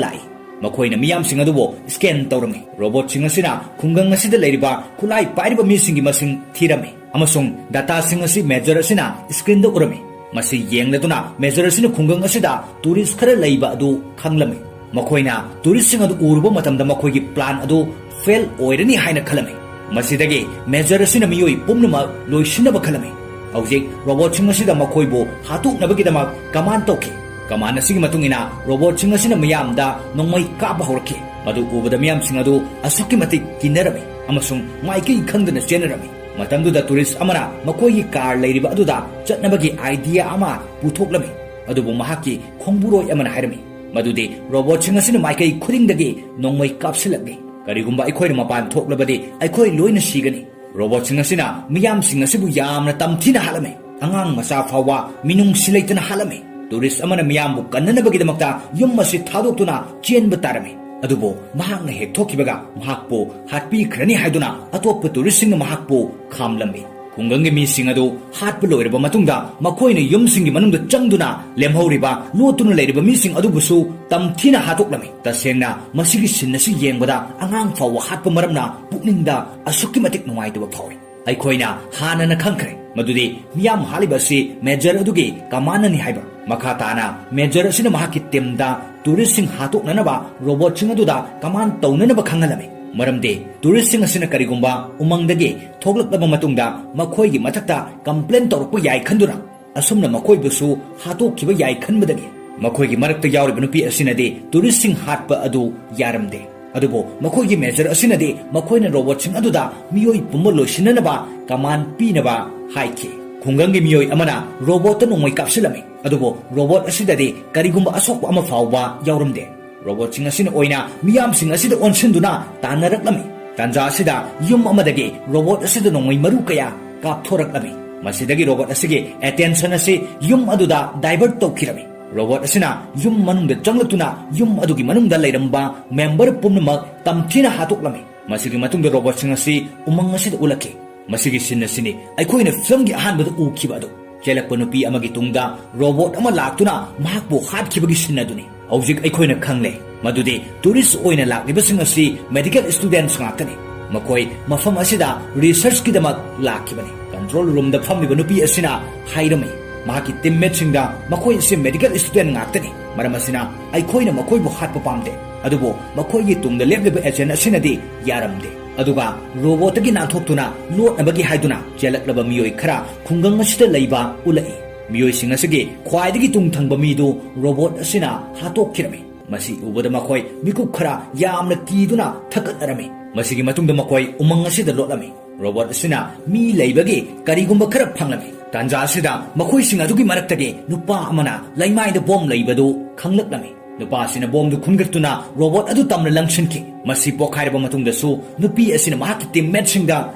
ꯂꯥꯛꯏ꯫ ꯃꯈꯣꯏꯅ ꯃꯤꯌꯥꯝꯁꯤꯡ ꯑꯗꯨꯕꯨ scan ꯇꯧꯔꯝꯃꯤ꯫ Robotꯁꯤꯡ ꯑꯁꯤꯅ ꯈꯨꯡꯒꯪ ꯑꯁꯤꯗ ꯂꯩꯔꯤꯕ ꯈꯨꯠꯂꯥꯏ ꯄꯥꯏꯔꯤꯕ ꯃꯤꯁꯤꯡꯒꯤ ꯃꯁꯤꯡ ꯊꯤꯔꯝꯃꯤ ꯑꯃꯁꯨꯡ dataꯁꯤꯡ ꯑꯁꯤ Major ꯑꯁꯤꯅ screenꯗ ꯎꯔꯝꯃꯤ꯫ ꯃꯁꯤ ꯌꯦꯡꯂꯗꯨꯅ Major ꯑꯁꯤꯅ ꯈꯨꯡꯒꯪ ꯑꯁꯤꯗ tourist ꯈꯔ ꯂꯩꯕ ꯑꯗꯨ ꯈꯪꯂꯝꯃꯤ꯫ ꯃꯈꯣꯏꯅ touristꯁꯤꯡ ꯑꯗꯨ ꯎꯔꯨꯕ ꯃꯇꯝꯗ ꯃꯈꯣꯏꯒꯤ plan ꯑꯗꯨ fail ꯑꯣꯏꯔꯅꯤ ꯍꯥꯏꯅ ꯈꯜꯂꯝꯃꯤ꯫ ꯃꯁꯤꯗꯒꯤ Major ꯑꯁꯤꯅ ꯃꯤꯑꯣꯏ ꯄꯨꯝꯅꯃꯛ ꯂꯣꯏꯁꯤꯟꯅꯕ ꯈꯜꯂꯝꯃꯤ꯫ ꯍꯧꯖꯤꯛ robotꯁꯤꯡ ꯑꯁꯤꯗ ꯃꯈꯣꯏꯕꯨ ꯍꯥꯠꯇꯣꯛꯅꯕꯒꯤꯗꯃꯛ command ꯇꯧꯈꯤ꯫ Command ꯑꯁꯤꯒꯤ ꯃꯇꯨꯡ ꯏꯟꯅ robotꯁꯤꯡ ꯑꯁꯤꯅ ꯃꯤꯌꯥꯝꯗ ꯅꯣꯡꯃꯩ ꯀꯥꯞꯄ ꯍꯧꯔꯛꯈꯤ꯫ ꯑꯗꯨ ꯎꯕꯗ ꯃꯤꯌꯥꯝꯁꯤꯡ ꯑꯗꯨ ꯑꯁꯨꯛꯀꯤ ꯃꯇꯤꯛ ꯀꯤꯅꯔꯝꯃꯤ ꯑꯃꯁꯨꯡ ꯃꯥꯏꯀꯩ ꯈꯪꯗꯅ ꯆꯦꯟꯅꯔꯝꯃꯤ꯫ ꯃꯇꯝꯗꯨꯗ ꯇꯨꯔꯤꯁ ꯑꯃꯅ ꯃꯈꯣꯏꯒꯤ ꯀꯥꯔ ꯂꯩꯔꯤꯕ ꯑꯗꯨꯗ ꯆꯠꯅꯕꯒꯤ ꯑꯥꯏꯗꯤꯌꯥ ꯑꯃ ꯄꯨꯊꯣꯛꯂꯝꯃꯤ꯫ ꯑꯗꯨꯕꯨ ꯃꯍꯥꯛꯀꯤ ꯈꯣꯡꯕꯨꯔꯣꯏ ꯑꯃꯅ ꯍꯥꯏꯔꯝꯃꯤ ꯃꯗꯨꯗꯤ ꯔꯣꯕꯣꯠꯁꯤꯡ ꯑꯁꯤꯅ ꯃꯥꯏꯀꯩ ꯈꯨꯗꯤꯡꯗꯒꯤ ꯅꯣꯡꯃꯩ ꯀꯥꯞꯁꯤꯜꯂꯛꯂꯤ꯫ ꯀꯔꯤꯒꯨꯝꯕ ꯑꯩꯈꯣꯏꯅ ꯃꯄꯥꯟ ꯊꯣꯛꯂꯕꯗꯤ ꯑꯩꯈꯣꯏ ꯂꯣꯏꯅ ꯁꯤꯒꯅꯤ꯫ ꯔꯣꯕꯣꯠꯁꯤꯡ ꯑꯁꯤꯅ ꯃꯤꯌꯥꯝꯁꯤꯡ ꯑꯁꯤꯕꯨ ꯌꯥꯝꯅ ꯇꯝꯊꯤꯅ ꯍꯥꯠꯂꯝꯃꯤ꯫ ꯑꯉꯥꯡ ꯃꯆꯥ ꯐꯥꯎꯕ ꯃꯤꯅꯨꯡꯁꯤ ꯂꯩꯇꯅ ꯍꯥꯠꯂꯝꯃꯤ꯫ ꯇꯨꯔꯤꯁ ꯑꯃꯅ ꯃꯤꯌꯥꯝꯕꯨ ꯀꯟꯅꯅꯕꯒꯤꯗꯃꯛꯇ ꯌꯨꯝ ꯑꯁꯤ ꯊꯥꯗꯣꯛꯇꯨꯅ ꯆꯦꯟꯕ ꯇꯥꯔꯝꯃꯤ꯫ ꯑꯗꯨꯕꯨ ꯃꯍꯥꯛꯅ ꯍꯦꯛ ꯊꯣꯛꯈꯤꯕꯒ ꯃꯍꯥꯛꯄꯨ ꯍꯥꯠꯄꯤꯈ꯭ꯔꯅꯤ ꯍꯥꯏꯗꯨꯅ ꯑꯇꯣꯞꯄ ꯇꯨꯔꯤꯁꯁꯤꯡꯅ ꯃꯍꯥꯛꯄꯨ ꯈꯥꯝꯂꯝꯃꯤ꯫ ꯈꯨꯡꯒꯪꯒꯤ ꯃꯤꯁꯤꯡ ꯑꯗꯨ ꯍꯥꯠꯄ ꯂꯣꯏꯔꯕ ꯃꯇꯨꯡꯗ ꯃꯈꯣꯏꯅ ꯌꯨꯝꯁꯤꯡꯒꯤ ꯃꯅꯨꯡꯗ ꯆꯪꯗꯨꯅ ꯂꯦꯝꯍꯧꯔꯤꯕ ꯂꯣꯠꯇꯨꯅ ꯂꯩꯔꯤꯕ ꯃꯤꯁꯤꯡ ꯑꯗꯨꯕꯨꯁꯨ ꯇꯝꯊꯤꯅ ꯍꯥꯠꯇꯣꯛꯂꯝꯃꯤ꯫ ꯇꯁꯦꯡꯅ ꯃꯁꯤꯒꯤ ꯁꯤꯟ ꯑꯁꯤ ꯌꯦꯡꯕꯗ ꯑꯉꯥꯡ ꯐꯥꯎꯕ ꯍꯥꯠꯄ ꯃꯔꯝꯅ ꯄꯨꯛꯅꯤꯡꯗ ꯑꯁꯨꯛꯀꯤ ꯃꯇꯤꯛ ꯅꯨꯡꯉꯥꯏꯇꯕ ꯐꯥꯎꯏ꯫ ꯑꯩꯈꯣꯏꯅ ꯍꯥꯟꯅꯅ ꯈꯪꯈ꯭ꯔꯦ ꯃꯗꯨꯗꯤ ꯃꯤꯌꯥꯝ ꯍꯥꯠꯂꯤꯕ ꯑꯁꯤ ꯃꯦꯖꯔ ꯑꯗꯨꯒꯤ ꯀꯃꯥꯟꯅꯅꯤ ꯍꯥꯏꯕ꯫ ꯃꯈꯥ ꯇꯥꯅ ꯃꯦꯖꯔ ꯑꯁꯤꯅ ꯃꯍꯥꯛꯀꯤ ꯇꯤꯝꯗ ꯇꯨꯔꯤꯁꯁꯤꯡ ꯍꯥꯠꯇꯣꯛꯅꯅꯕ ꯔꯣꯕꯣꯠꯁꯤꯡ ꯑꯗꯨꯗ ꯀꯃꯥꯟ ꯇꯧꯅꯅꯕ ꯈꯪꯍꯜꯂꯝꯃꯤ꯫ ꯃꯔꯝꯗꯤ ꯇꯨꯔꯤꯁꯁꯤꯡ ꯑꯁꯤꯅ ꯀꯔꯤꯒꯨꯝꯕ ꯎꯃꯪꯗꯒꯤ ꯊꯣꯛꯂꯛꯂꯕ ꯃꯇꯨꯡꯗ ꯃꯈꯣꯏꯒꯤ ꯃꯊꯛꯇ ꯀꯝꯄ꯭ꯂꯦꯟ ꯇꯧꯔꯛꯄ ꯌꯥꯏ ꯈꯟꯗꯨꯅ ꯑꯁꯨꯝꯅ ꯃꯈꯣꯏꯕꯨꯁꯨ ꯍꯥꯠꯇꯣꯛꯈꯤꯕ ꯌꯥꯏ ꯈꯟꯕꯗꯒꯤ ꯃꯈꯣꯏꯒꯤ ꯃꯔꯛꯇ ꯌꯥꯎꯔꯤꯕ ꯅꯨꯄꯤ ꯑꯁꯤꯅꯗꯤ ꯇꯨꯔꯤꯁꯁꯤꯡ ꯍꯥꯠꯄ ꯑꯗꯨ ꯌꯥꯔꯝꯗꯦ꯫ ꯑꯗꯨꯕꯨ ꯃꯈꯣꯏꯒꯤ ꯃꯦꯖꯔ ꯑꯁꯤꯅꯗꯤ ꯃꯈꯣꯏꯅ ꯔꯣꯕꯣꯠꯁꯤꯡ ꯑꯗꯨꯗ ꯃꯤꯑꯣꯏ ꯄꯨꯝꯕ ꯂꯣꯏꯁꯤꯟꯅꯅꯕ ꯀꯃꯥꯟ ꯄꯤꯅꯕ ꯍꯥꯏꯈꯤ꯫ ꯈꯨꯡꯒꯪꯒꯤ ꯃꯤꯑꯣꯏ ꯑꯃꯅ ꯔꯣꯕꯣꯠꯇ ꯅꯣꯡꯃꯩ ꯀꯥꯞꯁꯤꯜꯂꯝꯃꯤ, ꯑꯗꯨꯕꯨ ꯔꯣꯕꯣꯠ ꯑꯁꯤꯗꯗꯤ ꯀꯔꯤꯒꯨꯝꯕ ꯑꯁꯣꯛꯄ ꯑꯃ ꯐꯥꯎꯕ ꯌꯥꯎꯔꯝꯗꯦ꯫ ꯔꯣꯕꯣꯠꯁꯤꯡ ꯑꯁꯤꯅ ꯑꯣꯏꯅ ꯃꯤꯌꯥꯝꯁꯤꯡ ꯑꯁꯤꯗ ꯑꯣꯟꯁꯤꯟꯗꯨꯅ ꯇꯥꯟꯅꯔꯛꯂꯝꯃꯤ꯫ ꯇꯥꯟꯖꯥ ꯑꯁꯤꯗ ꯌꯨꯝ ꯑꯃꯗꯒꯤ ꯔꯣꯕꯣꯠ ꯑꯁꯤꯗ ꯅꯣꯡꯃꯩ ꯃꯔꯨ ꯀꯌꯥ ꯀꯥꯞꯊꯣꯔꯛꯂꯝꯃꯤ꯫ ꯃꯁꯤꯗꯒꯤ ꯔꯣꯕꯣꯠ ꯑꯁꯤꯒꯤ ꯑꯦꯇꯦꯟꯁꯟ ꯑꯁꯤ ꯌꯨꯝ ꯑꯗꯨꯗ ꯗꯥꯏꯚꯔꯠ ꯇꯧꯈꯤꯔꯝꯃꯤ꯫ ꯔꯣꯕꯣꯠ ꯑꯁꯤꯅ ꯌꯨꯝ ꯃꯅꯨꯡꯗ ꯆꯪꯂꯛꯇꯨꯅ ꯌꯨꯝ ꯑꯗꯨꯒꯤ ꯃꯅꯨꯡꯗ ꯂꯩꯔꯝꯕ ꯃꯦꯝꯕꯔ ꯄꯨꯝꯅꯃꯛ ꯇꯝꯊꯤꯅ ꯍꯥꯠꯇꯣꯛꯂꯝꯃꯤ꯫ ꯃꯁꯤꯒꯤ ꯃꯇꯨꯡꯗ ꯔꯣꯕꯣꯠꯁꯤꯡ ꯑꯁꯤ ꯎꯃꯪ ꯑꯁꯤꯗ ꯎꯠꯂꯛꯈꯤ꯫ ꯃꯁꯤꯒꯤ ꯁꯤꯟ ꯑꯁꯤꯅꯤ ꯑꯩꯈꯣꯏꯅ ꯐꯤꯂꯝꯒꯤ ꯑꯍꯥꯟꯕꯗ ꯎꯈꯤꯕ ꯑꯗꯨ꯫ ꯆꯦꯜꯂꯛꯄ ꯅꯨꯄꯤ ꯑꯃꯒꯤ ꯇꯨꯡꯗ ꯔꯣꯕꯣꯠ ꯑꯃ ꯂꯥꯛꯇꯨꯅ ꯃꯍꯥꯛꯄꯨ ꯍꯥꯠꯈꯤꯕꯒꯤ ꯁꯤꯟ ꯑꯗꯨꯅꯤ꯫ ꯍꯧꯖꯤꯛ ꯑꯩꯈꯣꯏꯅ ꯈꯪꯂꯦ ꯃꯗꯨꯗꯤ ꯇꯨꯔꯤꯁ ꯑꯣꯏꯅ ꯂꯥꯛꯂꯤꯕꯁꯤꯡ ꯑꯁꯤ ꯃꯦꯗꯤꯀꯦꯜ ꯁ꯭ꯇꯨꯗꯦꯟꯠꯁ ꯉꯥꯛꯇꯅꯤ꯫ ꯃꯈꯣꯏ ꯃꯐꯝ ꯑꯁꯤꯗ ꯔꯤꯁꯔꯆꯀꯤꯗꯃꯛ ꯂꯥꯛꯈꯤꯕꯅꯤ꯫ ꯀꯟꯇ꯭ꯔꯣꯜ ꯔꯨꯝꯗ ꯐꯝꯂꯤꯕ ꯅꯨꯄꯤ ꯑꯁꯤꯅ ꯍꯥꯏꯔꯝꯃꯤ꯫ ꯃꯍꯥꯛꯀꯤ ꯇꯤꯝꯃꯦꯠꯁꯤꯡꯗ ꯃꯈꯣꯏ ꯑꯁꯤ ꯃꯦꯗꯤꯀꯦꯜ ꯁ꯭ꯇꯨꯗꯦꯟꯠ ꯉꯥꯛꯇꯅꯤ꯫ ꯃꯔꯝ ꯑꯁꯤꯅ ꯑꯩꯈꯣꯏꯅ ꯃꯈꯣꯏꯕꯨ ꯍꯥꯠꯄ ꯄꯥꯝꯗꯦ꯫ ꯑꯗꯨꯕꯨ ꯃꯈꯣꯏꯒꯤ ꯇꯨꯡꯗ ꯂꯦꯞꯂꯤꯕ ꯑꯦꯖꯦꯟꯠ ꯑꯁꯤꯅꯗꯤ ꯌꯥꯔꯝꯗꯦ꯫ ꯑꯗꯨꯒ ꯔꯣꯕꯣꯠꯇꯒꯤ ꯅꯥꯟꯊꯣꯛꯇꯨꯅ ꯂꯣꯠꯅꯕꯒꯤ ꯍꯥꯏꯗꯨꯅ ꯆꯦꯜꯂꯛꯂꯕ ꯃꯤꯑꯣꯏ ꯈꯔ ꯈꯨꯡꯒꯪ ꯑꯁꯤꯗ ꯂꯩꯕ ꯎꯠꯂꯛꯏ꯫ ꯃꯤꯑꯣꯏꯁꯤꯡ ꯑꯁꯤꯒꯤ ꯈ꯭ꯋꯥꯏꯗꯒꯤ ꯇꯨꯡ ꯊꯪꯕ ꯃꯤꯗꯨ ꯔꯣꯕꯣꯠ ꯑꯁꯤꯅ ꯍꯥꯠꯇꯣꯛꯈꯤꯔꯝꯃꯤ꯫ ꯃꯁꯤ ꯎꯕꯗ ꯃꯈꯣꯏ ꯃꯤꯀꯨꯞ ꯈꯔ ꯌꯥꯝꯅ ꯀꯤꯗꯨꯅ ꯊꯛꯀꯠꯅꯔꯝꯃꯤ꯫ ꯃꯁꯤꯒꯤ ꯃꯇꯨꯡꯗ ꯃꯈꯣꯏ ꯎꯃꯪ ꯑꯁꯤꯗ ꯂꯣꯠꯂꯝꯃꯤ꯫ ꯔꯣꯕꯣꯠ ꯑꯁꯤꯅ ꯃꯤ ꯂꯩꯕꯒꯤ ꯀꯔꯤꯒꯨꯝꯕ ꯈꯔ ꯐꯪꯂꯝꯃꯤ꯫ ꯇꯥꯟꯖꯥ ꯑꯁꯤꯗ ꯃꯈꯣꯏꯁꯤꯡ ꯑꯗꯨꯒꯤ ꯃꯔꯛꯇꯒꯤ ꯅꯨꯄꯥ ꯑꯃꯅ ꯂꯩꯃꯥꯏꯗ ꯕꯣꯝ ꯂꯩꯕꯗꯨ ꯈꯪꯂꯛꯂꯝꯃꯤ꯫ ꯅꯨꯄꯥ ꯑꯁꯤꯅ ꯕꯣꯝꯗꯨ ꯈꯨꯟꯒꯠꯇꯨꯅ ꯔꯣꯕꯣꯠ ꯑꯗꯨ ꯇꯝꯅ ꯂꯪꯁꯤꯟꯈꯤ꯫ ꯃꯁꯤ ꯄꯣꯈꯥꯏꯔꯕ ꯃꯇꯨꯡꯗꯁꯨ ꯅꯨꯄꯤ ꯑꯁꯤꯅ ꯃꯍꯥꯛꯀꯤ ꯇꯤꯝꯃꯦꯠꯁꯤꯡꯗ,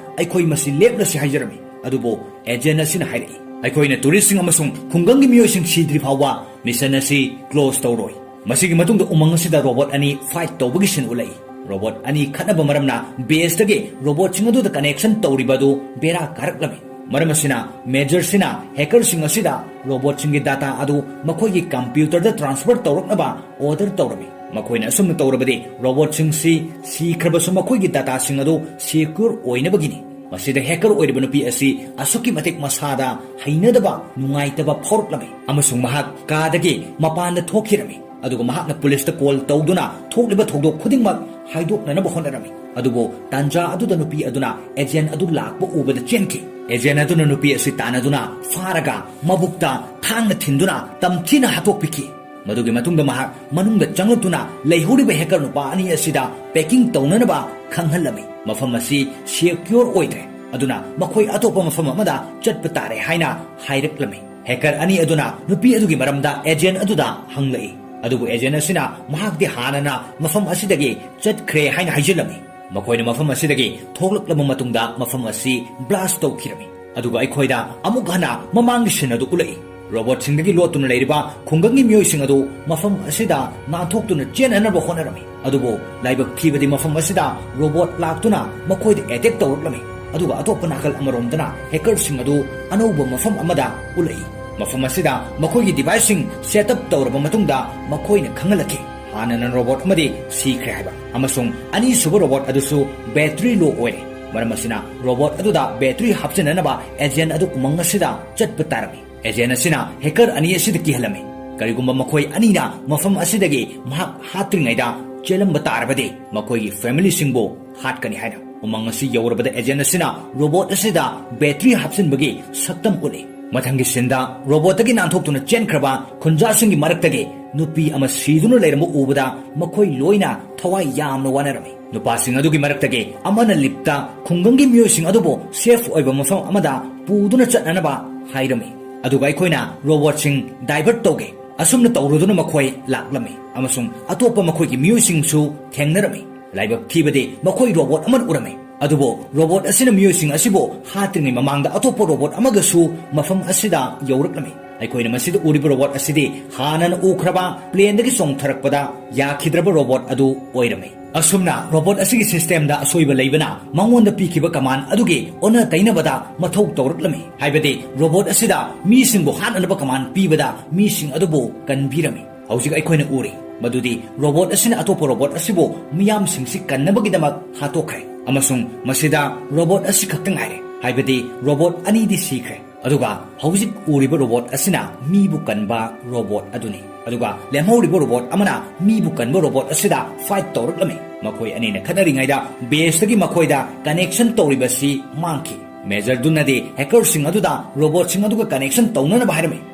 "ꯑꯩꯈꯣꯏ ꯃꯁꯤ ꯂꯦꯞꯂꯁꯤ" ꯍꯥꯏꯖꯔꯝꯃꯤ꯫ ꯑꯗꯨꯕꯨ ꯑꯦꯖꯦꯟ ꯑꯁꯤꯅ ꯍꯥꯏꯔꯛꯏ, "ꯑꯩꯈꯣꯏꯅ ꯇꯨꯔꯤꯁꯁꯤꯡ ꯑꯃꯁꯨꯡ ꯈꯨꯡꯒꯪꯒꯤ ꯃꯤꯑꯣꯏꯁꯤꯡ ꯁꯤꯗ꯭ꯔꯤ ꯐꯥꯎꯕ ꯃꯤꯁꯟ ꯑꯁꯤ ꯀ꯭ꯂꯣꯖ ꯇꯧꯔꯣꯏ꯫" ꯃꯁꯤꯒꯤ ꯃꯇꯨꯡꯗ ꯎꯃꯪ ꯑꯁꯤꯗ ꯔꯣꯕꯣꯠ ꯑꯅꯤ ꯐꯥꯏꯠ ꯇꯧꯕꯒꯤ ꯁꯤꯟ ꯎꯠꯂꯛꯏ꯫ ꯔꯣꯕꯣꯠ ꯑꯅꯤ ꯈꯠꯅꯕ ꯃꯔꯝꯅ ꯕꯦꯁꯇꯒꯤ ꯔꯣꯕꯣꯠꯁꯤꯡ ꯑꯗꯨꯗ ꯀꯅꯦꯛꯁꯟ ꯇꯧꯔꯤꯕ ꯑꯗꯨ ꯕꯦꯔꯥ ꯀꯥꯔꯛꯂꯝꯃꯤ꯫ ꯃꯔꯝ ꯑꯁꯤꯅ ꯃꯦꯖꯔꯁꯤꯅ ꯍꯦꯀꯔꯁꯤꯡ ꯑꯁꯤꯗ ꯔꯣꯕꯣꯠꯁꯤꯡꯒꯤ ꯗꯥꯇꯥ ꯑꯗꯨ ꯃꯈꯣꯏꯒꯤ ꯀꯝꯄ꯭ꯌꯨꯇꯔꯗ ꯇ꯭ꯔꯥꯟꯁꯐꯔ ꯇꯧꯔꯛꯅꯕ ꯑꯣꯔꯗꯔ ꯇꯧꯔꯝꯃꯤ꯫ ꯃꯈꯣꯏꯅ ꯑꯁꯨꯝꯅ ꯇꯧꯔꯕꯗꯤ ꯔꯣꯕꯣꯠꯁꯤꯡꯁꯤ ꯁꯤꯈ꯭ꯔꯕꯁꯨ ꯃꯈꯣꯏꯒꯤ ꯗꯥꯇꯥꯁꯤꯡ ꯑꯗꯨ ꯁꯦꯀ꯭ꯌꯨꯔ ꯑꯣꯏꯅꯕꯒꯤꯅꯤ꯫ ꯃꯁꯤꯗ ꯍꯦꯀꯔ ꯑꯣꯏꯔꯤꯕ ꯅꯨꯄꯤ ꯑꯁꯤ ꯑꯁꯨꯛꯀꯤ ꯃꯇꯤꯛ ꯃꯁꯥꯗ ꯍꯩꯅꯗꯕ, ꯅꯨꯡꯉꯥꯏꯇꯕ ꯐꯥꯎꯔꯛꯂꯝꯃꯤ ꯑꯃꯁꯨꯡ ꯃꯍꯥꯛ ꯀꯥꯗꯒꯤ ꯃꯄꯥꯟꯗ ꯊꯣꯛꯈꯤꯔꯝꯃꯤ꯫ ꯑꯗꯨꯒ ꯃꯍꯥꯛꯅ ꯄꯨꯂꯤꯁꯇ ꯀꯣꯜ ꯇꯧꯗꯨꯅ ꯊꯣꯛꯂꯤꯕ ꯊꯧꯗꯣꯛ ꯈꯨꯗꯤꯡꯃꯛ ꯍꯥꯏꯗꯣꯛꯅꯅꯕ ꯍꯣꯠꯅꯔꯝꯃꯤ꯫ ꯑꯗꯨꯕꯨ ꯇꯥꯟꯖꯥ ꯑꯗꯨꯗ ꯅꯨꯄꯤ ꯑꯗꯨꯅ ꯑꯦꯖꯦꯟ ꯑꯗꯨ ꯂꯥꯛꯄ ꯎꯕꯗ ꯆꯦꯟꯈꯤ꯫ ꯑꯦꯖꯦꯟ ꯑꯗꯨꯅ ꯅꯨꯄꯤ ꯑꯁꯤ ꯇꯥꯟꯅꯗꯨꯅ ꯐꯥꯔꯒ ꯃꯕꯨꯛꯇ ꯊꯥꯡꯅ ꯊꯤꯟꯗꯨꯅ ꯇꯝꯊꯤꯅ ꯍꯥꯠꯇꯣꯛꯄꯤꯈꯤ꯫ ꯃꯗꯨꯒꯤ ꯃꯇꯨꯡꯗ ꯃꯍꯥꯛ ꯃꯅꯨꯡꯗ ꯆꯪꯂꯛꯇꯨꯅ ꯂꯩꯍꯧꯔꯤꯕ ꯍꯦꯀꯔ ꯅꯨꯄꯥ ꯑꯅꯤ ꯑꯁꯤꯗ ꯄꯦꯀꯤꯡ ꯇꯧꯅꯅꯕ ꯈꯪꯍꯜꯂꯝꯃꯤ꯫ ꯃꯐꯝ ꯑꯁꯤ ꯁꯦꯀ꯭ꯌꯣꯔ ꯑꯣꯏꯗ꯭ꯔꯦ, ꯑꯗꯨꯅ ꯃꯈꯣꯏ ꯑꯇꯣꯞꯄ ꯃꯐꯝ ꯑꯃꯗ ꯆꯠꯄ ꯇꯥꯔꯦ ꯍꯥꯏꯅ ꯍꯥꯏꯔꯛꯂꯝꯃꯤ꯫ ꯍꯦꯀꯔ ꯑꯅꯤ ꯑꯗꯨꯅ ꯅꯨꯄꯤ ꯑꯗꯨꯒꯤ ꯃꯔꯝꯗ ꯑꯦꯖꯦꯟ ꯑꯗꯨꯗ ꯍꯪꯂꯛꯏ, ꯑꯗꯨꯕꯨ ꯑꯦꯖꯦꯟ ꯑꯁꯤꯅ ꯃꯍꯥꯛꯇꯤ ꯍꯥꯟꯅꯅ ꯃꯐꯝ ꯑꯁꯤꯗꯒꯤ ꯆꯠꯈ꯭ꯔꯦ ꯍꯥꯏꯅ ꯍꯥꯏꯖꯤꯜꯂꯝꯃꯤ꯫ ꯃꯈꯣꯏꯅ ꯃꯐꯝ ꯑꯁꯤꯗꯒꯤ ꯊꯣꯛꯂꯛꯂꯕ ꯃꯇꯨꯡꯗ ꯃꯐꯝ ꯑꯁꯤ ꯕ꯭ꯂꯥꯁ ꯇꯧꯈꯤꯔꯝꯃꯤ꯫ ꯑꯗꯨꯒ ꯑꯩꯈꯣꯏꯗ ꯑꯃꯨꯛ ꯍꯟꯅ ꯃꯃꯥꯡꯒꯤ ꯁꯤꯟ ꯑꯗꯨ ꯎꯠꯂꯛꯏ꯫ ꯔꯣꯕꯣꯠꯁꯤꯡꯗꯒꯤ ꯂꯣꯠꯇꯨꯅ ꯂꯩꯔꯤꯕ ꯈꯨꯡꯒꯪꯒꯤ ꯃꯤꯑꯣꯏꯁꯤꯡ ꯑꯗꯨ ꯃꯐꯝ ꯑꯁꯤꯗ ꯅꯥꯟꯊꯣꯛꯇꯨꯅ ꯆꯦꯟꯅꯅꯕ ꯍꯣꯠꯅꯔꯝꯃꯤ꯫ ꯑꯗꯨꯕꯨ ꯂꯥꯏꯕꯛ ꯊꯤꯕꯗꯤ ꯃꯐꯝ ꯑꯁꯤꯗ ꯔꯣꯕꯣꯠ ꯂꯥꯛꯇꯨꯅ ꯃꯈꯣꯏꯗ ꯑꯦꯇꯦꯛ ꯇꯧꯔꯛꯂꯝꯃꯤ꯫ ꯑꯗꯨꯒ ꯑꯇꯣꯞꯄ ꯅꯥꯀꯜ ꯑꯃꯔꯣꯝꯗꯅ ꯍꯦꯀꯔꯁꯤꯡ ꯑꯗꯨ ꯑꯅꯧꯕ ꯃꯐꯝ ꯑꯃꯗ ꯎꯠꯂꯛꯏ꯫ ꯃꯐꯝ ꯑꯁꯤꯗ ꯃꯈꯣꯏꯒꯤ ꯗꯤꯚꯥꯏꯁꯁꯤꯡ ꯁꯦꯠ ꯑꯞ ꯇꯧꯔꯕ ꯃꯇꯨꯡꯗ ꯃꯈꯣꯏꯅ ꯈꯪꯍꯜꯂꯛꯈꯤ, ꯍꯥꯟꯅꯅ ꯔꯣꯕꯣꯠ ꯑꯃꯗꯤ ꯁꯤꯈ꯭ꯔꯦ ꯍꯥꯏꯕ, ꯑꯃꯁꯨꯡ ꯑꯅꯤꯁꯨꯕ ꯔꯣꯕꯣꯠ ꯑꯗꯨꯁꯨ ꯕꯦꯇ꯭ꯔꯤ ꯂꯣ ꯑꯣꯏꯔꯦ꯫ ꯃꯔꯝ ꯑꯁꯤꯅ ꯔꯣꯕꯣꯠ ꯑꯗꯨꯗ ꯕꯦꯇ꯭ꯔꯤ ꯍꯥꯞꯆꯤꯟꯅꯅꯕ ꯑꯦꯖꯦꯟ ꯑꯗꯨ ꯎꯃꯪ ꯑꯁꯤꯗ ꯆꯠꯄ ꯇꯥꯔꯝꯃꯤ꯫ ꯑꯦꯖꯦꯟ ꯑꯁꯤꯅ ꯍꯦꯀꯔ ꯑꯅꯤ ꯑꯁꯤꯗ ꯀꯤꯍꯜꯂꯝꯃꯤ꯫ ꯀꯔꯤꯒꯨꯝꯕ ꯃꯈꯣꯏ ꯑꯅꯤꯅ ꯃꯐꯝ ꯑꯁꯤꯗꯒꯤ ꯃꯍꯥꯛ ꯍꯥꯠꯇ꯭ꯔꯤꯉꯩꯗ ꯆꯦꯜꯂꯝꯕ ꯇꯥꯔꯕꯗꯤ ꯃꯈꯣꯏꯒꯤ ꯐꯦꯃꯤꯂꯤꯁꯤꯡꯕꯨ ꯍꯥꯠꯀꯅꯤ ꯍꯥꯏꯅ꯫ ꯎꯃꯪ ꯑꯁꯤ ꯌꯧꯔꯕꯗ ꯑꯦꯖꯦꯟ ꯑꯁꯤꯅ ꯔꯣꯕꯣꯠ ꯑꯁꯤꯗ ꯕꯦꯇ꯭ꯔꯤ ꯍꯥꯞꯆꯤꯟꯕꯒꯤ ꯁꯛꯇꯝ ꯎꯠꯂꯤ꯫ ꯃꯊꯪꯒꯤ ꯁꯤꯟꯗ ꯔꯣꯕꯣꯠꯇꯒꯤ ꯅꯥꯟꯊꯣꯛꯇꯨꯅ ꯆꯦꯟꯈ꯭ꯔꯕ ꯈꯨꯟꯖꯥꯁꯤꯡꯒꯤ ꯃꯔꯛꯇꯒꯤ ꯅꯨꯄꯤ ꯑꯃ ꯁꯤꯗꯨꯅ ꯂꯩꯔꯝꯕ ꯎꯕꯗ ꯃꯈꯣꯏ ꯂꯣꯏꯅ ꯊꯋꯥꯏ ꯌꯥꯝꯅ ꯋꯥꯅꯔꯝꯃꯤ꯫ ꯅꯨꯄꯥꯁꯤꯡ ꯑꯗꯨꯒꯤ ꯃꯔꯛꯇꯒꯤ ꯑꯃꯅ ꯂꯤꯞꯇ ꯈꯨꯡꯒꯪꯒꯤ ꯃꯤꯑꯣꯏꯁꯤꯡ ꯑꯗꯨꯕꯨ ꯁꯦꯐ ꯑꯣꯏꯕ ꯃꯐꯝ ꯑꯃꯗ ꯄꯨꯗꯨꯅ ꯆꯠꯅꯅꯕ ꯍꯥꯏꯔꯝꯃꯤ꯫ ꯑꯗꯨꯒ ꯑꯩꯈꯣꯏꯅ ꯔꯣꯕꯣꯠꯁꯤꯡ ꯗꯥꯏꯚꯔꯠ ꯇꯧꯒꯦ꯫ ꯑꯁꯨꯝꯅ ꯇꯧꯔꯨꯗꯨꯅ ꯃꯈꯣꯏ ꯂꯥꯛꯂꯝꯃꯤ ꯑꯃꯁꯨꯡ ꯑꯇꯣꯞꯄ ꯃꯈꯣꯏꯒꯤ ꯃꯤꯑꯣꯏꯁꯤꯡꯁꯨ ꯊꯦꯡꯅꯔꯝꯃꯤ꯫ ꯂꯥꯏꯕꯛ ꯊꯤꯕꯗꯤ ꯃꯈꯣꯏ ꯔꯣꯕꯣꯠ ꯑꯃꯅ ꯎꯔꯝꯃꯤ꯫ ꯑꯗꯨꯕꯨ ꯔꯣꯕꯣꯠ ꯑꯁꯤꯅ ꯃꯤꯑꯣꯏꯁꯤꯡ ꯑꯁꯤꯕꯨ ꯍꯥꯠꯇ꯭ꯔꯤꯉꯩ ꯃꯃꯥꯡꯗ ꯑꯇꯣꯞꯄ ꯔꯣꯕꯣꯠ ꯑꯃꯒꯁꯨ ꯃꯐꯝ ꯑꯁꯤꯗ ꯌꯧꯔꯛꯂꯝꯃꯤ꯫ ꯑꯩꯈꯣꯏꯅ ꯃꯁꯤꯗ ꯎꯔꯤꯕ ꯔꯣꯕꯣꯠ ꯑꯁꯤꯗꯤ ꯍꯥꯟꯅꯅ ꯎꯈ꯭ꯔꯕ ꯄ꯭ꯂꯦꯟꯗꯒꯤ ꯆꯣꯡꯊꯔꯛꯄꯗ ꯌꯥꯈꯤꯗ꯭ꯔꯕ ꯔꯣꯕꯣꯠ ꯑꯗꯨ ꯑꯣꯏꯔꯝꯃꯤ꯫ ꯑꯁꯨꯝꯅ ꯔꯣꯕꯣꯠ ꯑꯁꯤꯒꯤ ꯁꯤꯁꯇꯦꯝꯗ ꯑꯁꯣꯏꯕ ꯂꯩꯕꯅ ꯃꯉꯣꯟꯗ ꯄꯤꯈꯤꯕ ꯀꯃꯥꯟ ꯑꯗꯨꯒꯤ ꯑꯣꯟꯅ ꯇꯩꯅꯕꯗ ꯃꯊꯧ ꯇꯧꯔꯛꯂꯝꯃꯤ꯫ ꯍꯥꯏꯕꯗꯤ ꯔꯣꯕꯣꯠ ꯑꯁꯤꯗ ꯃꯤꯁꯤꯡꯕꯨ ꯍꯥꯠꯅꯅꯕ ꯀꯃꯥꯟ ꯄꯤꯕꯗ ꯃꯤꯁꯤꯡ ꯑꯗꯨꯕꯨ ꯀꯟꯕꯤꯔꯝꯃꯤ꯫ ꯍꯧꯖꯤꯛ ꯑꯩꯈꯣꯏꯅ ꯎꯔꯤ ꯃꯗꯨꯗꯤ ꯔꯣꯕꯣꯠ ꯑꯁꯤꯅ ꯑꯇꯣꯞꯄ ꯔꯣꯕꯣꯠ ꯑꯁꯤꯕꯨ ꯃꯤꯌꯥꯝꯁꯤꯡꯁꯤ ꯀꯟꯅꯕꯒꯤꯗꯃꯛ ꯍꯥꯠꯇꯣꯛꯈ꯭ꯔꯦ ꯑꯃꯁꯨꯡ ꯃꯁꯤꯗ ꯔꯣꯕꯣꯠ ꯑꯁꯤ ꯈꯛꯇ ꯉꯥꯏꯔꯦ꯫ ꯍꯥꯏꯕꯗꯤ ꯔꯣꯕꯣꯠ ꯑꯅꯤꯗꯤ ꯁꯤꯈ꯭ꯔꯦ꯫ ꯑꯗꯨꯒ ꯍꯧꯖꯤꯛ ꯎꯔꯤꯕ ꯔꯣꯕꯣꯠ ꯑꯁꯤꯅ ꯃꯤꯕꯨ ꯀꯟꯕ ꯔꯣꯕꯣꯠ ꯑꯗꯨꯅꯤ꯫ ꯑꯗꯨꯒ ꯂꯦꯝꯍꯧꯔꯤꯕ ꯔꯣꯕꯣꯠ ꯑꯃꯅ ꯃꯤꯕꯨ ꯀꯟꯕ ꯔꯣꯕꯣꯠ ꯑꯁꯤꯗ ꯐꯥꯏꯠ ꯇꯧꯔꯛꯂꯝꯃꯤ꯫ ꯃꯈꯣꯏ ꯑꯅꯤꯅ ꯈꯠꯅꯔꯤꯉꯩꯗ ꯕꯦꯁꯇꯒꯤ ꯃꯈꯣꯏꯗ ꯀꯅꯦꯛꯁꯟ ꯇꯧꯔꯤꯕꯁꯤ ꯃꯥꯡꯈꯤ꯫ ꯃꯦꯖꯔꯗꯨꯅꯗꯤ ꯍꯦꯀꯔꯁꯤꯡ ꯑꯗꯨꯗ ꯔꯣꯕꯣꯠꯁꯤꯡ ꯑꯗꯨꯒ ꯀꯅꯦꯛꯁꯟ ꯇꯧꯅꯅꯕ ꯍꯥꯏꯔꯝꯃꯤ,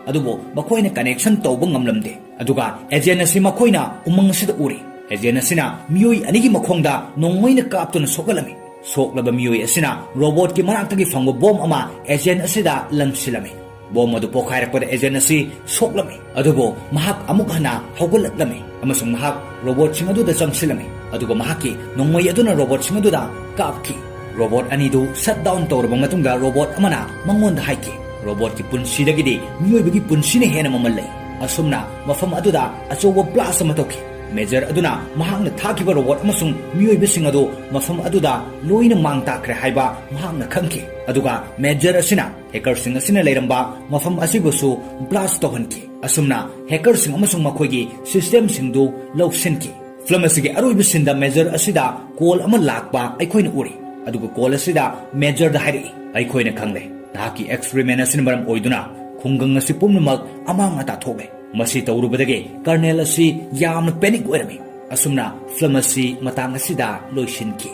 ꯑꯗꯨꯕꯨ ꯃꯈꯣꯏꯅ ꯀꯅꯦꯛꯁꯟ ꯇꯧꯕ ꯉꯝꯂꯝꯗꯦ꯫ ꯑꯗꯨꯒ ꯑꯦꯖꯦꯟ ꯑꯁꯤ ꯃꯈꯣꯏꯅ ꯎꯃꯪ ꯑꯁꯤꯗ ꯎꯔꯤ꯫ ꯑꯦꯖꯦꯟ ꯑꯁꯤꯅ ꯃꯤꯑꯣꯏ ꯑꯅꯤꯒꯤ ꯃꯈꯣꯡꯗ ꯅꯣꯡꯃꯩꯅ ꯀꯥꯞꯇꯨꯅ ꯁꯣꯛꯍꯜꯂꯝꯃꯤ꯫ ꯁꯣꯛꯂꯕ ꯃꯤꯑꯣꯏ ꯑꯁꯤꯅ ꯔꯣꯕꯣꯠꯀꯤ ꯃꯅꯥꯛꯇꯒꯤ ꯐꯪꯕ ꯕꯣꯝ ꯑꯃ ꯑꯦꯖꯦꯟ ꯑꯁꯤꯗ ꯂꯪꯁꯤꯜꯂꯝꯃꯤ꯫ ꯕꯣꯝ ꯑꯗꯨ ꯄꯣꯈꯥꯏꯔꯛꯄꯗ ꯑꯦꯖꯦꯟ ꯑꯁꯤ ꯁꯣꯛꯂꯝꯃꯤ, ꯑꯗꯨꯕꯨ ꯃꯍꯥꯛ ꯑꯃꯨꯛ ꯍꯟꯅ ꯍꯧꯒꯠꯂꯛꯂꯝꯃꯤ ꯑꯃꯁꯨꯡ ꯃꯍꯥꯛ ꯔꯣꯕꯣꯠꯁꯤꯡ ꯑꯗꯨꯗ ꯆꯪꯁꯤꯜꯂꯝꯃꯤ, ꯑꯗꯨꯒ ꯃꯍꯥꯛꯀꯤ ꯅꯣꯡꯃꯩ ꯑꯗꯨꯅ ꯔꯣꯕꯣꯠꯁꯤꯡ ꯑꯗꯨꯗ ꯀꯥꯞꯈꯤ꯫ ꯔꯣꯕꯣꯠ ꯑꯅꯤꯗꯨ ꯁꯠ ꯗꯥꯎꯟ ꯇꯧꯔꯕ ꯃꯇꯨꯡꯗ ꯔꯣꯕꯣꯠ ꯑꯃꯅ ꯃꯉꯣꯟꯗ ꯍꯥꯏꯈꯤ, "ꯔꯣꯕꯣꯠꯀꯤ ꯄꯨꯟꯁꯤꯗꯒꯤꯗꯤ ꯃꯤꯑꯣꯏꯕꯒꯤ ꯄꯨꯟꯁꯤꯅ ꯍꯦꯟꯅ ꯃꯃꯜ ꯂꯩ꯫" ꯑꯁꯨꯝꯅ ꯃꯐꯝ ꯑꯗꯨꯗ ꯑꯆꯧꯕ ꯕ꯭ꯂꯥꯁ ꯑꯃ ꯇꯧꯈꯤ꯫ ꯃꯦꯖꯔ ꯑꯗꯨꯅ ꯃꯍꯥꯛꯅ ꯊꯥꯈꯤꯕ ꯔꯣꯕꯣꯠ ꯑꯃꯁꯨꯡ ꯃꯤꯑꯣꯏꯕꯁꯤꯡ ꯑꯗꯨ ꯃꯐꯝ ꯑꯗꯨꯗ ꯂꯣꯏꯅ ꯃꯥꯡ ꯇꯥꯛꯈ꯭ꯔꯦ ꯍꯥꯏꯕ ꯃꯍꯥꯛꯅ ꯈꯪꯈꯤ꯫ ꯑꯗꯨꯒ ꯃꯦꯖꯔ ꯑꯁꯤꯅ ꯍꯦꯀꯔꯁꯤꯡ ꯑꯁꯤꯅ ꯂꯩꯔꯝꯕ ꯃꯐꯝ ꯑꯁꯤꯕꯨꯁꯨ ꯕ꯭ꯂꯥꯁ ꯇꯧꯍꯟꯈꯤ꯫ ꯑꯁꯨꯝꯅ ꯍꯦꯀꯔꯁꯤꯡ ꯑꯃꯁꯨꯡ ꯃꯈꯣꯏꯒꯤ ꯁꯤꯁꯇꯦꯝꯁꯤꯡꯗꯨ ꯂꯧꯁꯤꯟꯈꯤ꯫ ꯐꯤꯂꯝ ꯑꯁꯤꯒꯤ ꯑꯔꯣꯏꯕ ꯁꯤꯟꯗ ꯃꯦꯖꯔ ꯑꯁꯤꯗ ꯀꯣꯜ ꯑꯃ ꯂꯥꯛꯄ ꯑꯩꯈꯣꯏꯅ ꯎꯔꯤ꯫ ꯑꯗꯨꯒ ꯀꯣꯜ ꯑꯁꯤꯗ ꯃꯦꯖꯔꯗ ꯍꯥꯏꯔꯛꯏ, "ꯑꯩꯈꯣꯏꯅ ꯈꯪꯂꯦ, ꯅꯍꯥꯛꯀꯤ ꯑꯦꯛꯁꯄꯦꯔꯤꯃꯦꯟ ꯑꯁꯤꯅ ꯃꯔꯝ ꯑꯣꯏꯗꯨꯅ ꯈꯨꯡꯒꯪ ꯑꯁꯤ ꯄꯨꯝꯅꯃꯛ ꯑꯃꯥꯡ ꯑꯇꯥ ꯊꯣꯛꯂꯦ꯫" ꯃꯁꯤ ꯇꯧꯔꯨꯕꯗꯒꯤ ꯀꯔꯅꯦꯜ ꯑꯁꯤ ꯌꯥꯝꯅ ꯄꯦꯅꯤꯛ ꯑꯣꯏꯔꯝꯃꯤ꯫ ꯑꯁꯨꯝꯅ ꯐꯤꯂꯝ ꯑꯁꯤ ꯃꯇꯥꯡ ꯑꯁꯤꯗ ꯂꯣꯏꯁꯤꯟꯈꯤ꯫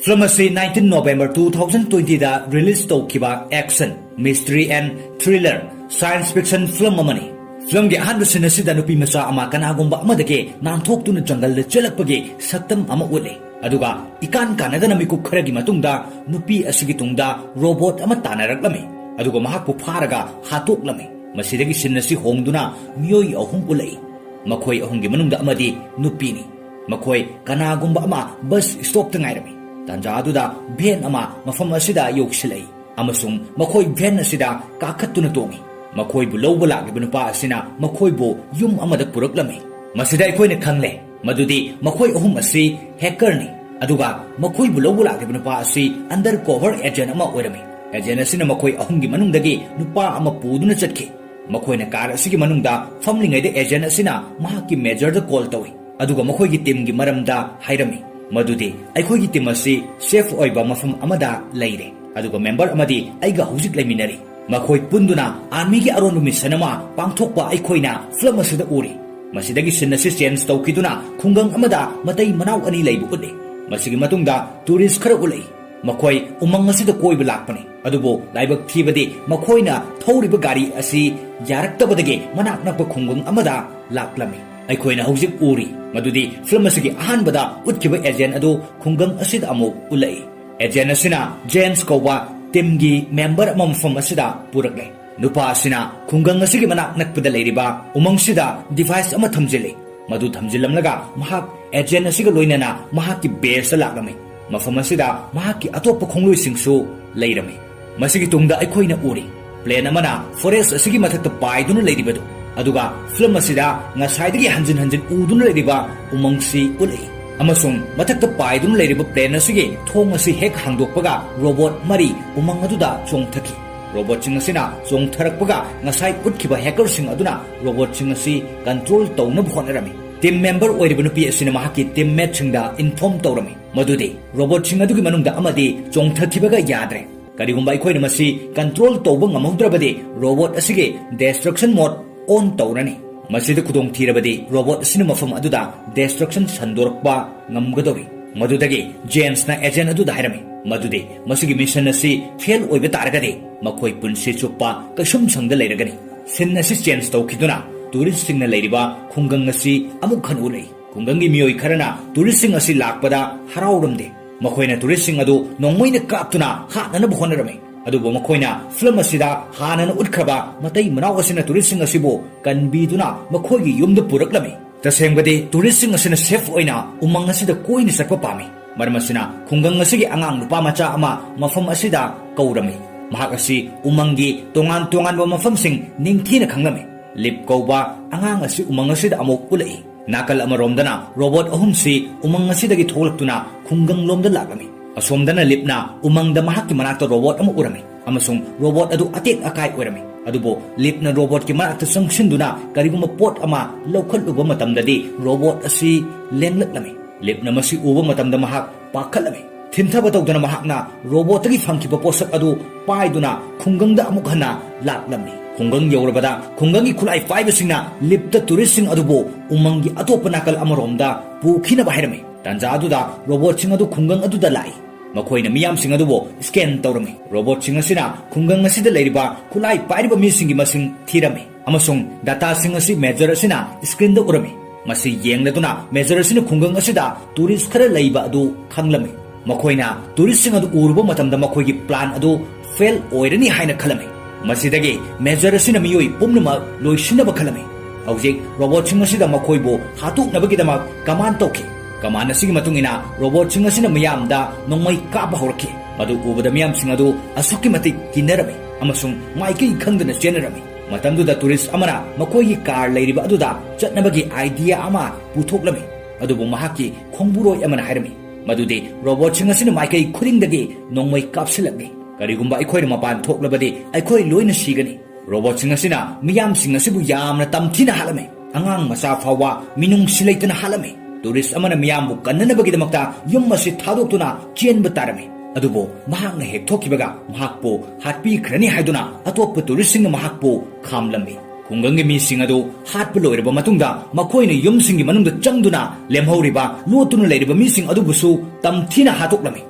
ꯐꯤꯂꯝ ꯑꯁꯤ nineteen November two thousand twenty ꯗ ꯔꯤꯂꯤꯖ ꯇꯧꯈꯤꯕ action, mystery and thriller science fiction film ꯑꯃꯅꯤ꯫ ꯐꯤꯂꯝꯒꯤ ꯑꯍꯥꯟꯕ ꯁꯤꯟ ꯑꯁꯤꯗ ꯅꯨꯄꯤ ꯃꯆꯥ ꯑꯃ ꯀꯅꯥꯒꯨꯝꯕ ꯑꯃꯗꯒꯤ ꯅꯥꯟꯊꯣꯛꯇꯨꯅ ꯖꯪꯒꯜꯗ ꯆꯦꯜꯂꯛꯄꯒꯤ ꯁꯛꯇꯝ ꯑꯃ ꯎꯠꯂꯤ꯫ ꯑꯗꯨꯒ ꯏꯀꯥꯟ ꯀꯥꯟꯅꯗꯅ ꯃꯤꯀꯨꯞ ꯈꯔꯒꯤ ꯃꯇꯨꯡꯗ ꯅꯨꯄꯤ ꯑꯁꯤꯒꯤ ꯇꯨꯡꯗ ꯔꯣꯕꯣꯠ ꯑꯃ ꯇꯥꯟꯅꯔꯛꯂꯝꯃꯤ꯫ ꯑꯗꯨꯒ ꯃꯍꯥꯛꯄꯨ ꯐꯥꯔꯒ ꯍꯥꯠꯇꯣꯛꯂꯝꯃꯤ꯫ ꯃꯁꯤꯗꯒꯤ ꯁꯤꯟ ꯑꯁꯤ ꯍꯣꯡꯗꯨꯅ ꯃꯤꯑꯣꯏ ꯑꯍꯨꯝ ꯎꯠꯂꯛꯏ꯫ ꯃꯈꯣꯏ ꯑꯍꯨꯝꯒꯤ ꯃꯅꯨꯡꯗ ꯑꯃꯗꯤ ꯅꯨꯄꯤꯅꯤ꯫ ꯃꯈꯣꯏ ꯀꯅꯥꯒꯨꯝꯕ ꯑꯃ ꯕꯁ ꯁ꯭ꯇꯣꯞꯇ ꯉꯥꯏꯔꯝꯃꯤ꯫ ꯇꯥꯟꯖꯥ ꯑꯗꯨꯗ ꯚꯦꯟ ꯑꯃ ꯃꯐꯝ ꯑꯁꯤꯗ ꯌꯧꯁꯤꯜꯂꯛꯏ꯫ ꯑꯃꯁꯨꯡ ꯃꯈꯣꯏ ꯚꯦꯟ ꯑꯁꯤꯗ ꯀꯥꯈꯠꯇꯨꯅ ꯇꯣꯡꯏ꯫ ꯃꯈꯣꯏꯕꯨ ꯂꯧꯕ ꯂꯥꯛꯂꯤꯕ ꯅꯨꯄꯥ ꯑꯁꯤꯅ ꯃꯈꯣꯏꯕꯨ ꯌꯨꯝ ꯑꯃꯗ ꯄꯨꯔꯛꯂꯝꯃꯤ꯫ ꯃꯁꯤꯗ ꯑꯩꯈꯣꯏꯅ ꯈꯪꯂꯦ ꯃꯗꯨꯗꯤ ꯃꯈꯣꯏ ꯑꯍꯨꯝ ꯑꯁꯤ ꯍꯦꯀꯔꯅꯤ꯫ ꯑꯗꯨꯒ ꯃꯈꯣꯏꯕꯨ ꯂꯧꯕ ꯂꯥꯛꯂꯤꯕ ꯅꯨꯄꯥ ꯑꯁꯤ undercover agent ꯑꯃ ꯑꯣꯏꯔꯝꯃꯤ꯫ Agent ꯑꯁꯤꯅ ꯃꯈꯣꯏ ꯑꯍꯨꯝꯒꯤ ꯃꯅꯨꯡꯗꯒꯤ ꯅꯨꯄꯥ ꯑꯃ ꯄꯨꯗꯨꯅ ꯆꯠꯈꯤ꯫ ꯃꯈꯣꯏꯅ ꯀꯥꯔ ꯑꯁꯤꯒꯤ ꯃꯅꯨꯡꯗ ꯐꯝꯂꯤꯉꯩꯗ agent ꯑꯁꯤꯅ ꯃꯍꯥꯛꯀꯤ majorꯗ call ꯇꯧꯏ꯫ ꯑꯗꯨꯒ ꯃꯈꯣꯏꯒꯤ teamꯒꯤ ꯃꯔꯝꯗ ꯍꯥꯏꯔꯝꯃꯤ꯫ ꯃꯗꯨꯗꯤ ꯑꯩꯈꯣꯏꯒꯤ team ꯑꯁꯤ safe ꯑꯣꯏꯕ ꯃꯐꯝ ꯑꯃꯗ ꯂꯩꯔꯦ꯫ ꯑꯗꯨꯒ member ꯑꯃꯗꯤ ꯑꯩꯒ ꯍꯧꯖꯤꯛ ꯂꯩꯃꯤꯟꯅꯔꯤ꯫ ꯃꯈꯣꯏ ꯄꯨꯟꯗꯨꯅ armyꯒꯤ ꯑꯔꯣꯟꯕ mission ꯑꯃ ꯄꯥꯡꯊꯣꯛꯄ ꯑꯩꯈꯣꯏꯅ ꯐꯤꯂꯝ ꯑꯁꯤꯗ ꯎꯔꯤ꯫ ꯃꯁꯤꯗꯒꯤ ꯁꯤꯟ ꯑꯁꯤ change ꯇꯧꯈꯤꯗꯨꯅ ꯈꯨꯡꯒꯪ ꯑꯃꯗ ꯃꯇꯩ ꯃꯅꯥꯎ ꯑꯅꯤ ꯂꯩꯕ ꯎꯠꯂꯤ꯫ ꯃꯁꯤꯒꯤ ꯃꯇꯨꯡꯗ tourist ꯈꯔ ꯎꯠꯂꯛꯏ꯫ ꯃꯈꯣꯏ ꯎꯃꯪ ꯑꯁꯤꯗ ꯀꯣꯏꯕ ꯂꯥꯛꯄꯅꯤ꯫ ꯑꯗꯨꯕꯨ ꯂꯥꯏꯕꯛ ꯊꯤꯕꯗꯤ ꯃꯈꯣꯏꯅ ꯊꯧꯔꯤꯕ ꯒꯥꯔꯤ ꯑꯁꯤ ꯌꯥꯔꯛꯇꯕꯗꯒꯤ ꯃꯅꯥꯛ ꯅꯛꯄ ꯈꯨꯡꯒꯪ ꯑꯃꯗ ꯂꯥꯛꯂꯝꯃꯤ꯫ ꯑꯩꯈꯣꯏꯅ ꯍꯧꯖꯤꯛ ꯎꯔꯤ ꯃꯗꯨꯗꯤ ꯐꯤꯂꯝ ꯑꯁꯤꯒꯤ ꯑꯍꯥꯟꯕꯗ ꯎꯠꯈꯤꯕ agent ꯑꯗꯨ ꯈꯨꯡꯒꯪ ꯑꯁꯤꯗ ꯑꯃꯨꯛ ꯎꯠꯂꯛꯏ꯫ Agent ꯑꯁꯤꯅ ꯖꯦꯟꯁ ꯀꯧꯕ teamꯒꯤ member ꯑꯃ ꯃꯐꯝ ꯑꯁꯤꯗ ꯄꯨꯔꯛꯂꯦ꯫ ꯅꯨꯄꯥ ꯑꯁꯤꯅ ꯈꯨꯡꯒꯪ ꯑꯁꯤꯒꯤ ꯃꯅꯥꯛ ꯅꯛꯄꯗ ꯂꯩꯔꯤꯕ ꯎꯃꯪꯁꯤꯗ device ꯑꯃ ꯊꯝꯖꯤꯜꯂꯤ꯫ ꯃꯗꯨ ꯊꯝꯖꯤꯜꯂꯝꯂꯒ ꯃꯍꯥꯛ agent ꯑꯁꯤꯒ ꯂꯣꯏꯅꯅ ꯃꯍꯥꯛꯀꯤ baseꯇ ꯂꯥꯛꯂꯝꯃꯤ꯫ ꯃꯐꯝ ꯑꯁꯤꯗ ꯃꯍꯥꯛꯀꯤ ꯑꯇꯣꯞꯄ ꯈꯣꯡꯂꯣꯏꯁꯤꯡꯁꯨ ꯂꯩꯔꯝꯃꯤ꯫ ꯃꯁꯤꯒꯤ ꯇꯨꯡꯗ ꯑꯩꯈꯣꯏꯅ ꯎꯔꯤ plane ꯑꯃꯅ forest ꯑꯁꯤꯒꯤ ꯃꯊꯛꯇ ꯄꯥꯏꯗꯨꯅ ꯂꯩꯔꯤꯕꯗꯨ꯫ ꯑꯗꯨꯒ ꯐꯤꯂꯝ ꯑꯁꯤꯗ ꯉꯁꯥꯏꯗꯒꯤ ꯍꯟꯖꯤꯟ ꯍꯟꯖꯤꯟ ꯎꯗꯨꯅ ꯂꯩꯔꯤꯕ ꯎꯃꯪꯁꯤ ꯎꯠꯂꯛꯏ꯫ ꯑꯃꯁꯨꯡ ꯃꯊꯛꯇ ꯄꯥꯏꯗꯨꯅ ꯂꯩꯔꯤꯕ plane ꯑꯁꯤꯒꯤ ꯊꯣꯡ ꯑꯁꯤ ꯍꯦꯛ ꯍꯥꯡꯗꯣꯛꯄꯒ ꯔꯣꯕꯣꯠ ꯃꯔꯤ ꯎꯃꯪ ꯑꯗꯨꯗ ꯆꯣꯡꯊꯈꯤ꯫ ꯔꯣꯕꯣꯠꯁꯤꯡ ꯑꯁꯤꯅ ꯆꯣꯡꯊꯔꯛꯄꯒ ꯉꯁꯥꯏ ꯎꯠꯈꯤꯕ ꯍꯦꯀꯔꯁꯤꯡ ꯑꯗꯨꯅ ꯔꯣꯕꯣꯠꯁꯤꯡ ꯑꯁꯤ control ꯇꯧꯅꯕ ꯍꯣꯠꯅꯔꯝꯃꯤ꯫ Team member ꯑꯣꯏꯔꯤꯕ ꯅꯨꯄꯤ ꯑꯁꯤꯅ ꯃꯍꯥꯛꯀꯤ teammateꯁꯤꯡꯗ inform ꯇꯧꯔꯝꯃꯤ ꯃꯗꯨꯗꯤ ꯔꯣꯕꯣꯠꯁꯤꯡ ꯑꯗꯨꯒꯤ ꯃꯅꯨꯡꯗ ꯑꯃꯗꯤ ꯆꯣꯡꯊꯈꯤꯕꯒ ꯌꯥꯗ꯭ꯔꯦ꯫ ꯀꯔꯤꯒꯨꯝꯕ ꯑꯩꯈꯣꯏꯅ ꯃꯁꯤ control ꯇꯧꯕ ꯉꯝꯍꯧꯗ꯭ꯔꯕꯗꯤ ꯔꯣꯕꯣꯠ ꯑꯁꯤꯒꯤ destruction mode on ꯇꯧꯔꯅꯤ꯫ ꯃꯁꯤꯗ ꯈꯨꯗꯣꯡꯊꯤꯔꯕꯗꯤ ꯔꯣꯕꯣꯠ ꯑꯁꯤꯅ ꯃꯐꯝ ꯑꯗꯨꯗ destruction ꯁꯟꯗꯣꯔꯛꯄ ꯉꯝꯒꯗꯧꯔꯤ꯫ ꯃꯗꯨꯗꯒꯤ ꯖꯦꯟꯁꯅ agent ꯑꯗꯨꯗ ꯍꯥꯏꯔꯝꯃꯤ ꯃꯗꯨꯗꯤ ꯃꯁꯤꯒꯤ mission ꯑꯁꯤ fail ꯑꯣꯏꯕ ꯇꯥꯔꯒꯗꯤ ꯃꯈꯣꯏ ꯄꯨꯟꯁꯤ ꯆꯨꯞꯄ ꯀꯩꯁꯨꯝꯁꯪꯗ ꯂꯩꯔꯒꯅꯤ꯫ Scene ꯑꯁꯤ change ꯇꯧꯈꯤꯗꯨꯅ touristꯁꯤꯡꯅ ꯂꯩꯔꯤꯕ ꯈꯨꯡꯒꯪ ꯑꯁꯤ ꯑꯃꯨꯛ ꯍꯟꯅ ꯎꯠꯂꯛꯏ꯫ ꯈꯨꯡꯒꯪꯒꯤ ꯃꯤꯑꯣꯏ ꯈꯔꯅ touristꯁꯤꯡ ꯑꯁꯤ ꯂꯥꯛꯄꯗ ꯍꯔꯥꯎꯔꯝꯗꯦ꯫ ꯃꯈꯣꯏꯅ touristꯁꯤꯡ ꯑꯗꯨ ꯅꯣꯡꯃꯩꯅ ꯀꯥꯞꯇꯨꯅ ꯍꯥꯠꯅꯅꯕ ꯍꯣꯠꯅꯔꯝꯃꯤ꯫ ꯑꯗꯨꯕꯨ ꯃꯈꯣꯏꯅ film ꯑꯁꯤꯗ ꯍꯥꯟꯅꯅ ꯎꯠꯈ꯭ꯔꯕ ꯃꯇꯩ ꯃꯅꯥꯎ ꯑꯁꯤꯅ touristꯁꯤꯡ ꯑꯁꯤꯕꯨ ꯀꯟꯕꯤꯗꯨꯅ ꯃꯈꯣꯏꯒꯤ ꯌꯨꯝꯗ ꯄꯨꯔꯛꯂꯝꯃꯤ꯫ ꯇꯁꯦꯡꯕꯗꯤ touristꯁꯤꯡ ꯑꯁꯤꯅ safe ꯑꯣꯏꯅ ꯎꯃꯪ ꯑꯁꯤꯗ ꯀꯣꯏꯅ ꯆꯠꯄ ꯄꯥꯝꯃꯤ꯫ ꯃꯔꯝ ꯑꯁꯤꯅ ꯈꯨꯡꯒꯪ ꯑꯁꯤꯒꯤ ꯑꯉꯥꯡ ꯅꯨꯄꯥ ꯃꯆꯥ ꯑꯃ ꯃꯐꯝ ꯑꯁꯤꯗ ꯀꯧꯔꯝꯃꯤ꯫ ꯃꯍꯥꯛ ꯑꯁꯤ ꯎꯃꯪꯒꯤ ꯇꯣꯉꯥꯟ ꯇꯣꯉꯥꯟꯕ ꯃꯐꯝꯁꯤꯡ ꯅꯤꯡꯊꯤꯅ ꯈꯪꯂꯝꯃꯤ꯫ ꯂꯤꯞ ꯀꯧꯕ ꯑꯉꯥꯡ ꯑꯁꯤ ꯎꯃꯪ ꯑꯁꯤꯗ ꯑꯃꯨꯛ ꯎꯠꯂꯛꯏ꯫ ꯅꯥꯀꯜ ꯑꯃꯔꯣꯝꯗꯅ robot ꯑꯍꯨꯝꯁꯤ ꯎꯃꯪ ꯑꯁꯤꯗꯒꯤ ꯊꯣꯛꯂꯛꯇꯨꯅ ꯈꯨꯡꯒꯪꯂꯣꯝꯗ ꯂꯥꯛꯂꯝꯃꯤ꯫ ꯑꯁꯣꯝꯗꯅ ꯂꯤꯞꯅ ꯎꯃꯪꯗ ꯃꯍꯥꯛꯀꯤ ꯃꯅꯥꯛꯇ robot ꯑꯃ ꯎꯔꯝꯃꯤ ꯑꯃꯁꯨꯡ robot ꯑꯗꯨ ꯑꯇꯦꯛ ꯑꯀꯥꯏ ꯑꯣꯏꯔꯝꯃꯤ꯫ ꯑꯗꯨꯕꯨ ꯂꯤꯞꯅ robotꯀꯤ ꯃꯅꯥꯛꯇ ꯆꯪꯁꯤꯟꯗꯨꯅ ꯀꯔꯤꯒꯨꯝꯕ ꯄꯣꯠ ꯑꯃ ꯂꯧꯈꯠꯂꯨꯕ ꯃꯇꯝꯗꯗꯤ robot ꯑꯁꯤ ꯂꯦꯡꯂꯛꯂꯝꯃꯤ꯫ ꯂꯤꯞꯅ ꯃꯁꯤ ꯎꯕ ꯃꯇꯝꯗ ꯃꯍꯥꯛ ꯄꯥꯈꯠꯂꯝꯃꯤ꯫ ꯊꯤꯟꯊꯕ ꯇꯧꯗꯅ ꯃꯍꯥꯛꯅ robotꯇꯒꯤ ꯐꯪꯈꯤꯕ ꯄꯣꯠꯁꯛ ꯑꯗꯨ ꯄꯥꯏꯗꯨꯅ ꯈꯨꯡꯒꯪꯗ ꯑꯃꯨꯛ ꯍꯟꯅ ꯂꯥꯛꯂꯝꯃꯤ꯫ ꯈꯨꯡꯒꯪ ꯌꯧꯔꯕꯗ ꯈꯨꯡꯒꯪꯒꯤ ꯈꯨꯠꯂꯥꯏ ꯄꯥꯏꯕꯁꯤꯡꯅ ꯂꯤꯞꯇ touristꯁꯤꯡ ꯑꯗꯨꯕꯨ ꯎꯃꯪꯒꯤ ꯑꯇꯣꯞꯄ ꯅꯥꯀꯜ ꯑꯃꯔꯣꯝꯗ ꯄꯨꯈꯤꯅꯕ ꯍꯥꯏꯔꯝꯃꯤ꯫ ꯇꯥꯟꯖꯥ ꯑꯗꯨꯗ robotꯁꯤꯡ ꯑꯗꯨ ꯈꯨꯡꯒꯪ ꯑꯗꯨꯗ ꯂꯥꯛꯏ꯫ ꯃꯈꯣꯏꯅ ꯃꯤꯌꯥꯝꯁꯤꯡ ꯑꯗꯨꯕꯨ scan ꯇꯧꯔꯝꯃꯤ꯫ Robotꯁꯤꯡ ꯑꯁꯤꯅ ꯈꯨꯡꯒꯪ ꯑꯁꯤꯗ ꯂꯩꯔꯤꯕ ꯈꯨꯠꯂꯥꯏ ꯄꯥꯏꯔꯤꯕ ꯃꯤꯁꯤꯡꯒꯤ ꯃꯁꯤꯡ ꯊꯤꯔꯝꯃꯤ ꯑꯃꯁꯨꯡ dataꯁꯤꯡ ꯑꯁꯤ majorꯁꯤꯅ screenꯗ ꯎꯔꯝꯃꯤ꯫ ꯃꯁꯤ ꯌꯦꯡꯂꯗꯨꯅ majorꯁꯤꯅ ꯈꯨꯡꯒꯪ ꯑꯁꯤꯗ tourist ꯈꯔ ꯂꯩꯕ ꯑꯗꯨ ꯈꯪꯂꯝꯃꯤ꯫ ꯃꯈꯣꯏꯅ touristꯁꯤꯡ ꯑꯗꯨ ꯎꯔꯨꯕ ꯃꯇꯝꯗ ꯃꯈꯣꯏꯒꯤ plan ꯑꯗꯨ fail ꯑꯣꯏꯔꯅꯤ ꯍꯥꯏꯅ ꯈꯜꯂꯝꯃꯤ꯫ ꯃꯁꯤꯗꯒꯤ major ꯑꯁꯤꯅ ꯃꯤꯑꯣꯏ ꯄꯨꯝꯅꯃꯛ ꯂꯣꯏꯁꯤꯟꯅꯕ ꯈꯜꯂꯝꯃꯤ꯫ ꯍꯧꯖꯤꯛ robotꯁꯤꯡ ꯑꯁꯤꯗ ꯃꯈꯣꯏꯕꯨ ꯍꯥꯠꯇꯣꯛꯅꯕꯒꯤꯗꯃꯛ command ꯇꯧꯈꯤ꯫ Command ꯑꯁꯤꯒꯤ ꯃꯇꯨꯡ ꯏꯟꯅ robotꯁꯤꯡ ꯑꯁꯤꯅ ꯃꯤꯌꯥꯝꯗ ꯅꯣꯡꯃꯩ ꯀꯥꯞꯄ ꯍꯧꯔꯛꯈꯤ꯫ ꯃꯗꯨ ꯎꯕꯗ ꯃꯤꯌꯥꯝꯁꯤꯡ ꯑꯗꯨ ꯑꯁꯨꯛꯀꯤ ꯃꯇꯤꯛ ꯀꯤꯅꯔꯝꯃꯤ ꯑꯃꯁꯨꯡ ꯃꯥꯏꯀꯩ ꯈꯪꯗꯅ ꯆꯦꯟꯅꯔꯝꯃꯤ꯫ ꯃꯇꯝꯗꯨꯗ tourist ꯑꯃꯅ ꯃꯈꯣꯏꯒꯤ car ꯂꯩꯔꯤꯕ ꯑꯗꯨꯗ ꯆꯠꯅꯕꯒꯤ idea ꯑꯃ ꯄꯨꯊꯣꯛꯂꯝꯃꯤ꯫ ꯑꯗꯨꯕꯨ ꯃꯍꯥꯛꯀꯤ ꯈꯣꯡꯕꯨꯔꯣꯏ ꯑꯃꯅ ꯍꯥꯏꯔꯝꯃꯤ ꯃꯗꯨꯗꯤ robotꯁꯤꯡ ꯑꯁꯤꯅ ꯃꯥꯏꯀꯩ ꯈꯨꯗꯤꯡꯗꯒꯤ ꯅꯣꯡꯃꯩ ꯀꯥꯞꯁꯤꯜꯂꯛꯂꯤ꯫ ꯀꯔꯤꯒꯨꯝꯕ ꯑꯩꯈꯣꯏꯅ ꯃꯄꯥꯟ ꯊꯣꯛꯂꯕꯗꯤ ꯑꯩꯈꯣꯏ ꯂꯣꯏꯅ ꯁꯤꯒꯅꯤ꯫ Robotꯁꯤꯡ ꯑꯁꯤꯅ ꯃꯤꯌꯥꯝꯁꯤꯡ ꯑꯁꯤꯕꯨ ꯌꯥꯝꯅ ꯇꯝꯊꯤꯅ ꯍꯥꯠꯂꯝꯃꯤ꯫ ꯑꯉꯥꯡ ꯃꯆꯥ ꯐꯥꯎꯕ ꯃꯤꯅꯨꯡꯁꯤ ꯂꯩꯇꯅ ꯍꯥꯠꯂꯝꯃꯤ꯫ Tourist ꯑꯃꯅ ꯃꯤꯌꯥꯝꯕꯨ ꯀꯟꯅꯅꯕꯒꯤꯗꯃꯛꯇ ꯌꯨꯝ ꯑꯁꯤ ꯊꯥꯗꯣꯛꯇꯨꯅ ꯆꯦꯟꯕ ꯇꯥꯔꯝꯃꯤ꯫ ꯑꯗꯨꯕꯨ ꯃꯍꯥꯛꯅ ꯍꯦꯛ ꯊꯣꯛꯈꯤꯕꯒ ꯃꯍꯥꯛꯄꯨ ꯍꯥꯠꯄꯤꯈ꯭ꯔꯅꯤ ꯍꯥꯏꯗꯨꯅ ꯑꯇꯣꯞꯄ touristꯁꯤꯡꯅ ꯃꯍꯥꯛꯄꯨ ꯈꯥꯝꯂꯝꯃꯤ꯫ ꯈꯨꯡꯒꯪꯒꯤ ꯃꯤꯁꯤꯡ ꯑꯗꯨ ꯍꯥꯠꯄ ꯂꯣꯏꯔꯕ ꯃꯇꯨꯡꯗ ꯃꯈꯣꯏꯅ ꯌꯨꯝꯁꯤꯡꯒꯤ ꯃꯅꯨꯡꯗ ꯆꯪꯗꯨꯅ ꯂꯦꯝꯍꯧꯔꯤꯕ ꯂꯣꯠꯇꯨꯅ ꯂꯩꯔꯤꯕ ꯃꯤꯁꯤꯡ ꯑꯗꯨꯕꯨꯁꯨ ꯇꯝꯊꯤꯅ ꯍꯥꯠꯇꯣꯛꯂꯝꯃꯤ꯫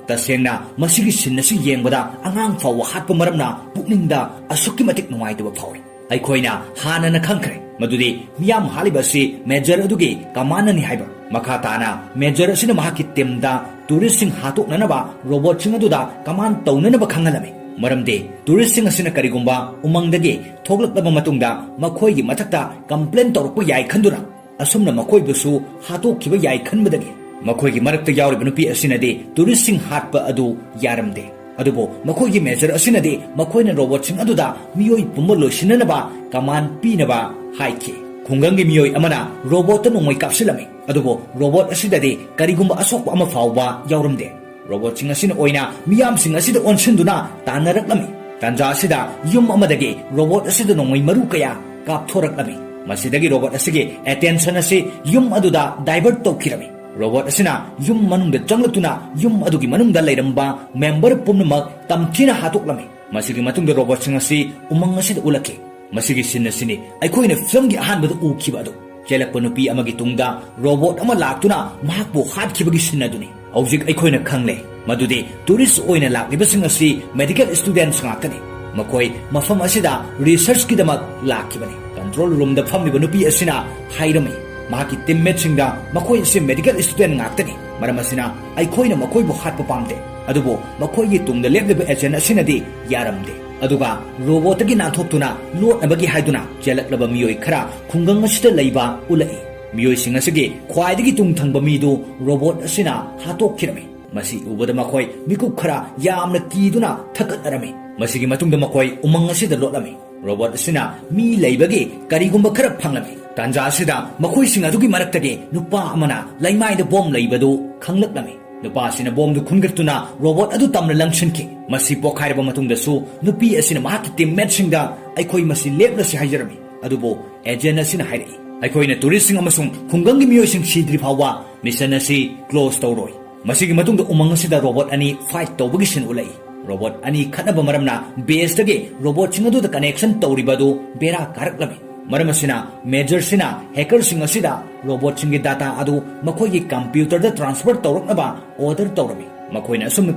ꯇꯁꯦꯡꯅ ꯃꯁꯤꯒꯤ scene ꯑꯁꯤ ꯌꯦꯡꯕꯗ ꯑꯉꯥꯡ ꯐꯥꯎꯕ ꯍꯥꯠꯄ ꯃꯔꯝꯅ ꯄꯨꯛꯅꯤꯡꯗ ꯑꯁꯨꯛꯀꯤ ꯃꯇꯤꯛ ꯅꯨꯡꯉꯥꯏꯇꯕ ꯐꯥꯎꯏ꯫ ꯑꯩꯈꯣꯏꯅ ꯍꯥꯟꯅꯅ ꯈꯪꯈ꯭ꯔꯦ ꯃꯗꯨꯗꯤ ꯃꯤꯌꯥꯝ ꯍꯥꯠꯂꯤꯕ ꯑꯁꯤ ꯃꯦꯖꯔ ꯑꯗꯨꯒꯤ ꯀꯃꯥꯟꯅꯅꯤ ꯍꯥꯏꯕ꯫ ꯃꯈꯥ ꯇꯥꯅ ꯃꯦꯖꯔ ꯑꯁꯤꯅ ꯃꯍꯥꯛꯀꯤ ꯇꯤꯝꯗ ꯇꯨꯔꯤꯁꯁꯤꯡ ꯍꯥꯠꯇꯣꯛꯅꯅꯕ ꯔꯣꯕꯣꯠꯁꯤꯡ ꯑꯗꯨꯗ ꯀꯃꯥꯟ ꯇꯧꯅꯅꯕ ꯈꯪꯍꯜꯂꯝꯃꯤ꯫ ꯃꯔꯝꯗꯤ ꯇꯨꯔꯤꯁꯁꯤꯡ ꯑꯁꯤꯅ ꯀꯔꯤꯒꯨꯝꯕ ꯎꯃꯪꯗꯒꯤ ꯊꯣꯛꯂꯛꯂꯕ ꯃꯇꯨꯡꯗ ꯃꯈꯣꯏꯒꯤ ꯃꯊꯛꯇ ꯀꯝꯄ꯭ꯂꯦꯟ ꯇꯧꯔꯛꯄ ꯌꯥꯏ ꯈꯟꯗꯨꯅ ꯑꯁꯨꯝꯅ ꯃꯈꯣꯏꯕꯨꯁꯨ ꯍꯥꯠꯇꯣꯛꯈꯤꯕ ꯌꯥꯏ ꯈꯟꯕꯗꯒꯤ ꯃꯈꯣꯏꯒꯤ ꯃꯔꯛꯇ ꯌꯥꯎꯔꯤꯕ ꯅꯨꯄꯤ ꯑꯁꯤꯅꯗꯤ ꯇꯨꯔꯤꯁꯁꯤꯡ ꯍꯥꯠꯄ ꯑꯗꯨ ꯌꯥꯔꯝꯗꯦ꯫ ꯑꯗꯨꯕꯨ ꯃꯈꯣꯏꯒꯤ ꯃꯦꯖꯔ ꯑꯁꯤꯅꯗꯤ ꯃꯈꯣꯏꯅ ꯔꯣꯕꯣꯠꯁꯤꯡ ꯑꯗꯨꯗ ꯃꯤꯑꯣꯏ ꯄꯨꯝꯕ ꯂꯣꯏꯁꯤꯟꯅꯅꯕ ꯀꯃꯥꯟ ꯄꯤꯅꯕ ꯍꯥꯏꯈꯤ꯫ ꯈꯨꯡꯒꯪꯒꯤ ꯃꯤꯑꯣꯏ ꯑꯃꯅ ꯔꯣꯕꯣꯠꯇ ꯅꯣꯡꯃꯩ ꯀꯥꯞꯁꯤꯜꯂꯝꯃꯤ, ꯑꯗꯨꯕꯨ ꯔꯣꯕꯣꯠ ꯑꯁꯤꯗꯗꯤ ꯀꯔꯤꯒꯨꯝꯕ ꯑꯁꯣꯛꯄ ꯑꯃ ꯐꯥꯎꯕ ꯌꯥꯎꯔꯝꯗꯦ꯫ ꯔꯣꯕꯣꯠꯁꯤꯡ ꯑꯁꯤꯅ ꯑꯣꯏꯅ ꯃꯤꯌꯥꯝꯁꯤꯡ ꯑꯁꯤꯗ ꯑꯣꯟꯁꯤꯟꯗꯨꯅ ꯇꯥꯟꯅꯔꯛꯂꯝꯃꯤ꯫ ꯇꯥꯟꯖꯥ ꯑꯁꯤꯗ ꯌꯨꯝ ꯑꯃꯗꯒꯤ ꯔꯣꯕꯣꯠ ꯑꯁꯤꯗ ꯅꯣꯡꯃꯩ ꯃꯔꯨ ꯀꯌꯥ ꯀꯥꯞꯊꯣꯔꯛꯂꯝꯃꯤ꯫ ꯃꯁꯤꯗꯒꯤ ꯔꯣꯕꯣꯠ ꯑꯁꯤꯒꯤ ꯑꯦꯇꯦꯟꯁꯟ ꯑꯁꯤ ꯌꯨꯝ ꯑꯗꯨꯗ ꯗꯥꯏꯚꯔꯠ ꯇꯧꯈꯤꯔꯝꯃꯤ꯫ ꯔꯣꯕꯣꯠ ꯑꯁꯤꯅ ꯌꯨꯝ ꯃꯅꯨꯡꯗ ꯆꯪꯂꯛꯇꯨꯅ ꯌꯨꯝ ꯑꯗꯨꯒꯤ ꯃꯅꯨꯡꯗ ꯂꯩꯔꯝꯕ ꯃꯦꯝꯕꯔ ꯄꯨꯝꯅꯃꯛ ꯇꯝꯊꯤꯅ ꯍꯥꯠꯇꯣꯛꯂꯝꯃꯤ꯫ ꯃꯁꯤꯒꯤ ꯃꯇꯨꯡꯗ ꯔꯣꯕꯣꯠꯁꯤꯡ ꯑꯁꯤ ꯎꯃꯪ ꯑꯁꯤꯗ ꯎꯠꯂꯛꯈꯤ꯫ ꯃꯁꯤꯒꯤ ꯁꯤꯟ ꯑꯁꯤꯅꯤ ꯑꯩꯈꯣꯏꯅ ꯐꯤꯂꯝꯒꯤ ꯑꯍꯥꯟꯕꯗ ꯎꯈꯤꯕ ꯑꯗꯨ꯫ ꯆꯦꯜꯂꯛꯄ ꯅꯨꯄꯤ ꯑꯃꯒꯤ ꯇꯨꯡꯗ ꯔꯣꯕꯣꯠ ꯑꯃ ꯂꯥꯛꯇꯨꯅ ꯃꯍꯥꯛꯄꯨ ꯍꯥꯠꯈꯤꯕꯒꯤ ꯁꯤꯟ ꯑꯗꯨꯅꯤ꯫ ꯍꯧꯖꯤꯛ ꯑꯩꯈꯣꯏꯅ ꯈꯪꯂꯦ ꯃꯗꯨꯗꯤ ꯇꯨꯔꯤꯁ ꯑꯣꯏꯅ ꯂꯥꯛꯂꯤꯕꯁꯤꯡ ꯑꯁꯤ ꯃꯦꯗꯤꯀꯦꯜ ꯁ꯭ꯇꯨꯗꯦꯟꯠꯁ ꯉꯥꯛꯇꯅꯤ꯫ ꯃꯈꯣꯏ ꯃꯐꯝ ꯑꯁꯤꯗ ꯔꯤꯁꯔꯆꯀꯤꯗꯃꯛ ꯂꯥꯛꯈꯤꯕꯅꯤ꯫ ꯀꯟꯇ꯭ꯔꯣꯜ ꯔꯨꯝꯗ ꯐꯝꯂꯤꯕ ꯅꯨꯄꯤ ꯑꯁꯤꯅ ꯍꯥꯏꯔꯝꯃꯤ꯫ ꯃꯍꯥꯛꯀꯤ ꯇꯤꯝꯃꯦꯠꯁꯤꯡꯗ ꯃꯈꯣꯏ ꯑꯁꯤ ꯃꯦꯗꯤꯀꯦꯜ ꯁ꯭ꯇꯨꯗꯦꯟꯠ ꯉꯥꯛꯇꯅꯤ꯫ ꯃꯔꯝ ꯑꯁꯤꯅ ꯑꯩꯈꯣꯏꯅ ꯃꯈꯣꯏꯕꯨ ꯍꯥꯠꯄ ꯄꯥꯝꯗꯦ꯫ ꯑꯗꯨꯕꯨ ꯃꯈꯣꯏꯒꯤ ꯇꯨꯡꯗ ꯂꯦꯞꯂꯤꯕ ꯑꯦꯖꯦꯟꯠ ꯑꯁꯤꯅꯗꯤ ꯌꯥꯔꯝꯗꯦ꯫ ꯑꯗꯨꯒ ꯔꯣꯕꯣꯠꯇꯒꯤ ꯅꯥꯟꯊꯣꯛꯇꯨꯅ ꯂꯣꯠꯅꯕꯒꯤ ꯍꯥꯏꯗꯨꯅ ꯆꯦꯜꯂꯛꯂꯕ ꯃꯤꯑꯣꯏ ꯈꯔ ꯈꯨꯡꯒꯪ ꯑꯁꯤꯗ ꯂꯩꯕ ꯎꯠꯂꯛꯏ꯫ ꯃꯤꯑꯣꯏꯁꯤꯡ ꯑꯁꯤꯒꯤ ꯈ꯭ꯋꯥꯏꯗꯒꯤ ꯇꯨꯡ ꯊꯪꯕ ꯃꯤꯗꯨ ꯔꯣꯕꯣꯠ ꯑꯁꯤꯅ ꯍꯥꯠꯇꯣꯛꯈꯤꯔꯝꯃꯤ꯫ ꯃꯁꯤ ꯎꯕꯗ ꯃꯈꯣꯏ ꯃꯤꯀꯨꯞ ꯈꯔ ꯌꯥꯝꯅ ꯀꯤꯗꯨꯅ ꯊꯛꯀꯠꯅꯔꯝꯃꯤ꯫ ꯃꯁꯤꯒꯤ ꯃꯇꯨꯡꯗ ꯃꯈꯣꯏ ꯎꯃꯪ ꯑꯁꯤꯗ ꯂꯣꯠꯂꯝꯃꯤ꯫ ꯔꯣꯕꯣꯠ ꯑꯁꯤꯅ ꯃꯤ ꯂꯩꯕꯒꯤ ꯀꯔꯤꯒꯨꯝꯕ ꯈꯔ ꯐꯪꯂꯝꯃꯤ꯫ ꯇꯥꯟꯖꯥ ꯑꯁꯤꯗ ꯃꯈꯣꯏꯁꯤꯡ ꯑꯗꯨꯒꯤ ꯃꯔꯛꯇꯒꯤ ꯅꯨꯄꯥ ꯑꯃꯅ ꯂꯩꯃꯥꯏꯗ ꯕꯣꯝ ꯂꯩꯕꯗꯨ ꯈꯪꯂꯛꯂꯝꯃꯤ꯫ ꯅꯨꯄꯥ ꯑꯁꯤꯅ ꯕꯣꯝꯗꯨ ꯈꯨꯟꯒꯠꯇꯨꯅ ꯔꯣꯕꯣꯠ ꯑꯗꯨ ꯇꯝꯅ ꯂꯪꯁꯤꯟꯈꯤ꯫ ꯃꯁꯤ ꯄꯣꯈꯥꯏꯔꯕ ꯃꯇꯨꯡꯗꯁꯨ ꯅꯨꯄꯤ ꯑꯁꯤꯅ ꯃꯍꯥꯛꯀꯤ ꯇꯤꯝꯃꯦꯠꯁꯤꯡꯗ "ꯑꯩꯈꯣꯏ ꯃꯁꯤ ꯂꯦꯞꯂꯁꯤ" ꯍꯥꯏꯖꯔꯝꯃꯤ꯫ ꯑꯗꯨꯕꯨ ꯑꯦꯖꯦꯟꯠ ꯑꯁꯤꯅ ꯍꯥꯏꯔꯛꯏ, "ꯑꯩꯈꯣꯏꯅ ꯇꯨꯔꯤꯁꯁꯤꯡ ꯑꯃꯁꯨꯡ ꯈꯨꯡꯒꯪꯒꯤ ꯃꯤꯑꯣꯏꯁꯤꯡ ꯁꯤꯗ꯭ꯔꯤ ꯐꯥꯎꯕ ꯃꯤꯁꯟ ꯑꯁꯤ ꯀ꯭ꯂꯣꯖ ꯇꯧꯔꯣꯏ"꯫ ꯃꯁꯤꯒꯤ ꯃꯇꯨꯡꯗ ꯎꯃꯪ ꯑꯁꯤꯗ ꯔꯣꯕꯣꯠ ꯑꯅꯤ ꯐꯥꯏꯠ ꯇꯧꯕꯒꯤ ꯁꯤꯟ ꯎꯠꯂꯛꯏ꯫ ꯔꯣꯕꯣꯠ ꯑꯅꯤ ꯈꯠꯅꯕ ꯃꯔꯝꯅ ꯕꯦꯁꯇꯒꯤ ꯔꯣꯕꯣꯠꯁꯤꯡ ꯑꯗꯨꯗ ꯀꯅꯦꯛꯁꯟ ꯇꯧꯔꯤꯕ ꯑꯗꯨ ꯕꯦꯔꯥ ꯀꯥꯔꯛꯂꯝꯃꯤ꯫ ꯃꯔꯝ ꯑꯁꯤꯅ ꯃꯦꯖꯔꯁꯤꯅ ꯍꯦꯀꯔꯁꯤꯡ ꯑꯁꯤꯗ ꯔꯣꯕꯣꯠꯁꯤꯡꯒꯤ ꯗꯥꯇꯥ ꯑꯗꯨ ꯃꯈꯣꯏꯒꯤ ꯀꯝꯄ꯭ꯌꯨꯇꯔꯗ ꯇ꯭ꯔꯥꯟꯁꯐꯔ ꯇꯧꯔꯛꯅꯕ ꯑꯣꯔꯗꯔ ꯇꯧꯔꯝꯃꯤ꯫ ꯃꯈꯣꯏꯅ ꯑꯁꯨꯝꯅ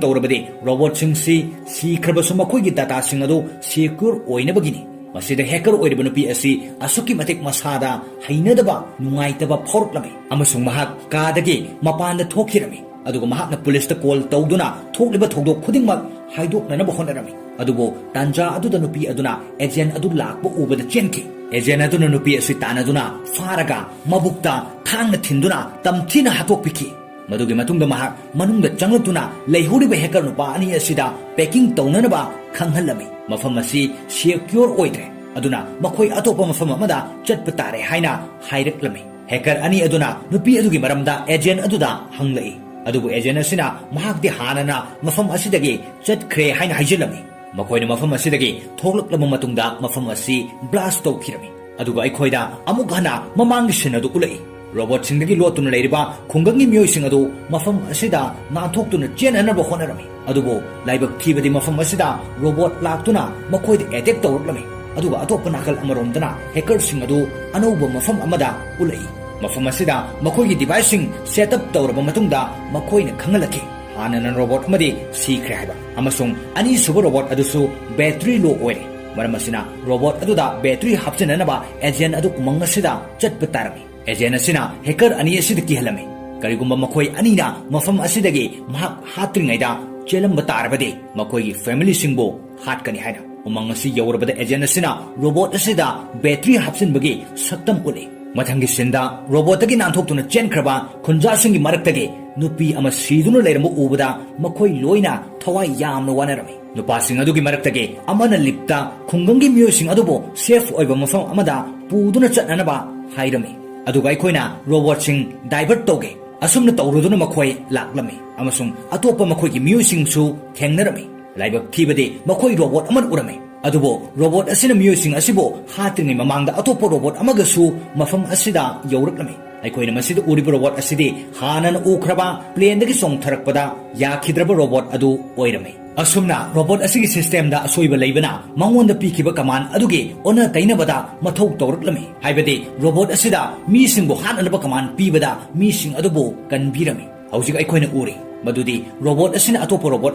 ꯇꯧꯔꯕꯗꯤ ꯔꯣꯕꯣꯠꯁꯤꯡꯁꯤ ꯁꯤꯈ꯭ꯔꯕꯁꯨ ꯃꯈꯣꯏꯒꯤ ꯗꯥꯇꯥꯁꯤꯡ ꯑꯗꯨ ꯁꯦꯀ꯭ꯌꯨꯔ ꯑꯣꯏꯅꯕꯒꯤꯅꯤ꯫ ꯃꯁꯤꯗ ꯍꯦꯀꯔ ꯑꯣꯏꯔꯤꯕ ꯅꯨꯄꯤ ꯑꯁꯤ ꯑꯁꯨꯛꯀꯤ ꯃꯇꯤꯛ ꯃꯁꯥꯗ ꯍꯩꯅꯗꯕ, ꯅꯨꯡꯉꯥꯏꯇꯕ ꯐꯥꯎꯔꯛꯂꯝꯃꯤ ꯑꯃꯁꯨꯡ ꯃꯍꯥꯛ ꯀꯥꯗꯒꯤ ꯃꯄꯥꯟꯗ ꯊꯣꯛꯈꯤꯔꯝꯃꯤ꯫ ꯑꯗꯨꯒ ꯃꯍꯥꯛꯅ ꯄꯨꯂꯤꯁꯇ ꯀꯣꯜ ꯇꯧꯗꯨꯅ ꯊꯣꯛꯂꯤꯕ ꯊꯧꯗꯣꯛ ꯈꯨꯗꯤꯡꯃꯛ ꯍꯥꯏꯗꯣꯛꯅꯅꯕ ꯍꯣꯠꯅꯔꯝꯃꯤ꯫ ꯑꯗꯨꯕꯨ ꯇꯥꯟꯖꯥ ꯑꯗꯨꯗ ꯅꯨꯄꯤ ꯑꯗꯨꯅ ꯑꯦꯖꯦꯟ ꯑꯗꯨ ꯂꯥꯛꯄ ꯎꯕꯗ ꯆꯦꯟꯈꯤ꯫ ꯑꯦꯖꯦꯟ ꯑꯗꯨꯅ ꯅꯨꯄꯤ ꯑꯁꯤ ꯇꯥꯟꯅꯗꯨꯅ ꯐꯥꯔꯒ ꯃꯕꯨꯛꯇ ꯊꯥꯡꯅ ꯊꯤꯟꯗꯨꯅ ꯇꯝꯊꯤꯅ ꯍꯥꯠꯇꯣꯛꯄꯤꯈꯤ꯫ ꯃꯗꯨꯒꯤ ꯃꯇꯨꯡꯗ ꯃꯍꯥꯛ ꯃꯅꯨꯡꯗ ꯆꯪꯂꯛꯇꯨꯅ ꯂꯩꯍꯧꯔꯤꯕ ꯍꯦꯀꯔ ꯅꯨꯄꯥ ꯑꯅꯤ ꯑꯁꯤꯗ ꯄꯦꯀꯤꯡ ꯇꯧꯅꯅꯕ ꯈꯪꯍꯜꯂꯝꯃꯤ꯫ ꯃꯐꯝ ꯑꯁꯤ ꯁꯦꯀ꯭ꯌꯣꯔ ꯑꯣꯏꯗ꯭ꯔꯦ, ꯑꯗꯨꯅ ꯃꯈꯣꯏ ꯑꯇꯣꯞꯄ ꯃꯐꯝ ꯑꯃꯗ ꯆꯠꯄ ꯇꯥꯔꯦ ꯍꯥꯏꯅ ꯍꯥꯏꯔꯛꯂꯝꯃꯤ꯫ ꯍꯦꯀꯔ ꯑꯅꯤ ꯑꯗꯨꯅ ꯅꯨꯄꯤ ꯑꯗꯨꯒꯤ ꯃꯔꯝꯗ ꯑꯦꯖꯦꯟ ꯑꯗꯨꯗ ꯍꯪꯂꯛꯏ, ꯑꯗꯨꯕꯨ ꯑꯦꯖꯦꯟ ꯑꯁꯤꯅ ꯃꯍꯥꯛꯇꯤ ꯍꯥꯟꯅꯅ ꯃꯐꯝ ꯑꯁꯤꯗꯒꯤ ꯆꯠꯈ꯭ꯔꯦ ꯍꯥꯏꯅ ꯍꯥꯏꯖꯤꯜꯂꯝꯃꯤ꯫ ꯃꯈꯣꯏꯅ ꯃꯐꯝ ꯑꯁꯤꯗꯒꯤ ꯊꯣꯛꯂꯛꯂꯕ ꯃꯇꯨꯡꯗ ꯃꯐꯝ ꯑꯁꯤ ꯕ꯭ꯂꯥꯁ ꯇꯧꯈꯤꯔꯝꯃꯤ꯫ ꯑꯗꯨꯒ ꯑꯩꯈꯣꯏꯗ ꯑꯃꯨꯛ ꯍꯟꯅ ꯃꯃꯥꯡꯒꯤ ꯁꯤꯟ ꯑꯗꯨ ꯎꯠꯂꯛꯏ꯫ ꯔꯣꯕꯣꯠꯁꯤꯡꯗꯒꯤ ꯂꯣꯠꯇꯨꯅ ꯂꯩꯔꯤꯕ ꯈꯨꯡꯒꯪꯒꯤ ꯃꯤꯑꯣꯏꯁꯤꯡ ꯑꯗꯨ ꯃꯐꯝ ꯑꯁꯤꯗ ꯅꯥꯟꯊꯣꯛꯇꯨꯅ ꯆꯦꯟꯅꯅꯕ ꯍꯣꯠꯅꯔꯝꯃꯤ꯫ ꯑꯗꯨꯕꯨ ꯂꯥꯏꯕꯛ ꯊꯤꯕꯗꯤ ꯃꯐꯝ ꯑꯁꯤꯗ ꯔꯣꯕꯣꯠ ꯂꯥꯛꯇꯨꯅ ꯃꯈꯣꯏꯗ ꯑꯦꯇꯦꯛ ꯇꯧꯔꯛꯂꯝꯃꯤ꯫ ꯑꯗꯨꯒ ꯑꯇꯣꯞꯄ ꯅꯥꯀꯜ ꯑꯃꯔꯣꯝꯗꯅ ꯍꯦꯀꯔꯁꯤꯡ ꯑꯗꯨ ꯑꯅꯧꯕ ꯃꯐꯝ ꯑꯃꯗ ꯎꯠꯂꯛꯏ꯫ ꯃꯐꯝ ꯑꯁꯤꯗ ꯃꯈꯣꯏꯒꯤ ꯗꯤꯚꯥꯏꯁꯁꯤꯡ ꯁꯦꯠ ꯑꯞ ꯇꯧꯔꯕ ꯃꯇꯨꯡꯗ ꯃꯈꯣꯏꯅ ꯈꯪꯍꯜꯂꯛꯈꯤ, ꯍꯥꯟꯅꯅ ꯔꯣꯕꯣꯠ ꯑꯃꯗꯤ ꯁꯤꯈ꯭ꯔꯦ ꯍꯥꯏꯕ, ꯑꯃꯁꯨꯡ ꯑꯅꯤꯁꯨꯕ ꯔꯣꯕꯣꯠ ꯑꯗꯨꯁꯨ ꯕꯦꯇ꯭ꯔꯤ ꯂꯣ ꯑꯣꯏꯔꯦ꯫ ꯃꯔꯝ ꯑꯁꯤꯅ ꯔꯣꯕꯣꯠ ꯑꯗꯨꯗ ꯕꯦꯇ꯭ꯔꯤ ꯍꯥꯞꯆꯤꯟꯅꯅꯕ ꯑꯦꯖꯦꯟ ꯑꯗꯨ ꯎꯃꯪ ꯑꯁꯤꯗ ꯆꯠꯄ ꯇꯥꯔꯝꯃꯤ꯫ ꯑꯦꯖꯦꯟ ꯑꯁꯤꯅ ꯍꯦꯀꯔ ꯑꯅꯤ ꯑꯁꯤꯗ ꯀꯤꯍꯜꯂꯝꯃꯤ꯫ ꯀꯔꯤꯒꯨꯝꯕ ꯃꯈꯣꯏ ꯑꯅꯤꯅ ꯃꯐꯝ ꯑꯁꯤꯗꯒꯤ ꯃꯍꯥꯛ ꯍꯥꯠꯇ꯭ꯔꯤꯉꯩꯗ ꯆꯦꯜꯂꯝꯕ ꯇꯥꯔꯕꯗꯤ ꯃꯈꯣꯏꯒꯤ ꯐꯦꯃꯤꯂꯤꯁꯤꯡꯕꯨ ꯍꯥꯠꯀꯅꯤ ꯍꯥꯏꯅ꯫ ꯎꯃꯪ ꯑꯁꯤ ꯌꯧꯔꯕꯗ ꯑꯦꯖꯦꯟ ꯑꯁꯤꯅ ꯔꯣꯕꯣꯠ ꯑꯁꯤꯗ ꯕꯦꯇ꯭ꯔꯤ ꯍꯥꯞꯆꯤꯟꯕꯒꯤ ꯁꯛꯇꯝ ꯎꯠꯂꯤ꯫ ꯃꯊꯪꯒꯤ ꯁꯤꯟꯗ ꯔꯣꯕꯣꯠꯇꯒꯤ ꯅꯥꯟꯊꯣꯛꯇꯨꯅ ꯆꯦꯟꯈ꯭ꯔꯕ ꯈꯨꯟꯖꯥꯁꯤꯡꯒꯤ ꯃꯔꯛꯇꯒꯤ ꯅꯨꯄꯤ ꯑꯃ ꯁꯤꯗꯨꯅ ꯂꯩꯔꯝꯕ ꯎꯕꯗ ꯃꯈꯣꯏ ꯂꯣꯏꯅ ꯊꯋꯥꯏ ꯌꯥꯝꯅ ꯋꯥꯅꯔꯝꯃꯤ꯫ ꯅꯨꯄꯥꯁꯤꯡ ꯑꯗꯨꯒꯤ ꯃꯔꯛꯇꯒꯤ ꯑꯃꯅ ꯂꯤꯞꯇ ꯈꯨꯡꯒꯪꯒꯤ ꯃꯤꯑꯣꯏꯁꯤꯡ ꯑꯗꯨꯕꯨ ꯁꯦꯐ ꯑꯣꯏꯕ ꯃꯐꯝ ꯑꯃꯗ ꯄꯨꯗꯨꯅ ꯆꯠꯅꯅꯕ ꯍꯥꯏꯔꯝꯃꯤ꯫ ꯑꯗꯨꯒ ꯑꯩꯈꯣꯏꯅ ꯔꯣꯕꯣꯠꯁꯤꯡ ꯗꯥꯏꯚꯔꯠ ꯇꯧꯒꯦ꯫ ꯑꯁꯨꯝꯅ ꯇꯧꯔꯨꯗꯨꯅ ꯃꯈꯣꯏ ꯂꯥꯛꯂꯝꯃꯤ ꯑꯃꯁꯨꯡ ꯑꯇꯣꯞꯄ ꯃꯈꯣꯏꯒꯤ ꯃꯤꯑꯣꯏꯁꯤꯡꯁꯨ ꯊꯦꯡꯅꯔꯝꯃꯤ꯫ ꯂꯥꯏꯕꯛ ꯊꯤꯕꯗꯤ ꯃꯈꯣꯏ ꯔꯣꯕꯣꯠ ꯑꯃꯅ ꯎꯔꯝꯃꯤ꯫ ꯑꯗꯨꯕꯨ ꯔꯣꯕꯣꯠ ꯑꯁꯤꯅ ꯃꯤꯑꯣꯏꯁꯤꯡ ꯑꯁꯤꯕꯨ ꯍꯥꯠꯇ꯭ꯔꯤꯉꯩ ꯃꯃꯥꯡꯗ ꯑꯇꯣꯞꯄ ꯔꯣꯕꯣꯠ ꯑꯃꯒꯁꯨ ꯃꯐꯝ ꯑꯁꯤꯗ ꯌꯧꯔꯛꯂꯝꯃꯤ꯫ ꯑꯩꯈꯣꯏꯅ ꯃꯁꯤꯗ ꯎꯔꯤꯕ ꯔꯣꯕꯣꯠ ꯑꯁꯤꯗꯤ ꯍꯥꯟꯅꯅ ꯎꯈ꯭ꯔꯕ ꯄ꯭ꯂꯦꯟꯗꯒꯤ ꯆꯣꯡꯊꯔꯛꯄꯗ ꯌꯥꯈꯤꯗ꯭ꯔꯕ ꯔꯣꯕꯣꯠ ꯑꯗꯨ ꯑꯣꯏꯔꯝꯃꯤ꯫ ꯑꯁꯨꯝꯅ ꯔꯣꯕꯣꯠ ꯑꯁꯤꯒꯤ ꯁꯤꯁꯇꯦꯝꯗ ꯑꯁꯣꯏꯕ ꯂꯩꯕꯅ ꯃꯉꯣꯟꯗ ꯄꯤꯈꯤꯕ ꯀꯃꯥꯟ ꯑꯗꯨꯒꯤ ꯑꯣꯟꯅ ꯇꯩꯅꯕꯗ ꯃꯊꯧ ꯇꯧꯔꯛꯂꯝꯃꯤ꯫ ꯍꯥꯏꯕꯗꯤ ꯔꯣꯕꯣꯠ ꯑꯁꯤꯗ ꯃꯤꯁꯤꯡꯕꯨ ꯍꯥꯠꯅꯅꯕ ꯀꯃꯥꯟ ꯄꯤꯕꯗ ꯃꯤꯁꯤꯡ ꯑꯗꯨꯕꯨ ꯀꯟꯕꯤꯔꯝꯃꯤ꯫ ꯍꯧꯖꯤꯛ ꯑꯩꯈꯣꯏꯅ ꯎꯔꯤ ꯃꯗꯨꯗꯤ ꯔꯣꯕꯣꯠ ꯑꯁꯤꯅ ꯑꯇꯣꯞꯄ ꯔꯣꯕꯣꯠ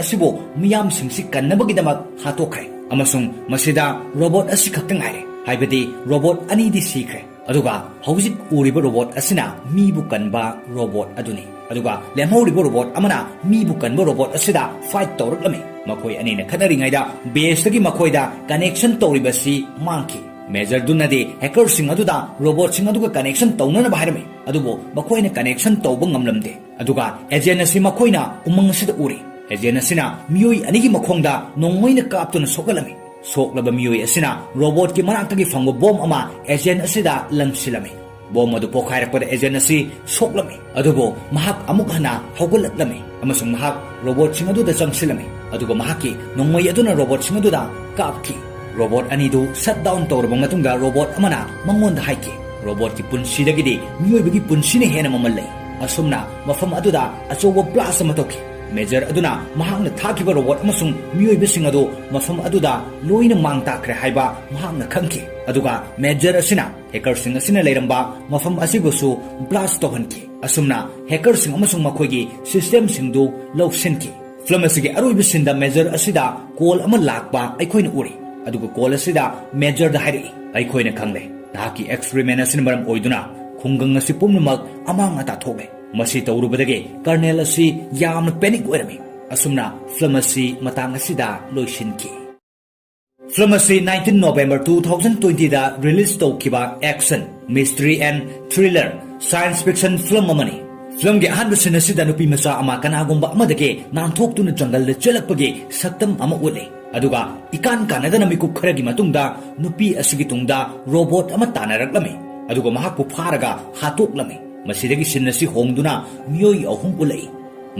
ꯑꯁꯤꯕꯨ ꯃꯤꯌꯥꯝꯁꯤꯡꯁꯤ ꯀꯟꯅꯕꯒꯤꯗꯃꯛ ꯍꯥꯠꯇꯣꯛꯈ꯭ꯔꯦ꯫ ꯑꯃꯁꯨꯡ ꯃꯁꯤꯗ ꯔꯣꯕꯣꯠ ꯑꯁꯤ ꯈꯛꯇ ꯉꯥꯏꯔꯦ, ꯍꯥꯏꯕꯗꯤ ꯔꯣꯕꯣꯠ ꯑꯅꯤꯗꯤ ꯁꯤꯈ꯭ꯔꯦ꯫ ꯑꯗꯨꯒ ꯍꯧꯖꯤꯛ ꯎꯔꯤꯕ ꯔꯣꯕꯣꯠ ꯑꯁꯤꯅ ꯃꯤꯕꯨ ꯀꯟꯕ ꯔꯣꯕꯣꯠ ꯑꯗꯨꯅꯤ꯫ ꯑꯗꯨꯒ ꯂꯦꯝꯍꯧꯔꯤꯕ ꯔꯣꯕꯣꯠ ꯑꯃꯅ ꯃꯤꯕꯨ ꯀꯟꯕ ꯔꯣꯕꯣꯠ ꯑꯁꯤꯗ ꯐꯥꯏꯠ ꯇꯧꯔꯛꯂꯝꯃꯤ꯫ ꯃꯈꯣꯏ ꯑꯅꯤꯅ ꯈꯠꯅꯔꯤꯉꯩꯗ ꯕꯦꯁꯇꯒꯤ ꯃꯈꯣꯏꯗ ꯀꯅꯦꯛꯁꯟ ꯇꯧꯔꯤꯕꯁꯤ ꯃꯥꯡꯈꯤ꯫ ꯃꯦꯖꯔꯗꯨꯅꯗꯤ ꯍꯦꯀꯔꯁꯤꯡ ꯑꯗꯨꯗ ꯔꯣꯕꯣꯠꯁꯤꯡ ꯑꯗꯨꯒ ꯀꯅꯦꯛꯁꯟ ꯇꯧꯅꯅꯕ ꯍꯥꯏꯔꯝꯃꯤ, ꯑꯗꯨꯕꯨ ꯃꯈꯣꯏꯅ ꯀꯅꯦꯛꯁꯟ ꯇꯧꯕ ꯉꯝꯂꯝꯗꯦ꯫ ꯑꯗꯨꯒ ꯑꯦꯖꯦꯟ ꯑꯁꯤ ꯃꯈꯣꯏꯅ ꯎꯃꯪ ꯑꯁꯤꯗ ꯎꯔꯤ꯫ ꯑꯦꯖꯦꯟ ꯑꯁꯤꯅ ꯃꯤꯑꯣꯏ ꯑꯅꯤꯒꯤ ꯃꯈꯣꯡꯗ ꯅꯣꯡꯃꯩꯅ ꯀꯥꯞꯇꯨꯅ ꯁꯣꯛꯍꯜꯂꯝꯃꯤ꯫ ꯁꯣꯛꯂꯕ ꯃꯤꯑꯣꯏ ꯑꯁꯤꯅ ꯔꯣꯕꯣꯠꯀꯤ ꯃꯅꯥꯛꯇꯒꯤ ꯐꯪꯕ ꯕꯣꯝ ꯑꯃ ꯑꯦꯖꯦꯟ ꯑꯁꯤꯗ ꯂꯪꯁꯤꯜꯂꯝꯃꯤ꯫ ꯕꯣꯝ ꯑꯗꯨ ꯄꯣꯈꯥꯏꯔꯛꯄꯗ ꯑꯦꯖꯦꯟ ꯑꯁꯤ ꯁꯣꯛꯂꯝꯃꯤ, ꯑꯗꯨꯕꯨ ꯃꯍꯥꯛ ꯑꯃꯨꯛ ꯍꯟꯅ ꯍꯧꯒꯠꯂꯛꯂꯝꯃꯤ ꯑꯃꯁꯨꯡ ꯃꯍꯥꯛ ꯔꯣꯕꯣꯠꯁꯤꯡ ꯑꯗꯨꯗ ꯆꯪꯁꯤꯜꯂꯝꯃꯤ, ꯑꯗꯨꯒ ꯃꯍꯥꯛꯀꯤ ꯅꯣꯡꯃꯩ ꯑꯗꯨꯅ ꯔꯣꯕꯣꯠꯁꯤꯡ ꯑꯗꯨꯗ ꯀꯥꯞꯈꯤ꯫ ꯔꯣꯕꯣꯠ ꯑꯅꯤꯗꯨ ꯁꯠ ꯗꯥꯎꯟ ꯇꯧꯔꯕ ꯃꯇꯨꯡꯗ ꯔꯣꯕꯣꯠ ꯑꯃꯅ ꯃꯉꯣꯟꯗ ꯍꯥꯏꯈꯤ, "ꯔꯣꯕꯣꯠꯀꯤ ꯄꯨꯟꯁꯤꯗꯒꯤꯗꯤ ꯃꯤꯑꯣꯏꯕꯒꯤ ꯄꯨꯟꯁꯤꯅ ꯍꯦꯟꯅ ꯃꯃꯜ ꯂꯩ"꯫ ꯑꯁꯨꯝꯅ ꯃꯐꯝ ꯑꯗꯨꯗ ꯑꯆꯧꯕ ꯕ꯭ꯂꯥꯁ ꯑꯃ ꯇꯧꯈꯤ꯫ ꯃꯦꯖꯔ ꯑꯗꯨꯅ ꯃꯍꯥꯛꯅ ꯊꯥꯈꯤꯕ ꯔꯣꯕꯣꯠ ꯑꯃꯁꯨꯡ ꯃꯤꯑꯣꯏꯕꯁꯤꯡ ꯑꯗꯨ ꯃꯐꯝ ꯑꯗꯨꯗ ꯂꯣꯏꯅ ꯃꯥꯡ ꯇꯥꯛꯈ꯭ꯔꯦ ꯍꯥꯏꯕ ꯃꯍꯥꯛꯅ ꯈꯪꯈꯤ꯫ ꯑꯗꯨꯒ ꯃꯦꯖꯔ ꯑꯁꯤꯅ ꯍꯦꯀꯔꯁꯤꯡ ꯑꯁꯤꯅ ꯂꯩꯔꯝꯕ ꯃꯐꯝ ꯑꯁꯤꯕꯨꯁꯨ ꯕ꯭ꯂꯥꯁ ꯇꯧꯍꯟꯈꯤ꯫ ꯑꯁꯨꯝꯅ ꯍꯦꯀꯔꯁꯤꯡ ꯑꯃꯁꯨꯡ ꯃꯈꯣꯏꯒꯤ ꯁꯤꯁꯇꯦꯝꯁꯤꯡꯗꯨ ꯂꯧꯁꯤꯟꯈꯤ꯫ ꯐꯤꯂꯝ ꯑꯁꯤꯒꯤ ꯑꯔꯣꯏꯕ ꯁꯤꯟꯗ ꯃꯦꯖꯔ ꯑꯁꯤꯗ ꯀꯣꯜ ꯑꯃ ꯂꯥꯛꯄ ꯑꯩꯈꯣꯏꯅ ꯎꯔꯤ, ꯑꯗꯨꯒ ꯀꯣꯜ ꯑꯁꯤꯗ ꯃꯦꯖꯔꯗ ꯍꯥꯏꯔꯛꯏ, "ꯑꯩꯈꯣꯏꯅ ꯈꯪꯂꯦ, ꯅꯍꯥꯛꯀꯤ ꯑꯦꯛꯁꯄꯦꯔꯤꯃꯦꯟ ꯑꯁꯤꯅ ꯃꯔꯝ ꯑꯣꯏꯗꯨꯅ ꯈꯨꯡꯒꯪ ꯑꯁꯤ ꯄꯨꯝꯅꯃꯛ ꯑꯃꯥꯡ ꯑꯇꯥ ꯊꯣꯛꯂꯦ"꯫ ꯃꯁꯤ ꯇꯧꯔꯨꯕꯗꯒꯤ ꯀꯔꯅꯦꯜ ꯑꯁꯤ ꯌꯥꯝꯅ ꯄꯦꯅꯤꯛ ꯑꯣꯏꯔꯝꯃꯤ꯫ ꯑꯁꯨꯝꯅ ꯐꯤꯂꯝ ꯑꯁꯤ ꯃꯇꯥꯡ ꯑꯁꯤꯗ ꯂꯣꯏꯁꯤꯟꯈꯤ꯫ ꯐꯤꯂꯝ ꯑꯁꯤ nineteen November two thousand twenty ꯗ ꯔꯤꯂꯤꯖ ꯇꯧꯈꯤꯕ action, mystery and thriller science fiction film ꯑꯃꯅꯤ꯫ ꯐꯤꯂꯝꯒꯤ ꯑꯍꯥꯟꯕ ꯁꯤꯟ ꯑꯁꯤꯗ ꯅꯨꯄꯤ ꯃꯆꯥ ꯑꯃ ꯀꯅꯥꯒꯨꯝꯕ ꯑꯃꯗꯒꯤ ꯅꯥꯟꯊꯣꯛꯇꯨꯅ ꯖꯪꯒꯜꯗ ꯆꯦꯜꯂꯛꯄꯒꯤ ꯁꯛꯇꯝ ꯑꯃ ꯎꯠꯂꯤ꯫ ꯑꯗꯨꯒ ꯏꯀꯥꯟ ꯀꯥꯟꯅꯗꯅ ꯃꯤꯀꯨꯞ ꯈꯔꯒꯤ ꯃꯇꯨꯡꯗ ꯅꯨꯄꯤ ꯑꯁꯤꯒꯤ ꯇꯨꯡꯗ ꯔꯣꯕꯣꯠ ꯑꯃ ꯇꯥꯟꯅꯔꯛꯂꯝꯃꯤ, ꯑꯗꯨꯒ ꯃꯍꯥꯛꯄꯨ ꯐꯥꯔꯒ ꯍꯥꯠꯇꯣꯛꯂꯝꯃꯤ꯫ ꯃꯁꯤꯗꯒꯤ ꯁꯤꯟ ꯑꯁꯤ ꯍꯣꯡꯗꯨꯅ ꯃꯤꯑꯣꯏ ꯑꯍꯨꯝ ꯎꯠꯂꯛꯏ꯫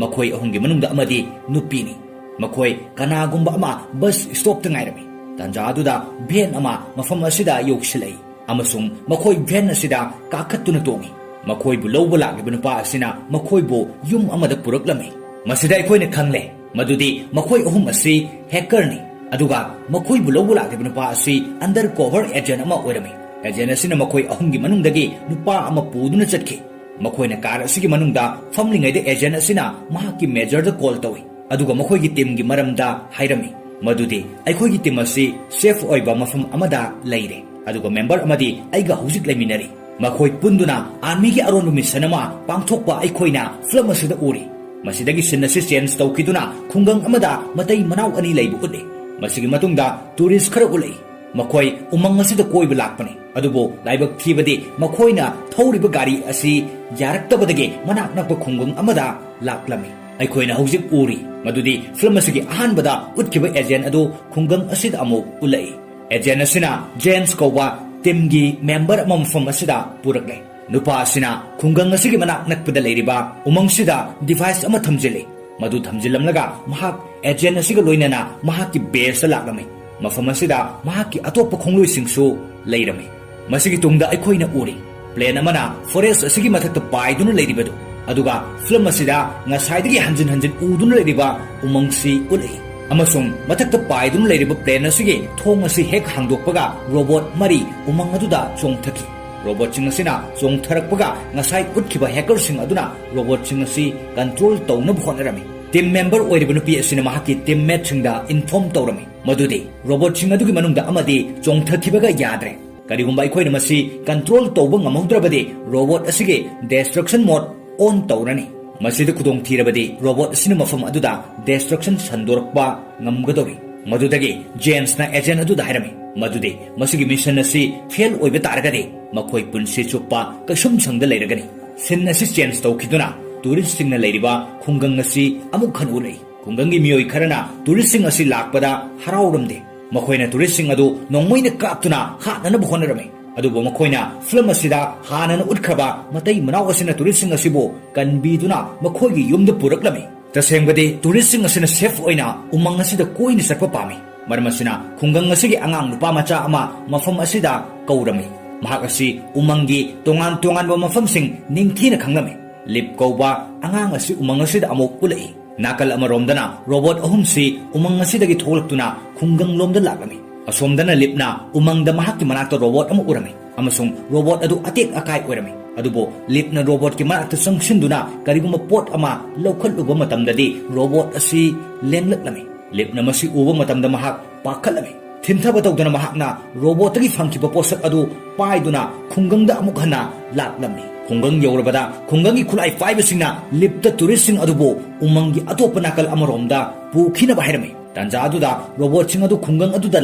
ꯃꯈꯣꯏ ꯑꯍꯨꯝꯒꯤ ꯃꯅꯨꯡꯗ ꯑꯃꯗꯤ ꯅꯨꯄꯤꯅꯤ꯫ ꯃꯈꯣꯏ ꯀꯅꯥꯒꯨꯝꯕ ꯑꯃ ꯕꯁ ꯁ꯭ꯇꯣꯞꯇ ꯉꯥꯏꯔꯝꯃꯤ꯫ ꯇꯥꯟꯖꯥ ꯑꯗꯨꯗ ꯚꯦꯟ ꯑꯃ ꯃꯐꯝ ꯑꯁꯤꯗ ꯌꯧꯁꯤꯜꯂꯛꯏ ꯑꯃꯁꯨꯡ ꯃꯈꯣꯏ ꯚꯦꯟ ꯑꯁꯤꯗ ꯀꯥꯈꯠꯇꯨꯅ ꯇꯣꯡꯏ꯫ ꯃꯈꯣꯏꯕꯨ ꯂꯧꯕ ꯂꯥꯛꯂꯤꯕ ꯅꯨꯄꯥ ꯑꯁꯤꯅ ꯃꯈꯣꯏꯕꯨ ꯌꯨꯝ ꯑꯃꯗ ꯄꯨꯔꯛꯂꯝꯃꯤ꯫ ꯃꯁꯤꯗ ꯑꯩꯈꯣꯏꯅ ꯈꯪꯂꯦ ꯃꯗꯨꯗꯤ ꯃꯈꯣꯏ ꯑꯍꯨꯝ ꯑꯁꯤ ꯍꯦꯀꯔꯅꯤ, ꯑꯗꯨꯒ ꯃꯈꯣꯏꯕꯨ ꯂꯧꯕ ꯂꯥꯛꯂꯤꯕ ꯅꯨꯄꯥ ꯑꯁꯤ ꯑꯟꯗꯔ ꯀꯣꯚꯔ ꯑꯦꯖꯦꯟ ꯑꯃ ꯑꯣꯏꯔꯝꯃꯤ꯫ ꯑꯦꯖꯦꯟ ꯑꯁꯤꯅ ꯃꯈꯣꯏ ꯑꯍꯨꯝꯒꯤ ꯃꯅꯨꯡꯗꯒꯤ ꯅꯨꯄꯥ ꯑꯃ ꯄꯨꯗꯨꯅ ꯆꯠꯈꯤ꯫ ꯃꯈꯣꯏꯅ ꯀꯥꯔ ꯑꯁꯤꯒꯤ ꯃꯅꯨꯡꯗ ꯐꯝꯂꯤꯉꯩꯗ ꯑꯦꯖꯦꯟ ꯑꯁꯤꯅ ꯃꯍꯥꯛꯀꯤ ꯃꯦꯖꯔꯗ ꯀꯣꯜ ꯇꯧꯏ, ꯑꯗꯨꯒ ꯃꯈꯣꯏꯒꯤ ꯇꯤꯝꯒꯤ ꯃꯔꯝꯗ ꯍꯥꯏꯔꯝꯃꯤ꯫ ꯃꯗꯨꯗꯤ ꯑꯩꯈꯣꯏꯒꯤ ꯇꯤꯝ ꯑꯁꯤ ꯁꯦꯐ ꯑꯣꯏꯕ ꯃꯐꯝ ꯑꯃꯗ ꯂꯩꯔꯦ, ꯑꯗꯨꯒ ꯃꯦꯝꯕꯔ ꯑꯃꯗꯤ ꯑꯩꯒ ꯍꯧꯖꯤꯛ ꯂꯩꯃꯤꯟꯅꯔꯤ꯫ ꯃꯈꯣꯏ ꯄꯨꯟꯗꯨꯅ ꯑꯥꯔꯃꯤꯒꯤ ꯑꯔꯣꯟꯕ ꯃꯤꯁꯟ ꯑꯃ ꯄꯥꯡꯊꯣꯛꯄ ꯑꯩꯈꯣꯏꯅ ꯐꯤꯂꯝ ꯑꯁꯤꯗ ꯎꯔꯤ꯫ ꯃꯁꯤꯗꯒꯤ ꯁꯤꯟ ꯑꯁꯤ ꯆꯦꯟꯖ ꯇꯧꯈꯤꯗꯨꯅ ꯈꯨꯡꯒꯪ ꯑꯃꯗ ꯃꯇꯩ ꯃꯅꯥꯎ ꯑꯅꯤ ꯂꯩꯕ ꯎꯠꯂꯤ꯫ ꯃꯁꯤꯒꯤ ꯃꯇꯨꯡꯗ ꯇꯨꯔꯤꯁ꯭ꯠ ꯈꯔ ꯎꯠꯂꯛꯏ꯫ ꯃꯈꯣꯏ ꯎꯃꯪ ꯑꯁꯤꯗ ꯀꯣꯏꯕ ꯂꯥꯛꯄꯅꯤ, ꯑꯗꯨꯕꯨ ꯂꯥꯏꯕꯛ ꯊꯤꯕꯗꯤ ꯃꯈꯣꯏꯅ ꯊꯧꯔꯤꯕ ꯒꯥꯔꯤ ꯑꯁꯤ ꯌꯥꯔꯛꯇꯕꯗꯒꯤ ꯃꯅꯥꯛ ꯅꯛꯄ ꯈꯨꯡꯒꯪ ꯑꯃꯗ ꯂꯥꯛꯂꯝꯃꯤ꯫ ꯑꯩꯈꯣꯏꯅ ꯍꯧꯖꯤꯛ ꯎꯔꯤ ꯃꯗꯨꯗꯤ ꯐꯤꯂꯝ ꯑꯁꯤꯒꯤ ꯑꯍꯥꯟꯕꯗ ꯎꯠꯈꯤꯕ ꯑꯦꯖꯦꯟ ꯑꯗꯨ ꯈꯨꯡꯒꯪ ꯑꯁꯤꯗ ꯑꯃꯨꯛ ꯎꯠꯂꯛꯏ꯫ ꯑꯦꯖꯦꯟ ꯑꯁꯤꯅ ꯖꯦꯟꯁ ꯀꯧꯕ ꯇꯤꯝꯒꯤ ꯃꯦꯝꯕꯔ ꯑꯃ ꯃꯐꯝ ꯑꯁꯤꯗ ꯄꯨꯔꯛꯂꯦ꯫ ꯅꯨꯄꯥ ꯑꯁꯤꯅ ꯈꯨꯡꯒꯪ ꯑꯁꯤꯒꯤ ꯃꯅꯥꯛ ꯅꯛꯄꯗ ꯂꯩꯔꯤꯕ ꯎꯃꯪꯁꯤꯗ ꯗꯤꯚꯥꯏꯁ ꯑꯃ ꯊꯝꯖꯤꯜꯂꯤ꯫ ꯃꯗꯨ ꯊꯝꯖꯤꯜꯂꯝꯂꯒ ꯃꯍꯥꯛ ꯑꯦꯖꯦꯟ ꯑꯁꯤꯒ ꯂꯣꯏꯅꯅ ꯃꯍꯥꯛꯀꯤ ꯕꯦꯁꯇ ꯂꯥꯛꯂꯝꯃꯤ꯫ ꯃꯐꯝ ꯑꯁꯤꯗ ꯃꯍꯥꯛꯀꯤ ꯑꯇꯣꯞꯄ ꯈꯣꯡꯂꯣꯏꯁꯤꯡꯁꯨ ꯂꯩꯔꯝꯃꯤ꯫ ꯃꯁꯤꯒꯤ ꯇꯨꯡꯗ ꯑꯩꯈꯣꯏꯅ ꯎꯔꯤ, ꯄ꯭ꯂꯦꯟ ꯑꯃꯅ ꯐꯣꯔꯦꯁ꯭ꯠ ꯑꯁꯤꯒꯤ ꯃꯊꯛꯇ ꯄꯥꯏꯗꯨꯅ ꯂꯩꯔꯤꯕꯗꯨ, ꯑꯗꯨꯒ ꯐꯤꯂꯝ ꯑꯁꯤꯗ ꯉꯁꯥꯏꯗꯒꯤ ꯍꯟꯖꯤꯟ ꯍꯟꯖꯤꯟ ꯎꯗꯨꯅ ꯂꯩꯔꯤꯕ ꯎꯃꯪꯁꯤ ꯎꯠꯂꯛꯏ, ꯑꯃꯁꯨꯡ ꯃꯊꯛꯇ ꯄꯥꯏꯗꯨꯅ ꯂꯩꯔꯤꯕ ꯄ꯭ꯂꯦꯟ ꯑꯁꯤꯒꯤ ꯊꯣꯡ ꯑꯁꯤ ꯍꯦꯛ ꯍꯥꯡꯗꯣꯛꯄꯒ ꯔꯣꯕꯣꯠ ꯃꯔꯤ ꯎꯃꯪ ꯑꯗꯨꯗ ꯆꯣꯡꯊꯈꯤ꯫ ꯔꯣꯕꯣꯠꯁꯤꯡ ꯑꯁꯤꯅ ꯆꯣꯡꯊꯔꯛꯄꯒ ꯉꯁꯥꯏ ꯎꯠꯈꯤꯕ ꯍꯦꯀꯔꯁꯤꯡ ꯑꯗꯨꯅ ꯔꯣꯕꯣꯠꯁꯤꯡ ꯑꯁꯤ ꯀꯟꯇ꯭ꯔꯣꯜ ꯇꯧꯅꯕ ꯍꯣꯠꯅꯔꯝꯃꯤ꯫ ꯇꯤꯝ ꯃꯦꯝꯕꯔ ꯑꯣꯏꯔꯤꯕ ꯅꯨꯄꯤ ꯑꯁꯤꯅ ꯃꯍꯥꯛꯀꯤ ꯇꯤꯝꯃꯦꯠꯁꯤꯡꯗ ꯏꯟꯐꯣꯔꯝ ꯇꯧꯔꯝꯃꯤ ꯃꯗꯨꯗꯤ ꯔꯣꯕꯣꯠꯁꯤꯡ ꯑꯗꯨꯒꯤ ꯃꯅꯨꯡꯗ ꯑꯃꯗꯤ ꯆꯣꯡꯊꯈꯤꯕꯒ ꯌꯥꯗ꯭ꯔꯦ꯫ ꯀꯔꯤꯒꯨꯝꯕ ꯑꯩꯈꯣꯏꯅ ꯃꯁꯤ ꯀꯟꯇ꯭ꯔꯣꯜ ꯇꯧꯕ ꯉꯝꯍꯧꯗ꯭ꯔꯕꯗꯤ ꯔꯣꯕꯣꯠ ꯑꯁꯤꯒꯤ ꯗꯦꯁꯇ꯭ꯔꯛꯁꯟ ꯃꯣꯗ ꯑꯣꯟ ꯇꯧꯔꯅꯤ꯫ ꯃꯁꯤꯗ ꯈꯨꯗꯣꯡꯊꯤꯔꯕꯗꯤ ꯔꯣꯕꯣꯠ ꯑꯁꯤꯅ ꯃꯐꯝ ꯑꯗꯨꯗ ꯗꯦꯁꯇ꯭ꯔꯛꯁꯟ ꯁꯟꯗꯣꯔꯛꯄ ꯉꯝꯒꯗꯧꯔꯤ꯫ ꯃꯗꯨꯗꯒꯤ ꯖꯦꯟꯁꯅ ꯑꯦꯖꯦꯟ ꯑꯗꯨꯗ ꯍꯥꯏꯔꯝꯃꯤ ꯃꯗꯨꯗꯤ ꯃꯁꯤꯒꯤ ꯃꯤꯁꯟ ꯑꯁꯤ ꯐꯦꯜ ꯑꯣꯏꯕ ꯇꯥꯔꯒꯗꯤ ꯃꯈꯣꯏ ꯄꯨꯟꯁꯤ ꯆꯨꯞꯄ ꯀꯩꯁꯨꯝꯁꯪꯗ ꯂꯩꯔꯒꯅꯤ꯫ ꯁꯤꯟ ꯑꯁꯤ ꯆꯦꯟꯖ ꯇꯧꯈꯤꯗꯨꯅ ꯇꯨꯔꯤꯁ꯭ꯠꯁꯤꯡꯅ ꯂꯩꯔꯤꯕ ꯈꯨꯡꯒꯪ ꯑꯁꯤ ꯑꯃꯨꯛ ꯍꯟꯅ ꯎꯔꯛꯏ꯫ ꯈꯨꯡꯒꯪꯒꯤ ꯃꯤꯑꯣꯏ ꯈꯔꯅ ꯇꯨꯔꯤꯁ꯭ꯠꯁꯤꯡ ꯑꯁꯤ ꯂꯥꯛꯄꯗ ꯍꯔꯥꯎꯔꯝꯗꯦ꯫ ꯃꯈꯣꯏꯅ ꯇꯨꯔꯤꯁ꯭ꯠꯁꯤꯡ ꯑꯗꯨ ꯅꯣꯡꯃꯩꯅ ꯀꯥꯞꯇꯨꯅ ꯍꯥꯠꯅꯅꯕ ꯍꯣꯠꯅꯔꯝꯃꯤ꯫ ꯑꯗꯨꯕꯨ ꯃꯈꯣꯏꯅ ꯐꯤꯂꯝ ꯑꯁꯤꯗ ꯍꯥꯟꯅꯅ ꯎꯠꯈ꯭ꯔꯕ ꯃꯇꯩ ꯃꯅꯥꯎ ꯑꯁꯤꯅ ꯇꯨꯔꯤꯁ꯭ꯠꯁꯤꯡ ꯑꯁꯤꯕꯨ ꯀꯟꯕꯤꯗꯨꯅ ꯃꯈꯣꯏꯒꯤ ꯌꯨꯝꯗ ꯄꯨꯔꯛꯂꯝꯃꯤ꯫ ꯇꯁꯦꯡꯕꯗꯤ ꯇꯨꯔꯤꯁ꯭ꯠꯁꯤꯡ ꯑꯁꯤꯅ ꯁꯦꯐ ꯑꯣꯏꯅ ꯎꯃꯪ ꯑꯁꯤꯗ ꯀꯣꯏꯅ ꯆꯠꯄ ꯄꯥꯝꯃꯤ꯫ ꯃꯔꯝ ꯑꯁꯤꯅ ꯈꯨꯡꯒꯪ ꯑꯁꯤꯒꯤ ꯑꯉꯥꯡ ꯅꯨꯄꯥ ꯃꯆꯥ ꯑꯃ ꯃꯐꯝ ꯑꯁꯤꯗ ꯀꯧꯔꯝꯃꯤ꯫ ꯃꯍꯥꯛ ꯑꯁꯤ ꯎꯃꯪꯒꯤ ꯇꯣꯉꯥꯟ ꯇꯣꯉꯥꯟꯕ ꯃꯐꯝꯁꯤꯡ ꯅꯤꯡꯊꯤꯅ ꯈꯪꯂꯝꯃꯤ꯫ ꯂꯤꯞ ꯀꯧꯕ ꯑꯉꯥꯡ ꯑꯁꯤ ꯎꯃꯪ ꯑꯁꯤꯗ ꯑꯃꯨꯛ ꯎꯠꯂꯛꯏ꯫ ꯅꯥꯀꯜ ꯑꯃꯔꯣꯝꯗꯅ ꯔꯣꯕꯣꯠ ꯑꯍꯨꯝꯁꯤ ꯎꯃꯪ ꯑꯁꯤꯗꯒꯤ ꯊꯣꯛꯂꯛꯇꯨꯅ ꯈꯨꯡꯒꯪꯂꯣꯝꯗ ꯂꯥꯛꯂꯝꯃꯤ꯫ ꯑꯁꯣꯝꯗꯅ ꯂꯤꯞꯅ ꯎꯃꯪꯗ ꯃꯍꯥꯛꯀꯤ ꯃꯅꯥꯛꯇ ꯔꯣꯕꯣꯠ ꯑꯃ ꯎꯔꯝꯃꯤ ꯑꯃꯁꯨꯡ ꯔꯣꯕꯣꯠ ꯑꯗꯨ ꯑꯇꯦꯛ ꯑꯀꯥꯏ ꯑꯣꯏꯔꯝꯃꯤ꯫ ꯑꯗꯨꯕꯨ ꯂꯤꯞꯅ ꯔꯣꯕꯣꯠꯀꯤ ꯃꯅꯥꯛꯇ ꯆꯪꯁꯤꯟꯗꯨꯅ ꯀꯔꯤꯒꯨꯝꯕ ꯄꯣꯠ ꯑꯃ ꯂꯧꯈꯠꯂꯨꯕ ꯃꯇꯝꯗꯗꯤ ꯔꯣꯕꯣꯠ ꯑꯁꯤ ꯂꯦꯡꯂꯛꯂꯝꯃꯤ꯫ ꯂꯤꯞꯅ ꯃꯁꯤ ꯎꯕ ꯃꯇꯝꯗ ꯃꯍꯥꯛ ꯄꯥꯈꯠꯂꯝꯃꯤ꯫ ꯊꯤꯟꯊꯕ ꯇꯧꯗꯅ ꯃꯍꯥꯛꯅ ꯔꯣꯕꯣꯠꯇꯒꯤ ꯐꯪꯈꯤꯕ ꯄꯣꯠꯁꯛ ꯑꯗꯨ ꯄꯥꯏꯗꯨꯅ ꯈꯨꯡꯒꯪꯗ ꯑꯃꯨꯛ ꯍꯟꯅ ꯂꯥꯛꯂꯝꯃꯤ꯫ ꯈꯨꯡꯒꯪ ꯌꯧꯔꯕꯗ ꯈꯨꯡꯒꯪꯒꯤ ꯈꯨꯠꯂꯥꯏ ꯄꯥꯏꯕꯁꯤꯡꯅ ꯂꯤꯞꯇ ꯇꯨꯔꯤꯁꯁꯤꯡ ꯑꯗꯨꯕꯨ ꯎꯃꯪꯒꯤ ꯑꯇꯣꯞꯄ ꯅꯥꯀꯜ ꯑꯃꯔꯣꯝꯗ ꯄꯨꯈꯤꯅꯕ ꯍꯥꯏꯔꯝꯃꯤ꯫ ꯇꯥꯟꯖꯥ ꯑꯗꯨꯗ ꯔꯣꯕꯣꯠꯁꯤꯡ ꯑꯗꯨ ꯈꯨꯡꯒꯪ ꯑꯗꯨꯗ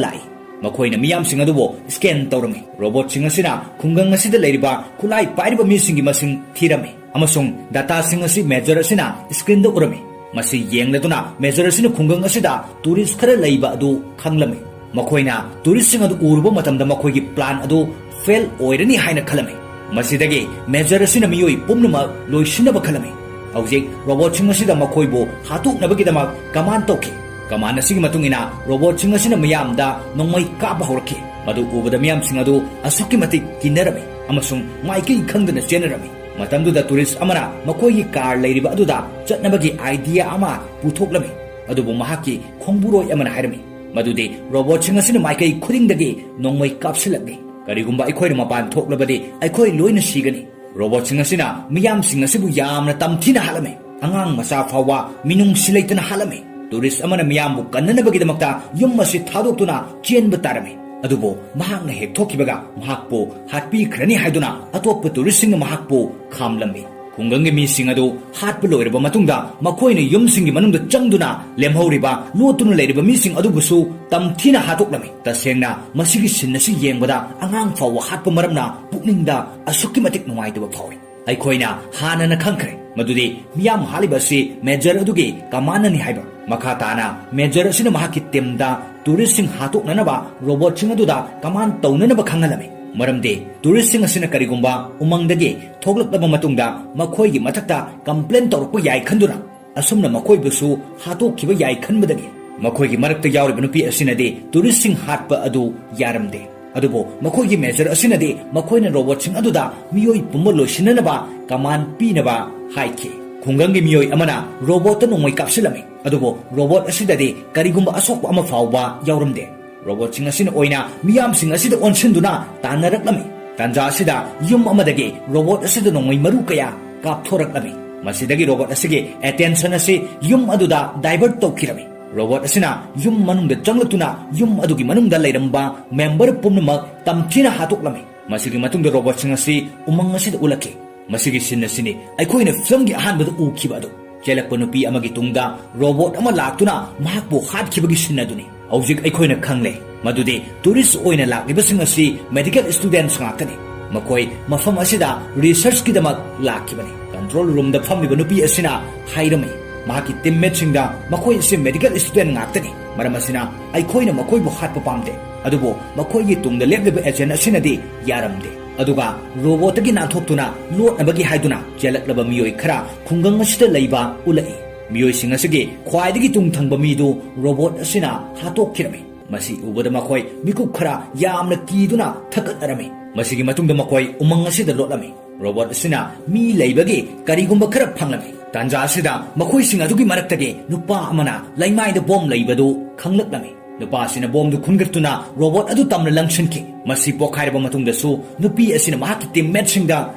ꯂꯥꯛꯏ꯫ ꯃꯈꯣꯏꯅ ꯃꯤꯌꯥꯝꯁꯤꯡ ꯑꯗꯨꯕꯨ ꯁ꯭ꯀꯦꯟ ꯇꯧꯔꯝꯃꯤ꯫ ꯔꯣꯕꯣꯠꯁꯤꯡ ꯑꯁꯤꯅ ꯈꯨꯡꯒꯪ ꯑꯁꯤꯗ ꯂꯩꯔꯤꯕ ꯈꯨꯠꯂꯥꯏ ꯄꯥꯏꯔꯤꯕ ꯃꯤꯁꯤꯡꯒꯤ ꯃꯁꯤꯡ ꯊꯤꯔꯝꯃꯤ ꯑꯃꯁꯨꯡ ꯗꯥꯇꯥꯁꯤꯡ ꯑꯁꯤ ꯃꯦꯖꯔ ꯑꯁꯤꯅ ꯁ꯭ꯀ꯭ꯔꯤꯟꯗ ꯎꯔꯝꯃꯤ꯫ ꯃꯁꯤ ꯌꯦꯡꯂꯗꯨꯅ ꯃꯦꯖꯔ ꯑꯁꯤꯅ ꯈꯨꯡꯒꯪ ꯑꯁꯤꯗ ꯇꯨꯔꯤꯁ ꯈꯔ ꯂꯩꯕ ꯑꯗꯨ ꯈꯪꯂꯝꯃꯤ꯫ ꯃꯈꯣꯏꯅ ꯇꯨꯔꯤꯁꯁꯤꯡ ꯑꯗꯨ ꯎꯔꯨꯕ ꯃꯇꯝꯗ ꯃꯈꯣꯏꯒꯤ ꯄ꯭ꯂꯥꯟ ꯑꯗꯨ ꯐꯦꯜ ꯑꯣꯏꯔꯅꯤ ꯍꯥꯏꯅ ꯈꯜꯂꯝꯃꯤ꯫ ꯃꯁꯤꯗꯒꯤ ꯃꯦꯖꯔ ꯑꯁꯤꯅ ꯃꯤꯑꯣꯏ ꯄꯨꯝꯅꯃꯛ ꯂꯣꯏꯁꯤꯟꯅꯕ ꯈꯜꯂꯝꯃꯤ꯫ ꯍꯧꯖꯤꯛ ꯔꯣꯕꯣꯠꯁꯤꯡ ꯑꯁꯤꯗ ꯃꯈꯣꯏꯕꯨ ꯍꯥꯠꯇꯣꯛꯅꯕꯒꯤꯗꯃꯛ ꯀꯃꯥꯟ ꯇꯧꯈꯤ꯫ ꯀꯃꯥꯟ ꯑꯁꯤꯒꯤ ꯃꯇꯨꯡ ꯏꯟꯅ ꯔꯣꯕꯣꯠꯁꯤꯡ ꯑꯁꯤꯅ ꯃꯤꯌꯥꯝꯗ ꯅꯣꯡꯃꯩ ꯀꯥꯞꯄ ꯍꯧꯔꯛꯈꯤ꯫ ꯃꯗꯨ ꯎꯕꯗ ꯃꯤꯌꯥꯝꯁꯤꯡ ꯑꯗꯨ ꯑꯁꯨꯛꯀꯤ ꯃꯇꯤꯛ ꯀꯤꯅꯔꯝꯃꯤ ꯑꯃꯁꯨꯡ ꯃꯥꯏꯀꯩ ꯈꯪꯗꯅ ꯆꯦꯟꯅꯔꯝꯃꯤ꯫ ꯃꯇꯝꯗꯨꯗ ꯇꯨꯔꯤꯁ ꯑꯃꯅ ꯃꯈꯣꯏꯒꯤ ꯀꯥꯔ ꯂꯩꯔꯤꯕ ꯑꯗꯨꯗ ꯆꯠꯅꯕꯒꯤ ꯑꯥꯏꯗꯤꯌꯥ ꯑꯃ ꯄꯨꯊꯣꯛꯂꯝꯃꯤ, ꯑꯗꯨꯕꯨ ꯃꯍꯥꯛꯀꯤ ꯈꯣꯡꯕꯨꯔꯣꯏ ꯑꯃꯅ ꯍꯥꯏꯔꯝꯃꯤ ꯃꯗꯨꯗꯤ ꯔꯣꯕꯣꯠꯁꯤꯡ ꯑꯁꯤꯅ ꯃꯥꯏꯀꯩ ꯈꯨꯗꯤꯡꯗꯒꯤ ꯅꯣꯡꯃꯩ ꯀꯥꯞꯁꯤꯜꯂꯛꯂꯤ꯫ ꯀꯔꯤꯒꯨꯝꯕ ꯑꯩꯈꯣꯏꯅ ꯃꯄꯥꯟ ꯊꯣꯛꯂꯕꯗꯤ ꯑꯩꯈꯣꯏ ꯂꯣꯏꯅ ꯁꯤꯒꯅꯤ꯫ ꯔꯣꯕꯣꯠꯁꯤꯡ ꯑꯁꯤꯅ ꯃꯤꯌꯥꯝꯁꯤꯡ ꯑꯁꯤꯕꯨ ꯌꯥꯝꯅ ꯇꯝꯊꯤꯅ ꯍꯥꯠꯂꯝꯃꯤ꯫ ꯑꯉꯥꯡ ꯃꯆꯥ ꯐꯥꯎꯕ ꯃꯤꯅꯨꯡꯁꯤ ꯂꯩꯇꯅ ꯍꯥꯠꯂꯝꯃꯤ꯫ ꯇꯨꯔꯤꯁ ꯑꯃꯅ ꯃꯤꯌꯥꯝꯕꯨ ꯀꯟꯅꯅꯕꯒꯤꯗꯃꯛꯇ ꯌꯨꯝ ꯑꯁꯤ ꯊꯥꯗꯣꯛꯇꯨꯅ ꯆꯦꯟꯕ ꯇꯥꯔꯝꯃꯤ꯫ ꯑꯗꯨꯕꯨ ꯃꯍꯥꯛꯅ ꯍꯦꯛ ꯊꯣꯛꯈꯤꯕꯒ ꯃꯍꯥꯛꯄꯨ ꯍꯥꯠꯄꯤꯈ꯭ꯔꯅꯤ ꯍꯥꯏꯗꯨꯅ ꯑꯇꯣꯞꯄ ꯇꯨꯔꯤꯁꯁꯤꯡꯅ ꯃꯍꯥꯛꯄꯨ ꯈꯥꯝꯂꯝꯃꯤ꯫ ꯈꯨꯡꯒꯪꯒꯤ ꯃꯤꯁꯤꯡ ꯑꯗꯨ ꯍꯥꯠꯄ ꯂꯣꯏꯔꯕ ꯃꯇꯨꯡꯗ ꯃꯈꯣꯏꯅ ꯌꯨꯝꯁꯤꯡꯒꯤ ꯃꯅꯨꯡꯗ ꯆꯪꯗꯨꯅ ꯂꯦꯝꯍꯧꯔꯤꯕ ꯂꯣꯠꯇꯨꯅ ꯂꯩꯔꯤꯕ ꯃꯤꯁꯤꯡ ꯑꯗꯨꯕꯨꯁꯨ ꯇꯝꯊꯤꯅ ꯍꯥꯠꯇꯣꯛꯂꯝꯃꯤ꯫ ꯇꯁꯦꯡꯅ ꯃꯁꯤꯒꯤ ꯁꯤꯟ ꯑꯁꯤ ꯌꯦꯡꯕꯗ ꯑꯉꯥꯡ ꯐꯥꯎꯕ ꯍꯥꯠꯄ ꯃꯔꯝꯅ ꯄꯨꯛꯅꯤꯡꯗ ꯑꯁꯨꯛꯀꯤ ꯃꯇꯤꯛ ꯅꯨꯡꯉꯥꯏꯇꯕ ꯐꯥꯎꯏ꯫ ꯑꯩꯈꯣꯏꯅ ꯍꯥꯟꯅꯅ ꯈꯪꯈ꯭ꯔꯦ ꯃꯗꯨꯗꯤ ꯃꯤꯌꯥꯝ ꯍꯥꯠꯂꯤꯕ ꯑꯁꯤ ꯃꯦꯖꯔ ꯑꯗꯨꯒꯤ ꯀꯃꯥꯟꯅꯅꯤ ꯍꯥꯏꯕ꯫ ꯃꯈꯥ ꯇꯥꯅ ꯃꯦꯖꯔ ꯑꯁꯤꯅ ꯃꯍꯥꯛꯀꯤ ꯇꯤꯝꯗ ꯇꯨꯔꯤꯁꯁꯤꯡ ꯍꯥꯠꯇꯣꯛꯅꯅꯕ ꯔꯣꯕꯣꯠꯁꯤꯡ ꯑꯗꯨꯗ ꯀꯃꯥꯟ ꯇꯧꯅꯅꯕ ꯈꯪꯍꯜꯂꯝꯃꯤ꯫ ꯃꯔꯝꯗꯤ ꯇꯨꯔꯤꯁꯁꯤꯡ ꯑꯁꯤꯅ ꯀꯔꯤꯒꯨꯝꯕ ꯎꯃꯪꯗꯒꯤ ꯊꯣꯛꯂꯛꯂꯕ ꯃꯇꯨꯡꯗ ꯃꯈꯣꯏꯒꯤ ꯃꯊꯛꯇ ꯀꯝꯄ꯭ꯂꯦꯟ ꯇꯧꯔꯛꯄ ꯌꯥꯏ ꯈꯟꯗꯨꯅ ꯑꯁꯨꯝꯅ ꯃꯈꯣꯏꯕꯨꯁꯨ ꯍꯥꯠꯇꯣꯛꯈꯤꯕ ꯌꯥꯏ ꯈꯟꯕꯗꯒꯤ ꯃꯈꯣꯏꯒꯤ ꯃꯔꯛꯇ ꯌꯥꯎꯔꯤꯕ ꯅꯨꯄꯤ ꯑꯁꯤꯅꯗꯤ ꯇꯨꯔꯤꯁꯁꯤꯡ ꯍꯥꯠꯄ ꯑꯗꯨ ꯌꯥꯔꯝꯗꯦ꯫ ꯑꯗꯨꯕꯨ ꯃꯈꯣꯏꯒꯤ ꯃꯦꯖꯔ ꯑꯁꯤꯅꯗꯤ ꯃꯈꯣꯏꯅ ꯔꯣꯕꯣꯠꯁꯤꯡ ꯑꯗꯨꯗ ꯃꯤꯑꯣꯏ ꯄꯨꯝꯕ ꯂꯣꯏꯁꯤꯟꯅꯅꯕ ꯀꯃꯥꯟ ꯄꯤꯅꯕ ꯍꯥꯏꯈꯤ꯫ ꯈꯨꯡꯒꯪꯒꯤ ꯃꯤꯑꯣꯏ ꯑꯃꯅ ꯔꯣꯕꯣꯠꯇ ꯅꯣꯡꯃꯩ ꯀꯥꯞꯁꯤꯜꯂꯝꯃꯤ, ꯑꯗꯨꯕꯨ ꯔꯣꯕꯣꯠ ꯑꯁꯤꯗꯗꯤ ꯀꯔꯤꯒꯨꯝꯕ ꯑꯁꯣꯛꯄ ꯑꯃ ꯐꯥꯎꯕ ꯌꯥꯎꯔꯝꯗꯦ꯫ ꯔꯣꯕꯣꯠꯁꯤꯡ ꯑꯁꯤꯅ ꯑꯣꯏꯅ ꯃꯤꯌꯥꯝꯁꯤꯡ ꯑꯁꯤꯗ ꯑꯣꯟꯁꯤꯟꯗꯨꯅ ꯇꯥꯟꯅꯔꯛꯂꯝꯃꯤ꯫ ꯇꯥꯟꯖꯥ ꯑꯁꯤꯗ ꯌꯨꯝ ꯑꯃꯗꯒꯤ ꯔꯣꯕꯣꯠ ꯑꯁꯤꯗ ꯅꯣꯡꯃꯩ ꯃꯔꯨ ꯀꯌꯥ ꯀꯥꯞꯊꯣꯔꯛꯂꯝꯃꯤ꯫ ꯃꯁꯤꯗꯒꯤ ꯔꯣꯕꯣꯠ ꯑꯁꯤꯒꯤ ꯑꯦꯇꯦꯟꯁꯟ ꯑꯁꯤ ꯌꯨꯝ ꯑꯗꯨꯗ ꯗꯥꯏꯚꯔꯠ ꯇꯧꯈꯤꯔꯝꯃꯤ꯫ ꯔꯣꯕꯣꯠ ꯑꯁꯤꯅ ꯌꯨꯝ ꯃꯅꯨꯡꯗ ꯆꯪꯂꯛꯇꯨꯅ ꯌꯨꯝ ꯑꯗꯨꯒꯤ ꯃꯅꯨꯡꯗ ꯂꯩꯔꯝꯕ ꯃꯦꯝꯕꯔ ꯄꯨꯝꯅꯃꯛ ꯇꯝꯊꯤꯅ ꯍꯥꯠꯇꯣꯛꯂꯝꯃꯤ꯫ ꯃꯁꯤꯒꯤ ꯃꯇꯨꯡꯗ ꯔꯣꯕꯣꯠꯁꯤꯡ ꯑꯁꯤ ꯎꯃꯪ ꯑꯁꯤꯗ ꯎꯠꯂꯛꯈꯤ꯫ ꯃꯁꯤꯒꯤ ꯁꯤꯟ ꯑꯁꯤꯅꯤ ꯑꯩꯈꯣꯏꯅ ꯐꯤꯂꯝꯒꯤ ꯑꯍꯥꯟꯕꯗ ꯎꯈꯤꯕ ꯑꯗꯨ꯫ ꯆꯦꯜꯂꯛꯄ ꯅꯨꯄꯤ ꯑꯃꯒꯤ ꯇꯨꯡꯗ ꯔꯣꯕꯣꯠ ꯑꯃ ꯂꯥꯛꯇꯨꯅ ꯃꯍꯥꯛꯄꯨ ꯍꯥꯠꯈꯤꯕꯒꯤ ꯁꯤꯟ ꯑꯗꯨꯅꯤ꯫ ꯍꯧꯖꯤꯛ ꯑꯩꯈꯣꯏꯅ ꯈꯪꯂꯦ ꯃꯗꯨꯗꯤ ꯇꯨꯔꯤꯁ ꯑꯣꯏꯅ ꯂꯥꯛꯂꯤꯕꯁꯤꯡ ꯑꯁꯤ ꯃꯦꯗꯤꯀꯦꯜ ꯁ꯭ꯇꯨꯗꯦꯟꯠꯁ ꯉꯥꯛꯇꯅꯤ꯫ ꯃꯈꯣꯏ ꯃꯐꯝ ꯑꯁꯤꯗ ꯔꯤꯁꯔꯆꯀꯤꯗꯃꯛ ꯂꯥꯛꯈꯤꯕꯅꯤ꯫ ꯀꯟꯇ꯭ꯔꯣꯜ ꯔꯨꯝꯗ ꯐꯝꯂꯤꯕ ꯅꯨꯄꯤ ꯑꯁꯤꯅ ꯍꯥꯏꯔꯝꯃꯤ꯫ ꯃꯍꯥꯛꯀꯤ ꯇꯤꯝꯃꯦꯠꯁꯤꯡꯗ ꯃꯈꯣꯏ ꯑꯁꯤ ꯃꯦꯗꯤꯀꯦꯜ ꯁ꯭ꯇꯨꯗꯦꯟꯠ ꯉꯥꯛꯇꯅꯤ, ꯃꯔꯝ ꯑꯁꯤꯅ ꯑꯩꯈꯣꯏꯅ ꯃꯈꯣꯏꯕꯨ ꯍꯥꯠꯄ ꯄꯥꯝꯗꯦ꯫ ꯑꯗꯨꯕꯨ ꯃꯈꯣꯏꯒꯤ ꯇꯨꯡꯗ ꯂꯦꯞꯂꯤꯕ ꯑꯦꯖꯦꯟꯠ ꯑꯁꯤꯅꯗꯤ ꯌꯥꯔꯝꯗꯦ꯫ ꯑꯗꯨꯒ ꯔꯣꯕꯣꯠꯇꯒꯤ ꯅꯥꯟꯊꯣꯛꯇꯨꯅ ꯂꯣꯠꯅꯕꯒꯤ ꯍꯥꯏꯗꯨꯅ ꯆꯦꯜꯂꯛꯂꯕ ꯃꯤꯑꯣꯏ ꯈꯔ ꯈꯨꯡꯒꯪ ꯑꯁꯤꯗ ꯂꯩꯕ ꯎꯠꯂꯛꯏ꯫ ꯃꯤꯑꯣꯏꯁꯤꯡ ꯑꯁꯤꯒꯤ ꯈ꯭ꯋꯥꯏꯗꯒꯤ ꯇꯨꯡ ꯊꯪꯕ ꯃꯤꯗꯨ ꯔꯣꯕꯣꯠ ꯑꯁꯤꯅ ꯍꯥꯠꯇꯣꯛꯈꯤꯔꯝꯃꯤ꯫ ꯃꯁꯤ ꯎꯕꯗ ꯃꯈꯣꯏ ꯃꯤꯀꯨꯞ ꯈꯔ ꯌꯥꯝꯅ ꯀꯤꯗꯨꯅ ꯊꯛꯀꯠꯅꯔꯝꯃꯤ꯫ ꯃꯁꯤꯒꯤ ꯃꯇꯨꯡꯗ ꯃꯈꯣꯏ ꯎꯃꯪ ꯑꯁꯤꯗ ꯂꯣꯠꯂꯝꯃꯤ꯫ ꯔꯣꯕꯣꯠ ꯑꯁꯤꯅ ꯃꯤ ꯂꯩꯕꯒꯤ ꯀꯔꯤꯒꯨꯝꯕ ꯈꯔ ꯐꯪꯂꯝꯃꯤ꯫ ꯇꯥꯟꯖꯥ ꯑꯁꯤꯗ ꯃꯈꯣꯏꯁꯤꯡ ꯑꯗꯨꯒꯤ ꯃꯔꯛꯇꯒꯤ ꯅꯨꯄꯥ ꯑꯃꯅ ꯂꯩꯃꯥꯏꯗ ꯕꯣꯝ ꯂꯩꯕꯗꯨ ꯈꯪꯂꯛꯂꯝꯃꯤ꯫ ꯅꯨꯄꯥ ꯑꯁꯤꯅ ꯕꯣꯝꯗꯨ ꯈꯨꯟꯒꯠꯇꯨꯅ ꯔꯣꯕꯣꯠ ꯑꯗꯨ ꯇꯝꯅ ꯂꯪꯁꯤꯟꯈꯤ꯫ ꯃꯁꯤ ꯄꯣꯈꯥꯏꯔꯕ ꯃꯇꯨꯡꯗꯁꯨ ꯅꯨꯄꯤ ꯑꯁꯤꯅ ꯃꯍꯥꯛꯀꯤ ꯇꯤꯝꯃꯦꯠꯁꯤꯡꯗ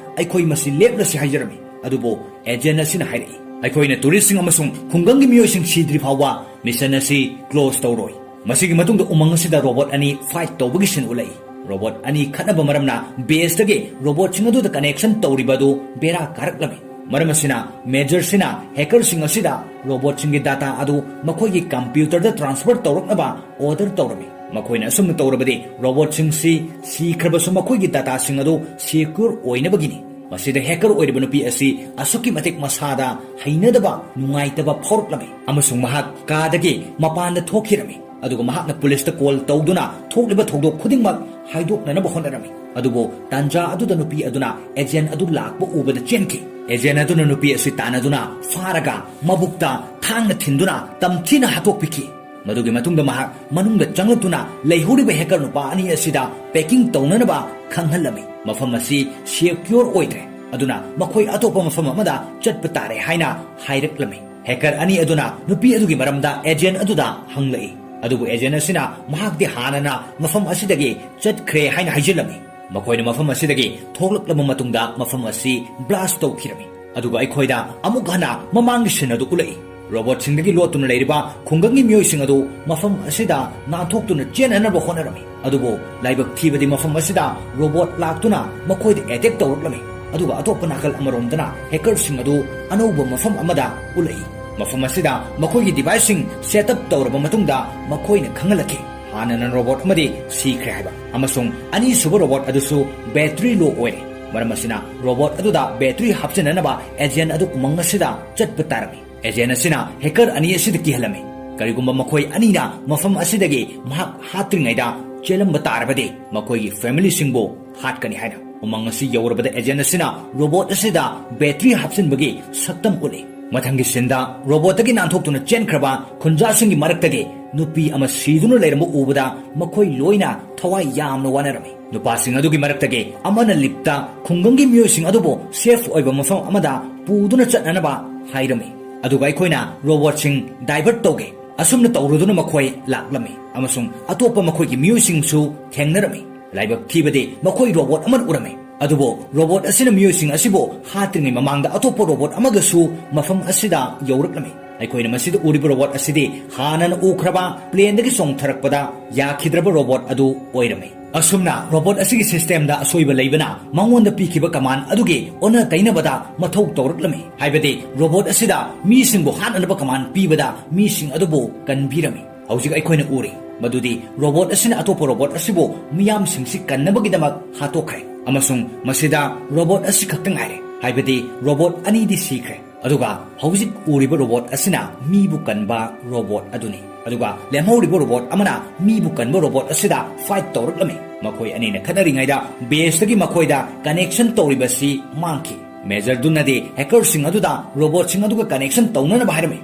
ꯑꯩꯈꯣꯏ ꯃꯁꯤ ꯂꯦꯞꯂꯁꯤ ꯍꯥꯏꯖꯔꯝꯃꯤ꯫ ꯑꯗꯨꯕꯨ ꯑꯦꯖꯦꯟꯠ ꯑꯁꯤꯅ ꯍꯥꯏꯔꯛꯏ, "ꯑꯩꯈꯣꯏꯅ ꯇꯨꯔꯤꯁꯁꯤꯡ ꯑꯃꯁꯨꯡ ꯈꯨꯡꯒꯪꯒꯤ ꯃꯤꯑꯣꯏꯁꯤꯡ ꯁꯤꯗ꯭ꯔꯤ ꯐꯥꯎꯕ ꯃꯤꯁꯟ ꯑꯁꯤ ꯀ꯭ꯂꯣꯖ ꯇꯧꯔꯣꯏ"꯫ ꯃꯁꯤꯒꯤ ꯃꯇꯨꯡꯗ ꯎꯃꯪ ꯑꯁꯤꯗ ꯔꯣꯕꯣꯠ ꯑꯅꯤ ꯐꯥꯏꯠ ꯇꯧꯕꯒꯤ ꯁꯤꯟ ꯎꯠꯂꯛꯏ꯫ ꯔꯣꯕꯣꯠ ꯑꯅꯤ ꯈꯠꯅꯕ ꯃꯔꯝꯅ ꯕꯦꯁꯇꯒꯤ ꯔꯣꯕꯣꯠꯁꯤꯡ ꯑꯗꯨꯗ ꯀꯅꯦꯛꯁꯟ ꯇꯧꯔꯤꯕ ꯑꯗꯨ ꯕꯦꯔꯥ ꯀꯥꯔꯛꯂꯝꯃꯤ꯫ ꯃꯔꯝ ꯑꯁꯤꯅ ꯃꯦꯖꯔꯁꯤꯅ ꯍꯦꯀꯔꯁꯤꯡ ꯑꯁꯤꯗ ꯔꯣꯕꯣꯠꯁꯤꯡꯒꯤ ꯗꯥꯇꯥ ꯑꯗꯨ ꯃꯈꯣꯏꯒꯤ ꯀꯝꯄ꯭ꯌꯨꯇꯔꯗ ꯇ꯭ꯔꯥꯟꯁꯐꯔ ꯇꯧꯔꯛꯅꯕ ꯑꯣꯔꯗꯔ ꯇꯧꯔꯝꯃꯤ꯫ ꯃꯈꯣꯏꯅ ꯑꯁꯨꯝꯅ ꯇꯧꯔꯕꯗꯤ ꯔꯣꯕꯣꯠꯁꯤꯡꯁꯤ ꯁꯤꯈ꯭ꯔꯕꯁꯨ ꯃꯈꯣꯏꯒꯤ ꯗꯥꯇꯥꯁꯤꯡ ꯑꯗꯨ ꯁꯦꯀ꯭ꯌꯨꯔ ꯑꯣꯏꯅꯕꯒꯤꯅꯤ꯫ ꯃꯁꯤꯗ ꯍꯦꯀꯔ ꯑꯣꯏꯔꯤꯕ ꯅꯨꯄꯤ ꯑꯁꯤ ꯑꯁꯨꯛꯀꯤ ꯃꯇꯤꯛ ꯃꯁꯥꯗ ꯍꯩꯅꯗꯕ, ꯅꯨꯡꯉꯥꯏꯇꯕ ꯐꯥꯎꯔꯛꯂꯝꯃꯤ ꯑꯃꯁꯨꯡ ꯃꯍꯥꯛ ꯀꯥꯗꯒꯤ ꯃꯄꯥꯟꯗ ꯊꯣꯛꯈꯤꯔꯝꯃꯤ꯫ ꯑꯗꯨꯒ ꯃꯍꯥꯛꯅ ꯄꯨꯂꯤꯁꯇ ꯀꯣꯜ ꯇꯧꯗꯨꯅ ꯊꯣꯛꯂꯤꯕ ꯊꯧꯗꯣꯛ ꯈꯨꯗꯤꯡꯃꯛ ꯍꯥꯏꯗꯣꯛꯅꯅꯕ ꯍꯣꯠꯅꯔꯝꯃꯤ꯫ ꯑꯗꯨꯕꯨ ꯇꯥꯟꯖꯥ ꯑꯗꯨꯗ ꯅꯨꯄꯤ ꯑꯗꯨꯅ ꯑꯦꯖꯦꯟꯠ ꯑꯗꯨ ꯂꯥꯛꯄ ꯎꯕꯗ ꯆꯦꯟꯈꯤ꯫ ꯑꯦꯖꯦꯟꯠ ꯑꯗꯨꯅ ꯅꯨꯄꯤ ꯑꯁꯤ ꯇꯥꯟꯅꯗꯨꯅ ꯐꯥꯔꯒ ꯃꯕꯨꯛꯇ ꯊꯥꯡꯅ ꯊꯤꯟꯗꯨꯅ ꯇꯝꯊꯤꯅ ꯍꯥꯠꯇꯣꯛꯄꯤꯈꯤ꯫ ꯃꯗꯨꯒꯤ ꯃꯇꯨꯡꯗ ꯃꯍꯥꯛ ꯃꯅꯨꯡꯗ ꯆꯪꯂꯛꯇꯨꯅ ꯂꯩꯍꯧꯔꯤꯕ ꯍꯦꯀꯔ ꯅꯨꯄꯥ ꯑꯅꯤ ꯑꯁꯤꯗ ꯄꯦꯀꯤꯡ ꯇꯧꯅꯅꯕ ꯈꯪꯍꯜꯂꯝꯃꯤ꯫ "ꯃꯐꯝ ꯑꯁꯤ ꯁꯦꯀ꯭ꯌꯣꯔ ꯑꯣꯏꯗ꯭ꯔꯦ, ꯑꯗꯨꯅ ꯃꯈꯣꯏ ꯑꯇꯣꯞꯄ ꯃꯐꯝ ꯑꯃꯗ ꯆꯠꯄ ꯇꯥꯔꯦ" ꯍꯥꯏꯅ ꯍꯥꯏꯔꯛꯂꯝꯃꯤ꯫ ꯍꯦꯀꯔ ꯑꯅꯤ ꯑꯗꯨꯅ ꯅꯨꯄꯤ ꯑꯗꯨꯒꯤ ꯃꯔꯝꯗ ꯑꯦꯖꯦꯟꯠ ꯑꯗꯨꯗ ꯍꯪꯂꯛꯏ, ꯑꯗꯨꯕꯨ ꯑꯦꯖꯦꯟꯠ ꯑꯁꯤꯅ ꯃꯍꯥꯛꯇꯤ ꯍꯥꯟꯅꯅ ꯃꯐꯝ ꯑꯁꯤꯗꯒꯤ ꯆꯠꯈ꯭ꯔꯦ ꯍꯥꯏꯅ ꯍꯥꯏꯖꯤꯜꯂꯝꯃꯤ꯫ ꯃꯈꯣꯏꯅ ꯃꯐꯝ ꯑꯁꯤꯗꯒꯤ ꯊꯣꯛꯂꯛꯂꯕ ꯃꯇꯨꯡꯗ ꯃꯐꯝ ꯑꯁꯤ ꯕ꯭ꯂꯥꯁ ꯇꯧꯈꯤꯔꯝꯃꯤ꯫ ꯑꯗꯨꯒ ꯑꯩꯈꯣꯏꯗ ꯑꯃꯨꯛ ꯍꯟꯅ ꯃꯃꯥꯡꯒꯤ ꯁꯤꯟ ꯑꯗꯨ ꯎꯠꯂꯛꯏ꯫ ꯔꯣꯕꯣꯠꯁꯤꯡꯗꯒꯤ ꯂꯣꯠꯇꯨꯅ ꯂꯩꯔꯤꯕ ꯈꯨꯡꯒꯪꯒꯤ ꯃꯤꯑꯣꯏꯁꯤꯡ ꯑꯗꯨ ꯃꯐꯝ ꯑꯁꯤꯗ ꯅꯥꯟꯊꯣꯛꯇꯨꯅ ꯆꯦꯟꯅꯅꯕ ꯍꯣꯠꯅꯔꯝꯃꯤ꯫ ꯑꯗꯨꯕꯨ ꯂꯥꯏꯕꯛ ꯊꯤꯕꯗꯤ ꯃꯐꯝ ꯑꯁꯤꯗ ꯔꯣꯕꯣꯠ ꯂꯥꯛꯇꯨꯅ ꯃꯈꯣꯏꯗ ꯑꯦꯇꯦꯛ ꯇꯧꯔꯛꯂꯝꯃꯤ꯫ ꯑꯗꯨꯒ ꯑꯇꯣꯞꯄ ꯅꯥꯀꯜ ꯑꯃꯔꯣꯝꯗꯅ ꯍꯦꯀꯔꯁꯤꯡ ꯑꯗꯨ ꯑꯅꯧꯕ ꯃꯐꯝ ꯑꯃꯗ ꯎꯠꯂꯛꯏ꯫ ꯃꯐꯝ ꯑꯁꯤꯗ ꯃꯈꯣꯏꯒꯤ ꯗꯤꯚꯥꯏꯁꯁꯤꯡ ꯁꯦꯠ ꯑꯞ ꯇꯧꯔꯕ ꯃꯇꯨꯡꯗ ꯃꯈꯣꯏꯅ ꯈꯪꯍꯜꯂꯛꯈꯤ, ꯍꯥꯟꯅꯅ ꯔꯣꯕꯣꯠ ꯑꯃꯗꯤ ꯁꯤꯈ꯭ꯔꯦ ꯍꯥꯏꯕ, ꯑꯃꯁꯨꯡ ꯑꯅꯤꯁꯨꯕ ꯔꯣꯕꯣꯠ ꯑꯗꯨꯁꯨ ꯕꯦꯇ꯭ꯔꯤ ꯂꯣ ꯑꯣꯏꯔꯦ꯫ ꯃꯔꯝ ꯑꯁꯤꯅ ꯔꯣꯕꯣꯠ ꯑꯗꯨꯗ ꯕꯦꯇ꯭ꯔꯤ ꯍꯥꯞꯆꯤꯟꯅꯅꯕ ꯑꯦꯖꯦꯟ ꯑꯗꯨ ꯎꯃꯪ ꯑꯁꯤꯗ ꯆꯠꯄ ꯇꯥꯔꯝꯃꯤ꯫ ꯑꯦꯖꯦꯟ ꯑꯁꯤꯅ ꯍꯦꯀꯔ ꯑꯅꯤ ꯑꯁꯤꯗ ꯀꯤꯍꯜꯂꯝꯃꯤ꯫ ꯀꯔꯤꯒꯨꯝꯕ ꯃꯈꯣꯏ ꯑꯅꯤꯅ ꯃꯐꯝ ꯑꯁꯤꯗꯒꯤ ꯃꯍꯥꯛ ꯍꯥꯠꯇ꯭ꯔꯤꯉꯩꯗ ꯆꯦꯜꯂꯝꯕ ꯇꯥꯔꯕꯗꯤ ꯃꯈꯣꯏꯒꯤ ꯐꯦꯃꯤꯂꯤꯁꯤꯡꯕꯨ ꯍꯥꯠꯀꯅꯤ ꯍꯥꯏꯅ꯫ ꯎꯃꯪ ꯑꯁꯤ ꯌꯧꯔꯕꯗ ꯑꯦꯖꯦꯟ ꯑꯁꯤꯅ ꯔꯣꯕꯣꯠ ꯑꯁꯤꯗ ꯕꯦꯇ꯭ꯔꯤ ꯍꯥꯞꯆꯤꯟꯕꯒꯤ ꯁꯛꯇꯝ ꯎꯠꯂꯤ꯫ ꯃꯊꯪꯒꯤ ꯁꯤꯟꯗ ꯔꯣꯕꯣꯠꯇꯒꯤ ꯅꯥꯟꯊꯣꯛꯇꯨꯅ ꯆꯦꯟꯈ꯭ꯔꯕ ꯈꯨꯟꯖꯥꯁꯤꯡꯒꯤ ꯃꯔꯛꯇꯒꯤ ꯅꯨꯄꯤ ꯑꯃ ꯁꯤꯗꯨꯅ ꯂꯩꯔꯝꯕ ꯎꯕꯗ ꯃꯈꯣꯏ ꯂꯣꯏꯅ ꯊꯋꯥꯏ ꯌꯥꯝꯅ ꯋꯥꯅꯔꯝꯃꯤ꯫ ꯅꯨꯄꯥꯁꯤꯡ ꯑꯗꯨꯒꯤ ꯃꯔꯛꯇꯒꯤ ꯑꯃꯅ ꯂꯤꯞꯇ ꯈꯨꯡꯒꯪꯒꯤ ꯃꯤꯑꯣꯏꯁꯤꯡ ꯑꯗꯨꯕꯨ ꯁꯦꯐ ꯑꯣꯏꯕ ꯃꯐꯝ ꯑꯃꯗ ꯄꯨꯗꯨꯅ ꯆꯠꯅꯅꯕ ꯍꯥꯏꯔꯝꯃꯤ꯫ ꯑꯗꯨꯒ ꯑꯩꯈꯣꯏꯅ ꯔꯣꯕꯣꯠꯁꯤꯡ ꯗꯥꯏꯚꯔꯠ ꯇꯧꯒꯦ꯫ ꯑꯁꯨꯝꯅ ꯇꯧꯔꯨꯗꯨꯅ ꯃꯈꯣꯏ ꯂꯥꯛꯂꯝꯃꯤ ꯑꯃꯁꯨꯡ ꯑꯇꯣꯞꯄ ꯃꯈꯣꯏꯒꯤ ꯃꯤꯑꯣꯏꯁꯤꯡꯁꯨ ꯊꯦꯡꯅꯔꯝꯃꯤ꯫ ꯂꯥꯏꯕꯛ ꯊꯤꯕꯗꯤ ꯃꯈꯣꯏ ꯔꯣꯕꯣꯠ ꯑꯃꯅ ꯎꯔꯝꯃꯤ꯫ ꯑꯗꯨꯕꯨ ꯔꯣꯕꯣꯠ ꯑꯁꯤꯅ ꯃꯤꯑꯣꯏꯁꯤꯡ ꯑꯁꯤꯕꯨ ꯍꯥꯠꯇ꯭ꯔꯤꯉꯩ ꯃꯃꯥꯡꯗ ꯑꯇꯣꯞꯄ ꯔꯣꯕꯣꯠ ꯑꯃꯒꯁꯨ ꯃꯐꯝ ꯑꯁꯤꯗ ꯌꯧꯔꯛꯂꯝꯃꯤ꯫ ꯑꯩꯈꯣꯏꯅ ꯃꯁꯤꯗ ꯎꯔꯤꯕ ꯔꯣꯕꯣꯠ ꯑꯁꯤꯗꯤ ꯍꯥꯟꯅꯅ ꯎꯈ꯭ꯔꯕ ꯄ꯭ꯂꯦꯟꯗꯒꯤ ꯆꯣꯡꯊꯔꯛꯄꯗ ꯌꯥꯈꯤꯗ꯭ꯔꯕ ꯔꯣꯕꯣꯠ ꯑꯗꯨ ꯑꯣꯏꯔꯝꯃꯤ꯫ ꯑꯁꯨꯝꯅ ꯔꯣꯕꯣꯠ ꯑꯁꯤꯒꯤ ꯁꯤꯁꯇꯦꯝꯗ ꯑꯁꯣꯏꯕ ꯂꯩꯕꯅ ꯃꯉꯣꯟꯗ ꯄꯤꯈꯤꯕ ꯀꯃꯥꯟ ꯑꯗꯨꯒꯤ ꯑꯣꯟꯅ ꯇꯩꯅꯕꯗ ꯃꯊꯧ ꯇꯧꯔꯛꯂꯝꯃꯤ꯫ ꯍꯥꯏꯕꯗꯤ ꯔꯣꯕꯣꯠ ꯑꯁꯤꯗ ꯃꯤꯁꯤꯡꯕꯨ ꯍꯥꯠꯅꯅꯕ ꯀꯃꯥꯟ ꯄꯤꯕꯗ ꯃꯤꯁꯤꯡ ꯑꯗꯨꯕꯨ ꯀꯟꯕꯤꯔꯝꯃꯤ꯫ ꯍꯧꯖꯤꯛ ꯑꯩꯈꯣꯏꯅ ꯎꯔꯤ ꯃꯗꯨꯗꯤ ꯔꯣꯕꯣꯠ ꯑꯁꯤꯅ ꯑꯇꯣꯞꯄ ꯔꯣꯕꯣꯠ ꯑꯁꯤꯕꯨ ꯃꯤꯌꯥꯝꯁꯤꯡꯁꯤ ꯀꯟꯅꯕꯒꯤꯗꯃꯛ ꯍꯥꯠꯇꯣꯛꯈ꯭ꯔꯦ, ꯑꯃꯁꯨꯡ ꯃꯁꯤꯗ ꯔꯣꯕꯣꯠ ꯑꯁꯤ ꯈꯛꯇ ꯉꯥꯏꯔꯦ, ꯍꯥꯏꯕꯗꯤ ꯔꯣꯕꯣꯠ ꯑꯅꯤꯗꯤ ꯁꯤꯈ꯭ꯔꯦ꯫ ꯑꯗꯨꯒ ꯍꯧꯖꯤꯛ ꯎꯔꯤꯕ ꯔꯣꯕꯣꯠ ꯑꯁꯤꯅ ꯃꯤꯕꯨ ꯀꯟꯕ ꯔꯣꯕꯣꯠ ꯑꯗꯨꯅꯤ꯫ ꯑꯗꯨꯒ ꯂꯦꯝꯍꯧꯔꯤꯕ ꯔꯣꯕꯣꯠ ꯑꯃꯅ ꯃꯤꯕꯨ ꯀꯟꯕ ꯔꯣꯕꯣꯠ ꯑꯁꯤꯗ ꯐꯥꯏꯠ ꯇꯧꯔꯛꯂꯝꯃꯤ꯫ ꯃꯈꯣꯏ ꯑꯅꯤꯅ ꯈꯠꯅꯔꯤꯉꯩꯗ ꯕꯦꯁꯇꯒꯤ ꯃꯈꯣꯏꯗ ꯀꯅꯦꯛꯁꯟ ꯇꯧꯔꯤꯕꯁꯤ ꯃꯥꯡꯈꯤ꯫ ꯃꯦꯖꯔꯗꯨꯅꯗꯤ ꯍꯦꯀꯔꯁꯤꯡ ꯑꯗꯨꯗ ꯔꯣꯕꯣꯠꯁꯤꯡ ꯑꯗꯨꯒ ꯀꯅꯦꯛꯁꯟ ꯇꯧꯅꯅꯕ ꯍꯥꯏꯔꯝꯃꯤ,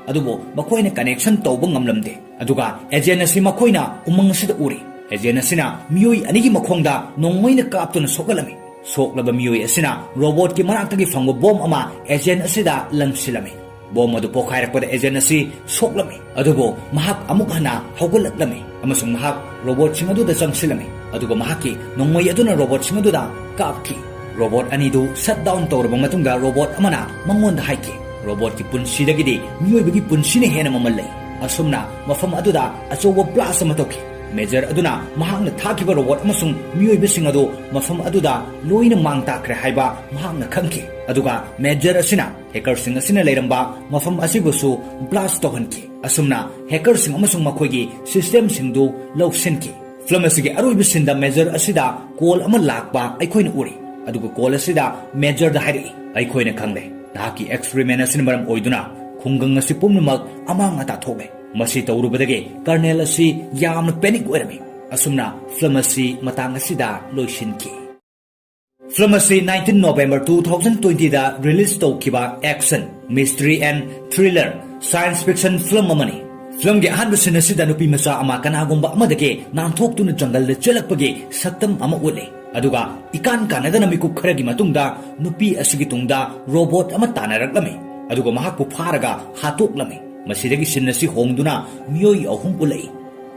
ꯑꯗꯨꯕꯨ ꯃꯈꯣꯏꯅ ꯀꯅꯦꯛꯁꯟ ꯇꯧꯕ ꯉꯝꯂꯝꯗꯦ꯫ ꯑꯗꯨꯒ ꯑꯦꯖꯦꯟ ꯑꯁꯤ ꯃꯈꯣꯏꯅ ꯎꯃꯪ ꯑꯁꯤꯗ ꯎꯔꯤ꯫ ꯑꯦꯖꯦꯟ ꯑꯁꯤꯅ ꯃꯤꯑꯣꯏ ꯑꯅꯤꯒꯤ ꯃꯈꯣꯡꯗ ꯅꯣꯡꯃꯩꯅ ꯀꯥꯞꯇꯨꯅ ꯁꯣꯛꯍꯜꯂꯝꯃꯤ꯫ ꯁꯣꯛꯂꯕ ꯃꯤꯑꯣꯏ ꯑꯁꯤꯅ ꯔꯣꯕꯣꯠꯀꯤ ꯃꯅꯥꯛꯇꯒꯤ ꯐꯪꯕ ꯕꯣꯝ ꯑꯃ ꯑꯦꯖꯦꯟ ꯑꯁꯤꯗ ꯂꯪꯁꯤꯜꯂꯝꯃꯤ꯫ ꯕꯣꯝ ꯑꯗꯨ ꯄꯣꯈꯥꯏꯔꯛꯄꯗ ꯑꯦꯖꯦꯟ ꯑꯁꯤ ꯁꯣꯛꯂꯝꯃꯤ, ꯑꯗꯨꯕꯨ ꯃꯍꯥꯛ ꯑꯃꯨꯛ ꯍꯟꯅ ꯍꯧꯒꯠꯂꯛꯂꯝꯃꯤ ꯑꯃꯁꯨꯡ ꯃꯍꯥꯛ ꯔꯣꯕꯣꯠꯁꯤꯡ ꯑꯗꯨꯗ ꯆꯪꯁꯤꯜꯂꯝꯃꯤ, ꯑꯗꯨꯒ ꯃꯍꯥꯛꯀꯤ ꯅꯣꯡꯃꯩ ꯑꯗꯨꯅ ꯔꯣꯕꯣꯠꯁꯤꯡ ꯑꯗꯨꯗ ꯀꯥꯞꯈꯤ꯫ ꯔꯣꯕꯣꯠ ꯑꯅꯤꯗꯨ ꯁꯠ ꯗꯥꯎꯟ ꯇꯧꯔꯕ ꯃꯇꯨꯡꯗ ꯔꯣꯕꯣꯠ ꯑꯃꯅ ꯃꯉꯣꯟꯗ ꯍꯥꯏꯈꯤ, ꯔꯣꯕꯣꯠꯀꯤ ꯄꯨꯟꯁꯤꯗꯒꯤꯗꯤ ꯃꯤꯑꯣꯏꯕꯒꯤ ꯄꯨꯟꯁꯤꯅ ꯍꯦꯟꯅ ꯃꯃꯜ ꯂꯩ꯫ ꯑꯁꯨꯝꯅ ꯃꯐꯝ ꯑꯗꯨꯗ ꯑꯆꯧꯕ blast ꯑꯃ ꯇꯧꯈꯤ꯫ ꯃꯦꯖꯔ ꯑꯗꯨꯅ ꯃꯍꯥꯛꯅ ꯊꯥꯈꯤꯕ ꯔꯣꯕꯣꯠ ꯑꯃꯁꯨꯡ ꯃꯤꯑꯣꯏꯕꯁꯤꯡ ꯑꯗꯨ ꯃꯐꯝ ꯑꯗꯨꯗ ꯂꯣꯏꯅ ꯃꯥꯡ ꯇꯥꯛꯈ꯭ꯔꯦ ꯍꯥꯏꯕ ꯃꯍꯥꯛꯅ ꯈꯪꯈꯤ꯫ ꯑꯗꯨꯒ ꯃꯦꯖꯔ ꯑꯁꯤꯅ ꯍꯦꯀꯔꯁꯤꯡ ꯑꯁꯤꯅ ꯂꯩꯔꯝꯕ ꯃꯐꯝ ꯑꯁꯤꯕꯨꯁꯨ blast ꯇꯧꯍꯟꯈꯤ꯫ ꯑꯁꯨꯝꯅ ꯍꯦꯀꯔꯁꯤꯡ ꯑꯃꯁꯨꯡ ꯃꯈꯣꯏꯒꯤ systemꯁꯤꯡꯗꯨ ꯂꯧꯁꯤꯟꯈꯤ꯫ ꯐꯤꯂꯝ ꯑꯁꯤꯒꯤ ꯑꯔꯣꯏꯕ ꯁꯤꯟꯗ ꯃꯦꯖꯔ ꯑꯁꯤꯗ ꯀꯣꯜ ꯑꯃ ꯂꯥꯛꯄ ꯑꯩꯈꯣꯏꯅ ꯎꯔꯤ꯫ ꯑꯗꯨꯒ ꯀꯣꯜ ꯑꯁꯤꯗ ꯃꯦꯖꯔꯗ ꯍꯥꯏꯔꯛꯏ, "ꯑꯩꯈꯣꯏꯅ ꯈꯪꯂꯦ, ꯅꯍꯥꯛꯀꯤ experiment ꯑꯁꯤꯅ ꯃꯔꯝ ꯑꯣꯏꯗꯨꯅ ꯈꯨꯡꯒꯪ ꯑꯁꯤ ꯄꯨꯝꯅꯃꯛ ꯑꯃꯥꯡ ꯑꯇꯥ ꯊꯣꯛꯂꯦ꯫" ꯃꯁꯤ ꯇꯧꯔꯨꯕꯗꯒꯤ ꯀꯔꯅꯦꯜ ꯑꯁꯤ ꯌꯥꯝꯅ panic ꯑꯣꯏꯔꯝꯃꯤ꯫ ꯑꯁꯨꯝꯅ ꯐꯤꯂꯝ ꯑꯁꯤ ꯃꯇꯥꯡ ꯑꯁꯤꯗ ꯂꯣꯏꯁꯤꯟꯈꯤ꯫ ꯐꯤꯂꯝ ꯑꯁꯤ nineteen November two thousand twenty ꯗ release ꯇꯧꯈꯤꯕ action, mystery and thriller science fiction film ꯑꯃꯅꯤ꯫ ꯐꯤꯂꯝꯒꯤ ꯑꯍꯥꯟꯕ ꯁꯤꯟ ꯑꯁꯤꯗ ꯅꯨꯄꯤ ꯃꯆꯥ ꯑꯃ ꯀꯅꯥꯒꯨꯝꯕ ꯑꯃꯗꯒꯤ ꯅꯥꯟꯊꯣꯛꯇꯨꯅ ꯖꯪꯒꯜꯗ ꯆꯦꯜꯂꯛꯄꯒꯤ ꯁꯛꯇꯝ ꯑꯃ ꯎꯠꯂꯤ꯫ ꯑꯗꯨꯒ ꯏꯀꯥꯟ ꯀꯥꯟꯅꯗꯅ ꯃꯤꯀꯨꯞ ꯈꯔꯒꯤ ꯃꯇꯨꯡꯗ ꯅꯨꯄꯤ ꯑꯁꯤꯒꯤ ꯇꯨꯡꯗ ꯔꯣꯕꯣꯠ ꯑꯃ ꯇꯥꯟꯅꯔꯛꯂꯝꯃꯤ꯫ ꯑꯗꯨꯒ ꯃꯍꯥꯛꯄꯨ ꯐꯥꯔꯒ ꯍꯥꯠꯇꯣꯛꯂꯝꯃꯤ꯫ ꯃꯁꯤꯗꯒꯤ ꯁꯤꯟ ꯑꯁꯤ ꯍꯣꯡꯗꯨꯅ ꯃꯤꯑꯣꯏ ꯑꯍꯨꯝ ꯎꯠꯂꯛꯏ꯫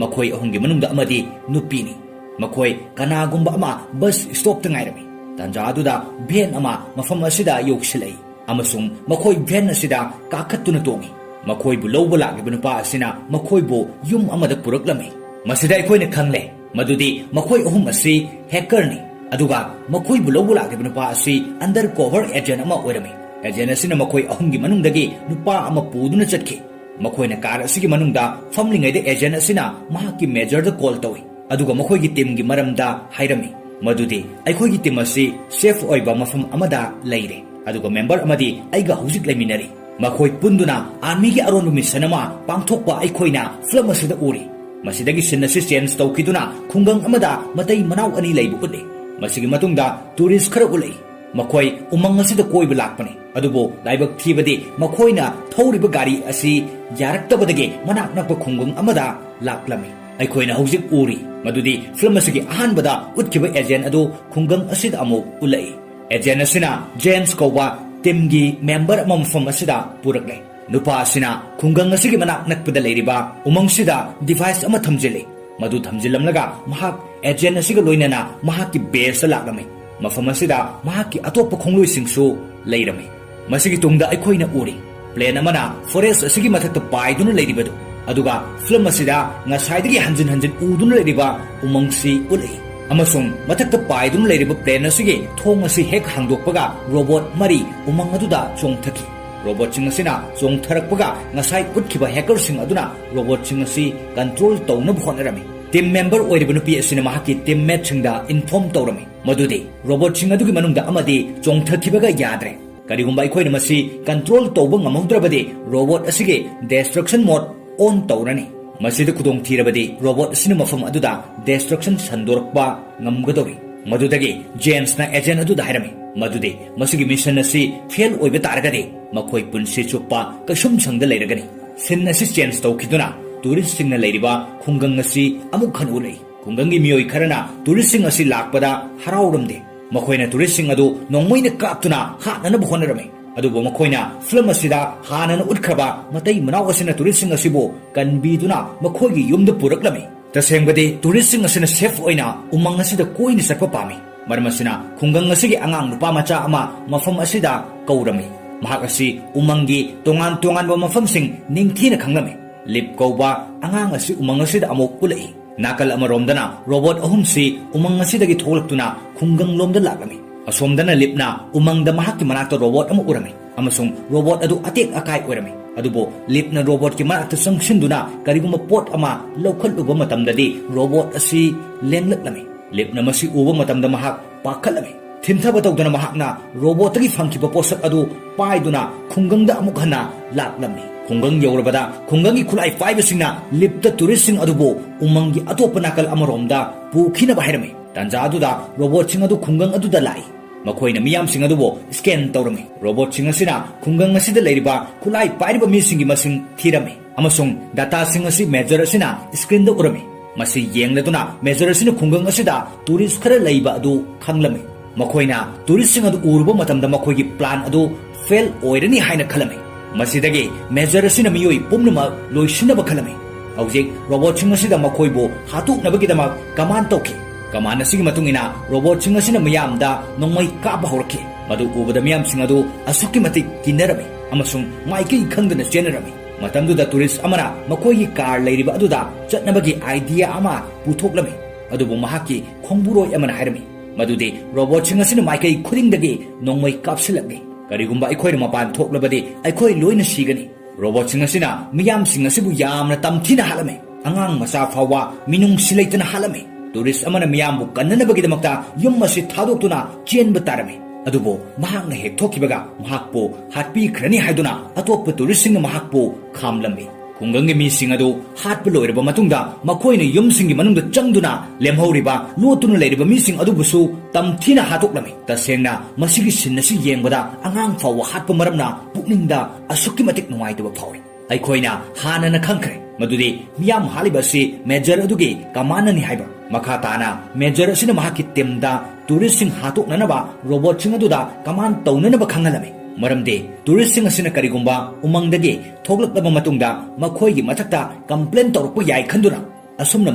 ꯃꯈꯣꯏ ꯑꯍꯨꯝꯒꯤ ꯃꯅꯨꯡꯗ ꯑꯃꯗꯤ ꯅꯨꯄꯤꯅꯤ꯫ ꯃꯈꯣꯏ ꯀꯅꯥꯒꯨꯝꯕ ꯑꯃ ꯕꯁ ꯁ꯭ꯇꯣꯞꯇ ꯉꯥꯏꯔꯝꯃꯤ꯫ ꯇꯥꯟꯖꯥ ꯑꯗꯨꯗ ꯚꯦꯟ ꯑꯃ ꯃꯐꯝ ꯑꯁꯤꯗ ꯌꯧꯁꯤꯜꯂꯛꯏ ꯑꯃꯁꯨꯡ ꯃꯈꯣꯏ ꯚꯦꯟ ꯑꯁꯤꯗ ꯀꯥꯈꯠꯇꯨꯅ ꯇꯣꯡꯏ꯫ ꯃꯈꯣꯏꯕꯨ ꯂꯧꯕ ꯂꯥꯛꯂꯤꯕ ꯅꯨꯄꯥ ꯑꯁꯤꯅ ꯃꯈꯣꯏꯕꯨ ꯌꯨꯝ ꯑꯃꯗ ꯄꯨꯔꯛꯂꯝꯃꯤ꯫ ꯃꯁꯤꯗ ꯑꯩꯈꯣꯏꯅ ꯈꯪꯂꯦ ꯃꯗꯨꯗꯤ ꯃꯈꯣꯏ ꯑꯍꯨꯝ ꯑꯁꯤ ꯍꯦꯀꯔꯅꯤ, ꯑꯗꯨꯒ ꯃꯈꯣꯏꯕꯨ ꯂꯧꯕ ꯂꯥꯛꯂꯤꯕ ꯅꯨꯄꯥ ꯑꯁꯤ undercover agent ꯑꯃ ꯑꯣꯏꯔꯝꯃꯤ꯫ Agent ꯑꯁꯤꯅ ꯃꯈꯣꯏ ꯑꯍꯨꯝꯒꯤ ꯃꯅꯨꯡꯗꯒꯤ ꯅꯨꯄꯥ ꯑꯃ ꯄꯨꯗꯨꯅ ꯆꯠꯈꯤ꯫ ꯃꯈꯣꯏꯅ ꯀꯥꯔ ꯑꯁꯤꯒꯤ ꯃꯅꯨꯡꯗ ꯐꯝꯂꯤꯉꯩꯗ agent ꯑꯁꯤꯅ ꯃꯍꯥꯛꯀꯤ ꯃꯦꯖꯔꯗ ꯀꯣꯜ ꯇꯧꯏ, ꯑꯗꯨꯒ ꯃꯈꯣꯏꯒꯤ ꯇꯤꯝꯒꯤ ꯃꯔꯝꯗ ꯍꯥꯏꯔꯝꯃꯤ, ꯃꯗꯨꯗꯤ ꯑꯩꯈꯣꯏꯒꯤ ꯇꯤꯝ ꯑꯁꯤ ꯁꯦꯐ ꯑꯣꯏꯕ ꯃꯐꯝ ꯑꯃꯗ ꯂꯩꯔꯦ, ꯑꯗꯨꯒ ꯃꯦꯝꯕꯔ ꯑꯃꯗꯤ ꯑꯩꯒ ꯍꯧꯖꯤꯛ ꯂꯩꯃꯤꯟꯅꯔꯤ꯫ ꯃꯈꯣꯏ ꯄꯨꯟꯗꯨꯅ ꯑꯥꯔꯃꯤꯒꯤ ꯑꯔꯣꯟꯕ ꯃꯤꯁꯟ ꯑꯃ ꯄꯥꯡꯊꯣꯛꯄ ꯑꯩꯈꯣꯏꯅ ꯐꯤꯂꯝ ꯑꯁꯤꯗ ꯎꯔꯤ꯫ ꯃꯁꯤꯗꯒꯤ ꯁꯤꯟ ꯑꯁꯤ ꯆꯦꯟꯖ ꯇꯧꯈꯤꯗꯨꯅ ꯈꯨꯡꯒꯪ ꯑꯃꯗ ꯃꯇꯩ ꯃꯅꯥꯎ ꯑꯅꯤ ꯂꯩꯕ ꯎꯠꯂꯤ꯫ ꯃꯁꯤꯒꯤ ꯃꯇꯨꯡꯗ ꯇꯨꯔꯤꯁ ꯈꯔ ꯎꯠꯂꯛꯏ꯫ ꯃꯈꯣꯏ ꯎꯃꯪ ꯑꯁꯤꯗ ꯀꯣꯏꯕ ꯂꯥꯛꯄꯅꯤ, ꯑꯗꯨꯕꯨ ꯂꯥꯏꯕꯛ ꯊꯤꯕꯗꯤ ꯃꯈꯣꯏꯅ ꯊꯧꯔꯤꯕ ꯒꯥꯔꯤ ꯑꯁꯤ ꯌꯥꯔꯛꯇꯕꯗꯒꯤ ꯃꯅꯥꯛ ꯅꯛꯄ ꯈꯨꯡꯒꯪ ꯑꯃꯗ ꯂꯥꯛꯂꯝꯃꯤ꯫ ꯑꯩꯈꯣꯏꯅ ꯍꯧꯖꯤꯛ ꯎꯔꯤ ꯃꯗꯨꯗꯤ ꯐꯤꯂꯝ ꯑꯁꯤꯒꯤ ꯑꯍꯥꯟꯕꯗ ꯎꯠꯈꯤꯕ ꯑꯦꯖꯦꯟ ꯑꯗꯨ ꯈꯨꯡꯒꯪ ꯑꯁꯤꯗ ꯑꯃꯨꯛ ꯎꯠꯂꯛꯏ꯫ ꯑꯦꯖꯦꯟ ꯑꯁꯤꯅ ꯖꯦꯟꯁ ꯀꯧꯕ ꯇꯤꯝꯒꯤ ꯃꯦꯝꯕꯔ ꯑꯃ ꯃꯐꯝ ꯑꯁꯤꯗ ꯄꯨꯔꯛꯂꯦ꯫ ꯅꯨꯄꯥ ꯑꯁꯤꯅ ꯈꯨꯡꯒꯪ ꯑꯁꯤꯒꯤ ꯃꯅꯥꯛ ꯅꯛꯄꯗ ꯂꯩꯔꯤꯕ ꯎꯃꯪꯁꯤꯗ ꯗꯤꯚꯥꯏꯁ ꯑꯃ ꯊꯝꯖꯤꯜꯂꯤ꯫ ꯃꯗꯨ ꯊꯝꯖꯤꯜꯂꯝꯂꯒ ꯃꯍꯥꯛ ꯑꯦꯖꯦꯟ ꯑꯁꯤꯒ ꯂꯣꯏꯅꯅ ꯃꯍꯥꯛꯀꯤ ꯕꯦꯁꯇ ꯂꯥꯛꯂꯝꯃꯤ꯫ ꯃꯐꯝ ꯑꯁꯤꯗ ꯃꯍꯥꯛꯀꯤ ꯑꯇꯣꯞꯄ ꯈꯣꯡꯂꯣꯏꯁꯤꯡꯁꯨ ꯂꯩꯔꯝꯃꯤ꯫ ꯃꯁꯤꯒꯤ ꯇꯨꯡꯗ ꯑꯩꯈꯣꯏꯅ ꯎꯔꯤ, plane ꯑꯃꯅ forest ꯑꯁꯤꯒꯤ ꯃꯊꯛꯇ ꯄꯥꯏꯗꯨꯅ ꯂꯩꯔꯤꯕꯗꯨ, ꯑꯗꯨꯒ film ꯑꯁꯤꯗ ꯉꯁꯥꯏꯗꯒꯤ ꯍꯟꯖꯤꯟ ꯍꯟꯖꯤꯟ ꯎꯗꯨꯅ ꯂꯩꯔꯤꯕ ꯎꯃꯪꯁꯤ ꯎꯠꯂꯛꯏ꯫ ꯑꯃꯁꯨꯡ ꯃꯊꯛꯇ ꯄꯥꯏꯗꯨꯅ ꯂꯩꯔꯤꯕ plane ꯑꯁꯤꯒꯤ ꯊꯣꯡ ꯑꯁꯤ ꯍꯦꯛ ꯍꯥꯡꯗꯣꯛꯄꯒ robot ꯃꯔꯤ ꯎꯃꯪ ꯑꯗꯨꯗ ꯆꯣꯡꯊꯈꯤ꯫ Robotꯁꯤꯡ ꯑꯁꯤꯅ ꯆꯣꯡꯊꯔꯛꯄꯒ ꯉꯁꯥꯏ ꯎꯠꯈꯤꯕ hackerꯁꯤꯡ ꯑꯗꯨꯅ robotꯁꯤꯡ ꯑꯁꯤ control ꯇꯧꯅꯕ ꯍꯣꯠꯅꯔꯝꯃꯤ꯫ Team member ꯑꯣꯏꯔꯤꯕ ꯅꯨꯄꯤ ꯑꯁꯤꯅ ꯃꯍꯥꯛꯀꯤ teammateꯁꯤꯡꯗ inform ꯇꯧꯔꯝꯃꯤ ꯃꯗꯨꯗꯤ robotꯁꯤꯡ ꯑꯗꯨꯒꯤ ꯃꯅꯨꯡꯗ ꯑꯃꯗꯤ ꯆꯣꯡꯊꯈꯤꯕꯒ ꯌꯥꯗ꯭ꯔꯦ꯫ ꯀꯔꯤꯒꯨꯝꯕ ꯑꯩꯈꯣꯏꯅ ꯃꯁꯤ control ꯇꯧꯕ ꯉꯝꯍꯧꯗ꯭ꯔꯕꯗꯤ, robot ꯑꯁꯤꯒꯤ destruction mode on ꯇꯧꯔꯅꯤ꯫ ꯃꯁꯤꯗ ꯈꯨꯗꯣꯡ ꯊꯤꯔꯕꯗꯤ, robot ꯑꯁꯤꯅ ꯃꯐꯝ ꯑꯗꯨꯗ destruction ꯁꯟꯗꯣꯔꯛꯄ ꯉꯝꯒꯗꯧꯔꯤ꯫ ꯃꯗꯨꯗꯒꯤ Janesꯅ agent ꯑꯗꯨꯗ ꯍꯥꯏꯔꯝꯃꯤ ꯃꯗꯨꯗꯤ ꯃꯁꯤꯒꯤ mission ꯑꯁꯤ fail ꯑꯣꯏꯕ ꯇꯥꯔꯒꯗꯤ, ꯃꯈꯣꯏ ꯄꯨꯟꯁꯤ ꯆꯨꯞꯄ ꯀꯩꯁꯨꯝꯁꯪꯗ ꯂꯩꯔꯒꯅꯤ꯫ Scene ꯑꯁꯤ change ꯇꯧꯈꯤꯗꯨꯅ, touristꯁꯤꯡꯅ ꯂꯩꯔꯤꯕ ꯈꯨꯡꯒꯪ ꯑꯁꯤ ꯑꯃꯨꯛ ꯍꯟꯅ ꯎꯠꯂꯛꯏ꯫ ꯈꯨꯡꯒꯪꯒꯤ ꯃꯤꯑꯣꯏ ꯈꯔꯅ touristꯁꯤꯡ ꯑꯁꯤ ꯂꯥꯛꯄꯗ ꯍꯔꯥꯎꯔꯝꯗꯦ꯫ ꯃꯈꯣꯏꯅ touristꯁꯤꯡ ꯑꯗꯨ ꯅꯣꯡꯃꯩꯅ ꯀꯥꯞꯇꯨꯅ ꯍꯥꯠꯅꯅꯕ ꯍꯣꯠꯅꯔꯝꯃꯤ꯫ ꯑꯗꯨꯕꯨ ꯃꯈꯣꯏꯅ film ꯑꯁꯤꯗ ꯍꯥꯟꯅꯅ ꯎꯠꯈ꯭ꯔꯕ ꯃꯇꯩ ꯃꯅꯥꯎ ꯑꯁꯤꯅ touristꯁꯤꯡ ꯑꯁꯤꯕꯨ ꯀꯟꯕꯤꯗꯨꯅ ꯃꯈꯣꯏꯒꯤ ꯌꯨꯝꯗ ꯄꯨꯔꯛꯂꯝꯃꯤ꯫ ꯇꯁꯦꯡꯕꯗꯤ, touristꯁꯤꯡ ꯑꯁꯤꯅ safe ꯑꯣꯏꯅ ꯎꯃꯪ ꯑꯁꯤꯗ ꯀꯣꯏꯅ ꯆꯠꯄ ꯄꯥꯝꯃꯤ꯫ ꯃꯔꯝ ꯑꯁꯤꯅ, ꯈꯨꯡꯒꯪ ꯑꯁꯤꯒꯤ ꯑꯉꯥꯡ ꯅꯨꯄꯥ ꯃꯆꯥ ꯑꯃ ꯃꯐꯝ ꯑꯁꯤꯗ ꯀꯧꯔꯝꯃꯤ꯫ ꯃꯍꯥꯛ ꯑꯁꯤ ꯎꯃꯪꯒꯤ ꯇꯣꯉꯥꯟ ꯇꯣꯉꯥꯟꯕ ꯃꯐꯝꯁꯤꯡ ꯅꯤꯡꯊꯤꯅ ꯈꯪꯂꯝꯃꯤ꯫ Lip ꯀꯧꯕ ꯑꯉꯥꯡ ꯑꯁꯤ ꯎꯃꯪ ꯑꯁꯤꯗ ꯑꯃꯨꯛ ꯎꯠꯂꯛꯏ꯫ ꯅꯥꯀꯜ ꯑꯃꯔꯣꯝꯗꯅ robot ꯑꯍꯨꯝꯁꯤ ꯎꯃꯪ ꯑꯁꯤꯗꯒꯤ ꯊꯣꯛꯂꯛꯇꯨꯅ ꯈꯨꯡꯒꯪꯂꯣꯝꯗ ꯂꯥꯛꯂꯝꯃꯤ꯫ ꯑꯁꯣꯝꯗꯅ Lipꯅ ꯎꯃꯪꯗ ꯃꯍꯥꯛꯀꯤ ꯃꯅꯥꯛꯇ robot ꯑꯃ ꯎꯔꯝꯃꯤ ꯑꯃꯁꯨꯡ robot ꯑꯗꯨ ꯑꯇꯦꯛ ꯑꯀꯥꯏ ꯑꯣꯏꯔꯝꯃꯤ꯫ ꯑꯗꯨꯕꯨ Lipꯅ robotꯀꯤ ꯃꯅꯥꯛꯇ ꯆꯪꯁꯤꯟꯗꯨꯅ ꯀꯔꯤꯒꯨꯝꯕ ꯄꯣꯠ ꯑꯃ ꯂꯧꯈꯠꯂꯨꯕ ꯃꯇꯝꯗꯗꯤ, robot ꯑꯁꯤ ꯂꯦꯡꯂꯛꯂꯝꯃꯤ꯫ Lipꯅ ꯃꯁꯤ ꯎꯕ ꯃꯇꯝꯗ ꯃꯍꯥꯛ ꯄꯥꯈꯠꯂꯝꯃꯤ꯫ ꯊꯤꯟꯊꯕ ꯇꯧꯗꯅ ꯃꯍꯥꯛꯅ robotꯇꯒꯤ ꯐꯪꯈꯤꯕ ꯄꯣꯠꯁꯛ ꯑꯗꯨ ꯄꯥꯏꯗꯨꯅ ꯈꯨꯡꯒꯪꯗ ꯑꯃꯨꯛ ꯍꯟꯅ ꯂꯥꯛꯂꯝꯃꯤ꯫ ꯈꯨꯡꯒꯪ ꯌꯧꯔꯕꯗ, ꯈꯨꯡꯒꯪꯒꯤ ꯈꯨꯠꯂꯥꯏ ꯄꯥꯏꯕꯁꯤꯡꯅ Lipꯇ touristꯁꯤꯡ ꯑꯗꯨꯕꯨ ꯎꯃꯪꯒꯤ ꯑꯇꯣꯞꯄ ꯅꯥꯀꯜ ꯑꯃꯔꯣꯝꯗ ꯄꯨꯈꯤꯅꯕ ꯍꯥꯏꯔꯝꯃꯤ꯫ ꯇꯥꯟꯖꯥ ꯑꯗꯨꯗ robotꯁꯤꯡ ꯑꯗꯨ ꯈꯨꯡꯒꯪ ꯑꯗꯨꯗ ꯂꯥꯛꯏ꯫ ꯃꯈꯣꯏꯅ ꯃꯤꯌꯥꯝꯁꯤꯡ ꯑꯗꯨꯕꯨ scan ꯇꯧꯔꯝꯃꯤ꯫ Robotꯁꯤꯡ ꯑꯁꯤꯅ ꯈꯨꯡꯒꯪ ꯑꯁꯤꯗ ꯂꯩꯔꯤꯕ ꯈꯨꯠꯂꯥꯏ ꯄꯥꯏꯔꯤꯕ ꯃꯤꯁꯤꯡꯒꯤ ꯃꯁꯤꯡ ꯊꯤꯔꯝꯃꯤ ꯑꯃꯁꯨꯡ dataꯁꯤꯡ ꯑꯁꯤ Major ꯑꯁꯤꯅ screenꯗ ꯎꯔꯝꯃꯤ꯫ ꯃꯁꯤ ꯌꯦꯡꯂꯗꯨꯅ Major ꯑꯁꯤꯅ ꯈꯨꯡꯒꯪ ꯑꯁꯤꯗ tourist ꯈꯔ ꯂꯩꯕ ꯑꯗꯨ ꯈꯪꯂꯝꯃꯤ꯫ ꯃꯈꯣꯏꯅ touristꯁꯤꯡ ꯑꯗꯨ ꯎꯔꯨꯕ ꯃꯇꯝꯗ ꯃꯈꯣꯏꯒꯤ plan ꯑꯗꯨ fail ꯑꯣꯏꯔꯅꯤ ꯍꯥꯏꯅ ꯈꯜꯂꯝꯃꯤ꯫ ꯃꯁꯤꯗꯒꯤ Major ꯑꯁꯤꯅ ꯃꯤꯑꯣꯏ ꯄꯨꯝꯅꯃꯛ ꯂꯣꯏꯁꯤꯟꯅꯕ ꯈꯜꯂꯝꯃꯤ꯫ ꯍꯧꯖꯤꯛ robotꯁꯤꯡ ꯑꯁꯤꯗ ꯃꯈꯣꯏꯕꯨ ꯍꯥꯠꯇꯣꯛꯅꯕꯒꯤꯗꯃꯛ command ꯇꯧꯈꯤ꯫ Command ꯑꯁꯤꯒꯤ ꯃꯇꯨꯡ ꯏꯟꯅ robotꯁꯤꯡ ꯑꯁꯤꯅ ꯃꯤꯌꯥꯝꯗ ꯅꯣꯡꯃꯩ ꯀꯥꯞꯄ ꯍꯧꯔꯛꯈꯤ꯫ ꯃꯗꯨ ꯎꯕꯗ ꯃꯤꯌꯥꯝꯁꯤꯡ ꯑꯗꯨ ꯑꯁꯨꯛꯀꯤ ꯃꯇꯤꯛ ꯀꯤꯅꯔꯝꯃꯤ ꯑꯃꯁꯨꯡ ꯃꯥꯏꯀꯩ ꯈꯪꯗꯅ ꯆꯦꯟꯅꯔꯝꯃꯤ꯫ ꯃꯇꯝꯗꯨꯗ ꯇꯨꯔꯤꯁ ꯑꯃꯅ ꯃꯈꯣꯏꯒꯤ ꯀꯥꯔ ꯂꯩꯔꯤꯕ ꯑꯗꯨꯗ ꯆꯠꯅꯕꯒꯤ ꯑꯥꯏꯗꯤꯌꯥ ꯑꯃ ꯄꯨꯊꯣꯛꯂꯝꯃꯤ꯫ ꯑꯗꯨꯕꯨ ꯃꯍꯥꯛꯀꯤ ꯈꯣꯡꯕꯨꯔꯣꯏ ꯑꯃꯅ ꯍꯥꯏꯔꯝꯃꯤ ꯃꯗꯨꯗꯤ ꯔꯣꯕꯣꯠꯁꯤꯡ ꯑꯁꯤꯅ ꯃꯥꯏꯀꯩ ꯈꯨꯗꯤꯡꯗꯒꯤ ꯅꯣꯡꯃꯩ ꯀꯥꯞꯁꯤꯜꯂꯛꯂꯤ꯫ ꯀꯔꯤꯒꯨꯝꯕ ꯑꯩꯈꯣꯏꯅ ꯃꯄꯥꯟ ꯊꯣꯛꯂꯕꯗꯤ ꯑꯩꯈꯣꯏ ꯂꯣꯏꯅ ꯁꯤꯒꯅꯤ꯫ ꯔꯣꯕꯣꯠꯁꯤꯡ ꯑꯁꯤꯅ ꯃꯤꯌꯥꯝꯁꯤꯡ ꯑꯁꯤꯕꯨ ꯌꯥꯝꯅ ꯇꯝꯊꯤꯅ ꯍꯥꯠꯂꯝꯃꯤ꯫ ꯑꯉꯥꯡ ꯃꯆꯥ ꯐꯥꯎꯕ ꯃꯤꯅꯨꯡꯁꯤ ꯂꯩꯇꯅ ꯍꯥꯠꯂꯝꯃꯤ꯫ ꯇꯨꯔꯤꯁ ꯑꯃꯅ ꯃꯤꯌꯥꯝꯕꯨ ꯀꯟꯅꯅꯕꯒꯤꯗꯃꯛꯇ ꯌꯨꯝ ꯑꯁꯤ ꯊꯥꯗꯣꯛꯇꯨꯅ ꯆꯦꯟꯕ ꯇꯥꯔꯝꯃꯤ꯫ ꯑꯗꯨꯕꯨ ꯃꯍꯥꯛꯅ ꯍꯦꯛ ꯊꯣꯛꯈꯤꯕꯒ ꯃꯍꯥꯛꯄꯨ ꯍꯥꯠꯄꯤꯈ꯭ꯔꯅꯤ ꯍꯥꯏꯗꯨꯅ ꯑꯇꯣꯞꯄ ꯇꯨꯔꯤꯁꯁꯤꯡꯅ ꯃꯍꯥꯛꯄꯨ ꯈꯥꯝꯂꯝꯃꯤ꯫ ꯈꯨꯡꯒꯪꯒꯤ ꯃꯤꯁꯤꯡ ꯑꯗꯨ ꯍꯥꯠꯄ ꯂꯣꯏꯔꯕ ꯃꯇꯨꯡꯗ ꯃꯈꯣꯏꯅ ꯌꯨꯝꯁꯤꯡꯒꯤ ꯃꯅꯨꯡꯗ ꯆꯪꯗꯨꯅ ꯂꯦꯝꯍꯧꯔꯤꯕ ꯂꯣꯠꯇꯨꯅ ꯂꯩꯔꯤꯕ ꯃꯤꯁꯤꯡ ꯑꯗꯨꯕꯨꯁꯨ ꯇꯝꯊꯤꯅ ꯍꯥꯠꯇꯣꯛꯂꯝꯃꯤ꯫ ꯇꯁꯦꯡꯅ ꯃꯁꯤꯒꯤ ꯁꯤꯟ ꯑꯁꯤ ꯌꯦꯡꯕꯗ ꯑꯉꯥꯡ ꯐꯥꯎꯕ ꯍꯥꯠꯄ ꯃꯔꯝꯅ ꯄꯨꯛꯅꯤꯡꯗ ꯑꯁꯨꯛꯀꯤ ꯃꯇꯤꯛ ꯅꯨꯡꯉꯥꯏꯇꯕ ꯐꯥꯎꯏ꯫ ꯑꯩꯈꯣꯏꯅ ꯍꯥꯟꯅꯅ ꯈꯪꯈ꯭ꯔꯦ ꯃꯗꯨꯗꯤ ꯃꯤꯌꯥꯝ ꯍꯥꯠꯂꯤꯕ ꯑꯁꯤ ꯃꯦꯖꯔ ꯑꯗꯨꯒꯤ ꯀꯃꯥꯟꯅꯅꯤ ꯍꯥꯏꯕ꯫ ꯃꯈꯥ ꯇꯥꯅ ꯃꯦꯖꯔ ꯑꯁꯤꯅ ꯃꯍꯥꯛꯀꯤ ꯇꯤꯝꯗ ꯇꯨꯔꯤꯁꯁꯤꯡ ꯍꯥꯠꯇꯣꯛꯅꯅꯕ ꯔꯣꯕꯣꯠꯁꯤꯡ ꯑꯗꯨꯗ ꯀꯃꯥꯟ ꯇꯧꯅꯅꯕ ꯈꯪꯍꯜꯂꯝꯃꯤ꯫ ꯃꯔꯝꯗꯤ ꯇꯨꯔꯤꯁꯁꯤꯡ ꯑꯁꯤꯅ ꯀꯔꯤꯒꯨꯝꯕ ꯎꯃꯪꯗꯒꯤ ꯊꯣꯛꯂꯛꯂꯕ ꯃꯇꯨꯡꯗ ꯃꯈꯣꯏꯒꯤ ꯃꯊꯛꯇ ꯀꯝꯄ꯭ꯂꯦꯟ ꯇꯧꯔꯛꯄ ꯌꯥꯏ ꯈꯟꯗꯨꯅ ꯑꯁꯨꯝꯅ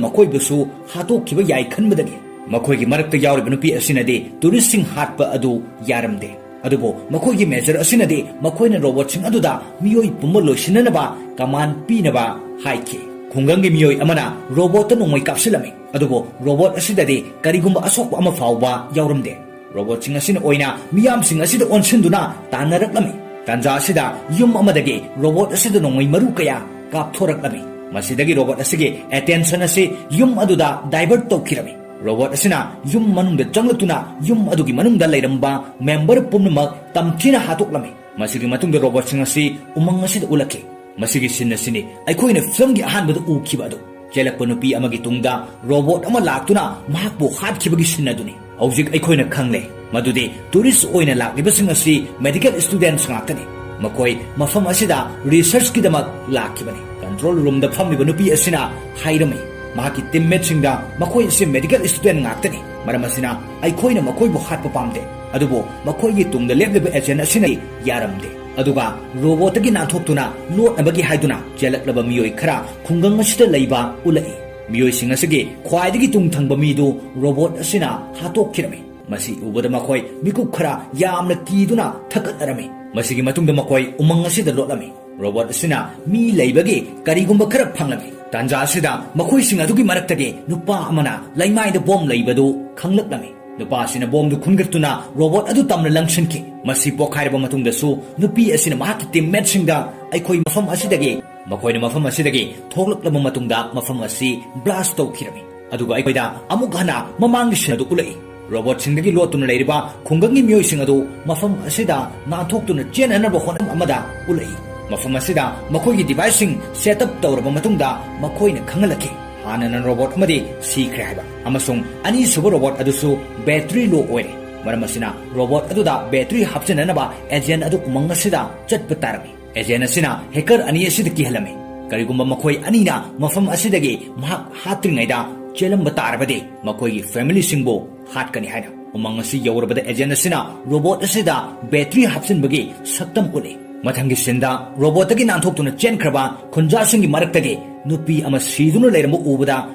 ꯃꯈꯣꯏꯕꯨꯁꯨ ꯍꯥꯠꯇꯣꯛꯈꯤꯕ ꯌꯥꯏ ꯈꯟꯕꯗꯒꯤ꯫ ꯃꯈꯣꯏꯒꯤ ꯃꯔꯛꯇ ꯌꯥꯎꯔꯤꯕ ꯅꯨꯄꯤ ꯑꯁꯤꯅꯗꯤ ꯇꯨꯔꯤꯁꯁꯤꯡ ꯍꯥꯠꯄ ꯑꯗꯨ ꯌꯥꯔꯝꯗꯦ꯫ ꯑꯗꯨꯕꯨ ꯃꯈꯣꯏꯒꯤ ꯃꯦꯖꯔ ꯑꯁꯤꯅꯗꯤ ꯃꯈꯣꯏꯅ ꯔꯣꯕꯣꯠꯁꯤꯡ ꯑꯗꯨꯗ ꯃꯤꯑꯣꯏ ꯄꯨꯝꯕ ꯂꯣꯏꯁꯤꯟꯅꯅꯕ ꯀꯃꯥꯟ ꯄꯤꯅꯕ ꯍꯥꯏꯈꯤ꯫ ꯈꯨꯡꯒꯪꯒꯤ ꯃꯤꯑꯣꯏ ꯑꯃꯅ ꯔꯣꯕꯣꯠꯇ ꯅꯣꯡꯃꯩ ꯀꯥꯞꯁꯤꯜꯂꯝꯃꯤ, ꯑꯗꯨꯕꯨ ꯔꯣꯕꯣꯠ ꯑꯁꯤꯗꯗꯤ ꯀꯔꯤꯒꯨꯝꯕ ꯑꯁꯣꯛꯄ ꯑꯃ ꯐꯥꯎꯕ ꯌꯥꯎꯔꯝꯗꯦ꯫ ꯔꯣꯕꯣꯠꯁꯤꯡ ꯑꯁꯤꯅ ꯑꯣꯏꯅ ꯃꯤꯌꯥꯝꯁꯤꯡ ꯑꯁꯤꯗ ꯑꯣꯟꯁꯤꯟꯗꯨꯅ ꯇꯥꯟꯅꯔꯛꯂꯝꯃꯤ꯫ ꯇꯥꯟꯖꯥ ꯑꯁꯤꯗ ꯌꯨꯝ ꯑꯃꯗꯒꯤ ꯔꯣꯕꯣꯠ ꯑꯁꯤꯗ ꯅꯣꯡꯃꯩ ꯃꯔꯨ ꯀꯌꯥ ꯀꯥꯞꯊꯣꯔꯛꯂꯝꯃꯤ꯫ ꯃꯁꯤꯗꯒꯤ ꯔꯣꯕꯣꯠ ꯑꯁꯤꯒꯤ ꯑꯦꯇꯦꯟꯁꯟ ꯑꯁꯤ ꯌꯨꯝ ꯑꯗꯨꯗ ꯗꯥꯏꯚꯔꯠ ꯇꯧꯈꯤꯔꯝꯃꯤ꯫ ꯔꯣꯕꯣꯠ ꯑꯁꯤꯅ ꯌꯨꯝ ꯃꯅꯨꯡꯗ ꯆꯪꯂꯛꯇꯨꯅ ꯌꯨꯝ ꯑꯗꯨꯒꯤ ꯃꯅꯨꯡꯗ ꯂꯩꯔꯝꯕ ꯃꯦꯝꯕꯔ ꯄꯨꯝꯅꯃꯛ ꯇꯝꯊꯤꯅ ꯍꯥꯠꯇꯣꯛꯂꯝꯃꯤ꯫ ꯃꯁꯤꯒꯤ ꯃꯇꯨꯡꯗ ꯔꯣꯕꯣꯠꯁꯤꯡ ꯑꯁꯤ ꯎꯃꯪ ꯑꯁꯤꯗ ꯎꯠꯂꯛꯈꯤ꯫ ꯃꯁꯤꯒꯤ ꯁꯤꯟ ꯑꯁꯤꯅꯤ ꯑꯩꯈꯣꯏꯅ ꯐꯤꯂꯝꯒꯤ ꯑꯍꯥꯟꯕꯗ ꯎꯈꯤꯕ ꯑꯗꯨ꯫ ꯆꯦꯜꯂꯛꯄ ꯅꯨꯄꯤ ꯑꯃꯒꯤ ꯇꯨꯡꯗ ꯔꯣꯕꯣꯠ ꯑꯃ ꯂꯥꯛꯇꯨꯅ ꯃꯍꯥꯛꯄꯨ ꯍꯥꯠꯈꯤꯕꯒꯤ ꯁꯤꯟ ꯑꯗꯨꯅꯤ꯫ ꯍꯧꯖꯤꯛ ꯑꯩꯈꯣꯏꯅ ꯈꯪꯂꯦ ꯃꯗꯨꯗꯤ ꯇꯨꯔꯤꯁ ꯑꯣꯏꯅ ꯂꯥꯛꯂꯤꯕꯁꯤꯡ ꯑꯁꯤ ꯃꯦꯗꯤꯀꯦꯜ ꯁ꯭ꯇꯨꯗꯦꯟꯠꯁ ꯉꯥꯛꯇꯅꯤ꯫ ꯃꯈꯣꯏ ꯃꯐꯝ ꯑꯁꯤꯗ ꯔꯤꯁꯔꯆꯀꯤꯗꯃꯛ ꯂꯥꯛꯈꯤꯕꯅꯤ꯫ ꯀꯟꯇ꯭ꯔꯣꯜ ꯔꯨꯝꯗ ꯐꯝꯂꯤꯕ ꯅꯨꯄꯤ ꯑꯁꯤꯅ ꯍꯥꯏꯔꯝꯃꯤ꯫ ꯃꯍꯥꯛꯀꯤ ꯇꯤꯝꯃꯦꯠꯁꯤꯡꯗ ꯃꯈꯣꯏ ꯑꯁꯤ ꯃꯦꯗꯤꯀꯦꯜ ꯁ꯭ꯇꯨꯗꯦꯟꯠ ꯉꯥꯛꯇꯅꯤ꯫ ꯃꯔꯝ ꯑꯁꯤꯅ ꯑꯩꯈꯣꯏꯅ ꯃꯈꯣꯏꯕꯨ ꯍꯥꯠꯄ ꯄꯥꯝꯗꯦ꯫ ꯑꯗꯨꯕꯨ ꯃꯈꯣꯏꯒꯤ ꯇꯨꯡꯗ ꯂꯦꯞꯂꯤꯕ ꯑꯦꯖꯦꯟꯠ ꯑꯁꯤꯅ ꯌꯥꯔꯝꯗꯦ꯫ ꯑꯗꯨꯒ ꯔꯣꯕꯣꯠꯇꯒꯤ ꯅꯥꯟꯊꯣꯛꯇꯨꯅ ꯂꯣꯠꯅꯕꯒꯤ ꯍꯥꯏꯗꯨꯅ ꯆꯦꯜꯂꯛꯂꯕ ꯃꯤꯑꯣꯏ ꯈꯔ ꯈꯨꯡꯒꯪ ꯑꯁꯤꯗ ꯂꯩꯕ ꯎꯠꯂꯛꯏ꯫ ꯃꯤꯑꯣꯏꯁꯤꯡ ꯑꯁꯤꯒꯤ ꯈ꯭ꯋꯥꯏꯗꯒꯤ ꯇꯨꯡ ꯊꯪꯕ ꯃꯤꯗꯨ ꯔꯣꯕꯣꯠ ꯑꯁꯤꯅ ꯍꯥꯠꯇꯣꯛꯈꯤꯔꯝꯃꯤ꯫ ꯃꯁꯤ ꯎꯕꯗ ꯃꯈꯣꯏ ꯃꯤꯀꯨꯞ ꯈꯔ ꯌꯥꯝꯅ ꯀꯤꯗꯨꯅ ꯊꯛꯀꯠꯅꯔꯝꯃꯤ꯫ ꯃꯁꯤꯒꯤ ꯃꯇꯨꯡꯗ ꯃꯈꯣꯏ ꯎꯃꯪ ꯑꯁꯤꯗ ꯂꯣꯠꯂꯝꯃꯤ꯫ ꯔꯣꯕꯣꯠ ꯑꯁꯤꯅ ꯃꯤ ꯂꯩꯕꯒꯤ ꯀꯔꯤꯒꯨꯝꯕ ꯈꯔ ꯐꯪꯂꯝꯃꯤ꯫ ꯇꯥꯟꯖꯥ ꯑꯁꯤꯗ ꯃꯈꯣꯏꯁꯤꯡ ꯑꯗꯨꯒꯤ ꯃꯔꯛꯇꯒꯤ ꯅꯨꯄꯥ ꯑꯃꯅ ꯂꯩꯃꯥꯏꯗ ꯕꯣꯝ ꯂꯩꯕꯗꯨ ꯈꯪꯂꯛꯂꯝꯃꯤ꯫ ꯅꯨꯄꯥ ꯑꯁꯤꯅ ꯕꯣꯝꯗꯨ ꯈꯨꯟꯒꯠꯇꯨꯅ ꯔꯣꯕꯣꯠ ꯑꯗꯨ ꯇꯝꯅ ꯂꯪꯁꯤꯟꯈꯤ꯫ ꯃꯁꯤ ꯄꯣꯈꯥꯏꯔꯕ ꯃꯇꯨꯡꯗꯁꯨ ꯅꯨꯄꯤ ꯑꯁꯤꯅ ꯃꯍꯥꯛꯀꯤ ꯇꯤꯝꯃꯦꯠꯁꯤꯡꯗ, "ꯑꯩꯈꯣꯏ ꯃꯐꯝ ꯑꯁꯤꯗꯒꯤ," ꯃꯈꯣꯏꯅ ꯃꯐꯝ ꯑꯁꯤꯗꯒꯤ ꯊꯣꯛꯂꯛꯂꯕ ꯃꯇꯨꯡꯗ ꯃꯐꯝ ꯑꯁꯤ ꯕ꯭ꯂꯥꯁ ꯇꯧꯈꯤꯔꯝꯃꯤ꯫ ꯑꯗꯨꯒ ꯑꯩꯈꯣꯏꯗ ꯑꯃꯨꯛ ꯍꯟꯅ ꯃꯃꯥꯡꯒꯤ ꯁꯤꯟ ꯑꯗꯨ ꯎꯠꯂꯛꯏ꯫ ꯔꯣꯕꯣꯠꯁꯤꯡꯗꯒꯤ ꯂꯣꯠꯇꯨꯅ ꯂꯩꯔꯤꯕ ꯈꯨꯡꯒꯪꯒꯤ ꯃꯤꯑꯣꯏꯁꯤꯡ ꯑꯗꯨ ꯃꯐꯝ ꯑꯁꯤꯗ ꯅꯥꯟꯊꯣꯛꯇꯨꯅ ꯆꯦꯟꯅꯅꯕ ꯍꯣꯠꯅꯕ ꯑꯃꯗ ꯎꯠꯂꯛꯏ꯫ ꯃꯐꯝ ꯑꯁꯤꯗ ꯃꯈꯣꯏꯒꯤ ꯗꯤꯚꯥꯏꯁꯁꯤꯡ ꯁꯦꯠ ꯑꯞ ꯇꯧꯔꯕ ꯃꯇꯨꯡꯗ ꯃꯈꯣꯏꯅ ꯈꯪꯍꯜꯂꯛꯈꯤ, ꯍꯥꯟꯅꯅ ꯔꯣꯕꯣꯠ ꯑꯃꯗꯤ ꯁꯤꯈ꯭ꯔꯦ ꯍꯥꯏꯕ, ꯑꯃꯁꯨꯡ ꯑꯅꯤꯁꯨꯕ ꯔꯣꯕꯣꯠ ꯑꯗꯨꯁꯨ ꯕꯦꯇ꯭ꯔꯤ ꯂꯣ ꯑꯣꯏꯔꯦ꯫ ꯃꯔꯝ ꯑꯁꯤꯅ ꯔꯣꯕꯣꯠ ꯑꯗꯨꯗ ꯕꯦꯇ꯭ꯔꯤ ꯍꯥꯞꯆꯤꯟꯅꯅꯕ ꯑꯦꯖꯦꯟ ꯑꯗꯨ ꯎꯃꯪ ꯑꯁꯤꯗ ꯆꯠꯄ ꯇꯥꯔꯝꯃꯤ꯫ ꯑꯦꯖꯦꯟ ꯑꯁꯤꯅ ꯍꯦꯀꯔ ꯑꯅꯤ ꯑꯁꯤꯗ ꯀꯤꯍꯜꯂꯝꯃꯤ꯫ ꯀꯔꯤꯒꯨꯝꯕ ꯃꯈꯣꯏ ꯑꯅꯤꯅ ꯃꯐꯝ ꯑꯁꯤꯗꯒꯤ ꯃꯍꯥꯛ ꯍꯥꯠꯇ꯭ꯔꯤꯉꯩꯗ ꯆꯦꯜꯂꯝꯕ ꯇꯥꯔꯕꯗꯤ, ꯃꯈꯣꯏꯒꯤ ꯐꯦꯃꯤꯂꯤꯁꯤꯡꯕꯨ ꯍꯥꯠꯀꯅꯤ ꯍꯥꯏꯅ꯫ ꯎꯃꯪ ꯑꯁꯤ ꯌꯧꯔꯕꯗ ꯑꯦꯖꯦꯟ ꯑꯁꯤꯅ ꯔꯣꯕꯣꯠ ꯑꯁꯤꯗ ꯕꯦꯇ꯭ꯔꯤ ꯍꯥꯞꯆꯤꯟꯕꯒꯤ ꯁꯛꯇꯝ ꯎꯠꯂꯤ꯫ ꯃꯊꯪꯒꯤ ꯁꯤꯟꯗ ꯔꯣꯕꯣꯠꯇꯒꯤ ꯅꯥꯟꯊꯣꯛꯇꯨꯅ ꯆꯦꯟꯈ꯭ꯔꯕ ꯈꯨꯟꯖꯥꯁꯤꯡꯒꯤ ꯃꯔꯛꯇꯒꯤ ꯅꯨꯄꯤ ꯑꯃ ꯁꯤꯗꯨꯅ ꯂꯩꯔꯝꯕ ꯎꯕꯗ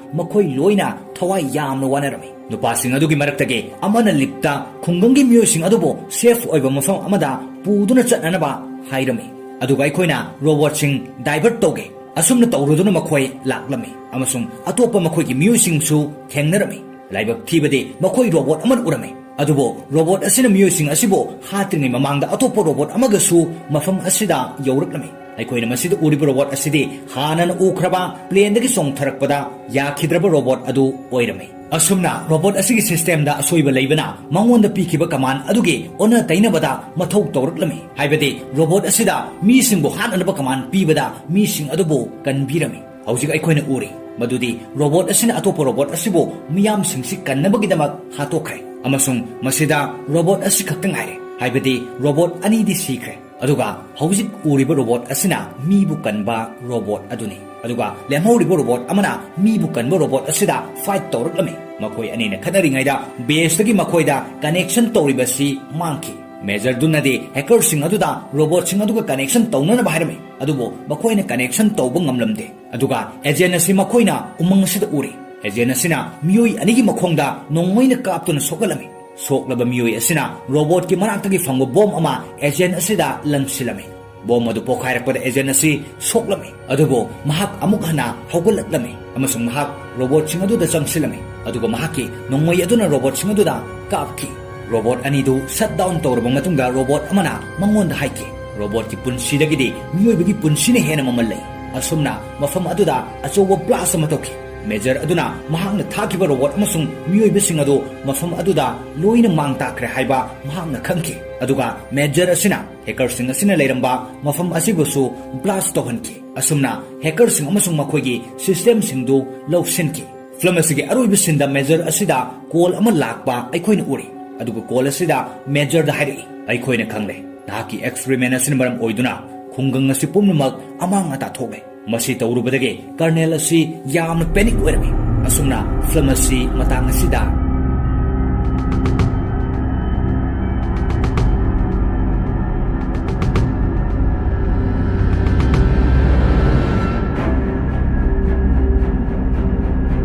ꯃꯈꯣꯏ ꯂꯣꯏꯅ ꯊꯋꯥꯏ ꯌꯥꯝꯅ ꯋꯥꯅꯔꯝꯃꯤ꯫ ꯅꯨꯄꯥꯁꯤꯡ ꯑꯗꯨꯒꯤ ꯃꯔꯛꯇꯒꯤ ꯑꯃꯅ ꯂꯤꯞꯇ ꯈꯨꯡꯒꯪꯒꯤ ꯃꯤꯑꯣꯏꯁꯤꯡ ꯑꯗꯨꯕꯨ ꯁꯦꯐ ꯑꯣꯏꯕ ꯃꯐꯝ ꯑꯃꯗ ꯄꯨꯗꯨꯅ ꯆꯠꯅꯅꯕ ꯍꯥꯏꯔꯝꯃꯤ꯫ ꯑꯗꯨꯒ ꯑꯩꯈꯣꯏꯅ ꯔꯣꯕꯣꯠꯁꯤꯡ ꯗꯥꯏꯚꯔꯠ ꯇꯧꯒꯦ꯫ ꯑꯁꯨꯝꯅ ꯇꯧꯔꯨꯗꯨꯅ ꯃꯈꯣꯏ ꯂꯥꯛꯂꯝꯃꯤ ꯑꯃꯁꯨꯡ ꯑꯇꯣꯞꯄ ꯃꯈꯣꯏꯒꯤ ꯃꯤꯑꯣꯏꯁꯤꯡꯁꯨ ꯊꯦꯡꯅꯔꯝꯃꯤ꯫ ꯂꯥꯏꯕꯛ ꯊꯤꯕꯗꯤ ꯃꯈꯣꯏ ꯔꯣꯕꯣꯠ ꯑꯃꯅ ꯎꯔꯝꯃꯤ꯫ ꯑꯗꯨꯕꯨ ꯔꯣꯕꯣꯠ ꯑꯁꯤꯅ ꯃꯤꯑꯣꯏꯁꯤꯡ ꯑꯁꯤꯕꯨ ꯍꯥꯠꯇ꯭ꯔꯤꯉꯩ ꯃꯃꯥꯡꯗ ꯑꯇꯣꯞꯄ ꯔꯣꯕꯣꯠ ꯑꯃꯒꯁꯨ ꯃꯐꯝ ꯑꯁꯤꯗ ꯌꯧꯔꯛꯂꯝꯃꯤ꯫ ꯑꯩꯈꯣꯏꯅ ꯃꯁꯤꯗ ꯎꯔꯤꯕ ꯔꯣꯕꯣꯠ ꯑꯁꯤꯗꯤ ꯍꯥꯟꯅꯅ ꯎꯈ꯭ꯔꯕ ꯄ꯭ꯂꯦꯟꯗꯒꯤ ꯆꯣꯡꯊꯔꯛꯄꯗ ꯌꯥꯈꯤꯗ꯭ꯔꯕ ꯔꯣꯕꯣꯠ ꯑꯗꯨ ꯑꯣꯏꯔꯝꯃꯤ꯫ ꯑꯁꯨꯝꯅ ꯔꯣꯕꯣꯠ ꯑꯁꯤꯒꯤ ꯁꯤꯁꯇꯦꯝꯗ ꯑꯁꯣꯏꯕ ꯂꯩꯕꯅ ꯃꯉꯣꯟꯗ ꯄꯤꯈꯤꯕ ꯀꯃꯥꯟ ꯑꯗꯨꯒꯤ ꯑꯣꯟꯅ ꯇꯩꯅꯕꯗ ꯃꯊꯧ ꯇꯧꯔꯛꯂꯝꯃꯤ꯫ ꯍꯥꯏꯕꯗꯤ ꯔꯣꯕꯣꯠ ꯑꯁꯤꯗ ꯃꯤꯁꯤꯡꯕꯨ ꯍꯥꯠꯅꯅꯕ ꯀꯃꯥꯟ ꯄꯤꯕꯗ ꯃꯤꯁꯤꯡ ꯑꯗꯨꯕꯨ ꯀꯟꯕꯤꯔꯝꯃꯤ꯫ ꯍꯧꯖꯤꯛ ꯑꯩꯈꯣꯏꯅ ꯎꯔꯤ ꯃꯗꯨꯗꯤ ꯔꯣꯕꯣꯠ ꯑꯁꯤꯅ ꯑꯇꯣꯞꯄ ꯔꯣꯕꯣꯠ ꯑꯁꯤꯕꯨ ꯃꯤꯌꯥꯝꯁꯤꯡꯁꯤ ꯀꯟꯅꯕꯒꯤꯗꯃꯛ ꯍꯥꯠꯇꯣꯛꯈ꯭ꯔꯦ, ꯑꯃꯁꯨꯡ ꯃꯁꯤꯗ ꯔꯣꯕꯣꯠ ꯑꯁꯤ ꯈꯛꯇ ꯉꯥꯏꯔꯦ, ꯍꯥꯏꯕꯗꯤ ꯔꯣꯕꯣꯠ ꯑꯅꯤꯗꯤ ꯁꯤꯈ꯭ꯔꯦ꯫ ꯑꯗꯨꯒ ꯍꯧꯖꯤꯛ ꯎꯔꯤꯕ ꯔꯣꯕꯣꯠ ꯑꯁꯤꯅ ꯃꯤꯕꯨ ꯀꯟꯕ ꯔꯣꯕꯣꯠ ꯑꯗꯨꯅꯤ꯫ ꯑꯗꯨꯒ ꯂꯦꯝꯍꯧꯔꯤꯕ ꯔꯣꯕꯣꯠ ꯑꯃꯅ ꯃꯤꯕꯨ ꯀꯟꯕ ꯔꯣꯕꯣꯠ ꯑꯁꯤꯗ ꯐꯥꯏꯠ ꯇꯧꯔꯛꯂꯝꯃꯤ꯫ ꯃꯈꯣꯏ ꯑꯅꯤꯅ ꯈꯠꯅꯔꯤꯉꯩꯗ ꯕꯦꯁꯇꯒꯤ ꯃꯈꯣꯏꯗ ꯀꯅꯦꯛꯁꯟ ꯇꯧꯔꯤꯕꯁꯤ ꯃꯥꯡꯈꯤ꯫ ꯃꯦꯖꯔꯗꯨꯅꯗꯤ ꯍꯦꯀꯔꯁꯤꯡ ꯑꯗꯨꯗ ꯔꯣꯕꯣꯠꯁꯤꯡ ꯑꯗꯨꯒ ꯀꯅꯦꯛꯁꯟ ꯇꯧꯅꯅꯕ ꯍꯥꯏꯔꯝꯃꯤ, ꯑꯗꯨꯕꯨ ꯃꯈꯣꯏꯅ ꯀꯅꯦꯛꯁꯟ ꯇꯧꯕ ꯉꯝꯂꯝꯗꯦ꯫ ꯑꯗꯨꯒ ꯑꯦꯖꯦꯟ ꯑꯁꯤ ꯃꯈꯣꯏꯅ ꯎꯃꯪ ꯑꯁꯤꯗ ꯎꯔꯤ꯫ ꯑꯦꯖꯦꯟ ꯑꯁꯤꯅ ꯃꯤꯑꯣꯏ ꯑꯅꯤꯒꯤ ꯃꯈꯣꯡꯗ ꯅꯣꯡꯃꯩꯅ ꯀꯥꯞꯇꯨꯅ ꯁꯣꯛꯍꯜꯂꯝꯃꯤ꯫ ꯁꯣꯛꯂꯕ ꯃꯤꯑꯣꯏ ꯑꯁꯤꯅ ꯔꯣꯕꯣꯠꯀꯤ ꯃꯅꯥꯛꯇꯒꯤ ꯐꯪꯕ ꯕꯣꯝ ꯑꯃ ꯑꯦꯖꯦꯟ ꯑꯁꯤꯗ ꯂꯪꯁꯤꯜꯂꯝꯃꯤ꯫ ꯕꯣꯝ ꯑꯗꯨ ꯄꯣꯈꯥꯏꯔꯛꯄꯗ ꯑꯦꯖꯦꯟ ꯑꯁꯤ ꯁꯣꯛꯂꯝꯃꯤ, ꯑꯗꯨꯕꯨ ꯃꯍꯥꯛ ꯑꯃꯨꯛ ꯍꯟꯅ ꯍꯧꯒꯠꯂꯛꯂꯝꯃꯤ ꯑꯃꯁꯨꯡ ꯃꯍꯥꯛ ꯔꯣꯕꯣꯠꯁꯤꯡ ꯑꯗꯨꯗ ꯆꯪꯁꯤꯜꯂꯝꯃꯤ, ꯑꯗꯨꯒ ꯃꯍꯥꯛꯀꯤ ꯅꯣꯡꯃꯩ ꯑꯗꯨꯅ ꯔꯣꯕꯣꯠꯁꯤꯡ ꯑꯗꯨꯗ ꯀꯥꯞꯈꯤ꯫ ꯔꯣꯕꯣꯠ ꯑꯅꯤꯗꯨ ꯁꯠ ꯗꯥꯎꯟ ꯇꯧꯔꯕ ꯃꯇꯨꯡꯗ ꯔꯣꯕꯣꯠ ꯑꯃꯅ ꯃꯉꯣꯟꯗ ꯍꯥꯏꯈꯤ, "ꯔꯣꯕꯣꯠꯀꯤ ꯄꯨꯟꯁꯤꯗꯒꯤꯗꯤ ꯃꯤꯑꯣꯏꯕꯒꯤ ꯄꯨꯟꯁꯤꯅ ꯍꯦꯟꯅ ꯃꯃꯜ ꯂꯩ"꯫ ꯑꯁꯨꯝꯅ ꯃꯐꯝ ꯑꯗꯨꯗ ꯑꯆꯧꯕ ꯕ꯭ꯂꯥꯁ ꯑꯃ ꯇꯧꯈꯤ꯫ ꯃꯦꯖꯔ ꯑꯗꯨꯅ ꯃꯍꯥꯛꯅ ꯊꯥꯈꯤꯕ ꯔꯣꯕꯣꯠ ꯑꯃꯁꯨꯡ ꯃꯤꯑꯣꯏꯕꯁꯤꯡ ꯑꯗꯨ ꯃꯐꯝ ꯑꯗꯨꯗ ꯂꯣꯏꯅ ꯃꯥꯡ ꯇꯥꯛꯈ꯭ꯔꯦ ꯍꯥꯏꯕ ꯃꯍꯥꯛꯅ ꯈꯪꯈꯤ꯫ ꯑꯗꯨꯒ ꯃꯦꯖꯔ ꯑꯁꯤꯅ ꯍꯦꯀꯔꯁꯤꯡ ꯑꯁꯤꯅ ꯂꯩꯔꯝꯕ ꯃꯐꯝ ꯑꯁꯤꯕꯨꯁꯨ ꯕ꯭ꯂꯥꯁ ꯇꯧꯍꯟꯈꯤ꯫ ꯑꯁꯨꯝꯅ ꯍꯦꯀꯔꯁꯤꯡ ꯑꯃꯁꯨꯡ ꯃꯈꯣꯏꯒꯤ ꯁꯤꯁꯇꯦꯝꯁꯤꯡꯗꯨ ꯂꯧꯁꯤꯟꯈꯤ꯫ ꯐꯤꯂꯝ ꯑꯁꯤꯒꯤ ꯑꯔꯣꯏꯕ ꯁꯤꯟꯗ ꯃꯦꯖꯔ ꯑꯁꯤꯗ ꯀꯣꯜ ꯑꯃ ꯂꯥꯛꯄ ꯑꯩꯈꯣꯏꯅ ꯎꯔꯤ꯫ ꯑꯗꯨꯒ ꯀꯣꯜ ꯑꯁꯤꯗ ꯃꯦꯖꯔꯗ ꯍꯥꯏꯔꯛꯏ, "ꯑꯩꯈꯣꯏꯅ ꯈꯪꯂꯦ, ꯅꯍꯥꯛꯀꯤ ꯑꯦꯛꯁꯄꯦꯔꯤꯃꯦꯟ ꯑꯁꯤꯅ ꯃꯔꯝ ꯑꯣꯏꯗꯨꯅ ꯈꯨꯡꯒꯪ ꯑꯁꯤ ꯄꯨꯝꯅꯃꯛ ꯑꯃꯥꯡ ꯑꯇꯥ ꯊꯣꯛꯂꯦ꯫ ꯃꯁꯤ ꯇꯧꯔꯨꯕꯗꯒꯤ ꯀꯔꯅꯦꯜ ꯑꯁꯤ ꯌꯥꯝꯅ ꯄꯦꯅꯤꯛ ꯑꯣꯏꯔꯝꯃꯤ"꯫ ꯑꯁꯨꯝꯅ ꯐꯤꯂꯝ ꯑꯁꯤ ꯃꯇꯥꯡ ꯑꯁꯤꯗ